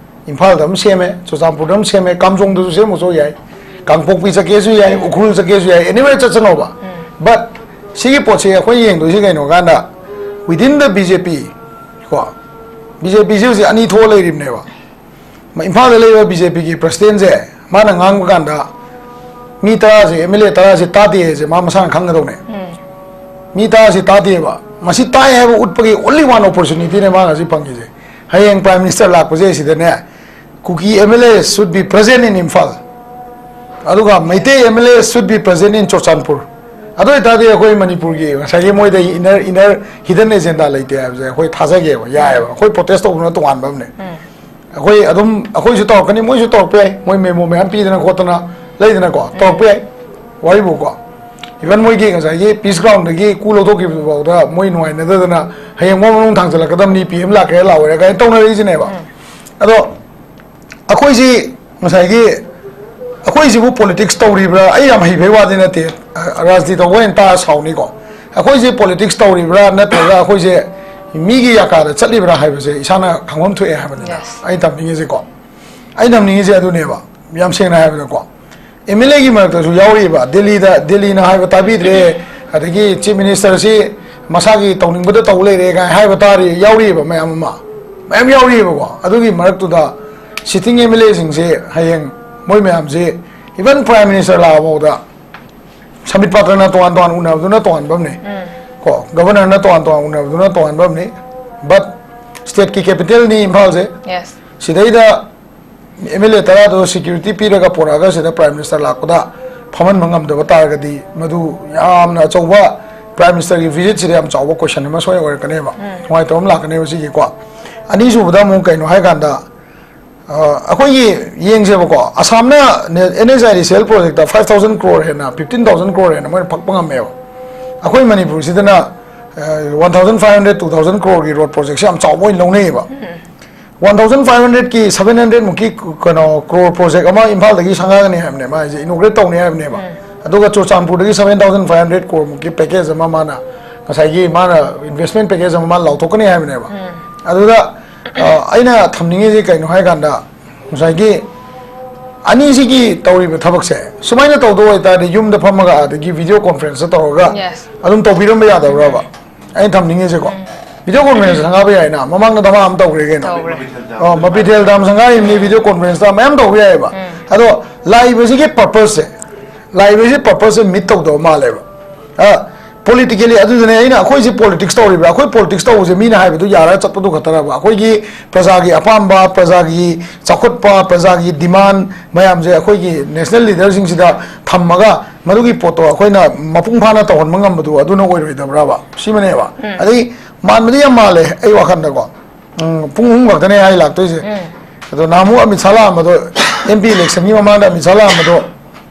ꯏꯝꯐꯥꯜꯗ ꯑꯃ ꯁꯦꯝꯃꯦ, ꯆꯨꯔꯆꯥꯟꯄꯨꯔꯗ ꯑꯃ ꯁꯦꯝꯃꯦ, ꯀꯥꯝꯖꯣꯡꯗꯁꯨ ꯁꯦꯝꯃꯨꯁꯨ ꯌꯥꯏ, ꯀꯥꯡꯄꯣꯛꯄꯤ ꯆꯠꯀꯦꯁꯨ ꯌꯥꯏ, ꯎꯈ꯭ꯔꯨꯜ ꯆꯠꯀꯦꯁꯨ ꯌꯥꯏ, anywhere ꯆꯠꯁꯅꯣꯕ꯫ But ꯁꯤꯒꯤ ꯄꯣꯠꯁꯦ ꯑꯩꯈꯣꯏ ꯌꯦꯡꯗꯣꯏꯁꯤ ꯀꯩꯅꯣ ꯀꯥꯟꯗ, within the B J P ꯀꯣ, B J P ꯁꯤ ꯍꯧꯖꯤꯛ ꯑꯅꯤ ꯊꯣꯛꯑ ꯂꯩꯔꯤꯕꯅꯦꯕ꯫ ꯃ-, ꯏꯝꯐꯥꯜꯗ ꯂꯩꯕ B J P ꯒꯤ president ꯁꯦ, ꯃꯥꯅ ꯉꯥꯡꯕ ꯀꯥꯟꯗ ꯃꯤ ꯇꯔꯥꯁꯦ, M L A ꯇꯔꯥꯁꯦ ꯇꯥꯗꯦ ꯍꯥꯏꯁꯦ ꯃꯥ ꯃꯁꯥꯅ ꯈꯪꯒꯗꯧꯅꯦ꯫ ꯃꯤ ꯇꯔꯥꯁꯦ ꯇꯥꯗꯦꯕ꯫ ꯃꯁꯤ ꯇꯥꯏ ꯍꯥꯏꯕ ꯎꯠꯄꯒꯤ only one opportunity ꯅꯦ ꯃꯥꯅ ꯍꯧꯖꯤꯛ ꯐꯪꯉꯤꯁꯦ꯫ ꯍꯌꯦꯡ Prime Minister ꯂꯥꯛꯄꯁꯦ ꯁꯤꯗꯅꯦ, Kuki M L A should be present in Imphal꯫ ꯑꯗꯨꯒ Meitei M L A should be present in Churachandpur꯫ ꯑꯗꯨ ꯑꯣꯏꯇꯥꯔꯗꯤ ꯑꯩꯈꯣꯏ ꯃꯅꯤꯄꯨꯔꯒꯤ ꯉꯁꯥꯏꯒꯤ ꯃꯣꯏꯗ inner, inner hidden agenda ꯂꯩꯇꯦ ꯍꯥꯏꯕꯁꯦ ꯑꯩꯈꯣꯏ ꯊꯥꯖꯒꯦꯕ, ꯌꯥꯏꯑꯕ꯫ ꯑꯩꯈꯣꯏ protest ꯇꯧꯕꯅ ꯇꯣꯉꯥꯟꯕ ꯑꯃꯅꯦ꯫ ꯑꯩꯈꯣꯏ ꯑꯗꯨꯝ, ꯑꯩꯈꯣꯏꯁꯨ ꯇꯧꯔꯛꯀꯅꯤ, ꯃꯣꯏꯁꯨ ꯇꯧꯔꯛꯄ ꯌꯥꯏ, ꯃꯣꯏ memo ꯃꯌꯥꯝ ꯄꯤꯗꯅ ꯈꯣꯠꯇꯅ ꯂꯩꯗꯅꯀꯣ, ꯇꯧꯔꯛꯄ ꯌꯥꯏ꯫ ꯋꯥꯔꯤꯕꯨꯀꯣ, even ꯃꯣꯏꯒꯤ ꯉꯁꯥꯏꯒꯤ peace ground ꯗꯒꯤ ꯀꯨ ꯂꯧꯊꯣꯛꯈꯤꯕ ꯐꯥꯎꯗ ꯃꯣꯏ ꯅꯨꯡꯉꯥꯏꯅꯗꯗꯅ ꯍꯌꯦꯡ ꯃꯣꯏ ꯃꯅꯨꯡ ꯊꯥꯡꯖꯜꯂꯛꯀꯗꯕꯅꯤ, P M ꯂꯥꯛꯀꯦꯔꯥ ꯂꯥꯛꯑꯣꯏꯔꯥ ꯀꯥꯏꯅ ꯇꯧꯅꯔꯛꯏꯁꯤꯅꯦꯕ꯫ ꯑꯗꯣ ꯑꯩꯈꯣꯏꯁꯤ ꯉꯁꯥꯏꯒꯤ, ꯑꯩꯈꯣꯏꯁꯤꯕꯨ politics ꯇꯧꯔꯤꯕ꯭ꯔꯥ? ꯑꯩ ꯌꯥꯝ ꯍꯩꯕꯩ ꯋꯥꯗꯤ ꯅꯠꯇꯦ, ꯑ, ꯔꯥꯖꯅꯤꯇꯤ ꯇꯧꯕ ꯑꯣꯏꯅ ꯇꯥꯔ ꯁꯥꯎꯅꯤꯀꯣ꯫ ꯑꯩꯈꯣꯏꯁꯦ politics ꯇꯧꯔꯤꯕ꯭ꯔꯥ ꯅꯠꯇ꯭ꯔꯒ ꯑꯩꯈꯣꯏꯁꯦ ꯃꯤꯒꯤ ꯌꯥꯀꯥꯗ ꯆꯠꯂꯤꯕ꯭ꯔꯥ ꯍꯥꯏꯕꯁꯦ ꯏꯁꯥꯅ ꯈꯪꯐꯝ ꯊꯣꯛꯑꯦ ꯍꯥꯏꯕꯅꯤꯗ꯫ Yes. ꯑꯩ ꯇꯝꯅꯤꯡꯉꯤꯁꯦꯀꯣ, ꯑꯩ ꯇꯝꯅꯤꯡꯉꯤꯁꯦ ꯑꯗꯨꯅꯦꯕ, ꯌꯥꯝ ꯁꯦꯡꯅ ꯍꯥꯏꯕꯗꯀꯣ꯫ M L A ꯒꯤ ꯃꯔꯛꯇꯁꯨ ꯌꯥꯎꯔꯤꯕ, ꯗꯦꯜꯂꯤꯗ, ꯗꯦꯜꯂꯤꯅ ꯍꯥꯏꯕ ꯇꯥꯕꯤꯗ꯭ꯔꯦ, ꯑꯗꯒꯤ Chief Minister ꯁꯤ ꯃꯁꯥꯒꯤ ꯇꯧꯅꯤꯡꯕꯗ ꯇꯧ ꯂꯩꯔꯦ ꯀꯥꯏꯅ ꯍꯥꯏꯕ ꯇꯥꯔꯤ, ꯌꯥꯎꯔꯤꯕ ꯃꯌꯥꯝ ꯑꯃ, ꯃꯌꯥꯝ ꯌꯥꯎꯔꯤꯕꯀꯣ꯫ ꯑꯗꯨꯒꯤ ꯃꯔꯛꯇꯨꯗ sitting M L A ꯁꯤꯡꯁꯦ ꯍꯌꯦꯡ ꯃꯣꯏ ꯃꯌꯥꯝꯁꯦ, even Prime Minister ꯂꯥꯛꯑꯐꯥꯎꯗ ꯁꯝꯕꯤꯠ ꯄꯥꯇ꯭ꯔꯅ ꯇꯣꯉꯥꯟ ꯇꯣꯉꯥꯟ ꯎꯅꯕꯗꯨꯅ ꯇꯣꯉꯥꯟꯕ ꯑꯃꯅꯤ, ꯀꯣ, Governor ꯅ ꯇꯣꯉꯥꯟ ꯇꯣꯉꯥꯟ ꯎꯅꯕꯗꯨꯅ ꯇꯣꯉꯥꯟꯕ ꯑꯃꯅꯤ꯫ But state ꯀꯤ capital ꯅꯤ ꯏꯝꯐꯥꯜꯁꯦ꯫ Yes. ꯁꯤꯗꯩꯗ M L A ꯇꯔꯥꯗꯣ security ꯄꯤꯔꯒ ꯄꯨꯔꯛꯑꯒ ꯁꯤꯗ Prime Minister ꯂꯥꯛꯄꯗ ꯐꯝꯍꯟꯕ ꯉꯝꯗꯕ ꯇꯥꯔꯒꯗꯤ, ꯃꯗꯨ ꯌꯥꯝꯅ ꯑꯆꯧꯕ, Prime Minister ꯒꯤ visit ꯁꯤꯗ ꯌꯥꯝ ꯆꯥꯎꯕ question ꯑꯃ ꯁꯣꯏ ꯑꯣꯏꯔꯛꯀꯅꯦꯕ꯫ ꯅꯨꯡꯉꯥꯏꯇꯕ ꯑꯃ ꯂꯥꯛꯀꯅꯦꯕ ꯁꯤꯒꯤꯀꯣ꯫ ꯑꯅꯤꯁꯨꯕꯗ ꯑꯃꯨꯛ ꯀꯩꯅꯣ ꯍꯥꯏꯀꯥꯟꯗ, ꯑ, ꯑꯩꯈꯣꯏꯒꯤ ꯌꯦꯡꯁꯦꯕꯀꯣ, ꯑꯁꯥꯝꯅ ꯅꯦ-, N H I D C L project ꯇ five thousand crore ꯍꯦꯟꯅ, fifteen thousand crore ꯍꯦꯟꯅ ꯃꯣꯏꯅ ꯐꯛꯄ ꯉꯝꯃꯦꯕ꯫ ꯑꯩꯈꯣꯏ ꯃꯅꯤꯄꯨꯔꯁꯤꯗꯅ, ꯑ, one thousand five hundred, two thousand crore ꯒꯤ road project ꯁꯦ ꯌꯥꯝ ꯆꯥꯎꯕ ꯑꯣꯏꯅ ꯂꯧꯅꯩꯌꯦꯕ꯫ ꯋꯥꯟ ꯊꯥꯎꯖꯟ ꯐꯥꯏꯚ ꯍꯟꯗ꯭ꯔꯦꯗꯀꯤ ꯁꯚꯦꯟ ꯍꯟꯗ꯭ꯔꯦꯗ ꯃꯨꯛꯀꯤ ꯀꯩꯅꯣ ꯀ꯭ꯔꯣꯔ ꯄ꯭ꯔꯣꯖꯦꯛ ꯑꯃ ꯏꯝꯐꯥꯜꯗꯒꯤ ꯁꯪꯒꯥꯒꯅꯤ ꯍꯥꯏꯕꯅꯦ, ꯃꯥ ꯍꯥꯏꯁꯦ ꯏꯅꯣꯒ꯭ꯔꯦꯠ ꯇꯧꯅꯤ ꯍꯥꯏꯕꯅꯦꯕ꯫ ꯑꯗꯨꯒ ꯆꯨꯔꯆꯥꯟꯄꯨꯔꯗꯒꯤ seven thousand five hundred crore ꯃꯨꯛꯀꯤ ꯄꯦꯀꯦꯖ ꯑꯃ ꯃꯥꯅ, ꯉꯁꯥꯏꯒꯤ ꯃꯥꯅ ꯏꯟꯚꯦꯁꯃꯦꯟ ꯄꯦꯀꯦꯖ ꯑꯃ ꯃꯥꯅ ꯂꯥꯎꯊꯣꯛꯀꯅꯤ ꯍꯥꯏꯕꯅꯦꯕ꯫ ꯑꯗꯨꯗ ꯑ, ꯑꯩꯅ ꯊꯝꯅꯤꯡꯉꯤꯁꯦ ꯀꯩꯅꯣ ꯍꯥꯏ ꯀꯥꯟꯗ, ꯉꯁꯥꯏꯒꯤ ꯑꯅꯤꯁꯤꯒꯤ ꯇꯧꯔꯤꯕ ꯊꯕꯛꯁꯦ ꯁꯨꯃꯥꯏꯅ ꯇꯧꯗꯧ ꯑꯣꯏꯇꯥꯔꯗꯤ, ꯌꯨꯝꯗ ꯐꯝꯃꯒ ꯑꯗꯒꯤ ꯚꯤꯗꯤꯑꯣ ꯀꯣꯟꯐ꯭ꯔꯦꯟꯁꯇ ꯇꯧꯔꯒ Yes. ꯑꯗꯨꯝ ꯇꯧꯕꯤꯔꯝꯕ ꯌꯥꯗꯕ꯭ꯔꯕ? ꯑꯩꯅ ꯊꯝꯅꯤꯡꯉꯤꯁꯦꯀꯣ, ꯚꯤꯗꯤꯑꯣ ꯀꯣꯟꯐꯔꯦꯟꯁ ꯁꯪꯒꯥꯕ ꯌꯥꯏꯅ, ꯃꯃꯥꯡꯗ ꯗꯃꯥ ꯑꯃ ꯇꯧꯈ꯭ꯔꯦ ꯀꯩꯅꯣ꯫ ꯇꯧꯈ꯭ꯔꯦ꯫ ꯑꯣ, ꯃꯄꯤꯊꯦꯜ ꯗꯥꯝ ꯁꯪꯒꯥꯔꯤꯕꯅꯤ, ꯚꯤꯗꯤꯑꯣ ꯀꯣꯟꯐꯔꯦꯟꯁꯇ ꯃꯌꯥꯝ ꯇꯧꯕ ꯌꯥꯏꯑꯕ꯫ ꯑꯗꯣ ꯂꯥꯛꯏꯕꯁꯤꯒꯤ ꯄꯔꯄꯁꯁꯦ, ꯂꯥꯛꯏꯕꯁꯤ ꯄꯔꯄꯁꯁꯦ ꯃꯤꯠ ꯇꯧꯗꯕ ꯃꯥꯜꯂꯦꯕ꯫ ꯄꯣꯂꯤꯇꯤꯀꯦꯂꯤ ꯑꯗꯨꯗꯨꯅꯦ ꯑꯩꯅ, ꯑꯩꯈꯣꯏꯁꯤ ꯄꯣꯂꯤꯇꯤꯛꯁ ꯇꯧꯔꯤꯕ꯭ꯔꯥ? ꯑꯩꯈꯣꯏ ꯄꯣꯂꯤꯇꯤꯛꯁ ꯇꯧꯕꯁꯦ ꯃꯤꯅ ꯍꯥꯏꯕꯗꯨ ꯌꯥꯔꯒ ꯆꯠꯄꯗꯨ ꯈꯛꯇꯔꯕ? ꯑꯩꯈꯣꯏꯒꯤ ꯄ꯭ꯔꯖꯥꯒꯤ ꯑꯄꯥꯝꯕ, ꯄ꯭ꯔꯖꯥꯒꯤ ꯆꯥꯎꯈꯠꯄ, ꯄ꯭ꯔꯖꯥꯒꯤ ꯗꯤꯃꯥꯟ ꯃꯌꯥꯝꯁꯦ ꯑꯩꯈꯣꯏꯒꯤ ꯅꯦꯁꯅꯦꯜ ꯂꯤꯗꯔꯁꯤꯡꯁꯤꯗ ꯊꯝꯃꯒ ꯃꯗꯨꯒꯤ ꯄꯣꯠꯇꯣ ꯑꯩꯈꯣꯏꯅ ꯃꯄꯨꯡ ꯐꯥꯅ ꯇꯧꯍꯟꯕ ꯉꯝꯕꯗꯨ ꯑꯗꯨꯅ ꯑꯣꯏꯔꯣꯏꯗꯕ꯭ꯔꯕ? ꯁꯤꯃꯅꯦꯕ꯫ ꯑꯗꯩ ꯃꯥꯟꯕꯗꯤ ꯌꯥꯝ ꯃꯥꯜꯂꯦ ꯑꯩ ꯋꯥꯈꯜꯗꯀꯣ꯫ ꯎꯝ, ꯄꯨꯡ ꯑꯍꯨꯝ ꯈꯛꯇꯅꯦ ꯍꯥꯏ ꯂꯥꯛꯇꯣꯏꯁꯦ꯫ ꯑꯗꯣ ꯅꯍꯥꯟꯃꯨꯛ ꯑꯃꯤꯠ ꯁꯥ ꯂꯥꯛꯑꯝꯕꯗꯣ, ꯑꯦꯝ ꯄꯤ ꯏꯂꯦꯛꯁꯟꯒꯤ ꯃꯃꯥꯡꯗ ꯑꯃꯤꯠ ꯁꯥ ꯂꯥꯛꯑꯝꯕꯗꯣ,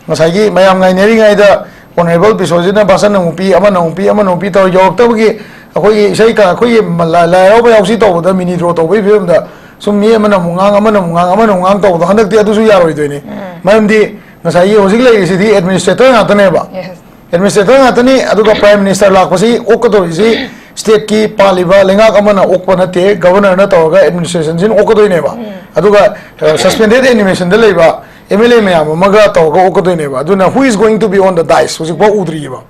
ꯉꯁꯥꯏꯒꯤ ꯃꯌꯥꯝ ꯉꯥꯏꯅꯔꯤꯉꯩꯗ ꯑꯣꯅꯔꯦꯕꯜ ꯕꯤꯁꯣꯖꯤꯠꯅ ꯚꯥꯁꯟ ꯑꯃꯨꯛ ꯄꯤ, ꯑꯃꯅ ꯑꯃꯨꯛ ꯄꯤ, ꯑꯃꯅ ꯑꯃꯨꯛ ꯄꯤ ꯇꯧꯔ ꯌꯧꯔꯛꯇꯕꯒꯤ ꯑꯩꯈꯣꯏꯒꯤ ꯏꯁꯩ ꯀ-, ꯑꯩꯈꯣꯏꯒꯤ ꯃ-, ꯂꯥꯏ, ꯂꯥꯏ ꯍꯔꯥꯎꯕ ꯌꯥꯎꯁꯤ ꯇꯧꯕꯗ ꯃꯤꯅꯤ ꯗ꯭ꯔꯣ ꯇꯧꯕꯒꯤ ꯐꯤꯕꯝꯗ ꯁꯨꯝ ꯃꯤ ꯑꯃꯅ ꯑꯃꯨꯛ ꯉꯥꯡ, ꯑꯃꯅ ꯑꯃꯨꯛ ꯉꯥꯡ, ꯑꯃꯅ ꯑꯃꯨꯛ ꯉꯥꯡ ꯇꯧꯕꯗꯣ ꯍꯟꯗꯛꯇꯤ ꯑꯗꯨꯁꯨ ꯌꯥꯔꯣꯏꯗꯣꯏꯅꯤ꯫ ꯃꯔꯝꯗꯤ ꯉꯁꯥꯏꯒꯤ ꯍꯧꯖꯤꯛ ꯂꯩꯔꯤꯁꯤꯗꯤ ꯑꯦꯗꯃꯤꯅꯤꯁꯇ꯭ꯔꯦꯇꯔ ꯉꯥꯛꯇꯅꯦꯕ꯫ Yes. ꯑꯦꯗꯃꯤꯅꯤꯁꯇ꯭ꯔꯦꯇꯔ ꯉꯥꯛꯇꯅꯤ, ꯑꯗꯨꯒ ꯄ꯭ꯔꯥꯏꯝ ꯃꯤꯅꯤꯁꯇꯔ ꯂꯥꯛꯄꯁꯤ ꯑꯣꯛꯀꯗꯧꯔꯤꯁꯤ ꯁ꯭ꯇꯦꯠꯀꯤ ꯄꯥꯜꯂꯤꯕ ꯂꯩꯉꯥꯛ ꯑꯃꯅ ꯑꯣꯛꯄ ꯅꯠꯇꯦ, ꯒꯕꯔꯅꯔꯅ ꯇꯧꯔꯒ ꯑꯦꯗꯃꯤꯅꯤꯁꯇ꯭ꯔꯦꯁꯟꯁꯤꯅ ꯑꯣꯛꯀꯗꯣꯏꯅꯦꯕ꯫ ꯑꯗꯨꯒ, ꯑ, ꯁꯁꯄꯦꯟꯗꯦꯗ ꯑꯦꯅꯤꯃꯦꯁꯟꯗ ꯂꯩꯕ ꯑꯦꯝ ꯑꯦꯜ ꯑꯦ ꯃꯌꯥꯝ ꯑꯃꯒ ꯇꯧꯔꯒ ꯑꯣꯛꯀꯗꯣꯏꯅꯦꯕ꯫ ꯑꯗꯨꯅ who is going to be on the dais? ꯍꯧꯖꯤꯛꯐꯥꯎ ꯎꯗ꯭ꯔꯤꯕ꯫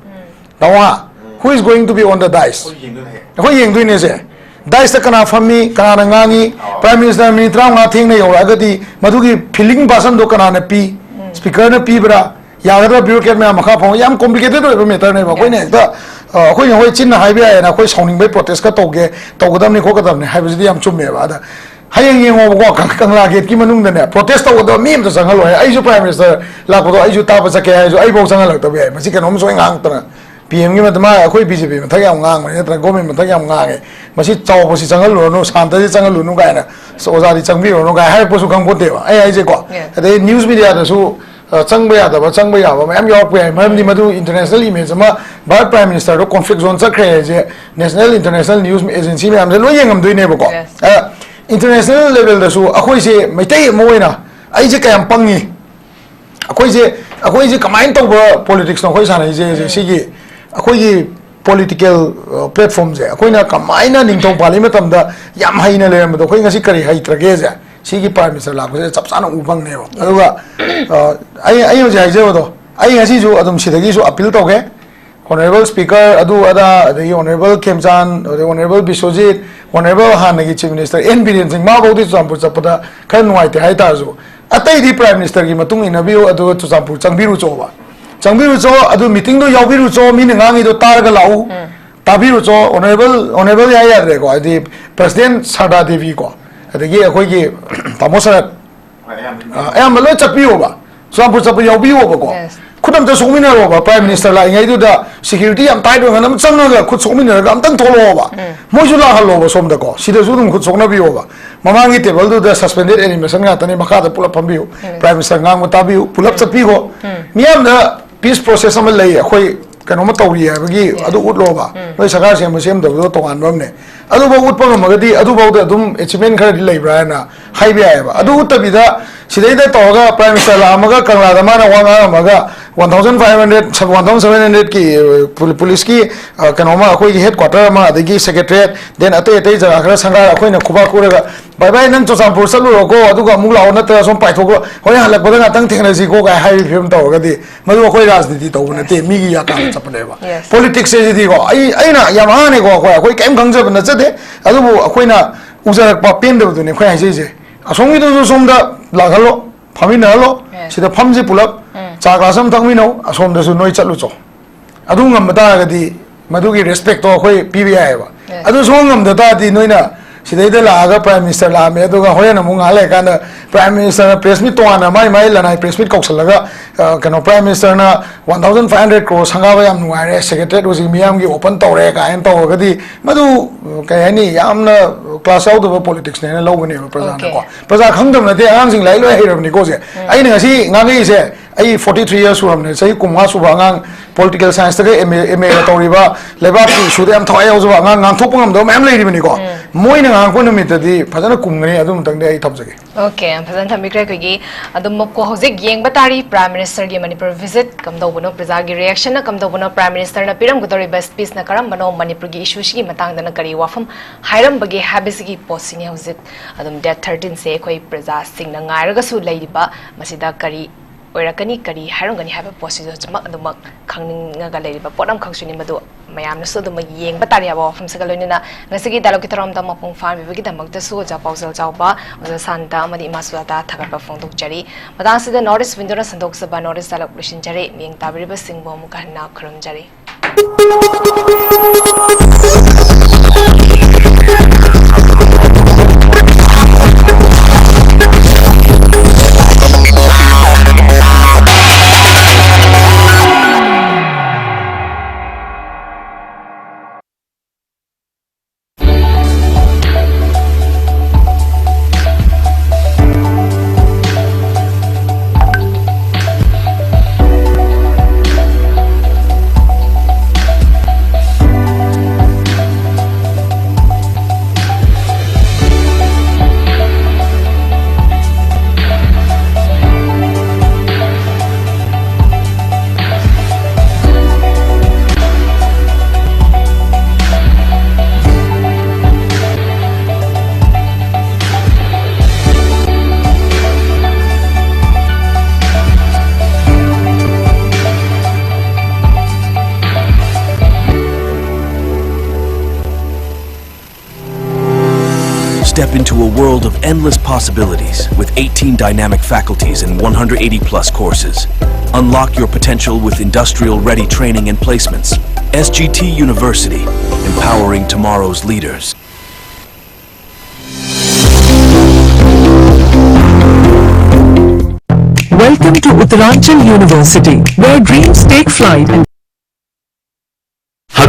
ꯅꯋꯥ, who is going to be on the dais? ꯑꯩꯈꯣꯏ ꯌꯦꯡꯗꯣꯏꯅꯦꯁꯦ꯫ ꯗꯥꯏꯁꯇ ꯀꯅꯥ ꯐꯝꯃꯤ, ꯀꯅꯥꯅ ꯉꯥꯡꯉꯤ, ꯄ꯭ꯔꯥꯏꯝ ꯃꯤꯅꯤꯁꯇꯔ ꯃꯤꯅꯤꯠ ꯇꯔꯥꯃꯉꯥ ꯊꯦꯡꯅ ꯌꯧꯔꯛꯑꯒꯗꯤ ꯃꯗꯨꯒꯤ ꯐꯤꯂꯤꯡ ꯄꯥꯔꯁꯟꯗꯣ ꯀꯅꯥꯅ ꯄꯤ? ꯁ꯭ꯄꯤꯀꯔꯅ ꯄꯤꯕ꯭ꯔꯥ? ꯌꯥꯒꯗ꯭ꯔꯥ? ꯕ꯭ꯌꯨꯔꯣꯀ꯭ꯔꯦꯠ ꯃꯌꯥꯝ ꯃꯈꯥ ꯐꯝꯃ, ꯌꯥꯝ ꯀꯣꯝꯄ꯭ꯂꯤꯀꯦꯇꯦꯠ ꯑꯣꯏꯕ ꯃꯦꯇꯔꯅꯦꯕ꯫ ꯑꯩꯈꯣꯏꯅ ꯍꯦꯛꯇ, ꯑ, ꯑꯩꯈꯣꯏꯅ ꯍꯣꯏ ꯆꯤꯟꯅ ꯍꯥꯏꯕ ꯌꯥꯏꯌꯦꯅ, ꯑꯩꯈꯣꯏ ꯁꯥꯎꯅꯤꯡꯕꯩ ꯄ꯭ꯔꯣꯇꯦꯁꯀ ꯇꯧꯒꯦ, ꯇꯧꯒꯗꯕꯅꯤ ꯈꯣꯠꯀꯗꯕꯅꯤ ꯍꯥꯏꯕꯁꯤꯗꯤ ꯌꯥꯝ ꯆꯨꯝꯃꯦꯕ꯫ ꯑꯗ ꯍꯌꯦꯡ ꯌꯦꯡꯉꯣꯕꯀꯣ, ꯀꯪ-, ꯀꯪꯂꯥ ꯒꯦꯠꯀꯤ ꯃꯅꯨꯡꯗꯅꯦ ꯄ꯭ꯔꯣꯇꯦꯁ ꯇꯧꯒꯗꯕ ꯃꯤ ꯑꯝꯇ ꯆꯪꯍꯜꯂꯣꯏ꯫ ꯑꯩꯁꯨ ꯄ꯭ꯔꯥꯏꯝ ꯃꯤꯅꯤꯁꯇꯔ ꯂꯥꯛꯄꯗꯣ ꯑꯩꯁꯨ ꯇꯥꯕ ꯆꯠꯀꯦ ꯍꯥꯏꯔꯁꯨ ꯑꯩꯐꯥꯎ ꯆꯪꯍꯜꯂꯛꯇꯕ ꯌꯥꯏ꯫ ꯃꯁꯤ ꯀꯩꯅꯣꯝ ꯁꯣꯏ ꯉꯥꯡꯇꯅ꯫ ꯄꯤ ꯑꯦꯝꯒꯤ ꯃꯇꯝ, ꯃꯥ ꯑꯩꯈꯣꯏ ꯕꯤ ꯖꯦ ꯄꯤ ꯃꯊꯛ ꯌꯥꯝ ꯉꯥꯡꯕꯅꯤ, ꯅꯠꯇ꯭ꯔꯒ ꯒꯣꯔꯃꯦꯟ ꯃꯊꯛ ꯌꯥꯝ ꯉꯥꯡꯉꯦ, ꯃꯁꯤ ꯆꯥꯎꯕꯁꯤ ꯆꯪꯍꯜꯂꯨꯔꯅꯨ, ꯁꯥꯟꯇꯁꯤ ꯆꯪꯍꯜꯂꯨꯅꯨ ꯀꯥꯏꯅ, ꯑꯁ, ꯑꯣꯖꯥꯗꯤ ꯆꯪꯕꯤꯔꯨꯔꯅꯨ ꯀꯥꯏꯅ ꯍꯥꯏꯔꯛꯄꯁꯨ ꯈꯪꯄꯣꯠꯇꯦꯕ꯫ ꯑꯩ ꯍꯥꯏꯁꯦꯀꯣ, Yes. ꯑꯗꯩ ꯅ꯭ꯌꯨꯁ ꯃꯤꯗꯤꯌꯥꯗꯁꯨ, ꯑ, ꯆꯪꯕ ꯌꯥꯗꯕ, ꯆꯪꯕ ꯌꯥꯕ ꯃꯌꯥꯝ ꯌꯥꯎꯔꯛꯄ ꯌꯥꯏ꯫ ꯃꯔꯝꯗꯤ ꯃꯗꯨ ꯏꯟꯇꯔꯅꯦꯁꯅꯦꯜ ꯏꯃꯦꯖ ꯑꯃ, ꯚꯥꯔꯠ ꯄ꯭ꯔꯥꯏꯝ ꯃꯤꯅꯤꯁꯇꯔꯗꯣ ꯀꯣꯟꯐ꯭ꯂꯤꯛ ꯖꯣꯟ ꯆꯠꯈ꯭ꯔꯦ ꯍꯥꯏꯁꯦ, ꯅꯦꯁꯅꯦꯜ, ꯏꯟꯇꯔꯅꯦꯁꯅꯦꯜ ꯅ꯭ꯌꯨꯁ ꯑꯦꯖꯦꯟꯁꯤ ꯃꯌꯥꯝꯁꯦ ꯂꯣꯏ ꯌꯦꯡꯉꯝꯗꯣꯏꯅꯦꯕꯀꯣ꯫ Yes. ꯑ, ꯏꯟꯇꯔꯅꯦꯁꯅꯦꯜ ꯂꯦꯚꯦꯜꯗꯁꯨ ꯑꯩꯈꯣꯏꯁꯦ ꯃꯩꯇꯩ ꯑꯃ ꯑꯣꯏꯅ ꯑꯩꯁꯦ ꯀꯌꯥꯝ ꯄꯪꯉꯤ, ꯑꯩꯈꯣꯏꯁꯦ ꯑꯩꯈꯣꯏꯁꯦ ꯀꯃꯥꯏꯅ ꯇꯧꯕ ꯄꯣꯂꯤꯇꯤꯛꯁꯅꯣ ꯑꯩꯈꯣꯏ ꯁꯥꯟꯅꯩꯁꯦ? ꯁꯤꯒꯤ ꯑꯩꯈꯣꯏꯒꯤ ꯄꯣꯂꯤꯇꯤꯀꯦꯜ ꯄ꯭ꯂꯦꯠꯐꯣꯝꯁꯦ ꯑꯩꯈꯣꯏꯅ ꯀꯃꯥꯏꯅ ꯅꯤꯡꯊꯧ ꯄꯥꯜꯂꯤ ꯃꯇꯝꯗ ꯌꯥꯝ ꯍꯩꯅ ꯂꯩꯔꯝꯕꯗꯣ ꯑꯩꯈꯣꯏ ꯉꯁꯤ ꯀꯔꯤ ꯍꯩꯇ꯭ꯔꯒꯦꯁꯦ ꯁꯤꯒꯤ ꯄ꯭ꯔꯥꯏꯝ ꯃꯤꯅꯤꯁꯇꯔ ꯂꯥꯛꯄꯁꯦ ꯆꯞ ꯆꯥꯅ ꯎ ꯐꯪꯅꯦꯕ꯫ ꯑꯗꯨꯒ ꯑ, ꯑꯩ ꯑꯩ ꯍꯧꯖꯤꯛ ꯍꯥꯏꯖꯕꯗꯣ ꯑꯩ ꯉꯁꯤꯁꯨ ꯑꯗꯨꯝ ꯁꯤꯗꯒꯤꯁꯨ ꯑꯄꯤꯜ ꯇꯧꯒꯦ꯫ Honourable Speaker ꯑꯗꯨ ꯑꯗꯥ, ꯑꯗꯒꯤ Honourable ꯈꯦꯝꯆꯥꯟ, ꯑꯗꯩ Honourable ꯕꯤꯁ꯭ꯋꯖꯤꯠ, Honourable ꯍꯥꯟꯅꯒꯤ Chief Minister ꯑꯦꯟ ꯕꯤꯔꯦꯟ ꯁꯤꯡ, ꯃꯥꯐꯧꯗꯤ ꯆꯨꯔꯆꯥꯟꯄꯨꯔ ꯆꯠꯄꯗ ꯈꯔ ꯅꯨꯡꯉꯥꯏꯇꯦ ꯍꯥꯏꯇꯥꯔꯁꯨ, ꯑꯇꯩꯗꯤ Prime Ministerꯒꯤ ꯃꯇꯨꯡ ꯏꯟꯅꯕꯤꯌꯨ, ꯑꯗꯨꯒ ꯆꯨꯔꯆꯥꯟꯄꯨꯔ ꯆꯪꯕꯤꯔꯨꯆꯣꯕ꯫ ꯆꯪꯕꯤꯔꯨꯆꯣ, ꯑꯗꯨ meetingꯗꯣ ꯌꯥꯎꯕꯤꯔꯨꯆꯣ, ꯃꯤꯅ ꯉꯥꯡꯉꯤꯗꯣ ꯇꯥꯔꯒ ꯂꯥꯛꯎ, ꯇꯥꯕꯤꯔꯨꯆꯣ꯫ Honourable, Honourable ꯍꯥꯏ ꯌꯥꯗ꯭ꯔꯦꯀꯣ, ꯍꯥꯏꯗꯤ President ꯁꯔꯗꯥ ꯗꯦꯕꯤ ꯀꯣ, ꯑꯗꯒꯤ ꯑꯩꯈꯣꯏꯒꯤ ꯇꯥꯃꯣ ꯁꯔꯠ, ꯑ, ꯑꯌꯥꯝꯕ ꯂꯣꯏ ꯆꯠꯄꯤꯌꯣꯕ꯫ ꯆꯨꯔꯆꯥꯟꯄꯨꯔ ꯆꯠꯄ ꯌꯥꯎꯕꯤꯌꯣꯕꯀꯣ꯫ Yes. ꯈꯨꯠ ꯑꯝꯇ ꯁꯣꯛꯃꯤꯟꯅꯔꯣꯕ꯫ Prime Minister ꯂꯥꯛꯏꯉꯩꯗꯨꯗ security ꯌꯥꯝ tight ꯑꯣꯏꯔꯒꯅ ꯑꯃ ꯆꯪꯉꯒ ꯈꯨꯠ ꯁꯣꯛꯃꯤꯟꯅꯔꯒ ꯑꯝꯇꯪ ꯊꯣꯛꯂꯛꯑꯣꯕ꯫ ꯃꯣꯏꯁꯨ ꯂꯥꯛꯍꯜꯂꯣꯕ ꯁꯣꯝꯗꯀꯣ꯫ ꯁꯤꯗꯁꯨ ꯑꯗꯨꯝ ꯈꯨꯠ ꯁꯣꯛꯅꯕꯤꯌꯣꯕ꯫ ꯃꯃꯥꯡꯒꯤ tableꯗꯨꯗ suspended animation ꯉꯥꯛꯇꯅꯤ, ꯃꯈꯥꯗ ꯄꯨꯂꯞ ꯐꯝꯕꯤꯌꯨ꯫ Prime Minister ꯉꯥꯡꯕ ꯇꯥꯕꯤꯌꯨ, ꯄꯨꯂꯞ ꯆꯠꯄꯤꯈꯣ꯫ ꯃꯤꯌꯥꯝꯅ peace process ꯑꯃ ꯂꯩ, ꯑꯩꯈꯣꯏ ꯀꯩꯅꯣꯝꯃ ꯇꯧꯔꯤ ꯍꯥꯏꯕꯒꯤ ꯑꯗꯨ ꯎꯠꯂꯣꯕ꯫ ꯅꯣꯏ ꯁꯔꯀꯥꯔ ꯁꯦꯝꯕ ꯁꯦꯝꯗꯕꯗꯣ ꯇꯣꯉꯥꯟꯕ ꯑꯃꯅꯦ꯫ ꯑꯗꯨꯐꯥꯎ ꯎꯠꯄ ꯉꯝꯃꯒꯗꯤ ꯑꯗꯨꯐꯥꯎꯗ ꯑꯗꯨꯝ achievement ꯈꯔꯗꯤ ꯂꯩꯕ꯭ꯔꯥ ꯍꯥꯏꯅ ꯍꯥꯏꯕ ꯌꯥꯏꯑꯕ꯫ ꯑꯗꯨ ꯎꯠꯇꯕꯤꯗ ꯁꯤꯗꯩꯗ ꯇꯧꯔꯒ Prime Minister ꯂꯥꯛꯑꯝꯃꯒ ꯀꯪꯂꯥꯗ ꯃꯥꯅ ꯋꯥ ꯉꯥꯡꯉꯝꯃꯒ one thousand five hundred, one thousand seven hundredꯀꯤ, ꯑ, ꯄꯨ-, ꯄꯨꯂꯤꯁꯀꯤ, ꯑ, ꯀꯩꯅꯣꯃ, ꯑꯩꯈꯣꯏꯒꯤ headquarter ꯑꯃ, ꯑꯗꯒꯤ secretariat, then ꯑꯇꯩ ꯑꯇꯩ ꯖꯒꯥ ꯈꯔ ꯁꯪꯒꯥꯔ ꯑꯩꯈꯣꯏꯅ ꯈꯨꯕꯥꯛ ꯈꯨꯔꯒ, "ꯚꯥꯏ, ꯚꯥꯏ, ꯅꯪ ꯆꯨꯔꯆꯥꯟꯄꯨꯔ ꯆꯠꯂꯨꯔꯣꯀꯣ, ꯑꯗꯨꯒ ꯑꯃꯨꯛ ꯂꯥꯛꯑꯣ, ꯅꯠꯇ꯭ꯔꯒ ꯁꯣꯝ ꯄꯥꯏꯊꯣꯛꯈ꯭ꯔꯣ, ꯍꯣꯔꯦꯟ ꯍꯜꯂꯛꯄꯗ ꯉꯥꯛꯇꯪ ꯊꯦꯡꯅꯁꯤꯀꯣ" ꯀꯥꯏ ꯍꯥꯏꯕꯒꯤ ꯐꯤꯕꯝ ꯇꯧꯔꯒꯗꯤ ꯃꯗꯨ ꯑꯩꯈꯣꯏ ꯔꯥꯖꯅꯤꯇꯤ ꯇꯧꯕ ꯅꯠꯇꯦ, ꯃꯤꯒꯤ ꯌꯥꯀꯥꯝꯗ ꯆꯠꯄꯅꯦꯕ꯫ Yes. Politics ꯁꯤꯗꯤꯀꯣ, ꯑꯩ, ꯑꯩꯅ ꯌꯥꯝ ꯑꯍꯥꯟꯅꯤꯀꯣ, ꯑꯩꯈꯣꯏ, ꯑꯩꯈꯣꯏ ꯀꯩꯝ ꯈꯪꯖꯕ ꯅꯠꯆꯗꯦ, ꯑꯗꯨꯕꯨ ꯑꯩꯈꯣꯏꯅ ꯎꯖꯔꯛꯄ ꯄꯦꯟꯗꯕꯗꯨꯅꯤ ꯑꯩꯈꯣꯏ ꯍꯥꯏꯖꯔꯤꯁꯦ꯫ ꯑꯁꯣꯝꯒꯤꯗꯨꯁꯨ ꯁꯣꯝꯗ ꯂꯥꯛꯍꯜꯂꯣ, ꯐꯝꯃꯤꯟꯅꯍꯜꯂꯣ, Yes. ꯁꯤꯗ ꯐꯝꯁꯤ ꯄꯨꯂꯞ, ꯆꯥ glass ꯑꯃ ꯊꯛꯃꯤꯟꯅꯧ, ꯑꯁꯣꯝꯗꯁꯨ ꯅꯣꯏ ꯆꯠꯂꯨꯆꯣ꯫ ꯑꯗꯨ ꯉꯝꯕ ꯇꯥꯔꯒꯗꯤ ꯃꯗꯨꯒꯤ respectꯇꯣ ꯑꯩꯈꯣꯏ ꯄꯤꯕ ꯌꯥꯏꯑꯕ꯫ Yes. ꯑꯗꯨ ꯁꯨꯡꯉꯝ ꯉꯝꯗ ꯇꯥꯔꯗꯤ ꯅꯣꯏꯅ ꯁꯤꯗꯩꯗ ꯂꯥꯛꯑꯒ Prime Minister ꯂꯥꯛꯑꯝꯃꯦ, ꯑꯗꯨꯒ ꯍꯣꯔꯦꯟ ꯑꯃꯨꯛ ꯉꯥꯏꯍꯥꯛ ꯂꯩꯔꯀꯥꯟꯗ Prime Ministerꯅ press meet ꯇꯣꯉꯥꯟꯅ ꯃꯥꯏ ꯃꯥꯏ ꯂꯅꯥꯏ press meet ꯀꯧꯁꯜꯂꯒ, ꯑ, ꯀꯩꯅꯣ, Prime Ministerꯅ one thousand five hundred crore ꯁꯪꯒꯥꯕ ꯌꯥꯝ ꯅꯨꯡꯉꯥꯏꯔꯦ, secretariat ꯍꯧꯖꯤꯛ ꯃꯤꯌꯥꯝꯒꯤ open ꯇꯧꯔꯦ ꯀꯥꯏꯅ ꯇꯧꯔꯒꯗꯤ ꯃꯗꯨ, ꯀꯩ ꯍꯥꯏꯅꯤ, ꯌꯥꯝꯅ class ꯌꯥꯎꯗꯕ politicsꯅꯦꯅ ꯂꯧꯒꯅꯦꯕ ꯄ꯭ꯔꯖꯥꯅꯀꯣ꯫ Okay. ꯄ꯭ꯔꯖꯥ ꯈꯪꯗꯕ ꯅꯠꯇꯦ, ꯑꯉꯥꯡꯁꯤꯡ ꯂꯥꯏꯔꯤꯛ ꯂꯣꯏ ꯍꯩꯔꯕꯅꯤꯀꯣ ꯍꯧꯖꯤꯛ꯫ ꯑꯩꯅ ꯉꯁꯤ ꯉꯥꯡꯉꯛꯏꯁꯦ ꯑꯩ forty three years ꯁꯨꯔꯕꯅꯦ, ꯆꯍꯤ ꯀꯨꯟꯃꯉꯥ ꯁꯨꯕ ꯑꯉꯥꯡ, political science tug M A, M A ꯒ ꯇꯧꯔꯤꯕ, ꯂꯩꯕꯥꯛꯀꯤ issue ꯗ ꯌꯥꯝ ꯊꯋꯥꯏ ꯌꯥꯎꯖꯕ ꯑꯉꯥꯡ, ꯉꯥꯡꯊꯣꯛꯄ ꯉꯝꯗꯕ ꯃꯌꯥꯝ ꯂꯩꯔꯤꯕꯅꯤꯀꯣ꯫ ꯃꯣꯏꯅ ꯉꯥꯡꯉꯛꯄ ꯅꯨꯃꯤꯠꯇꯗꯤ ꯐꯖꯅ ꯀꯨꯝꯒꯅꯤ, ꯑꯗꯨꯃꯇꯪꯗꯤ ꯑꯩ ꯊꯝꯖꯒꯦ꯫ ꯑꯣꯀꯦ, ꯐꯖꯅ ꯊꯝꯕꯤꯈ꯭ꯔꯦ꯫ ꯑꯩꯈꯣꯏꯒꯤ ꯑꯗꯨꯝ ꯃꯀꯣ ꯍꯧꯖꯤꯛ ꯌꯦꯡꯕ ꯇꯥꯔꯤ Prime Minister ꯒꯤ ꯃꯅꯤꯄꯨꯔ visit ꯀꯝꯗꯧꯕꯅꯣ, ꯄ꯭ꯔꯖꯥꯒꯤ reaction ꯅ ꯀꯝꯗꯧꯕꯅꯣ, Prime Minister ꯅ ꯄꯤꯔꯝꯒꯗꯧꯔꯤꯕ speech ꯅ ꯀꯔꯝꯕꯅꯣ, ꯃꯅꯤꯄꯨꯔꯒꯤ issue ꯁꯤꯒꯤ ꯃꯇꯥꯡꯗꯅ ꯀꯔꯤ ꯋꯥꯐꯝ ꯍꯥꯏꯔꯝꯕꯒꯦ ꯍꯥꯏꯕꯁꯤꯒꯤ ꯄꯣꯠꯁꯤꯅꯤ ꯍꯧꯖꯤꯛ ꯑꯗꯨꯝ date thirteen ꯁꯦ ꯑꯩꯈꯣꯏ ꯄ꯭ꯔꯖꯥꯁꯤꯡꯅ ꯉꯥꯏꯔꯒꯁꯨ ꯂꯩꯔꯤꯕ꯫ ꯃꯁꯤꯗ ꯀꯔꯤ ꯑꯣꯏꯔꯛꯀꯅꯤ, ꯀꯔꯤ ꯍꯥꯏꯔꯝꯒꯅꯤ ꯍꯥꯏꯕ ꯄꯣꯠꯁꯤꯁꯨ ꯍꯧꯖꯤꯛꯃꯛ ꯑꯗꯨꯃꯛ ꯈꯪꯅꯤꯡꯉꯒ ꯂꯩꯔꯤꯕ ꯄꯣꯠ ꯑꯃꯈꯛꯁꯨꯅꯤ ꯃꯗꯨ꯫ ꯃꯌꯥꯝꯅꯁꯨ ꯑꯗꯨꯃꯛ ꯌꯦꯡꯕ ꯇꯥꯔꯤ ꯍꯥꯏꯕ ꯋꯥꯐꯝꯁꯤꯒ ꯂꯣꯏꯅꯅ ꯉꯁꯤꯒꯤ dialogue ꯀꯤ ꯊꯧꯔꯝꯗ ꯃꯄꯨꯡ ꯐꯥꯍꯟꯕꯤꯕꯒꯤꯗꯃꯛꯇꯁꯨ ꯑꯣꯖꯥ ꯄꯥꯎꯖꯦꯜ ꯆꯥꯎꯕ, ꯑꯣꯖꯥ ꯁꯥꯟꯇ ꯑꯃꯗꯤ ꯏꯃꯥ ꯁꯨꯖꯥꯇꯥ ꯊꯥꯒꯠꯄ ꯐꯣꯡꯗꯣꯛꯆꯔꯤ꯫ ꯃꯇꯥꯡꯁꯤꯗ North East Window ꯅ ꯁꯟꯗꯣꯛꯆꯕ North East dialogue ꯂꯣꯏꯁꯤꯟꯖꯔꯦ꯫ ꯃꯤꯠꯌꯦꯡ ꯇꯥꯕꯤꯔꯤꯕꯁꯤꯡꯕꯨ ꯑꯃꯨꯛꯀ ꯍꯟꯅ ꯈꯨꯔꯨꯝꯖꯔꯤ꯫ Step into a world of endless possibilities with eighteen dynamic faculties and one hundred eighty plus courses. Unlock your potential with industrial ready training and placements. S G T University, empowering tomorrow's leaders. Welcome to Uttaranchal University, where dreams take flight and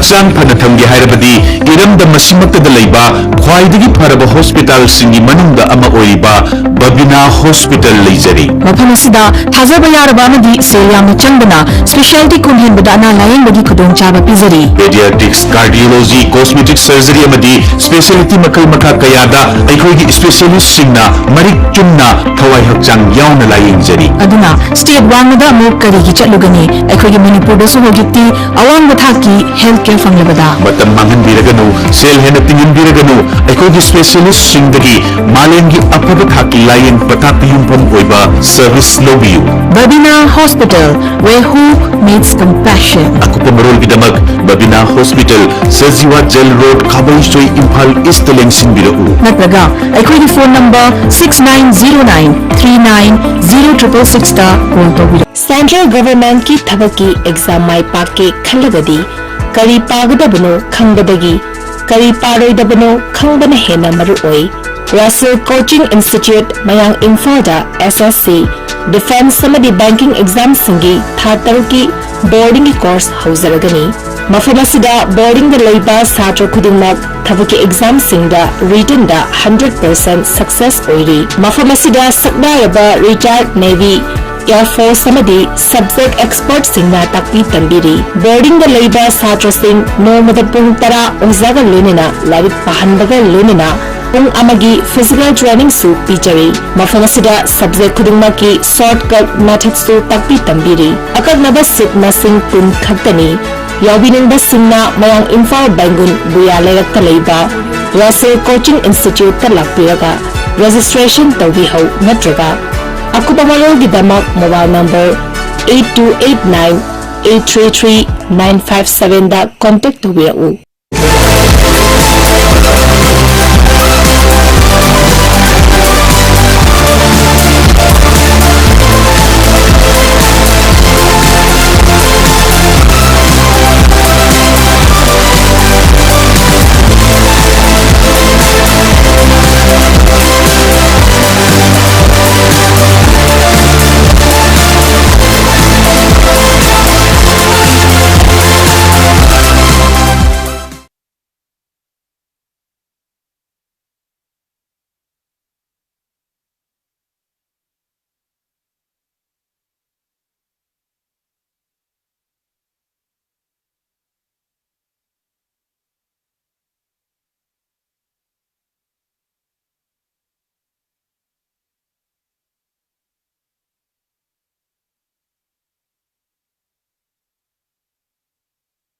ꯍꯛꯆꯥꯡ ꯐꯅ ꯊꯝꯒꯦ ꯍꯥꯏꯔꯕꯗꯤ ꯏꯔꯝꯗꯝ ꯑꯁꯤꯃꯛꯇꯗ ꯂꯩꯕ ꯈ꯭ꯋꯥꯏꯗꯒꯤ ꯐꯔꯕ ꯍꯣꯁꯄꯤꯇꯥꯜꯁꯤꯡꯒꯤ ꯃꯅꯨꯡꯗ ꯑꯃ ꯑꯣꯏꯔꯤꯕ ꯕꯕꯤꯅꯥ ꯍꯣꯁꯄꯤꯇꯥꯜ ꯂꯩꯖꯔꯤ꯫ ꯃꯐꯝ ꯑꯁꯤꯗ ꯊꯥꯖꯕ ꯌꯥꯔꯕ ꯑꯃꯗꯤ ꯁꯦꯜ ꯌꯥꯝꯅ ꯆꯪꯗꯅ ꯁ꯭ꯄꯦꯁꯤꯌꯥꯂꯤꯇꯤ ꯀꯨꯟ ꯍꯦꯟꯕꯗ ꯑꯅꯥ ꯂꯥꯌꯦꯡꯕꯒꯤ ꯈꯨꯗꯣꯡꯆꯥꯕ ꯄꯤꯖꯔꯤ꯫ ꯄꯦꯗꯤꯌꯥꯇ꯭ꯔꯤꯛꯁ, ꯀꯥꯔꯗꯤꯑꯣꯂꯣꯖꯤ, ꯀꯣꯁꯃꯦꯇꯤꯛ ꯁꯔꯖꯔꯤ ꯑꯃꯗꯤ ꯁ꯭ꯄꯦꯁꯤꯌꯥꯂꯤꯇꯤ ꯃꯈꯜ ꯃꯈꯥ ꯀꯌꯥꯗ ꯑꯩꯈꯣꯏꯒꯤ ꯁ꯭ꯄꯦꯁꯤꯌꯥꯂꯤꯁꯁꯤꯡꯅ ꯃꯔꯤꯛ ꯆꯨꯝꯅ ꯊꯋꯥꯏ ꯍꯛꯆꯥꯡ ꯌꯥꯎꯅ ꯂꯥꯌꯦꯡꯖꯔꯤ꯫ ꯑꯗꯨꯅ ꯁ꯭ꯇꯦꯠ ꯋꯥꯡꯃꯗ ꯑꯃꯨꯛ ꯀꯔꯤꯒꯤ ꯆꯠꯂꯨꯒꯅꯤ? ꯑꯩꯈꯣꯏꯒꯤ ꯃꯅꯤꯄꯨꯔꯗꯁꯨ ꯍꯧꯖꯤꯛꯇꯤ ꯑꯋꯥꯡꯕ ꯊꯥꯛꯀꯤ ꯍꯦꯜꯊ ꯀꯦꯌꯔ ꯐꯪꯂꯕꯗ꯫ ꯃꯇꯝ ꯃꯥꯡꯍꯟꯕꯤꯔꯒꯅꯨ, ꯁꯦꯜ ꯍꯦꯟꯅ ꯇꯤꯡꯍꯟꯕꯤꯔꯒꯅꯨ, ꯑꯩꯈꯣꯏꯒꯤ ꯁ꯭ꯄꯦꯁꯤꯌꯥꯂꯤꯁ꯭ꯠꯁꯤꯡꯗꯒꯤ ꯃꯥꯂꯦꯝꯒꯤ ꯑꯐꯕ ꯊꯥꯛꯀꯤ ꯂꯥꯌꯦꯡ ꯄꯊꯥꯞꯇ ꯌꯨꯝꯐꯝ ꯑꯣꯏꯕ ꯁꯔꯚꯤꯁ ꯂꯧꯕꯤꯌꯨ꯫ Babina hospital, where hope meets compassion꯫ ꯑꯀꯨꯞꯄ ꯃꯔꯣꯜꯒꯤꯗꯃꯛ Babina hospital, Sajiwa jail road, Khabeisoi, Imphal ꯏꯁ꯭ꯠꯇ ꯂꯦꯡꯁꯤꯟꯕꯤꯔꯛꯎ꯫ ꯅꯠꯇ꯭ꯔꯒ ꯑꯩꯈꯣꯏꯒꯤ phone number six nine zero nine three nine zero triple sixꯇ ꯀꯣꯜ ꯇꯧꯕꯤꯔꯛꯎ꯫ ꯁꯦꯟꯇ꯭ꯔꯦꯜ ꯒꯚꯔꯟꯃꯦꯟꯠꯀꯤ ꯊꯕꯛꯀꯤ ꯑꯦꯛꯖꯥꯝ ꯃꯥꯏ ꯄꯥꯛꯀꯦ ꯈꯜꯂꯒꯗꯤ ꯀꯔꯤ ꯄꯥꯒꯗꯕꯅꯣ ꯈꯪꯕꯗꯒꯤ ꯀꯔꯤ ꯄꯥꯔꯣꯏꯗꯕꯅꯣ ꯈꯪꯕꯅ ꯍꯦꯟꯅ ꯃꯔꯨꯑꯣꯏ꯫ ꯔꯥꯁꯦꯜ ꯀꯣꯆꯤꯡ ꯏꯟꯁꯇꯤꯇ꯭ꯌꯨꯠ, ꯃꯌꯥꯡ ꯏꯝꯐꯥꯜꯗ ꯑꯦꯁ ꯑꯦꯁ ꯁꯤ, ꯗꯤꯐꯦꯟꯁ ꯑꯃꯗꯤ ꯕꯦꯡꯀꯤꯡ ꯑꯦꯛꯖꯥꯝꯁꯤꯡꯒꯤ ꯊꯥ ꯇꯔꯨꯛꯀꯤ ꯕꯣꯔꯗꯤꯡꯒꯤ ꯀꯣꯔꯁ ꯍꯧꯖꯔꯒꯅꯤ꯫ ꯃꯐꯝ ꯑꯁꯤꯗ ꯕꯣꯔꯗꯤꯡꯗ ꯂꯩꯕ ꯁꯥꯇ꯭ꯔ ꯈꯨꯗꯤꯡꯃꯛ ꯊꯕꯛꯀꯤ ꯑꯦꯛꯖꯥꯝꯁꯤꯡꯗ ꯔꯤꯇꯟꯗ ꯍꯟꯗ꯭ꯔꯦꯠ ꯄꯔꯁꯦꯟꯠ ꯁꯛꯁꯦꯁ ꯑꯣꯏꯔꯤ꯫ ꯃꯐꯝ ꯑꯁꯤꯗ ꯁꯛꯅꯥꯏꯔꯕ ꯔꯤꯇꯥꯌꯔꯗ ꯅꯦꯚꯤ, ꯑꯦꯌꯔ ꯐꯣꯔꯁ ꯑꯃꯗꯤ ꯁꯕꯖꯦꯛ ꯑꯦꯛꯁꯄꯔꯠꯁꯤꯡꯅ ꯇꯥꯛꯄꯤ ꯇꯝꯕꯤꯔꯤ꯫ ꯕꯣꯔꯗꯤꯡꯗ ꯂꯩꯕ ꯁꯥꯇ꯭ꯔꯁꯤꯡ ꯅꯣꯡꯃꯗ ꯄꯨꯡ ꯇꯔꯥ ꯑꯣꯖꯥꯒ ꯂꯣꯏꯅꯅ ꯂꯥꯏꯔꯤꯛ ꯄꯥꯍꯟꯕꯒ ꯂꯣꯏꯅꯅ ꯄꯨꯡ ꯑꯃꯒꯤ ꯐꯤꯖꯤꯀꯦꯜ ꯇ꯭ꯔꯦꯅꯤꯡꯁꯨ ꯄꯤꯖꯔꯤ꯫ ꯃꯐꯝ ꯑꯁꯤꯗ ꯁꯕꯖꯦꯛ ꯈꯨꯗꯤꯡꯃꯛꯀꯤ ꯁꯣꯔꯠꯀꯠ ꯃꯦꯊꯗꯁꯨ ꯇꯥꯛꯄꯤ ꯇꯝꯕꯤꯔꯤ꯫ ꯑꯀꯛꯅꯕ ꯁꯤꯠ ꯃꯁꯤꯡ ꯀꯨꯟ ꯈꯛꯇꯅꯤ꯫ ꯌꯥꯎꯕꯤꯅꯤꯡꯕꯁꯤꯡꯅ ꯃꯌꯥꯡ ꯏꯝꯐꯥꯜ ꯕꯦꯡꯒꯨꯟ ꯕꯨꯌꯥ ꯂꯩꯔꯛꯇ ꯂꯩꯕ ꯔꯥꯁꯦꯜ ꯀꯣꯆꯤꯡ ꯏꯟꯁꯇꯤꯇ꯭ꯌꯨꯠꯇ ꯂꯥꯛꯄꯤꯔꯒ ꯔꯦꯖꯤꯁꯇ꯭ꯔꯦꯁꯟ ꯇꯧꯕꯤꯍꯧ ꯅꯠꯇ꯭ꯔꯒ ꯑꯀꯨꯞꯄ ꯃꯔꯣꯜꯒꯤꯗꯃꯛ mobile number eight two eight nine eight three three nine five sevenꯗ ꯀꯣꯟꯇꯦꯛ ꯇꯧꯕꯤꯔꯛꯎ꯫